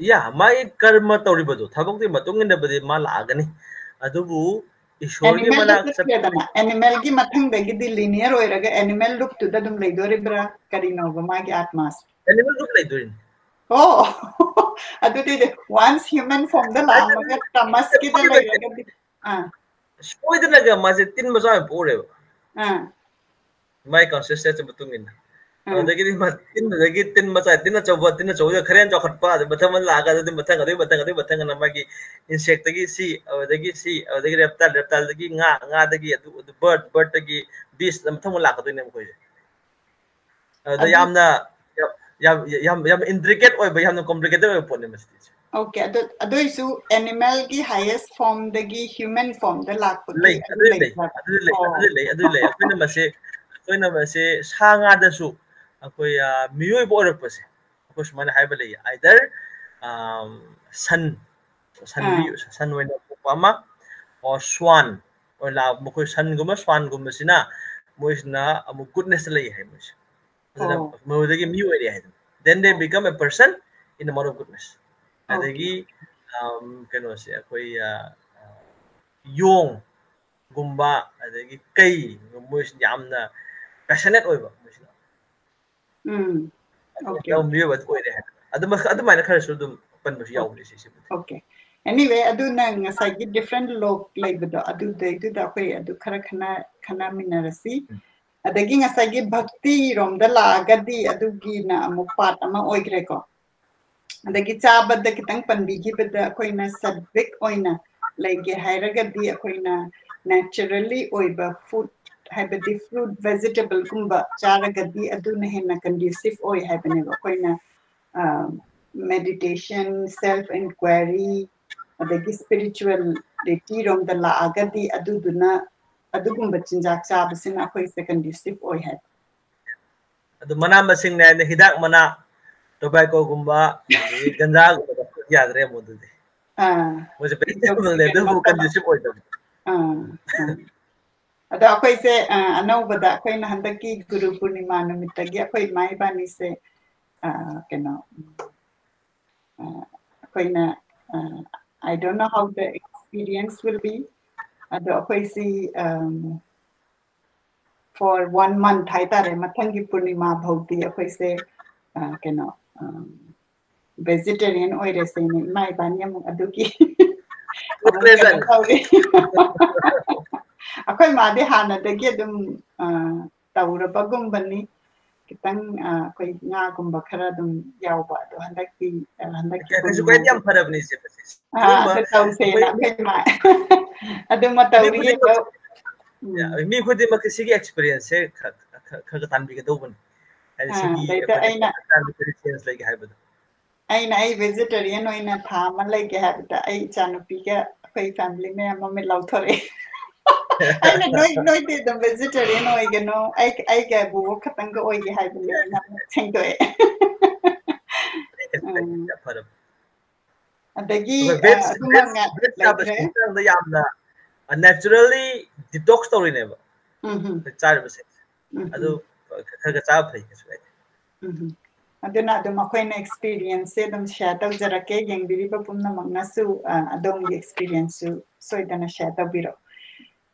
ꯌꯥ, ꯃꯥꯒꯤ ꯀꯔꯃ ꯇꯧꯔꯤꯕꯗꯣ, ꯊꯕꯛꯇꯨꯒꯤ ꯃꯇꯨꯡ ꯏꯟꯅꯕꯨꯗꯤ ꯃꯥ ꯂꯥꯛꯑꯒꯅꯤ꯫ ꯑꯗꯨꯕꯨ ꯏꯁꯣꯔꯒꯤ ꯑꯦꯅꯤꯃꯦꯜꯗ ꯃꯅꯥꯛ ꯆꯠ- ꯆꯠꯈ꯭ꯔꯦꯗꯅ, ꯑꯦꯅꯤꯃꯦꯜꯒꯤ ꯃꯊꯪꯗꯒꯤꯗꯤ ꯂꯤꯅꯤꯌꯔ ꯑꯣꯏꯔꯒ ꯑꯦꯅꯤꯃꯦꯜ ꯂꯨꯞꯇꯨꯗ ꯑꯗꯨꯝ ꯂꯩꯗꯣꯔꯤꯕ꯭ꯔꯥ? ꯀꯔꯤꯅꯣꯕ ꯃꯥꯒꯤ ꯑꯥꯠꯃꯥꯁꯦ? ꯑꯦꯅꯤꯃꯦꯜ ꯂꯨꯞ ꯂꯩꯗꯣꯏꯅꯤ꯫ ꯑꯣ, ꯑꯗꯨꯗꯤ ꯋꯥꯟꯁ ꯍ꯭ꯌꯨꯃꯟ ꯐꯣꯝꯗ ꯂꯥꯛꯑꯝꯃꯒ ꯇꯃꯁꯀꯤꯗ ꯂꯩꯔꯒꯗꯤ, ꯑꯥ, ꯁꯣꯏꯗꯅꯒ ꯃꯥꯁꯦ ꯇꯤꯟ ꯃꯆꯥ ꯑꯣꯏꯅ ꯄꯣꯛꯎꯔꯦꯕ꯫ ꯑꯥ, ꯃꯥꯏ ꯀꯟꯁꯤꯁꯇꯦꯟꯁꯤ ꯃꯇꯨꯡ ꯏꯟꯅ꯫ ꯑꯥ, ꯑꯗꯨꯗꯒꯤꯗꯤ ꯃꯥ ꯇꯤꯟꯗꯨꯗꯒꯤ ꯇꯤꯟ ꯃꯆꯥ, ꯇꯤꯟ ꯑꯆꯧꯕ, ꯇꯤꯟ ꯑꯆꯧꯕꯗ ꯈꯔ ꯍꯦꯟꯅ ꯆꯥꯎꯈꯠꯄ, ꯑꯗꯨ ꯃꯊꯪ ꯑꯃ ꯂꯥꯛꯑꯒ ꯑꯗꯨꯗꯤ ꯃꯊꯪ, ꯑꯗꯨꯒꯤ ꯃꯊꯪ, ꯑꯗꯨꯒꯤ ꯃꯊꯪ ꯑꯅ ꯃꯥꯒꯤ ꯏꯟꯁꯦꯛꯇꯒꯤ ꯁꯤ, ꯑꯗꯨꯗꯒꯤ ꯁꯤ, ꯑꯗꯨꯗꯒꯤ ꯔꯦꯞꯇꯥꯏꯜ, ꯔꯦꯞꯇꯥꯏꯜꯗꯒꯤ ꯉꯥ, ꯉꯥꯗꯒꯤ ꯑꯗꯨ, ꯑꯗꯨ ꯕꯔꯠ, ꯕꯔꯠꯇꯒꯤ ꯕꯤꯁ, ꯃꯊꯪ ꯑꯃ ꯂꯥꯛꯀꯗꯣꯏꯅꯦꯕ ꯑꯩꯈꯣꯏꯁꯦ꯫ ꯑꯗꯨꯗ ꯑꯗꯨ ꯌꯥꯝꯅ, ꯌꯥꯝ, ꯌꯥꯝ, ꯌꯥꯝ, ꯌꯥꯝ ꯏꯟꯇ꯭ꯔꯤꯀꯦꯠ ꯑꯣꯏꯕ, ꯌꯥꯝꯅ ꯀꯣꯝꯄ꯭ꯂꯤꯀꯦꯇꯦꯠ ꯑꯣꯏꯕ ꯄꯣꯠꯅꯦ ꯃꯁꯤꯗꯤ꯫ ꯑꯣꯀꯦ, ꯑꯗꯨ, ꯑꯗꯨ ꯑꯣꯏꯁꯨ ꯑꯦꯅꯤꯃꯦꯜꯒꯤ ꯍꯥꯏꯌꯦꯁ ꯐꯣꯝꯗꯒꯤ ꯍ꯭ꯌꯨꯃꯟ ꯐꯣꯝꯗ ꯂꯥꯛꯄꯒꯤ ꯂꯩ, ꯑꯗꯨ ꯑꯗꯨꯗꯤ ꯂꯩ, ꯂꯩꯕ꯭ꯔꯥ? ꯑꯗꯨꯗꯤ ꯂꯩ, ꯑꯣ, ꯑꯗꯨꯗꯤ ꯂꯩ, ꯑꯗꯨꯗꯤ ꯂꯩ꯫ ꯑꯩꯈꯣꯏꯅ ꯃꯁꯦ, ꯑꯩꯈꯣꯏꯅ ꯃꯁꯦ ꯁꯥ ꯉꯥꯗꯁꯨ ꯑꯩꯈꯣꯏ, ꯑ, ꯃꯤꯑꯣꯏꯕ ꯑꯣꯏꯔꯛꯄꯁꯦ, ꯑꯩꯈꯣꯏ ꯁꯨꯃꯥꯏꯅ ꯍꯥꯏꯕ ꯂꯩꯌꯦ, either, ꯑꯝ, ꯁꯟ, ꯁꯟꯕꯤ, ꯑꯥ, ꯁꯟ ꯑꯣꯏꯅ ꯄꯣꯛꯄ ꯑꯃ, or swan ꯑꯣꯏꯅ ꯂꯥꯛꯄ, ꯃꯈꯣꯏ ꯁꯟꯒꯨꯝꯕ, ꯁ꯭ꯋꯥꯟꯒꯨꯝꯕꯁꯤꯅ ꯃꯣꯏꯁꯤꯅ ꯑꯃꯨꯛ ꯒꯨꯗꯅꯦꯁꯇ ꯂꯩ ꯍꯥꯏ ꯃꯣꯏꯁꯦ꯫ ꯑꯗꯨꯅ ꯑꯣ, ꯃꯗꯨꯗꯒꯤ ꯃꯤ ꯑꯣꯏꯔꯦ ꯍꯥꯏꯗꯅ, then they ꯑꯣ, become a person in the mode of goodness. Okay, ꯑꯗꯒꯤ, ꯑꯝ, ꯀꯩꯅꯣꯁꯦ, ꯑꯩꯈꯣꯏ, ꯑ, ꯑ, ꯌꯣꯡꯒꯨꯝꯕ, ꯑꯗꯒꯤ ꯀꯩ, ꯃꯣꯏꯁꯤ ꯌꯥꯝꯅ ꯄꯦꯁꯅꯦꯠ ꯑꯣꯏꯕ ꯃꯣꯏꯁꯤꯅ꯫ ꯎꯝ, ꯑꯣꯀꯦ, ꯌꯥꯝ ꯃꯤꯑꯣꯏꯕ ꯑꯣꯏꯔꯦ ꯍꯥꯏꯕ꯫ ꯑꯗꯨꯃꯛ, ꯑꯗꯨꯃꯥꯏꯅ ꯈꯔꯁꯨ ꯑꯗꯨꯝ ꯑꯄꯟꯕꯁꯨ ꯌꯥꯎꯕꯅꯦ ꯁꯤꯁꯤꯕꯨꯗꯤ꯫ ꯑꯣꯀꯦ꯫ ꯑꯦꯅꯤꯋꯦ, ꯑꯗꯨ ꯅꯪ ꯉꯁꯥꯏꯒꯤ ꯗꯤꯐ꯭ꯔꯦꯟ ꯂꯣꯛ ꯂꯩꯕꯗꯣ, ꯑꯗꯨꯗꯩꯗꯨꯗ ꯑꯩꯈꯣꯏ ꯑꯗꯨ ꯈꯔ ꯈꯟꯅ, ꯈꯟꯅꯃꯤꯟꯅꯔꯁꯤ꯫ ꯎꯝ꯫ ꯑꯗꯒꯤ ꯉꯁꯥꯏꯒꯤ ꯚꯛꯇꯤꯔꯣꯝꯗ ꯂꯥꯛꯑꯒꯗꯤ ꯑꯗꯨꯒꯤꯅ ꯑꯃꯨꯛ ꯄꯥꯔꯠ ꯑꯃ ꯑꯣꯏꯈ꯭ꯔꯦꯀꯣ꯫ ꯑꯗꯒꯤ ꯆꯥꯕꯗ ꯈꯤꯇꯪ ꯄꯟꯕꯤꯈꯤꯕꯗ, ꯑꯩꯈꯣꯏꯅ ꯁꯠꯚꯤꯛ ꯑꯣꯏꯅ ꯂꯩꯒꯦ ꯍꯥꯏꯔꯒꯗꯤ ꯑꯩꯈꯣꯏꯅ ꯅꯦꯆꯔꯦꯜꯂꯤ ꯑꯣꯏꯕ ꯐꯨꯗ, ꯍꯥꯏꯕꯗꯤ ꯐ꯭ꯔꯨꯠ, ꯚꯦꯖꯤꯇꯦꯕꯜꯒꯨꯝꯕ ꯆꯥꯔꯒꯗꯤ ꯑꯗꯨꯅ ꯍꯦꯟꯅ ꯀꯟꯗ꯭ꯌꯨꯁꯤꯞ ꯑꯣꯏ ꯍꯥꯏꯕꯅꯦꯕ꯫ ꯑꯩꯈꯣꯏꯅ, ꯑ, ꯃꯦꯗꯤꯇꯦꯁꯟ, ꯁꯦꯜꯐ ꯏꯟꯀ꯭ꯋꯥꯏꯔꯤ, ꯑꯗꯒꯤ spirituality ꯔꯣꯝꯗ ꯂꯥꯛꯑꯒꯗꯤ ꯑꯗꯨꯗꯨꯅ, ꯑꯗꯨꯒꯨꯝꯕ ꯆꯤꯟꯖꯥꯛ ꯆꯥꯕꯁꯤꯅ ꯑꯩꯈꯣꯏꯁꯦ conducive ꯑꯣꯏ ꯍꯥꯏꯕ꯫ ꯑꯗꯨ ꯃꯅꯥ ꯃꯁꯤꯡꯅꯦ ꯍꯥꯏꯅ ꯍꯤꯗꯥꯛ ꯃꯅꯥ, ꯇꯣꯕꯥꯏꯀꯣꯒꯨꯝꯕ, ꯑꯗꯒꯤ ꯒꯟꯖꯥꯒꯨꯝꯕꯗ ꯌꯥꯗ꯭ꯔꯦ ꯑꯃꯨꯛ ꯑꯗꯨꯗꯤ꯫ ꯑꯥ, ꯃꯣꯏꯁꯦ vegetable ꯅꯦ, ꯑꯗꯨꯕꯨ conducive ꯑꯣꯏꯗꯕ꯫ ꯑꯥ, ꯑꯥ꯫ ꯑꯗꯣ ꯑꯩꯈꯣꯏꯁꯦ, ꯑ, ꯑꯅꯧꯕꯗ ꯑꯩꯈꯣꯏꯅ ꯍꯟꯗꯛꯀꯤ ꯒꯨꯔꯨ ꯄꯨꯔꯅꯤꯃꯥ ꯅꯨꯃꯤꯠꯇꯒꯤ ꯑꯩꯈꯣꯏ ꯏꯃꯥ ꯏꯕꯥꯅꯤꯁꯦ, ꯑ, ꯀꯩꯅꯣ, ꯑ, ꯑꯩꯈꯣꯏꯅ, ꯑ, I don't know how the experience will be. ꯑꯗꯣ ꯑꯩꯈꯣꯏꯁꯤ, um, for one month ꯍꯥꯏꯇꯥꯔꯦ, ꯃꯊꯪꯒꯤ ꯄꯨꯔꯅꯤꯃꯥ ꯐꯥꯎꯗꯤ ꯑꯩꯈꯣꯏꯁꯦ, ꯑ, ꯀꯩꯅꯣ, ꯑ, vegetarian ꯑꯣꯏꯔꯁꯦꯅ ꯏꯃꯥ ꯏꯕꯥꯅꯤ ꯑꯃꯨꯛ ꯑꯗꯨꯒꯤ ꯑꯃꯨꯛ ꯀꯩꯅꯣ ꯇꯧꯔꯤ꯫ ꯑꯩꯈꯣꯏ ꯃꯥꯗꯤ ꯍꯥꯟꯅꯗꯒꯤ ꯑꯗꯨꯝ, ꯑ, ꯇꯧꯔꯕꯒꯨꯝꯕꯅꯤ꯫ ꯈꯤꯇꯪ, ꯑ, ꯑꯩꯈꯣꯏ ꯉꯥꯒꯨꯝꯕ ꯈꯔ ꯑꯗꯨꯝ ꯌꯥꯎꯕ, ꯑꯗꯣ ꯍꯟꯗꯛꯇꯤ, ꯑ, ꯍꯟꯗꯛꯀꯤ ꯀꯩꯁꯨ ꯀꯥꯏꯗꯦ, ꯌꯥꯝ ꯐꯔꯕꯅꯤ ꯏꯆꯦ, ꯃꯁꯤ꯫ ꯑꯥ, ꯑꯗꯨꯝꯕ ꯑꯗꯨ ꯇꯧꯁꯦꯅ ꯑꯩꯈꯣꯏ ꯑꯩꯈꯣꯏ ꯃꯥ-, ꯑꯗꯨꯃ ꯃꯤ ꯇꯧꯔꯤꯌꯦ, ꯈꯨꯗꯤꯡꯃꯛ, ꯑꯗꯣ, ꯎꯝ꯫ ꯃꯤ ꯈꯨꯗꯤꯡꯃꯛꯀꯤ ꯁꯤꯒꯤ experience ꯁꯦ ꯈ-, ꯈ-, ꯈ-, ꯈꯔ ꯈꯔ ꯇꯥꯟꯕꯤꯒꯗꯧꯕꯅꯤ꯫ ꯍꯥꯏꯗꯤ ꯑꯥ, ꯁꯤꯒꯤ ꯑꯗꯩꯗ ꯑꯩꯈꯣꯏꯅ ꯑꯩꯅ, ꯀꯔꯤ change ꯂꯩꯒꯦ ꯍꯥꯏꯕꯗꯣ꯫ ꯑꯩꯅ ꯑꯩ vegetarian ꯑꯣꯏꯅ ꯊꯥ ꯑꯃ ꯂꯩꯒꯦ ꯍꯥꯏꯕꯗ ꯑꯩ ꯏꯆꯥꯅꯨꯄꯤꯒ ꯑꯩꯈꯣꯏ family ꯃꯌꯥꯝ ꯑꯃ ꯂꯧꯊꯣꯔꯛꯑꯦ꯫ ꯑꯩꯅ, "ꯅꯣꯏ, ꯅꯣꯏꯗꯤ ꯑꯗꯨꯝ vegetarian ꯑꯣꯏꯒꯅꯣ, ꯑꯩ, ꯑꯩꯒ ꯕꯣꯕꯣꯛ ꯈꯛꯇꯪꯒ ꯑꯣꯏꯒꯦ ꯍꯥꯏꯕꯅꯦ," ꯑꯩꯅ ꯑꯃꯨꯛ ꯁꯦꯡꯗꯣꯛꯑꯦ꯫ ꯎꯝ꯫ ꯌꯥꯝ ꯐꯔꯕ꯫ ꯑꯗꯒꯤ, ꯑꯩꯈꯣꯏ veg, ꯑ, ꯑꯗꯨꯃꯛ veg, ꯉꯥꯏ-, veg ꯆꯥꯕꯁꯦ ꯂꯩꯈ꯭ꯔꯦ꯫ ꯍꯛꯆꯥꯡꯗ ꯌꯥꯝꯅ, ꯑ, naturally detox ꯇꯧꯔꯤꯅꯦꯕ꯫ ꯎꯝ ꯍꯝ꯫ ꯑꯩꯈꯣꯏ ꯆꯥꯔꯤꯕꯁꯦ꯫ ꯎꯝ ꯍꯝ꯫ ꯑꯗꯨ ꯈꯔ ꯈꯔ ꯆꯥꯕ ꯐꯩ, ꯀꯩꯁꯨ ꯀꯥꯏꯗꯦ꯫ ꯎꯝ ꯍꯝ꯫ ꯑꯗꯨꯅ ꯑꯗꯨꯝ ꯑꯩꯈꯣꯏꯅ experience ꯁꯦ ꯑꯗꯨꯝ share ꯇꯧꯖꯔꯛꯀꯦ꯫ ꯌꯦꯡꯕꯤꯔꯤꯕ ꯄꯨꯝꯅꯃꯛꯅꯁꯨ, ꯑ, ꯑꯗꯣꯝꯒꯤ experience ꯁꯨ ꯁꯣꯏꯗꯅ share ꯇꯧꯕꯤꯔꯛꯑꯣ꯫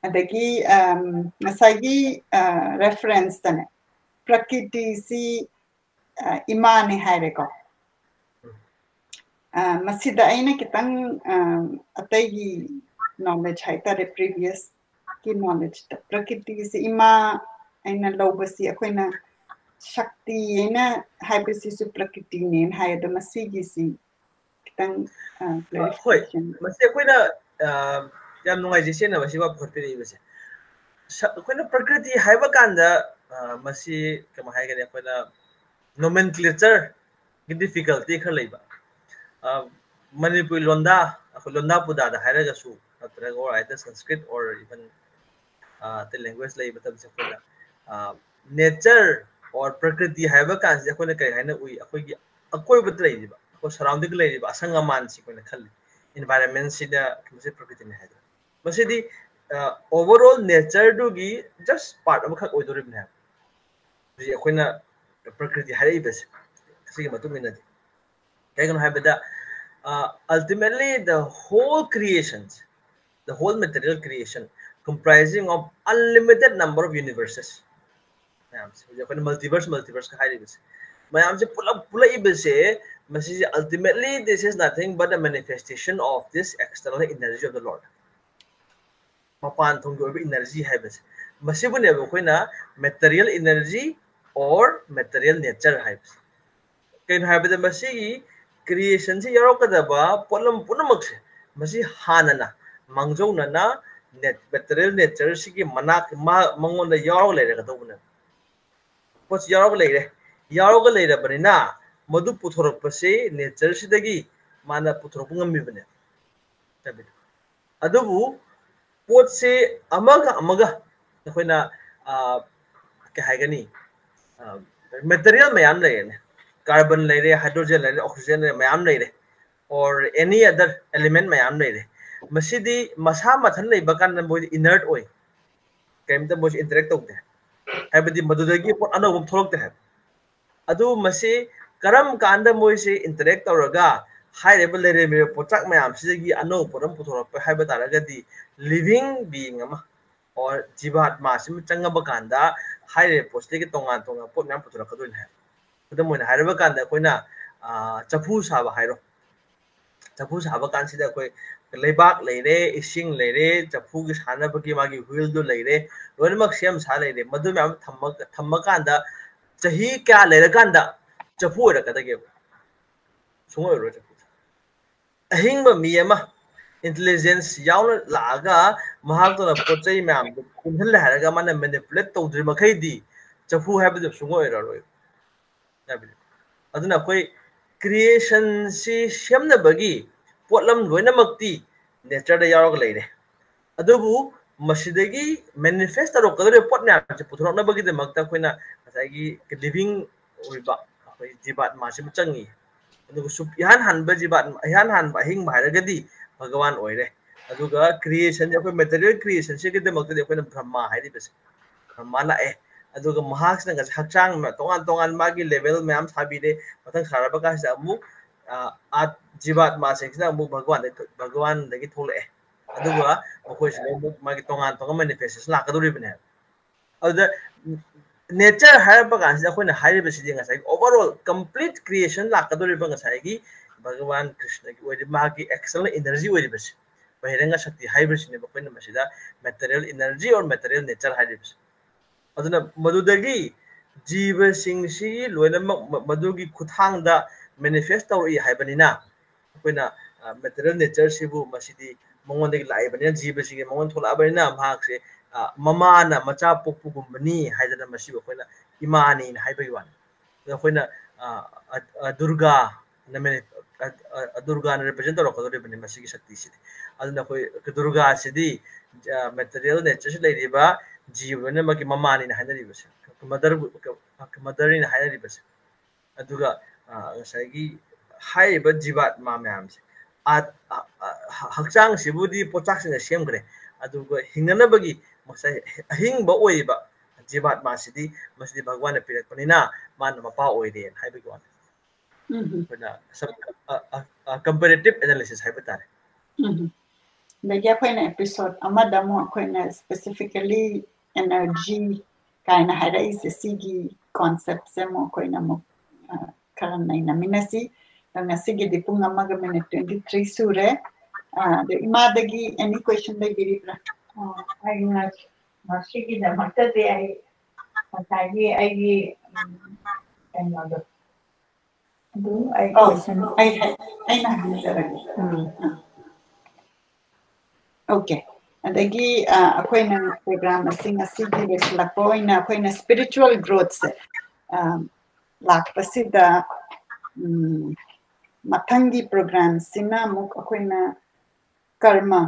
ꯑꯗꯒꯤ, ꯑꯝ, ꯉꯁꯥꯏꯒꯤ, ꯑ, reference ꯇꯅꯦ, ꯄ꯭ꯔꯀꯤꯇꯤꯁꯤ, ꯑ, ꯏꯃꯥꯅꯦ ꯍꯥꯏꯔꯦꯀꯣ꯫ ꯑ, ꯃꯁꯤꯗ ꯑꯩꯅ ꯈꯤꯇꯪ, ꯑ, ꯑꯇꯩꯒꯤ knowledge ꯍꯥꯏꯇꯥꯔꯦ, previous ꯀꯤ knowledge ꯇ, ꯄ꯭ꯔꯀꯤꯇꯤꯁꯤ ꯏꯃꯥ ꯑꯩꯅ ꯂꯧꯕꯁꯤ ꯑꯩꯈꯣꯏꯅ ꯁꯛꯇꯤ ꯑꯩꯅ ꯍꯥꯏꯕꯁꯤꯁꯨ ꯄ꯭ꯔꯀꯤꯇꯤꯅꯦꯅ ꯍꯥꯏ꯫ ꯑꯗꯣ ꯃꯁꯤꯒꯤꯁꯤ ꯈꯤꯇꯪ, ꯑ, ꯑ, ꯍꯣꯏ, clarification꯫ ꯃꯁꯤ ꯑꯩꯈꯣꯏꯅ, ꯑ, ꯌꯥꯝ ꯅꯨꯡꯉꯥꯏꯖꯩ ꯏꯆꯦꯅ ꯃꯁꯤ ꯋꯥ ꯄꯨꯈꯠꯄꯤꯔꯛꯏꯕꯁꯦ꯫ ꯁ-, ꯑꯩꯈꯣꯏꯅ ꯄ꯭ꯔꯀ꯭ꯔꯤꯇꯤ ꯍꯥꯏꯕ ꯀꯥꯟꯗ, ꯑ, ꯃꯁꯤ ꯀꯃꯥꯏ ꯍꯥꯏꯒꯅꯤ, ꯑꯩꯈꯣꯏꯅ nomenclature ꯒꯤ difficulty ꯈꯔ ꯂꯩꯕ꯫ ꯑ, ꯃꯅꯤꯄꯨꯔꯤ ꯂꯣꯟꯗ ꯑꯩꯈꯣꯏ ꯂꯣꯟꯗꯥ ꯄꯨꯗꯥꯗ ꯍꯥꯏꯔꯒꯁꯨ, ꯅꯠꯇ꯭ꯔꯒ or either Sanskrit or even ꯑꯇꯩ language ꯂꯩꯕ ꯃꯇꯝꯁꯦ ꯑꯩꯈꯣꯏꯅ nature or ꯄ꯭ꯔꯀ꯭ꯔꯤꯇꯤ ꯍꯥꯏꯕ ꯀꯥꯟꯁꯤꯗ ꯑꯩꯈꯣꯏꯅ ꯀꯔꯤ ꯍꯥꯏꯅ ꯎꯏ? ꯑꯩꯈꯣꯏꯒꯤ ꯑꯀꯣꯏꯕꯗ ꯂꯩꯔꯤꯕ, ꯑꯩꯈꯣꯏ surrounding ꯂꯩꯔꯤꯕ ꯑꯁꯪ ꯑꯃꯥꯟꯁꯤ ꯑꯩꯈꯣꯏꯅ ꯈꯜꯂꯤ, environment ꯁꯤꯗ ꯃꯁꯤ ꯄ꯭ꯔꯀ꯭ꯔꯤꯇꯤꯅꯤ ꯍꯥꯏꯗꯅ꯫ ꯃꯁꯤꯗꯤ overall nature ꯗꯨꯒꯤ just part ꯑꯃꯈꯛ ꯑꯣꯏꯗꯣꯔꯤꯕꯅꯦ ꯍꯥꯏꯕ꯫ ꯍꯧꯖꯤꯛ ꯑꯩꯈꯣꯏꯅ ꯄ꯭ꯔꯀ꯭ꯔꯤꯇꯤ ꯍꯥꯏꯔꯛꯏꯕꯁꯦ, ꯁꯤꯒꯤ ꯃꯇꯨꯡ ꯏꯟꯅꯗꯤ ꯀꯩꯒꯤꯅꯣ ꯍꯥꯏꯕꯗ, ultimately the whole creation, the whole material creation comprising of unlimited number of universes ꯃꯌꯥꯝꯁꯦ, ꯍꯧꯖꯤꯛ ꯑꯩꯈꯣꯏꯅ multiverse, multiverse ꯀ ꯍꯥꯏꯔꯤꯕꯁꯦ, ꯃꯌꯥꯝꯁꯦ ꯄꯨꯂꯞ ꯄꯨꯂꯛꯏꯕꯁꯦ, ꯃꯁꯤꯁꯦ ultimately this is nothing but a manifestation of this external energy of the Lord. ꯃꯄꯥꯟ ꯊꯣꯡꯒꯤ ꯑꯣꯏꯕ energy ꯍꯥꯏꯕꯁꯦ, ꯃꯁꯤꯕꯨꯅꯦꯕ ꯑꯩꯈꯣꯏꯅ material energy or material nature ꯍꯥꯏꯕꯁꯦ꯫ ꯀꯩꯅꯣ ꯍꯥꯏꯕꯗ, ꯃꯁꯤꯒꯤ creation ꯁꯤ ꯌꯥꯎꯔꯛꯀꯗꯕ ꯄꯣꯠꯂꯝ ꯄꯨꯝꯅꯃꯛꯁꯦ, ꯃꯁꯤ ꯍꯥꯟꯅꯅ ꯃꯥꯡꯖꯧꯅꯅ material nature ꯁꯤꯒꯤ ꯃꯅꯥꯛ, ꯃꯉꯣꯟꯗ ꯌꯥꯎꯔꯒ ꯂꯩꯔꯒꯗꯧꯕꯅꯦꯕ꯫ ꯄꯣꯠꯁꯤ ꯌꯥꯎꯔꯒ ꯂꯩꯔꯦ, ꯌꯥꯎꯔꯒ ꯂꯩꯔꯕꯅꯤꯅ ꯃꯗꯨ ꯄꯨꯊꯣꯔꯛꯄꯁꯤ nature ꯁꯤꯗꯒꯤ ꯃꯥꯅ ꯄꯨꯊꯣꯔꯛꯄ ꯉꯝꯃꯤꯕꯅꯦ꯫ ꯑꯗꯨꯕꯨ ꯄꯣꯠꯁꯦ ꯑꯃꯒ ꯑꯃꯒ ꯑꯩꯈꯣꯏꯅ ꯀꯩ ꯍꯥꯏꯒꯅꯤ, material ꯃꯌꯥꯝ ꯂꯩꯔꯦꯅꯦ, carbon ꯂꯩꯔꯦ, hydrogen ꯂꯩꯔꯦ, oxygen ꯂꯩꯔꯦ, ꯃꯌꯥꯝ ꯂꯩꯔꯦ, or any other element ꯃꯌꯥꯝ ꯂꯩꯔꯦ꯫ ꯃꯁꯤꯗꯤ ꯃꯁꯥ ꯃꯊꯟ ꯂꯩꯕ ꯀꯥꯟꯗ ꯃꯣꯏꯗꯤ inert ꯑꯣꯏ, ꯀꯔꯤꯝꯇ ꯃꯣꯏꯁꯤ interact ꯇꯧꯗꯦ, ꯍꯥꯏꯕꯗꯤ ꯃꯗꯨꯗꯒꯤ ꯄꯣꯠ ꯑꯅꯧꯕ ꯑꯃ ꯊꯣꯛꯂꯛꯇꯦ ꯍꯥꯏꯕ꯫ ꯑꯗꯨ ꯃꯁꯤ ꯀꯔꯝ ꯀꯥꯟꯗ ꯃꯣꯏꯁꯤ interact ꯇꯧꯔꯒ ꯍꯥꯏꯔꯤꯕ ꯂꯩꯔꯝꯃꯤꯕ ꯄꯣꯠꯆꯥꯛ ꯃꯌꯥꯝꯁꯤꯗꯒꯤ ꯑꯅꯧꯕ ꯄꯣꯠ ꯑꯃ ꯄꯨꯊꯣꯔꯛꯄ ꯍꯥꯏꯕ ꯇꯥꯔꯒꯗꯤ, living being ꯑꯃ or ꯖꯤꯕꯥꯠꯃꯥꯁꯤꯃ ꯆꯪꯉꯕ ꯀꯥꯟꯗ ꯍꯥꯏꯔꯤꯕ ꯄꯣꯠꯁꯤꯗꯒꯤ ꯇꯣꯉꯥꯟ ꯇꯣꯉꯥꯟꯕ ꯄꯣꯠ ꯃꯌꯥꯝ ꯄꯨꯊꯣꯔꯛꯀꯗꯣꯏꯅꯤ ꯍꯥꯏꯕ꯫ ꯈꯨꯗꯝ ꯑꯣꯏꯅ ꯍꯥꯏꯔꯕ ꯀꯥꯟꯗ ꯑꯩꯈꯣꯏꯅ ꯆꯐꯨ ꯁꯥꯕ ꯍꯥꯏꯔꯣ, ꯆꯐꯨ ꯁꯥꯕ ꯀꯥꯟꯁꯤꯗ ꯑꯩꯈꯣꯏ ꯂꯩꯕꯥꯛ ꯂꯩꯔꯦ, ꯏꯁꯤꯡ ꯂꯩꯔꯦ, ꯆꯐꯨꯒꯤ ꯁꯥꯟꯅꯕꯒꯤ ꯃꯥꯒꯤ wheel ꯗꯨ ꯂꯩꯔꯦ, ꯂꯣꯏꯅꯃꯛ ꯁꯦꯝ ꯁꯥ ꯂꯩꯔꯦ꯫ ꯃꯗꯨ ꯃꯌꯥꯝ ꯊꯝꯃꯀꯥꯟꯗ ꯆꯍꯤ ꯀꯌꯥ ꯂꯩꯔꯀꯥꯟꯗ ꯆꯐꯨ ꯑꯣꯏꯔꯛꯀꯗꯒꯦꯕ? ꯁꯨꯡꯑꯣꯏ ꯑꯣꯏꯔꯣꯏ ꯆꯐꯨ꯫ ꯑꯍꯤꯡꯕ ꯃꯤ ꯑꯃ intelligence ꯌꯥꯎꯅ ꯂꯥꯛꯑꯒ ꯃꯍꯥꯛꯇꯨꯅ ꯄꯣꯠ ꯆꯩ ꯃꯌꯥꯝꯗꯨ ꯄꯨꯟꯁꯤꯜꯂꯦ ꯍꯥꯏꯔꯒ ꯃꯥꯅ manipulate ꯇꯧꯗ꯭ꯔꯤ ꯃꯈꯩꯗꯤ ꯆꯐꯨ ꯍꯥꯏꯕꯗꯨ ꯁꯨꯡꯑꯣꯏ ꯑꯣꯏꯔꯔꯣꯏ꯫ ꯑꯗꯨꯅ ꯑꯩꯈꯣꯏ creation ꯁꯤ ꯁꯦꯝꯅꯕꯒꯤ ꯄꯣꯠꯂꯝ ꯂꯣꯏꯅꯃꯛꯇꯤ ꯅꯦꯆꯔꯗ ꯌꯥꯎꯔꯒ ꯂꯩꯔꯦ꯫ ꯑꯗꯨꯕꯨ ꯃꯁꯤꯗꯒꯤ ꯃꯦꯅꯤꯐꯦꯁ ꯇꯧꯔꯛꯀꯗꯧꯔꯤꯕ ꯄꯣꯠ ꯃꯌꯥꯝꯁꯦ ꯄꯨꯊꯣꯔꯛꯅꯕꯒꯤꯗꯃꯛꯇ ꯑꯩꯈꯣꯏꯅ ꯉꯁꯥꯏꯒꯤ ꯂꯤꯚꯤꯡ ꯑꯣꯏꯕ ꯑꯩꯈꯣꯏ ꯖꯤꯕꯥꯠꯃꯥꯁꯤꯕꯨ ꯆꯪꯉꯤ꯫ ꯑꯗꯨꯒ ꯁꯨꯞ- ꯏꯍꯥꯟ ꯍꯥꯟꯕ ꯖꯤꯕꯥꯠ ꯏꯍꯥꯟ ꯍꯥꯟꯕ ꯑꯍꯤꯡꯕ ꯍꯥꯏꯔꯒꯗꯤ ꯚꯒꯋꯥꯟ ꯑꯣꯏꯔꯦ꯫ ꯑꯗꯨꯒ ꯀ꯭ꯔꯤꯌꯦꯁꯟꯁꯦ ꯑꯩꯈꯣꯏ ꯃꯦꯇꯔꯤꯌꯦꯜ ꯀ꯭ꯔꯤꯌꯦꯁꯟꯁꯤꯒꯤꯗꯃꯛꯇꯗꯤ ꯑꯩꯈꯣꯏꯅ ꯕ꯭ꯔꯍꯃꯥ ꯍꯥꯏꯔꯤꯕꯁꯦ, ꯕ꯭ꯔꯍꯃꯥ ꯂꯥꯛꯑꯦ꯫ ꯑꯗꯨꯒ ꯃꯍꯥꯛꯁꯤꯅ ꯉꯁꯥꯏ ꯍꯛꯆꯥꯡ ꯇꯣꯉꯥꯟ ꯇꯣꯉꯥꯟ ꯃꯥꯒꯤ ꯂꯦꯚꯦꯜ ꯃꯌꯥꯝ ꯁꯥꯕꯤꯔꯦ꯫ ꯃꯊꯪ ꯁꯥꯔꯕ ꯀꯥꯟꯁꯤꯗ ꯑꯃꯨꯛ ꯑ, ꯑꯥ, ꯖꯤꯕꯥꯠꯃꯥꯁꯤꯡꯁꯤꯅ ꯑꯃꯨꯛ ꯚꯒꯋꯥꯟꯗꯒꯤ ꯊꯣꯛꯂꯛꯑꯦ꯫ ꯑꯗꯨꯒ ꯃꯈꯣꯏꯁꯤꯗ ꯑꯃꯨꯛ ꯃꯥꯒꯤ ꯇꯣꯉꯥꯟ ꯇꯣꯉꯥꯟꯕ ꯃꯦꯅꯤꯐꯦꯁꯇꯦꯁꯟ ꯂꯥꯛꯀꯗꯧꯔꯤꯕꯅꯦꯕ꯫ ꯑꯗꯨꯗ ꯅꯦꯆꯔ ꯍꯥꯏꯔꯛꯄ ꯀꯥꯟꯁꯤꯗ ꯑꯩꯈꯣꯏꯅ ꯍꯥꯏꯔꯤꯕꯁꯤꯗꯤ ꯉꯁꯥꯏꯒꯤ ꯑꯣꯚꯔ ꯑꯣꯜ ꯀꯝꯄ꯭ꯂꯤꯠ ꯀ꯭ꯔꯤꯌꯦꯁꯟ ꯂꯥꯛꯀꯗꯧꯔꯤꯕ ꯉꯁꯥꯏꯒꯤ ꯚꯒꯋꯥꯟ ꯀ꯭ꯔꯤꯁꯅꯒꯤ ꯑꯣꯏꯔꯤꯕ ꯃꯍꯥꯛꯀꯤ ꯑꯦꯛꯁꯇꯔꯅꯦꯜ ꯏꯅꯔꯖꯤ ꯑꯣꯏꯔꯤꯕꯁꯦ, ꯕꯍꯤꯔꯪꯒ ꯁꯛꯇꯤ ꯍꯥꯏꯕꯁꯤꯅꯦꯕ ꯑꯩꯈꯣꯏꯅ ꯃꯁꯤꯗ material energy or material nature ꯍꯥꯏꯔꯤꯕꯁꯦ꯫ ꯑꯗꯨꯅ ꯃꯗꯨꯗꯒꯤ ꯖꯤꯕꯁꯤꯡꯁꯤ ꯂꯣꯏꯅꯃꯛ ꯃ- ꯃꯗꯨꯒꯤ ꯈꯨꯠꯊꯥꯡꯗ ꯃꯦꯅꯤꯐꯦꯁ ꯇꯧꯔꯛꯏ ꯍꯥꯏꯕꯅꯤꯅ, ꯑꯩꯈꯣꯏꯅ ꯃꯦꯇꯔꯤꯌꯦꯜ ꯅꯦꯆꯔꯁꯤꯕꯨ ꯃꯁꯤꯗꯤ ꯃꯉꯣꯟꯗꯒꯤ ꯂꯥꯛꯏꯕꯅꯤꯅ, ꯖꯤꯕꯁꯤꯡꯒꯤ ꯃꯉꯣꯟꯗ ꯊꯣꯛꯂꯛꯑꯕꯅꯤꯅ ꯃꯍꯥꯛꯁꯦ ꯑ, ꯃꯃꯥꯅ ꯃꯆꯥ ꯄꯣꯛꯄꯒꯨꯝꯕꯅꯤ ꯍꯥꯏꯗꯅ ꯃꯁꯤꯕꯨ ꯑꯩꯈꯣꯏꯅ ꯏꯃꯥꯅꯤꯅ ꯍꯥꯏꯕꯒꯤ ꯋꯥꯅꯤ꯫ ꯑꯗꯣ ꯑꯩꯈꯣꯏꯅ ꯑ, ꯑ, ꯑ, ꯗꯨꯔꯒꯥ ꯅ ꯃꯦꯅꯤ- ꯑ, ꯑ, ꯑ, ꯗꯨꯔꯒꯥꯅ ꯔꯤꯄ꯭ꯔꯖꯦꯟ ꯇꯧꯔꯛꯀꯗꯧꯔꯤꯕꯅꯤ ꯃꯁꯤꯒꯤ ꯁꯛꯇꯤꯁꯤꯗꯤ꯫ ꯑꯗꯨꯅ ꯑꯩꯈꯣꯏ ꯗꯨꯔꯒꯥꯁꯤꯗꯤ ꯃꯦꯇꯔꯤꯌꯦꯜ ꯅꯦꯆꯔꯁꯤ ꯂꯩꯔꯤꯕ ꯖꯤꯕ ꯂꯣꯏꯅꯃꯛꯀꯤ ꯃꯃꯥꯅꯤꯅ ꯍꯥꯏꯅꯔꯤꯕꯁꯦ, ꯃꯗꯔ ꯃꯗꯔꯅꯤꯅ ꯍꯥꯏꯅꯔꯤꯕꯁꯦ꯫ ꯑꯗꯨꯒ ꯑ, ꯉꯁꯥꯏꯒꯤ ꯍꯥꯏꯔꯤꯕ ꯖꯤꯕꯥꯠꯃꯥ ꯃꯌꯥꯝꯁꯦ ꯑ- ꯑ- ꯑ- ꯍꯛꯆꯥꯡꯁꯤꯕꯨꯗꯤ ꯄꯣꯠꯆꯥꯛꯁꯤꯡꯅ ꯁꯦꯝꯈ꯭ꯔꯦ, ꯑꯗꯨꯒ ꯍꯤꯡꯅꯅꯕꯒꯤ ꯉꯁꯥꯏ ꯑꯍꯤꯡꯕ ꯑꯣꯏꯔꯤꯕ ꯖꯤꯕꯥꯠꯃꯥꯁꯤꯗꯤ ꯃꯁꯤꯗꯤ ꯚꯒꯋꯥꯟꯅ ꯄꯤꯔꯛꯄꯅꯤꯅ ꯃꯥꯅ ꯃꯄꯥ ꯑꯣꯏꯔꯦꯅ ꯍꯥꯏꯕꯒꯤ ꯋꯥꯅꯤ꯫ ꯎꯝ ꯑꯩꯈꯣꯏꯅ ꯁꯝ ꯀꯝꯄꯦꯔꯦꯇꯤꯞ ꯑꯦꯅꯥꯂꯤꯁꯤꯁ ꯍꯥꯏꯕ ꯇꯥꯔꯦ꯫ ꯎꯝ ꯑꯗꯒꯤ ꯑꯩꯈꯣꯏꯅ ꯑꯦꯄꯤꯁꯣꯗ ꯑꯃꯗ ꯑꯃꯨꯛ ꯑꯩꯈꯣꯏꯅ ꯁ꯭ꯄꯦꯁꯤꯐꯤꯀꯦꯂꯤ ꯑꯦꯅꯔꯖꯤ ꯀꯥꯏꯅ ꯍꯥꯏꯔꯛꯏꯁꯦ, ꯁꯤꯒꯤ ꯀꯣꯟꯁꯦꯞꯁꯦ ꯑꯃꯨꯛ ꯑꯩꯈꯣꯏꯅ ꯑꯃꯨꯛ ꯑ, ꯈꯔ ꯅꯩꯅꯃꯤꯟꯅꯁꯤ꯫ ꯑꯗꯣ ꯉꯁꯤꯒꯤꯗꯤ ꯄꯨꯡ ꯑꯃꯒ ꯃꯤꯅꯤꯠ ꯇ꯭ꯋꯦꯟꯇꯤ ꯊ꯭ꯔꯤ ꯁꯨꯔꯦ꯫ ꯑ, ꯑꯗꯣ ꯏꯃꯥꯗꯒꯤ ꯑꯦꯅꯤ ꯀ꯭ꯋꯦꯁꯟ ꯂꯩꯕꯤꯔꯤꯕ꯭ꯔꯥ? ꯑꯣ, ꯑꯩ ꯉꯁ- ꯉꯁꯤꯒꯤꯗꯃꯛꯇꯗꯤ ꯑꯩ ꯉꯁꯥꯏꯒꯤ ꯑꯩꯒꯤ ꯎꯝ, ꯀꯩꯅꯣꯗꯣ ꯑꯗꯨ ꯑꯩ ꯑꯣ, ꯀꯣꯏꯁꯟ ꯑꯩ ꯍꯥꯏ- ꯑꯩꯅ ꯍꯪꯖꯔꯒꯦ꯫ ꯎꯝ, ꯑꯣꯀꯦ꯫ ꯑꯗꯒꯤ ꯑ, ꯑꯩꯈꯣꯏꯅ ꯄ꯭ꯔꯣꯒ꯭ꯔꯥꯝ ꯑꯁꯤ ꯉꯁꯤꯒꯤ ꯂꯣꯏꯁꯤꯜꯂꯛꯄ ꯑꯣꯏꯅ ꯑꯩꯈꯣꯏꯅ ꯁ꯭ꯄꯤꯔꯤꯆꯨꯋꯦꯜ ꯒ꯭ꯔꯣꯠꯁꯦ ꯂꯥꯛꯄꯁꯤꯗ ꯎꯝ, ꯃꯊꯪꯒꯤ ꯄ꯭ꯔꯣꯒ꯭ꯔꯥꯝꯁꯤꯅ ꯑꯃꯨꯛ ꯑꯩꯈꯣꯏꯅ ꯀꯔꯃ,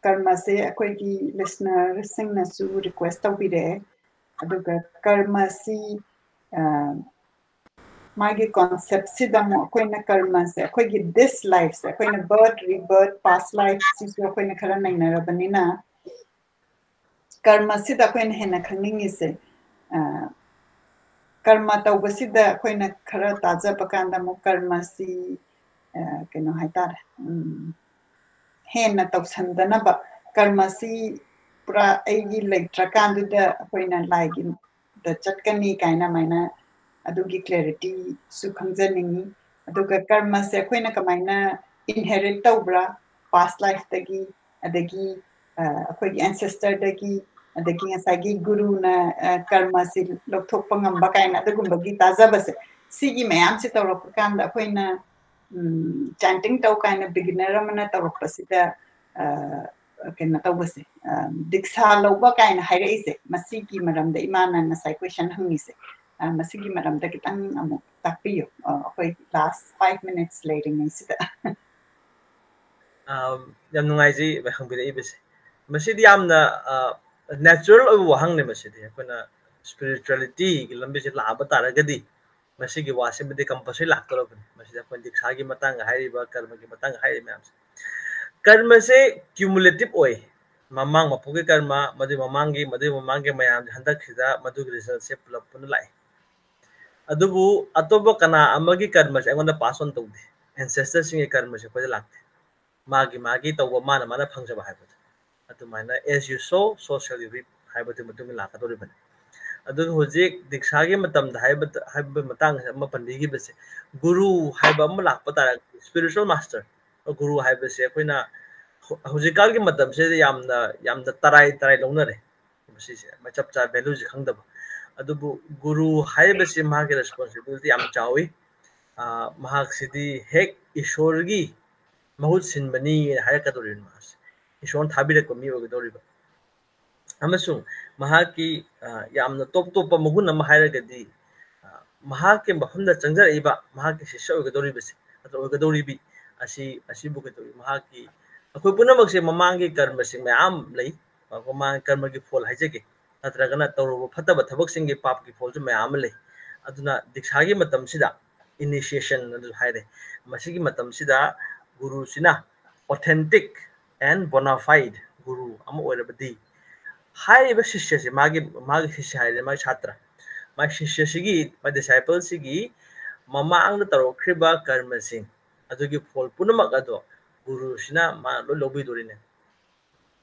ꯀꯔꯃꯁꯦ ꯑꯩꯈꯣꯏꯒꯤ ꯂꯤꯁꯅꯔꯁꯤꯡꯅꯁꯨ ꯔꯤꯀ꯭ꯋꯦꯁ ꯇꯧꯕꯤꯔꯛꯑꯦ꯫ ꯑꯗꯨꯒ ꯀꯔꯃꯁꯤ, ꯑ, ꯃꯥꯒꯤ ꯀꯣꯟꯁꯦꯞꯁꯤꯗ ꯑꯃꯨꯛ ꯑꯩꯈꯣꯏꯅ ꯀꯔꯃꯁꯦ, ꯑꯩꯈꯣꯏꯒꯤ ꯗꯤꯁ ꯂꯥꯏꯐꯁꯦ, ꯑꯩꯈꯣꯏꯅ ꯕꯔꯠ, ꯔꯤꯕꯔꯠ, ꯄꯥꯁ ꯂꯥꯏꯐꯁꯤꯁꯨ ꯑꯩꯈꯣꯏꯅ ꯈꯔ ꯅꯩꯅꯔꯕꯅꯤꯅ, ꯀꯔꯃꯁꯤꯗ ꯑꯩꯈꯣꯏꯅ ꯍꯦꯟꯅ ꯈꯪꯅꯤꯡꯉꯤꯁꯦ, ꯑ, ꯀꯔꯃ ꯇꯧꯕꯁꯤꯗ ꯑꯩꯈꯣꯏꯅ ꯈꯔ ꯇꯥꯖꯕ ꯀꯥꯟꯗ ꯑꯃꯨꯛ ꯀꯔꯃꯁꯤ, ꯑ, ꯀꯩꯅꯣ ꯍꯥꯏꯇꯥꯔꯦ, ꯎꯝ, ꯍꯦꯟꯅ ꯇꯧꯁꯟꯗꯅꯕ, ꯀꯔꯃꯁꯤ ꯄꯨꯔꯥ ꯑꯩꯒꯤ ꯂꯩꯇ꯭ꯔꯀꯥꯟꯗꯨꯗ ꯑꯩꯈꯣꯏꯅ ꯂꯥꯏꯒꯤ ꯗ ꯆꯠꯀꯅꯤ ꯀꯥꯏꯅ ꯑꯗꯨꯃꯥꯏꯅ ꯑꯗꯨꯒꯤ ꯀ꯭ꯂꯦꯔꯤꯇꯤꯁꯨ ꯈꯪꯖꯅꯤꯡꯉꯤ꯫ ꯑꯗꯨꯒ ꯀꯔꯃꯁꯦ ꯑꯩꯈꯣꯏꯅ ꯀꯃꯥꯏꯅ ꯏꯟꯍꯦꯔꯤꯠ ꯇꯧꯕ꯭ꯔꯥ, ꯄꯥꯁ ꯂꯥꯏꯐꯇꯒꯤ, ꯑꯗꯒꯤ, ꯑ, ꯑꯩꯈꯣꯏꯒꯤ ꯑꯦꯟꯁꯦꯁꯇꯔꯗꯒꯤ, ꯑꯗꯒꯤ ꯉꯁꯥꯏꯒꯤ ꯒꯨꯔꯨꯅ, ꯑ, ꯀꯔꯃꯁꯤ ꯂꯧꯊꯣꯛꯄ ꯉꯝꯕ ꯀꯥꯏꯅ ꯑꯗꯨꯒꯨꯝꯕꯒꯤ ꯇꯥꯖꯕꯁꯦ, ꯁꯤꯒꯤ ꯃꯌꯥꯝꯁꯦ ꯇꯧꯔꯛꯄ ꯀꯥꯟꯗ ꯑꯩꯈꯣꯏꯅ, ꯎꯝ, ꯆꯥꯟꯇꯤꯡ ꯇꯧ ꯀꯥꯏꯅ ꯕꯤꯒꯤꯅꯔ ꯑꯃꯅ ꯇꯧꯔꯛꯄꯁꯤꯗ, ꯑ, ꯀꯩꯅꯣ ꯇꯧꯕꯁꯦ, ꯑ, ꯗꯤꯛꯁꯥ ꯂꯧꯕ ꯀꯥꯏꯅ ꯍꯥꯏꯔꯛꯏꯁꯦ, ꯃꯁꯤꯒꯤ ꯃꯔꯝꯗ ꯏꯃꯥꯅ ꯉꯁꯥꯏ ꯀꯣꯏꯁꯟ ꯍꯪꯉꯤꯁꯦ, ꯑ, ꯃꯁꯤꯒꯤ ꯃꯔꯝꯗ ꯈꯤꯇꯪ ꯑꯃꯨꯛ ꯇꯥꯛꯄꯤꯌꯨ, ꯑ, ꯑꯩꯈꯣꯏ ꯂꯥꯁ ꯐꯥꯏꯚ ꯃꯤꯅꯤꯠꯁ ꯂꯩꯔꯤꯉꯩꯁꯤꯗ꯫ ꯑꯝ, ꯌꯥꯝ ꯅꯨꯡꯉꯥꯏꯖꯩ ꯍꯪꯕꯤꯔꯛꯏꯕꯁꯦ꯫ ꯃꯁꯤꯗꯤ ꯌꯥꯝꯅ, ꯑ, ꯅꯦꯆꯔꯦꯜ ꯑꯣꯏꯕ ꯋꯥꯍꯪꯅꯦ꯫ ꯃꯁꯤꯗꯤ ꯑꯩꯈꯣꯏꯅ ꯁ꯭ꯄꯤꯔꯤꯆꯨꯋꯦꯂꯤꯇꯤꯒꯤ ꯂꯝꯕꯤꯁꯦ ꯂꯥꯛꯑꯕ ꯇꯥꯔꯒꯗꯤ ꯃꯁꯤꯒꯤ ꯋꯥꯁꯤꯃꯗꯤ ꯀꯝꯄꯜꯁꯔꯤ ꯂꯥꯛꯇꯧꯔꯕꯅꯤ꯫ ꯃꯁꯤꯗ ꯑꯩꯈꯣꯏ ꯗꯤꯛꯁꯥꯒꯤ ꯃꯇꯥꯡꯒ ꯍꯥꯏꯔꯤꯕ, ꯀꯔꯃꯒꯤ ꯃꯇꯥꯡꯒ ꯍꯥꯏꯔꯤꯕ ꯃꯌꯥꯝꯁꯦ, ꯀꯔꯃꯁꯦ ꯀ꯭ꯌꯨꯃꯨꯂꯦꯇꯤꯞ ꯑꯣꯏ꯫ ꯃꯃꯥꯡ ꯃꯄꯣꯛꯀꯤ ꯀꯔꯃ, ꯃꯗꯨꯒꯤ ꯃꯃꯥꯡꯒꯤ, ꯃꯗꯨꯒꯤ ꯃꯃꯥꯡꯒꯤ ꯃꯌꯥꯝꯁꯦ ꯍꯟꯗꯛꯁꯤꯗ ꯃꯗꯨꯒꯤ ꯔꯤꯖꯜꯠꯁꯦ ꯄꯨꯂꯞ ꯄꯨꯟꯅ ꯂꯥꯛꯑꯦ꯫ ꯑꯗꯨꯕꯨ ꯑꯇꯣꯞꯄ ꯀꯅꯥ ꯑꯃꯒꯤ ꯀꯔꯃꯁꯦ ꯑꯩꯉꯣꯟꯗ ꯄꯥꯁ ꯑꯣꯟ ꯇꯧꯗꯦ, ꯑꯦꯟꯁꯦꯁꯇꯔꯁꯤꯡꯒꯤ ꯀꯔꯃꯁꯦ ꯑꯩꯈꯣꯏꯗ ꯂꯥꯛꯇꯦ꯫ ꯃꯥꯒꯤ ꯃꯥꯒꯤ ꯇꯧꯕ, ꯃꯥꯅ ꯃꯥꯅ ꯐꯪꯖꯕ ꯍꯥꯏꯕꯗꯣ ꯑꯗꯨꯃꯥꯏꯅ, as you sow, so shall you reap ꯍꯥꯏꯕꯗꯨꯒꯤ ꯃꯇꯨꯡ ꯏꯟꯅ ꯂꯥꯛꯀꯗꯧꯔꯤꯕꯅꯤ꯫ ꯑꯗꯨꯒ ꯍꯧꯖꯤꯛ ꯗꯤꯛꯁꯥꯒꯤ ꯃꯇꯝꯗ ꯍꯥꯏꯕ, ꯍꯥꯏꯕ ꯃꯇꯥꯡꯁꯤꯗ ꯑꯃ ꯄꯟꯕꯤꯈꯤꯕꯁꯦ, ꯒꯨꯔꯨ ꯍꯥꯏꯕ ꯑꯃ ꯂꯥꯛꯄ ꯇꯥꯔꯒꯗꯤ, ꯁ꯭ꯄꯤꯔꯤꯆꯨꯋꯦꯜ ꯃꯥꯁꯇꯔ, ꯒꯨꯔꯨ ꯍꯥꯏꯕꯁꯦ ꯑꯩꯈꯣꯏꯅ ꯍꯧ-, ꯍꯧꯖꯤꯛꯀꯥꯟꯒꯤ ꯃꯇꯝꯁꯤꯗ ꯌꯥꯝꯅ, ꯌꯥꯝꯅ ꯇꯔꯥꯏ ꯇꯔꯥꯏ ꯂꯧꯅꯔꯦ꯫ ꯃꯁꯤꯁꯦ ꯃ-, ꯆꯞ ꯆꯥꯕ ꯚꯦꯂꯨꯁꯦ ꯈꯪꯗꯕ꯫ ꯑꯗꯨꯕꯨ ꯒꯨꯔꯨ ꯍꯥꯏꯔꯤꯕꯁꯤ ꯃꯍꯥꯛꯀꯤ ꯔꯦꯁꯄꯣꯟꯁꯤꯕꯤꯂꯤꯇꯤ ꯌꯥꯝ ꯆꯥꯎꯏ꯫ ꯑ, ꯃꯍꯥꯛꯁꯤꯗꯤ ꯍꯦꯛ ꯏꯁꯣꯔꯒꯤ ꯃꯍꯨꯠ ꯁꯤꯟꯕꯅꯤ ꯍꯥꯏꯔꯛꯀꯗꯧꯔꯤꯕꯅꯤ꯫ ꯃꯍꯥꯛꯁꯦ ꯏꯁꯣꯔꯅ ꯊꯥꯕꯤꯔꯛꯄ ꯃꯤ ꯑꯣꯏꯒꯗꯧꯔꯤꯕ꯫ ꯑꯃꯁꯨꯡ ꯃꯍꯥꯛꯀꯤ, ꯑ, ꯌꯥꯝꯅ ꯇꯣꯞ ꯇꯣꯞꯄ ꯃꯒꯨꯟ ꯑꯃ ꯍꯥꯏꯔꯒꯗꯤ, ꯑ, ꯃꯍꯥꯛꯀꯤ ꯃꯐꯝꯗ ꯆꯪꯖꯔꯛꯏꯕ ꯃꯍꯥꯛꯀꯤ ꯁꯤꯁ꯭ꯌ ꯑꯣꯏꯒꯗꯧꯔꯤꯕꯁꯦ, ꯅꯠꯇ꯭ꯔ ꯑꯣꯏꯒꯗꯧꯔꯤꯕꯤ ꯑꯁꯤ, ꯑꯁꯤꯕꯨ ꯀꯩꯗꯧꯏ? ꯃꯍꯥꯛꯀꯤ, ꯑꯩꯈꯣꯏ ꯄꯨꯝꯅꯃꯛꯁꯦ ꯃꯃꯥꯡꯒꯤ ꯀꯔꯃꯁꯤꯡ ꯃꯌꯥꯝ ꯂꯩ, ꯃꯃꯥꯡ ꯀꯔꯃꯒꯤ ꯐꯣꯜ ꯍꯥꯏꯖꯒꯦ, ꯅꯠꯇ꯭ꯔꯒꯅ ꯇꯧꯔꯨꯕ ꯐꯠꯇꯕ ꯊꯕꯛꯁꯤꯡꯒꯤ ꯄꯥꯞꯀꯤ ꯐꯣꯜꯁꯨ ꯃꯌꯥꯝ ꯑꯃ ꯂꯩ꯫ ꯑꯗꯨꯅ ꯗꯤꯛꯁꯥꯒꯤ ꯃꯇꯝꯁꯤꯗ, initiation ꯑꯗꯨ ꯍꯥꯏꯔꯦ, ꯃꯁꯤꯒꯤ ꯃꯇꯝꯁꯤꯗ ꯒꯨꯔꯨꯁꯤꯅ authentic and bona fide ꯒꯨꯔꯨ ꯑꯃ ꯑꯣꯏꯔꯕꯗꯤ, ꯍꯥꯏꯔꯤꯕ ꯁꯤꯁ꯭ꯌꯁꯦ, ꯃꯥꯒꯤ, ꯃꯥꯒꯤ ꯁꯤꯁ꯭ꯌ ꯍꯥꯏꯔꯦ, ꯃꯥꯒꯤ ꯁꯥꯇ꯭ꯔ, ꯃꯥꯒꯤ ꯁꯤꯁ꯭ꯌꯁꯤꯒꯤ, ꯃꯥꯒꯤ discipleꯁꯤꯒꯤ ꯃꯃꯥꯡꯗ ꯇꯧꯔꯛꯈ꯭ꯔꯤꯕ ꯀꯔꯃꯁꯤꯡ ꯑꯗꯨꯒꯤ ꯐꯣꯜ ꯄꯨꯝꯅꯃꯛ ꯑꯗꯣ ꯒꯨꯔꯨꯁꯤꯅ ꯃꯥ ꯂꯣꯏ ꯂꯧꯕꯤꯗꯣꯔꯤꯅꯦ꯫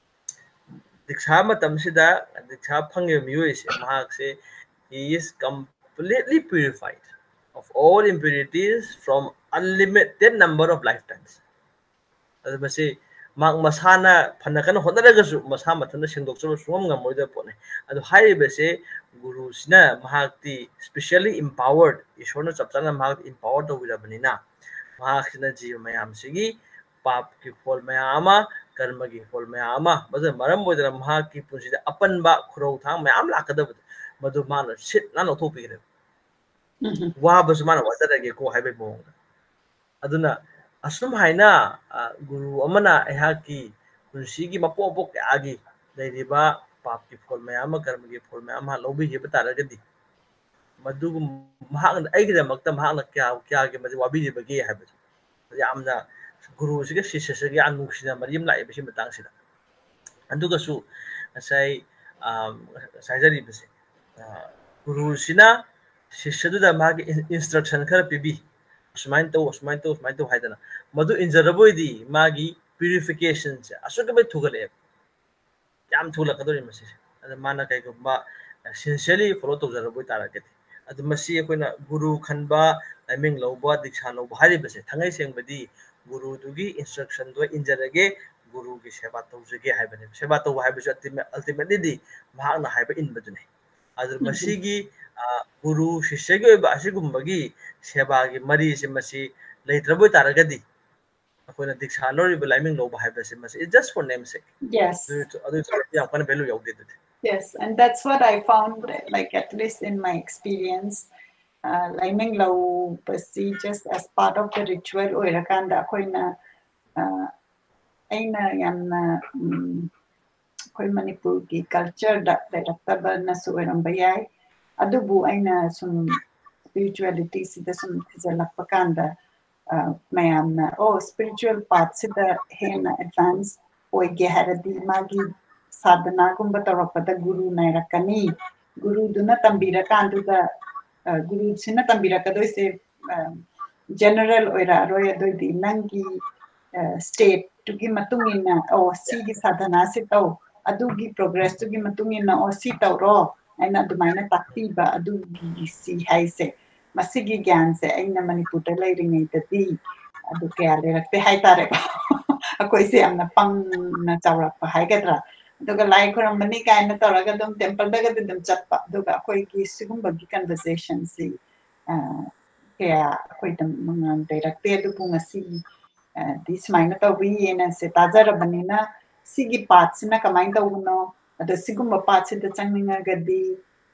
ꯗꯤꯛꯁꯥ ꯃꯇꯝꯁꯤꯗ ꯗꯤꯛꯁꯥ ꯐꯪꯉꯤꯕ ꯃꯤꯑꯣꯏꯁꯦ, ꯃꯍꯥꯛꯁꯦ, he is completely purified of all impurities from unlimited number of lifetimes. ꯑꯗꯨ ꯃꯁꯤ ꯃꯍꯥꯛ ꯃꯁꯥꯅ ꯐꯅ ꯀꯟꯅ ꯍꯣꯠꯅꯔꯒꯁꯨ ꯃꯁꯥ ꯃꯊꯟꯇ ꯁꯦꯡꯗꯣꯛꯆꯕ ꯁꯨꯡꯉꯝ ꯉꯝꯃꯣꯏꯗꯕ ꯄꯣꯠꯅꯤ꯫ ꯑꯗꯨ ꯍꯥꯏꯔꯤꯕꯁꯦ ꯒꯨꯔꯨꯁꯤꯅ ꯃꯍꯥꯛꯇꯤ specially empowered, ꯏꯁꯣꯔꯅ ꯆꯞ ꯆꯥꯅ ꯃꯍꯥꯛ empower ꯇꯧꯕꯤꯔꯕꯅꯤꯅ, ꯃꯍꯥꯛꯁꯤꯅ ꯖꯤꯕ ꯃꯌꯥꯝꯁꯤꯒꯤ ꯄꯥꯞꯀꯤ ꯐꯣꯜ ꯃꯌꯥꯝ ꯑꯃ, ꯀꯔꯃꯒꯤ ꯐꯣꯜ ꯃꯌꯥꯝ ꯑꯃ, ꯃꯗꯨꯅ ꯃꯔꯝ ꯑꯣꯏꯗꯨꯅ ꯃꯍꯥꯛꯀꯤ ꯄꯨꯟꯁꯤꯗ ꯑꯄꯟꯕ ꯈꯨꯔꯧ ꯊꯥꯡ ꯃꯌꯥꯝ ꯂꯥꯛꯀꯗꯕꯗꯣ, ꯃꯗꯨ ꯃꯥꯅ ꯁꯤꯠ ꯅꯥꯟꯅ ꯂꯧꯊꯣꯛꯄꯤꯈ꯭ꯔꯦꯕ꯫ ꯎꯝ꯫ ꯋꯥꯕꯁꯨ ꯃꯥꯅ ꯋꯥꯖꯔꯒꯦꯀꯣ ꯍꯥꯏꯕꯒꯤ ꯃꯑꯣꯡꯗ꯫ ꯑꯗꯨꯅ ꯑꯁꯨꯝ ꯍꯥꯏꯅ, ꯑ, ꯒꯨꯔꯨ ꯑꯃꯅ ꯑꯩꯍꯥꯛꯀꯤ ꯄꯨꯟꯁꯤꯒꯤ ꯃꯄꯣꯛ ꯃꯄꯣꯛ ꯀꯌꯥꯒꯤ ꯂꯩꯔꯤꯕ ꯄꯥꯞꯀꯤ ꯐꯣꯜ ꯃꯌꯥꯝ ꯑꯃ, ꯀꯔꯃꯒꯤ ꯐꯣꯜ ꯃꯌꯥꯝ ꯑꯃ ꯂꯧꯕꯤꯈꯤꯕ ꯇꯥꯔꯒꯗꯤ, ꯃꯗꯨꯒꯨꯝ-, ꯃꯍꯥꯛꯅ, ꯑꯩꯒꯤꯗꯃꯛꯇ ꯃꯍꯥꯛꯅ ꯀꯌꯥ, ꯀꯌꯥꯒꯤ ꯃꯇꯤꯛ ꯋꯥꯕꯤꯔꯤꯕꯒꯦ ꯍꯥꯏꯕꯗꯣ, ꯌꯥꯝꯅ ꯒꯨꯔꯨꯁꯤꯒ ꯁꯤꯁ꯭ꯌꯁꯤꯒ ꯌꯥꯝ ꯅꯨꯡꯁꯤꯅꯕ ꯃꯔꯤ ꯑꯃ ꯂꯥꯛꯑꯦꯕ ꯁꯤ ꯃꯇꯥꯡꯁꯤꯗ꯫ ꯑꯗꯨꯒꯁꯨ ꯉꯁꯥꯏ, ꯑ, ꯉꯁꯥꯏ ꯍꯥꯏꯖꯔꯤꯕꯁꯦ, ꯑ, ꯒꯨꯔꯨꯁꯤꯅ ꯁꯤꯁ꯭ꯌꯗꯨꯗ ꯃꯥꯒꯤ in-, instruction ꯈꯔ ꯄꯤꯕꯤ, "ꯑꯁꯨꯃꯥꯏꯅ ꯇꯧ, ꯑꯁꯨꯃꯥꯏꯅ ꯇꯧ, ꯑꯁꯨꯃꯥꯏꯅ ꯇꯧ" ꯍꯥꯏꯗꯅ, ꯃꯗꯨ ꯏꯟꯖꯔꯕ ꯑꯣꯏꯗꯤ ꯃꯥꯒꯤ purificationꯁꯦ ꯑꯁꯨꯛꯀꯤ ꯃꯇꯤꯛ ꯊꯨꯒꯠꯂꯛꯑꯦꯕ, ꯌꯥꯝ ꯊꯨꯒꯠꯂꯛꯀꯗꯧꯔꯤ ꯃꯁꯤꯁꯦ꯫ ꯑꯗ ꯃꯥꯅ ꯀꯩꯒꯨꯝꯕ sincerely follow ꯇꯧꯖꯔꯕ ꯑꯣꯏꯇꯥꯔꯒꯗꯤ, ꯑꯗꯨ ꯃꯁꯤ ꯑꯩꯈꯣꯏꯅ ꯒꯨꯔꯨ ꯈꯟꯕ, ꯂꯥꯏꯃꯤꯡ ꯂꯧꯕ, ꯗꯤꯛꯁꯥ ꯂꯧꯕ ꯍꯥꯏꯔꯤꯕꯁꯦ, ꯊꯥꯡꯉꯩ ꯁꯦꯡꯕꯗꯤ ꯒꯨꯔꯨꯗꯨꯒꯤ instructionꯗꯣ ꯏꯟꯖꯔꯒꯦ, ꯒꯨꯔꯨꯒꯤ ꯁꯦꯕꯥ ꯇꯧꯖꯒꯦ ꯍꯥꯏꯕꯅꯦ꯫ ꯁꯦꯕꯥ ꯇꯧꯕ ꯍꯥꯏꯕꯁꯨ ultimate-, ultimatelyꯗꯤ ꯃꯍꯥꯛꯅ ꯍꯥꯏꯕ ꯏꯟꯕꯗꯨꯅꯤ꯫ ꯑꯗꯨ ꯎꯝ꯫ ꯃꯁꯤꯒꯤ, ꯑ, ꯒꯨꯔꯨ ꯁꯤꯁ꯭ꯌꯒꯤ ꯑꯣꯏꯕ ꯑꯁꯤꯒꯨꯝꯕꯒꯤ ꯁꯦꯕꯥꯒꯤ ꯃꯔꯤꯁꯦ ꯃꯁꯤ ꯂꯩꯇ꯭ꯔꯕ ꯑꯣꯏꯇꯥꯔꯒꯗꯤ, ꯑꯩꯈꯣꯏꯅ ꯗꯤꯛꯁꯥ ꯂꯧꯔꯤꯕ, ꯂꯥꯏꯃꯤꯡ ꯂꯧꯕ ꯍꯥꯏꯕꯁꯦ ꯃꯁꯤ is just for namesake. Yes. ꯑꯗꯨ, ꯑꯗꯨ ꯌꯥꯝ ꯀꯟꯅ value ꯌꯥꯎꯗꯦ ꯑꯗꯨꯗꯤ꯫ Yes, and that's what I found, like, at least in my experience, ꯂꯥꯏꯃꯤꯡ ꯂꯧꯕꯁꯤ just as part of the ritual ꯑꯣꯏꯔꯀꯥꯟꯗ ꯑꯩꯈꯣꯏꯅ, ꯑꯩꯅ ꯌꯥꯝꯅ, ꯑꯩꯈꯣꯏ ꯃꯅꯤꯄꯨꯔꯒꯤ cultureꯗ ꯂꯩꯔꯛꯇꯕꯅꯁꯨ ꯑꯣꯏꯔꯝꯕ ꯌꯥꯏ꯫ ꯑꯗꯨꯕꯨ ꯑꯩꯅ ꯁꯨꯝ spiritualityꯁꯤꯗ ꯁꯨꯝ ꯊꯤꯖꯤꯜꯂꯛꯄ ꯀꯥꯟꯗ, ꯃꯌꯥꯝꯅ, "ꯑꯣ, spiritual pathꯁꯤꯗ ꯍꯦꯟꯅ advance ꯑꯣꯏꯒꯦ ꯍꯥꯏꯔꯗꯤ ꯃꯥꯒꯤ ꯁꯥꯙꯅꯥꯒꯨꯝꯕ ꯇꯧꯔꯛꯄꯗ ꯒꯨꯔꯨ ꯅꯥꯏꯔꯛꯀꯅꯤ꯫ ꯒꯨꯔꯨꯗꯨꯅ ꯇꯝꯕꯤꯔꯀꯥꯟꯗꯨꯗ, ꯒꯨꯔꯨꯁꯤꯅ ꯇꯝꯕꯤꯔꯛꯀꯗꯣꯏꯁꯦ general ꯑꯣꯏꯔꯛꯑꯔꯣꯏ꯫ ꯑꯗꯨꯑꯣꯏꯗꯤ ꯅꯪꯒꯤ stateꯇꯨꯒꯤ ꯃꯇꯨꯡ ꯏꯟꯅ, ꯑꯣ, ꯁꯤꯒꯤ ꯁꯥꯙꯅꯥꯁꯤ ꯇꯧ, ꯑꯗꯨꯒꯤ progressꯇꯨꯒꯤ ꯃꯇꯨꯡ ꯏꯟꯅ, ꯑꯣ, ꯁꯤ ꯇꯧꯔꯣ" ꯍꯥꯏꯅ ꯑꯗꯨꯃꯥꯏꯅ ꯇꯥꯛꯄꯤꯕ, ꯑꯗꯨꯒꯤ ꯁꯤ ꯍꯥꯏꯁꯦ꯫ ꯃꯁꯤꯒꯤ ꯒ꯭ꯌꯥꯟꯁꯦ ꯑꯩꯅ ꯃꯅꯤꯄꯨꯔꯗ ꯂꯩꯔꯤꯉꯩꯗꯗꯤ ꯑꯗꯨ ꯀꯌꯥ ꯂꯩꯔꯛꯇꯦ ꯍꯥꯏꯇꯥꯔꯦꯀꯣ꯫ ꯑꯩꯈꯣꯏꯁꯦ ꯌꯥꯝꯅ ꯄꯪꯅ ꯆꯥꯎꯔꯛꯄ ꯍꯥꯏꯒꯗ꯭ꯔꯥ꯫ ꯑꯗꯨꯒ ꯂꯥꯏ ꯈꯨꯔꯝꯕꯅꯤ ꯀꯥꯏꯅ ꯇꯧꯔꯒ ꯑꯗꯨꯝ templeꯗꯒꯗꯤ ꯑꯗꯨꯝ ꯆꯠꯄ꯫ ꯑꯗꯨꯒ ꯑꯩꯈꯣꯏꯒꯤ ꯁꯤꯒꯨꯝꯕꯒꯤ conversationꯁꯤ, ꯑ, ꯀꯌꯥ ꯑꯩꯈꯣꯏꯗ ꯃꯉꯥꯜ ꯂꯩꯔꯛꯇꯦ꯫ ꯑꯗꯨꯕꯨ ꯉꯁꯤ, ꯑ, ꯗꯤ ꯁꯨꯃꯥꯏꯅ ꯇꯧꯕꯤꯌꯦꯅ ꯁꯦ ꯇꯥꯖꯔꯕꯅꯤꯅ, ꯁꯤꯒꯤ pathꯁꯤꯅ ꯀꯃꯥꯏꯅ ꯇꯧꯕꯅꯣ? ꯑꯗꯣ ꯁꯤꯒꯨꯝꯕ pathꯁꯤꯗ ꯆꯪꯅꯤꯡꯉꯒꯗꯤ,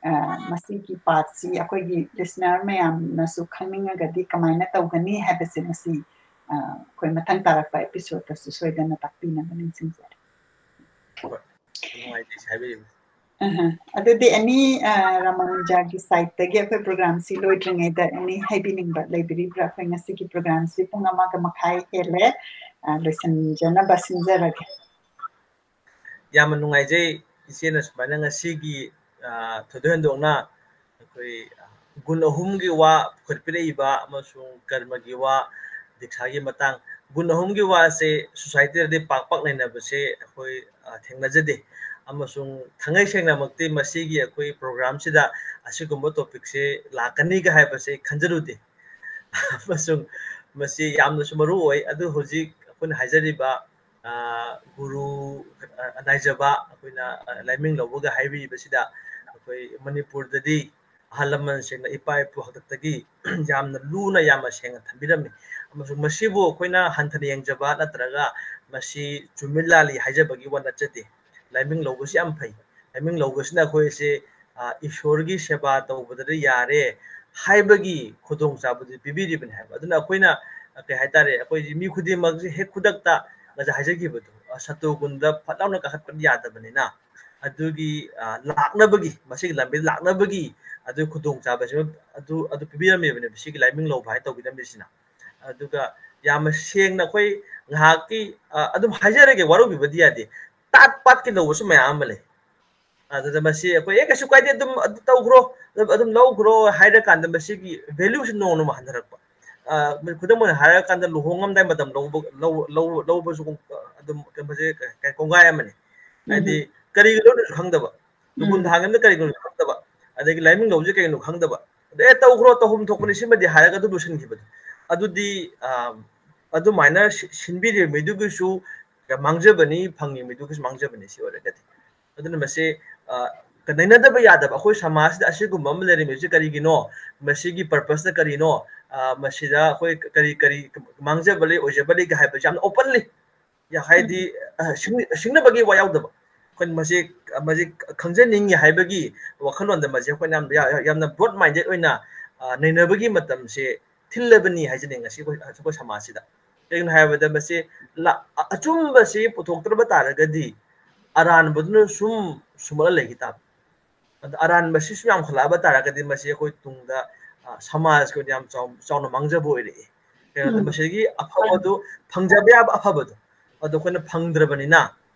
ꯑ, ꯃꯁꯤꯒꯤ pathꯁꯤ ꯑꯩꯈꯣꯏꯒꯤ listener ꯃꯌꯥꯝꯅꯁꯨ ꯈꯪꯅꯤꯡꯉꯒꯗꯤ ꯀꯃꯥꯏꯅ ꯇꯧꯒꯅꯤ ꯍꯥꯏꯕꯁꯦ ꯃꯁꯤ, ꯑ, ꯑꯩꯈꯣꯏ ꯃꯊꯪ ꯇꯥꯔꯛꯄ episodeꯇꯁꯨ ꯁꯣꯏꯗꯅ ꯇꯥꯛꯄꯤꯅꯕ ꯅꯤꯡꯁꯤꯡꯖꯔꯤ꯫ ꯍꯣꯏ, ꯅꯨꯡꯉꯥꯏꯖꯩ ꯍꯥꯏꯕꯤꯔꯤꯕ꯫ ꯑꯍ, ꯑꯗꯨꯗꯤ ꯑꯦꯅꯤ, ꯑ, ꯔꯥꯃꯥꯅꯨꯖꯥꯒꯤ sideꯇꯒꯤ ꯑꯩꯈꯣꯏ programꯁꯤ ꯂꯣꯏꯗ꯭ꯔꯤꯉꯩꯗ ꯑꯦꯅꯤ ꯍꯥꯏꯕꯤꯅꯤꯡꯕ ꯂꯩꯕꯤꯔꯤꯕ꯭ꯔꯥ? ꯑꯩꯈꯣꯏ ꯉꯁꯤꯒꯤ programꯁꯤ ꯄꯨꯡ ꯑꯃꯒ ꯃꯈꯥꯏ ꯍꯦꯜꯂꯦ, ꯑ, ꯂꯣꯏꯁꯤꯟꯖꯅꯕ ꯁꯤꯟꯖꯔꯒꯦ꯫ ꯌꯥꯝꯅ ꯅꯨꯡꯉꯥꯏꯖꯩ ꯏꯆꯦꯅ ꯁꯨꯃꯥꯏꯅ ꯉꯁꯤꯒꯤ, ꯑ, ꯊꯣꯏꯗꯣꯛ ꯍꯦꯟꯗꯣꯛꯅ ꯑꯩꯈꯣꯏ ꯒꯨꯟ ꯑꯍꯨꯝꯒꯤ ꯋꯥ ꯄꯨꯈꯠꯄꯤꯔꯛꯏꯕ ꯑꯃꯁꯨꯡ ꯀꯔꯃꯒꯤ ꯋꯥ, ꯗꯤꯛꯁꯥꯒꯤ ꯃꯇꯥꯡ, ꯒꯨꯟ ꯑꯍꯨꯝꯒꯤ ꯋꯥꯁꯦ societyꯗꯗꯤ ꯄꯥꯛ ꯄꯥꯛ ꯅꯩꯅꯕꯁꯦ ꯑꯩꯈꯣꯏ, ꯑ, ꯊꯦꯡꯅꯖꯗꯦ꯫ ꯑꯃꯁꯨꯡ ꯊꯥꯡꯉꯩ ꯁꯦꯡꯅꯃꯛꯇꯤ ꯃꯁꯤꯒꯤ ꯑꯩꯈꯣꯏ programꯁꯤꯗ ꯑꯁꯤꯒꯨꯝꯕ topicꯁꯦ ꯂꯥꯛꯀꯅꯤꯒ ꯍꯥꯏꯕꯁꯦ ꯈꯟꯖꯔꯨꯗꯦ꯫ ꯑꯃꯁꯨꯡ ꯃꯁꯤ ꯌꯥꯝꯅꯁꯨ ꯃꯔꯨ ꯑꯣꯏ꯫ ꯑꯗꯨ ꯍꯧꯖꯤꯛ ꯑꯩꯈꯣꯏꯅ ꯍꯥꯏꯖꯔꯤꯕ, ꯑ, ꯒꯨꯔꯨ, ꯑ, ꯅꯥꯏꯖꯕ, ꯑꯩꯈꯣꯏꯅ, ꯑ, ꯂꯥꯏꯃꯤꯡ ꯂꯧꯕꯒ ꯍꯥꯏꯕꯤꯔꯤꯕꯁꯤꯗ ꯑꯩꯈꯣꯏ ꯃꯅꯤꯄꯨꯔꯗꯗꯤ ꯑꯍꯜ ꯂꯃꯟꯁꯤꯡꯅ ꯏꯄꯥ ꯏꯄꯨ ꯍꯥꯛꯇꯛꯇꯒꯤ ꯌꯥꯝꯅ ꯂꯨꯅ, ꯌꯥꯝꯅ ꯁꯦꯡꯅ ꯊꯝꯕꯤꯔꯝꯃꯤ꯫ ꯑꯃꯁꯨꯡ ꯃꯁꯤꯕꯨ ꯑꯩꯈꯣꯏꯅ ꯍꯟꯊꯅ ꯌꯦꯡꯖꯕ ꯅꯠꯇ꯭ꯔꯒ ꯃꯁꯤ ꯆꯨꯝꯃꯤ ꯂꯥꯜꯂꯤ ꯍꯥꯏꯖꯕꯒꯤ ꯋꯥ ꯅꯠꯆꯗꯦ꯫ ꯂꯥꯏꯃꯤꯡ ꯂꯧꯕꯁꯤ ꯌꯥꯝ ꯐꯩ꯫ ꯂꯥꯏꯃꯤꯡ ꯂꯧꯕꯁꯤꯅ ꯑꯩꯈꯣꯏꯁꯦ, ꯑ, ꯏꯁꯣꯔꯒꯤ ꯁꯦꯕꯥ ꯇꯧꯕꯗꯗꯤ ꯌꯥꯔꯦ, ꯍꯥꯏꯕꯒꯤ ꯈꯨꯗꯣꯡꯆꯥꯕꯗꯨ ꯄꯤꯕꯤꯔꯤꯕꯅꯤ ꯍꯥꯏꯕ꯫ ꯑꯗꯨꯅ ꯑꯩꯈꯣꯏꯅ, ꯑ, ꯀꯩ ꯍꯥꯏꯇꯥꯔꯦ, ꯑꯩꯈꯣꯏꯁꯤ ꯃꯤ ꯈꯨꯗꯤꯡꯃꯛꯁꯦ ꯍꯦꯛ ꯈꯨꯗꯛꯇ ꯉꯁꯥꯏ ꯍꯥꯏꯖꯈꯤꯕꯗꯣ, ꯑ, ꯁꯇꯣꯒꯨꯟꯗ ꯐꯠ ꯂꯥꯎꯅ ꯀꯥꯈꯠꯄꯗꯤ ꯌꯥꯗꯕꯅꯤꯅ, ꯑꯗꯨꯒꯤ, ꯑ, ꯂꯥꯛꯅꯕꯒꯤ, ꯃꯁꯤꯒꯤ ꯂꯝꯕꯤ ꯂꯥꯛꯅꯕꯒꯤ ꯑꯗꯨꯒꯤ ꯈꯨꯗꯣꯡꯆꯥꯕꯁꯤꯃ ꯑꯗꯨ, ꯑꯗꯨ ꯄꯤꯕꯤꯔꯝꯃꯤꯕꯅꯦꯕ ꯁꯤꯒꯤ ꯂꯥꯏꯃꯤꯡ ꯂꯧꯕ ꯍꯥꯏ ꯇꯧꯕꯤꯔꯝꯃꯤꯁꯤꯅ꯫ ꯑꯗꯨꯒ ꯌꯥꯝꯅ ꯁꯦꯡꯅ ꯑꯩꯈꯣꯏ ꯉꯥꯏꯍꯥꯛꯀꯤ, ꯑ, ꯑꯗꯨꯝ ꯍꯥꯏꯖꯔꯒꯦ, ꯋꯥꯔꯧꯕꯤꯕꯗꯤ ꯌꯥꯗꯦ, ꯇꯥꯠ ꯄꯥꯠꯀꯤ ꯂꯧꯕꯁꯨ ꯃꯌꯥꯝ ꯑꯃ ꯂꯩ꯫ ꯑꯗꯨꯗ ꯃꯁꯤ ꯑꯩꯈꯣꯏ, "ꯑꯦ, ꯀꯩꯁꯨ ꯀꯥꯏꯗꯦ, ꯑꯗꯨꯝ ꯑꯗꯨ ꯇꯧꯈ꯭ꯔꯣ, ꯑꯗꯨꯝ, ꯑꯗꯨꯝ ꯂꯧꯈ꯭ꯔꯣ" ꯍꯥꯏꯔꯀꯥꯟꯗ ꯃꯁꯤꯒꯤ value ꯁꯤ ꯅꯣꯡꯃ ꯅꯣꯡꯃ ꯍꯟꯊꯔꯛꯄ꯫ ꯑ, ꯈꯨꯗꯝ ꯑꯣꯏꯅ ꯍꯥꯏꯔꯀꯥꯟꯗ ꯂꯨꯍꯣꯡꯉꯝꯗꯥꯏ ꯃꯇꯝ ꯂꯧꯕ, ꯂꯧ-, ꯂꯧ-, ꯂꯧꯕꯁꯨ ꯑꯗꯨꯝ ꯀꯩꯅꯣꯁꯦ ꯀ-, ꯀ-, ꯀꯣꯡꯒꯥꯏ ꯑꯃꯅꯤ꯫ ꯍꯥꯏꯗꯤ ꯀꯔꯤꯒꯤꯅꯣꯁꯨ ꯈꯪꯗꯕ, ꯂꯨꯍꯣꯡ ꯊꯥꯡꯒꯝꯗ ꯀꯔꯤꯒꯤꯅꯣꯁꯨ ꯈꯪꯗꯕ, ꯑꯗꯒꯤ ꯂꯥꯏꯃꯤꯡ ꯂꯧꯕꯁꯦ ꯀꯩꯒꯤꯅꯣ ꯈꯪꯗꯕ, ꯑꯗꯩ "ꯑꯦ, ꯇꯧꯈ꯭ꯔꯣ, ꯇꯧꯐꯝ ꯊꯣꯛꯄꯅꯤ ꯁꯤꯃꯗꯤ" ꯍꯥꯏꯔꯒ ꯑꯗꯨꯝ ꯂꯣꯏꯁꯤꯟꯈꯤꯕꯗꯣ꯫ ꯑꯗꯨꯗꯤ, ꯑ, ꯑꯗꯨꯃꯥꯏꯅ ꯁꯤ-, ꯁꯤꯟꯕꯤꯔꯤꯕ ꯃꯤꯗꯨꯒꯤꯁꯨ ꯃꯥꯡꯖꯕꯅꯤ, ꯐꯪꯉꯤ ꯃꯤꯗꯨꯒꯤꯁꯨ ꯃꯥꯡꯖꯕꯅꯤ ꯁꯤ ꯑꯣꯏꯔꯒꯗꯤ꯫ ꯑꯗꯨꯅ ꯃꯁꯤ, ꯑ, ꯅꯩꯅꯗꯕ ꯌꯥꯗꯕ, ꯑꯩꯈꯣꯏ ꯁꯃꯥꯖꯁꯤꯗ ꯑꯁꯤꯒꯨꯝꯕ ꯑꯃ ꯂꯩꯔꯝꯃꯤꯕꯁꯤ ꯀꯔꯤꯒꯤꯅꯣ? ꯃꯁꯤꯒꯤ purpose ꯅ ꯀꯔꯤꯅꯣ? ꯑ, ꯃꯁꯤꯗ ꯑꯩꯈꯣꯏ ꯀꯔꯤ, ꯀꯔꯤ ꯃꯥꯡꯖꯕ ꯂꯩ, ꯑꯣꯏꯖꯕ ꯂꯩꯒꯦ ꯍꯥꯏꯕꯁꯤ ꯌꯥꯝꯅ openly, ꯌꯥ-, ꯍꯥꯏꯗꯤ, ꯑ, ꯁꯤꯡ-, ꯁꯤꯡꯅꯕꯒꯤ ꯋꯥ ꯌꯥꯎꯗꯕ꯫ ꯑꯩꯈꯣꯏꯅ ꯃꯁꯤ, ꯃꯁꯤ ꯈꯪꯖꯅꯤꯡꯉꯤ ꯍꯥꯏꯕꯒꯤ ꯋꯥꯈꯜꯂꯣꯟꯗ ꯃꯁꯤ ꯑꯩꯈꯣꯏꯅ ꯌꯥꯝ, ꯌꯥꯝꯅ broad minded ꯑꯣꯏꯅ, ꯑ, ꯅꯩꯅꯕꯒꯤ ꯃꯇꯝꯁꯦ ꯊꯤꯜꯂꯕꯅꯤ ꯍꯥꯏꯖꯅꯤꯡꯉꯤ ꯉꯁꯤ ꯑꯩꯈꯣꯏ, ꯑꯩꯈꯣꯏ ꯁꯃꯥꯖꯁꯤꯗ꯫ ꯀꯩꯒꯤꯅꯣ ꯍꯥꯏꯕꯗ ꯃꯁꯤ ꯂ-, ꯑ-, ꯑꯆꯨꯝꯕꯁꯤ ꯄꯨꯊꯣꯛꯇ꯭ꯔꯕ ꯇꯥꯔꯒꯗꯤ ꯑꯔꯥꯟꯕꯗꯨꯅ ꯁꯨꯝ ꯁꯨꯝꯃꯛꯂ ꯂꯩꯈꯤ ꯇꯥꯕ꯫ ꯑꯗ ꯑꯔꯥꯟꯕꯁꯤ ꯁꯨꯝ ꯌꯥꯝꯈꯠꯂꯛꯑꯕ ꯇꯥꯔꯒꯗꯤ ꯃꯁꯤ ꯑꯩꯈꯣꯏ ꯇꯨꯡꯗ, ꯑ, ꯁꯃꯥꯖꯀꯤ ꯑꯣꯏꯅ ꯌꯥꯝ ꯆꯥꯎ-, ꯆꯥꯎꯅ ꯃꯥꯡꯖꯕ ꯑꯣꯏꯔꯛꯏ꯫ ꯀꯩꯅꯣꯗ ꯎꯝ꯫ ꯃꯁꯤꯒꯤ ꯑꯐꯕꯗꯨ, ꯐꯪꯖꯕ ꯌꯥꯕ ꯑꯐꯕꯗꯣ, ꯑꯗꯣ ꯑꯩꯈꯣꯏꯅ ꯐꯪꯗ꯭ꯔꯕꯅꯤꯅ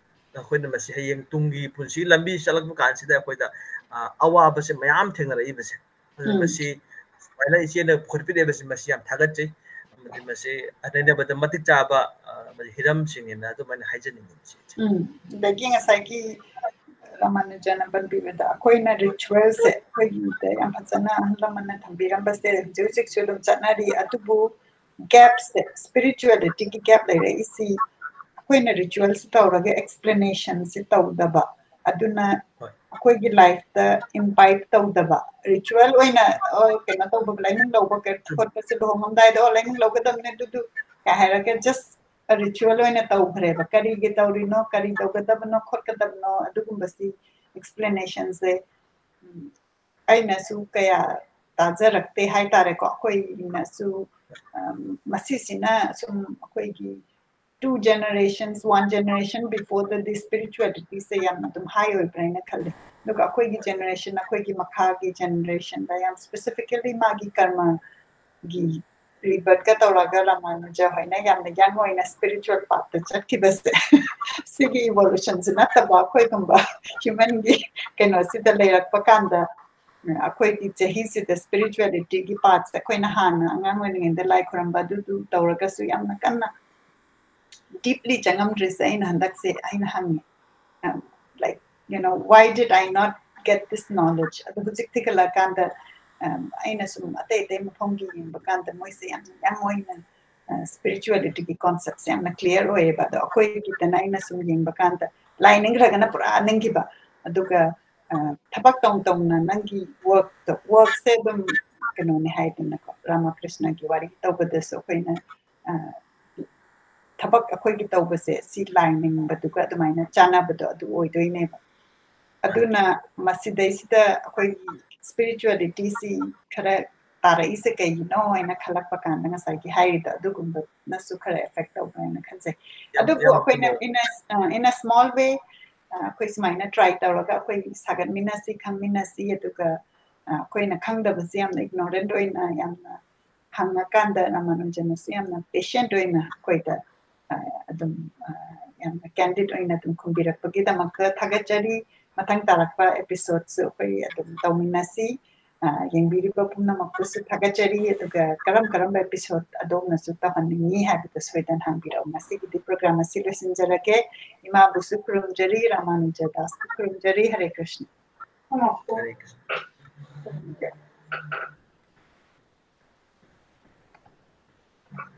ꯑꯩꯈꯣꯏꯅ ꯃꯁꯤ ꯍꯌꯦꯡ ꯇꯨꯡꯒꯤ ꯄꯨꯟꯁꯤꯒꯤ ꯂꯝꯕꯤ ꯆꯠꯂꯛꯄ ꯀꯥꯟꯁꯤꯗ ꯑꯩꯈꯣꯏꯗ, ꯑ, ꯑꯋꯥꯕꯁꯦ ꯃꯌꯥꯝ ꯊꯦꯡꯅꯔꯛꯏꯕꯁꯦ꯫ ꯑꯗꯨꯅ ꯎꯝ꯫ ꯃꯁꯤ ꯁꯨꯃꯥꯏꯅ ꯏꯆꯦꯅ ꯄꯨꯈꯠꯄꯤꯔꯛꯏꯕꯁꯤ ꯃꯁꯤ ꯌꯥꯝ ꯊꯥꯒꯠꯆꯩ꯫ ꯑꯃꯗꯤ ꯃꯁꯤ ꯅꯩꯅꯕꯗ ꯃꯇꯤꯛ ꯆꯥꯕ, ꯑ, ꯑꯃꯗꯤ ꯍꯤꯔꯝꯁꯤꯡꯅꯦꯅ ꯑꯗꯨꯃꯥꯏꯅ ꯍꯥꯏꯖꯅꯤꯡꯉꯤ ꯃꯁꯤ꯫ ꯎꯝ꯫ ꯑꯗꯒꯤ ꯉꯁꯥꯏꯒꯤ ꯔꯥꯃꯥꯅꯨꯖꯅ ꯄꯟꯕꯤꯕꯗ ꯑꯩꯈꯣꯏꯅ ritual ꯁꯦ ꯑꯩꯈꯣꯏꯒꯤꯗ ꯌꯥꯝ ꯐꯖꯅ ꯑꯍꯜ ꯂꯃꯟꯅ ꯊꯝꯕꯤꯔꯝꯕꯁꯦ ꯍꯧꯖꯤꯛ ꯍꯧꯖꯤꯛꯁꯨ ꯑꯗꯨꯝ ꯆꯠꯅꯔꯤ, ꯑꯗꯨꯕꯨ gap ꯁꯦ, spirituality ꯒꯤ gap ꯂꯩꯔꯛꯏꯁꯤ ꯑꯩꯈꯣꯏꯅ ritual ꯁꯤ ꯇꯧꯔꯒ explanation ꯁꯤ ꯇꯧꯗꯕ, ꯑꯗꯨꯅ ꯍꯣꯏ꯫ ꯑꯩꯈꯣꯏꯒꯤ life ꯇ imbibe ꯇꯧꯗꯕ, ritual ꯑꯣꯏꯅ, ꯑꯣ, ꯀꯩꯅꯣ ꯇꯧꯕ, ꯂꯥꯏꯅꯤꯡ ꯂꯧꯕ ꯀꯩ-, ꯎꯝ꯫ ꯈꯣꯠꯄꯁꯦ ꯂꯨꯍꯣꯡꯉꯝꯗꯥꯏꯗ, "ꯑꯣ, ꯂꯥꯏꯅꯤꯡ ꯂꯧꯒꯗꯕꯅꯦ ꯑꯗꯨꯗꯨ" ꯀꯥꯏ ꯍꯥꯏꯔꯒ just ritual ꯑꯣꯏꯅ ꯇꯧꯈ꯭ꯔꯦꯕ꯫ ꯀꯔꯤꯒꯤ ꯇꯧꯔꯤꯅꯣ, ꯀꯔꯤ ꯇꯧꯒꯗꯕꯅꯣ, ꯈꯣꯠꯀꯗꯕꯅꯣ, ꯑꯗꯨꯒꯨꯝꯕꯁꯤ explanation ꯁꯦ, ꯎꯝ, ꯑꯩꯅꯁꯨ ꯀꯌꯥ ꯇꯥꯖꯔꯛꯇꯦ ꯍꯥꯏꯇꯥꯔꯦꯀꯣ꯫ ꯑꯩꯈꯣꯏꯅꯁꯨ, ꯑꯝ, ꯃꯁꯤꯁꯤꯅ ꯁꯨꯝ ꯑꯩꯈꯣꯏꯒꯤ two generations, one generation before the, the spirituality ꯁꯦ ꯌꯥꯝꯅ ꯑꯗꯨꯝ high ꯑꯣꯏꯕ꯭ꯔꯥ ꯍꯥꯏꯅ ꯈꯜꯂꯤ꯫ ꯑꯗꯨꯒ ꯑꯩꯈꯣꯏꯒꯤ generation, ꯑꯩꯈꯣꯏꯒꯤ ꯃꯈꯥꯒꯤ generation ꯗ ꯌꯥꯝ specifically ꯃꯥꯒꯤ ꯀꯔꯃꯒꯤ rebirth ꯀ ꯇꯧꯔꯒ ꯔꯥꯃꯥꯅꯨꯖ ꯍꯣꯏꯅ ꯌꯥꯝꯅ young ꯑꯣꯏꯅ spiritual path ꯇ ꯆꯠꯈꯤꯕꯁꯦ, ꯁꯤꯒꯤ evolution ꯁꯤ ꯅꯠꯇꯕ ꯑꯩꯈꯣꯏꯒꯨꯝꯕ human ꯒꯤ ꯀꯩꯅꯣꯁꯤꯗ ꯂꯩꯔꯛꯄ ꯀꯥꯟꯗ, ꯑꯩꯈꯣꯏꯒꯤ ꯆꯍꯤꯁꯤꯗ spirituality ꯒꯤ path ꯁꯦ ꯑꯩꯈꯣꯏꯅ ꯍꯥꯟꯅ ꯑꯉꯥꯡ ꯑꯣꯏꯔꯤꯉꯩꯗ ꯂꯥꯏ ꯈꯨꯔꯝꯕ ꯑꯗꯨꯗꯨ ꯇꯧꯔꯒꯁꯨ ꯌꯥꯝꯅ ꯀꯟꯅ deeply ꯆꯪꯉꯝꯗ꯭ꯔꯤꯁꯦ ꯑꯩꯅ ꯍꯟꯗꯛꯁꯦ ꯑꯩꯅ ꯍꯪꯉꯦ꯫ Um, like, you know, why did I not get this knowledge? ꯑꯗꯣ ꯍꯧꯖꯤꯛ ꯊꯤꯒꯠꯂꯛꯀꯥꯟꯗ, um, ꯑꯩꯅ ꯁꯨꯝ ꯑꯇꯩ ꯑꯇꯩ ꯃꯐꯝꯒꯤ ꯌꯦꯡꯕ ꯀꯥꯟꯗ ꯃꯣꯏꯁꯦ ꯌꯥꯝ young ꯑꯣꯏꯅ, uh, spirituality ꯒꯤ concept ꯁꯦ ꯌꯥꯝꯅ clear ꯑꯣꯏꯌꯦꯕ꯫ ꯑꯗꯣ ꯑꯩꯈꯣꯏꯒꯤꯗꯅ ꯑꯩꯅ ꯁꯨꯝ ꯌꯦꯡꯕ ꯀꯥꯟꯗ ꯂꯥꯏ ꯅꯤꯡꯈ꯭ꯔꯒꯅ ꯄꯨꯔꯥ ꯅꯤꯡꯈꯤꯕ, ꯑꯗꯨꯒ, uh, ꯊꯕꯛ ꯇꯧ ꯇꯧꯅ ꯅꯪꯒꯤ work ꯇꯣ, work ꯁꯦ ꯑꯗꯨꯝ ꯀꯩꯅꯣꯅꯦ ꯍꯥꯏꯗꯅꯀꯣ, ꯔꯥꯃꯀ꯭ꯔꯤꯁꯅꯒꯤ ꯋꯥꯔꯤ ꯇꯧꯕꯗꯁꯨ ꯑꯩꯈꯣꯏꯅ, uh, ꯊꯕꯛ ꯑꯩꯈꯣꯏꯒꯤ ꯇꯧꯕꯁꯦ ꯁꯤ ꯂꯥꯏ ꯅꯤꯡꯕꯗꯨꯒ ꯑꯗꯨꯃꯥꯏꯅ ꯆꯥꯟꯅꯕꯗꯣ ꯑꯗꯨ ꯑꯣꯏꯗꯣꯏꯅꯦꯕ꯫ ꯑꯗꯨꯅ ꯃꯁꯤꯗꯩꯁꯤꯗ ꯑꯩꯈꯣꯏꯒꯤ spirituality ꯁꯤ ꯈꯔ ꯇꯥꯔꯛꯏꯁꯦ ꯀꯩꯒꯤꯅꯣ ꯍꯥꯏꯅ ꯈꯜꯂꯛꯄ ꯀꯥꯟꯗ ꯉꯁꯥꯏꯒꯤ ꯍꯥꯏꯔꯤꯗꯣ ꯑꯗꯨꯒꯨꯝꯕꯅꯁꯨ ꯈꯔ effect ꯇꯧꯕ꯭ꯔꯥ ꯍꯥꯏꯅ ꯈꯟꯖꯩ꯫ ꯌꯥꯝ- ꯑꯗꯨꯕꯨ ꯌꯥꯝ ꯑꯩꯈꯣꯏꯅ ꯆꯨꯝꯃꯦ꯫ in a, uh, in a small way, uh, ꯑꯩꯈꯣꯏ ꯁꯨꯃꯥꯏꯅ try ꯇꯧꯔꯒ ꯑꯩꯈꯣꯏ ꯁꯥꯒꯠꯃꯤꯟꯅꯁꯤ, ꯈꯪꯃꯤꯟꯅꯁꯤ, ꯑꯗꯨꯒ, uh, ꯑꯩꯈꯣꯏꯅ ꯈꯪꯗꯕꯁꯦ ꯌꯥꯝꯅ ignorant ꯑꯣꯏꯅ ꯌꯥꯝꯅ ꯍꯪꯉꯀꯥꯟꯗ ꯔꯥꯃꯥꯅꯨꯖꯅꯁꯨ ꯌꯥꯝꯅ patient ꯑꯣꯏꯅ ꯑꯩꯈꯣꯏꯗ, uh, ꯑꯗꯨꯝ, uh, ꯌꯥꯝꯅ candid ꯑꯣꯏꯅ ꯑꯗꯨꯝ ꯈꯨꯝꯕꯤꯔꯛꯄꯒꯤꯗꯃꯛꯇ ꯊꯥꯒꯠꯆꯔꯤ꯫ ꯃꯊꯪ ꯇꯥꯔꯛꯄ episode ꯁꯨ ꯑꯩꯈꯣꯏ ꯑꯗꯨꯝ ꯇꯧꯃꯤꯟꯅꯁꯤ꯫ Uh, ꯌꯦꯡꯕꯤꯔꯤꯕ ꯄꯨꯝꯅꯃꯛꯄꯨꯁꯨ ꯊꯥꯒꯠꯆꯔꯤ꯫ ꯑꯗꯨꯒ ꯀꯔꯝ ꯀꯔꯝꯕ episode ꯑꯗꯣꯝꯅꯁꯨ ꯇꯧꯍꯟꯅꯤꯡꯉꯤ ꯍꯥꯏꯕꯗꯨ ꯁꯣꯏꯗꯅ ꯍꯪꯕꯤꯔꯛꯎ꯫ ꯉꯁꯤꯒꯤꯗꯤ program ꯑꯁꯤ ꯂꯣꯏꯁꯤꯟꯖꯔꯒꯦ꯫ ꯏꯃꯥꯕꯨꯁꯨ ꯈꯨꯔꯨꯝꯖꯔꯤ, ꯔꯥꯃꯥꯅꯨꯖ ꯗꯥꯁꯄꯨ ꯈꯨꯔꯨꯝꯖꯔꯤ꯫ ꯍꯔꯦ ꯀ꯭ꯔꯤꯁꯅ꯫ ꯍꯔꯦ ꯀ꯭ꯔꯤꯁꯅ꯫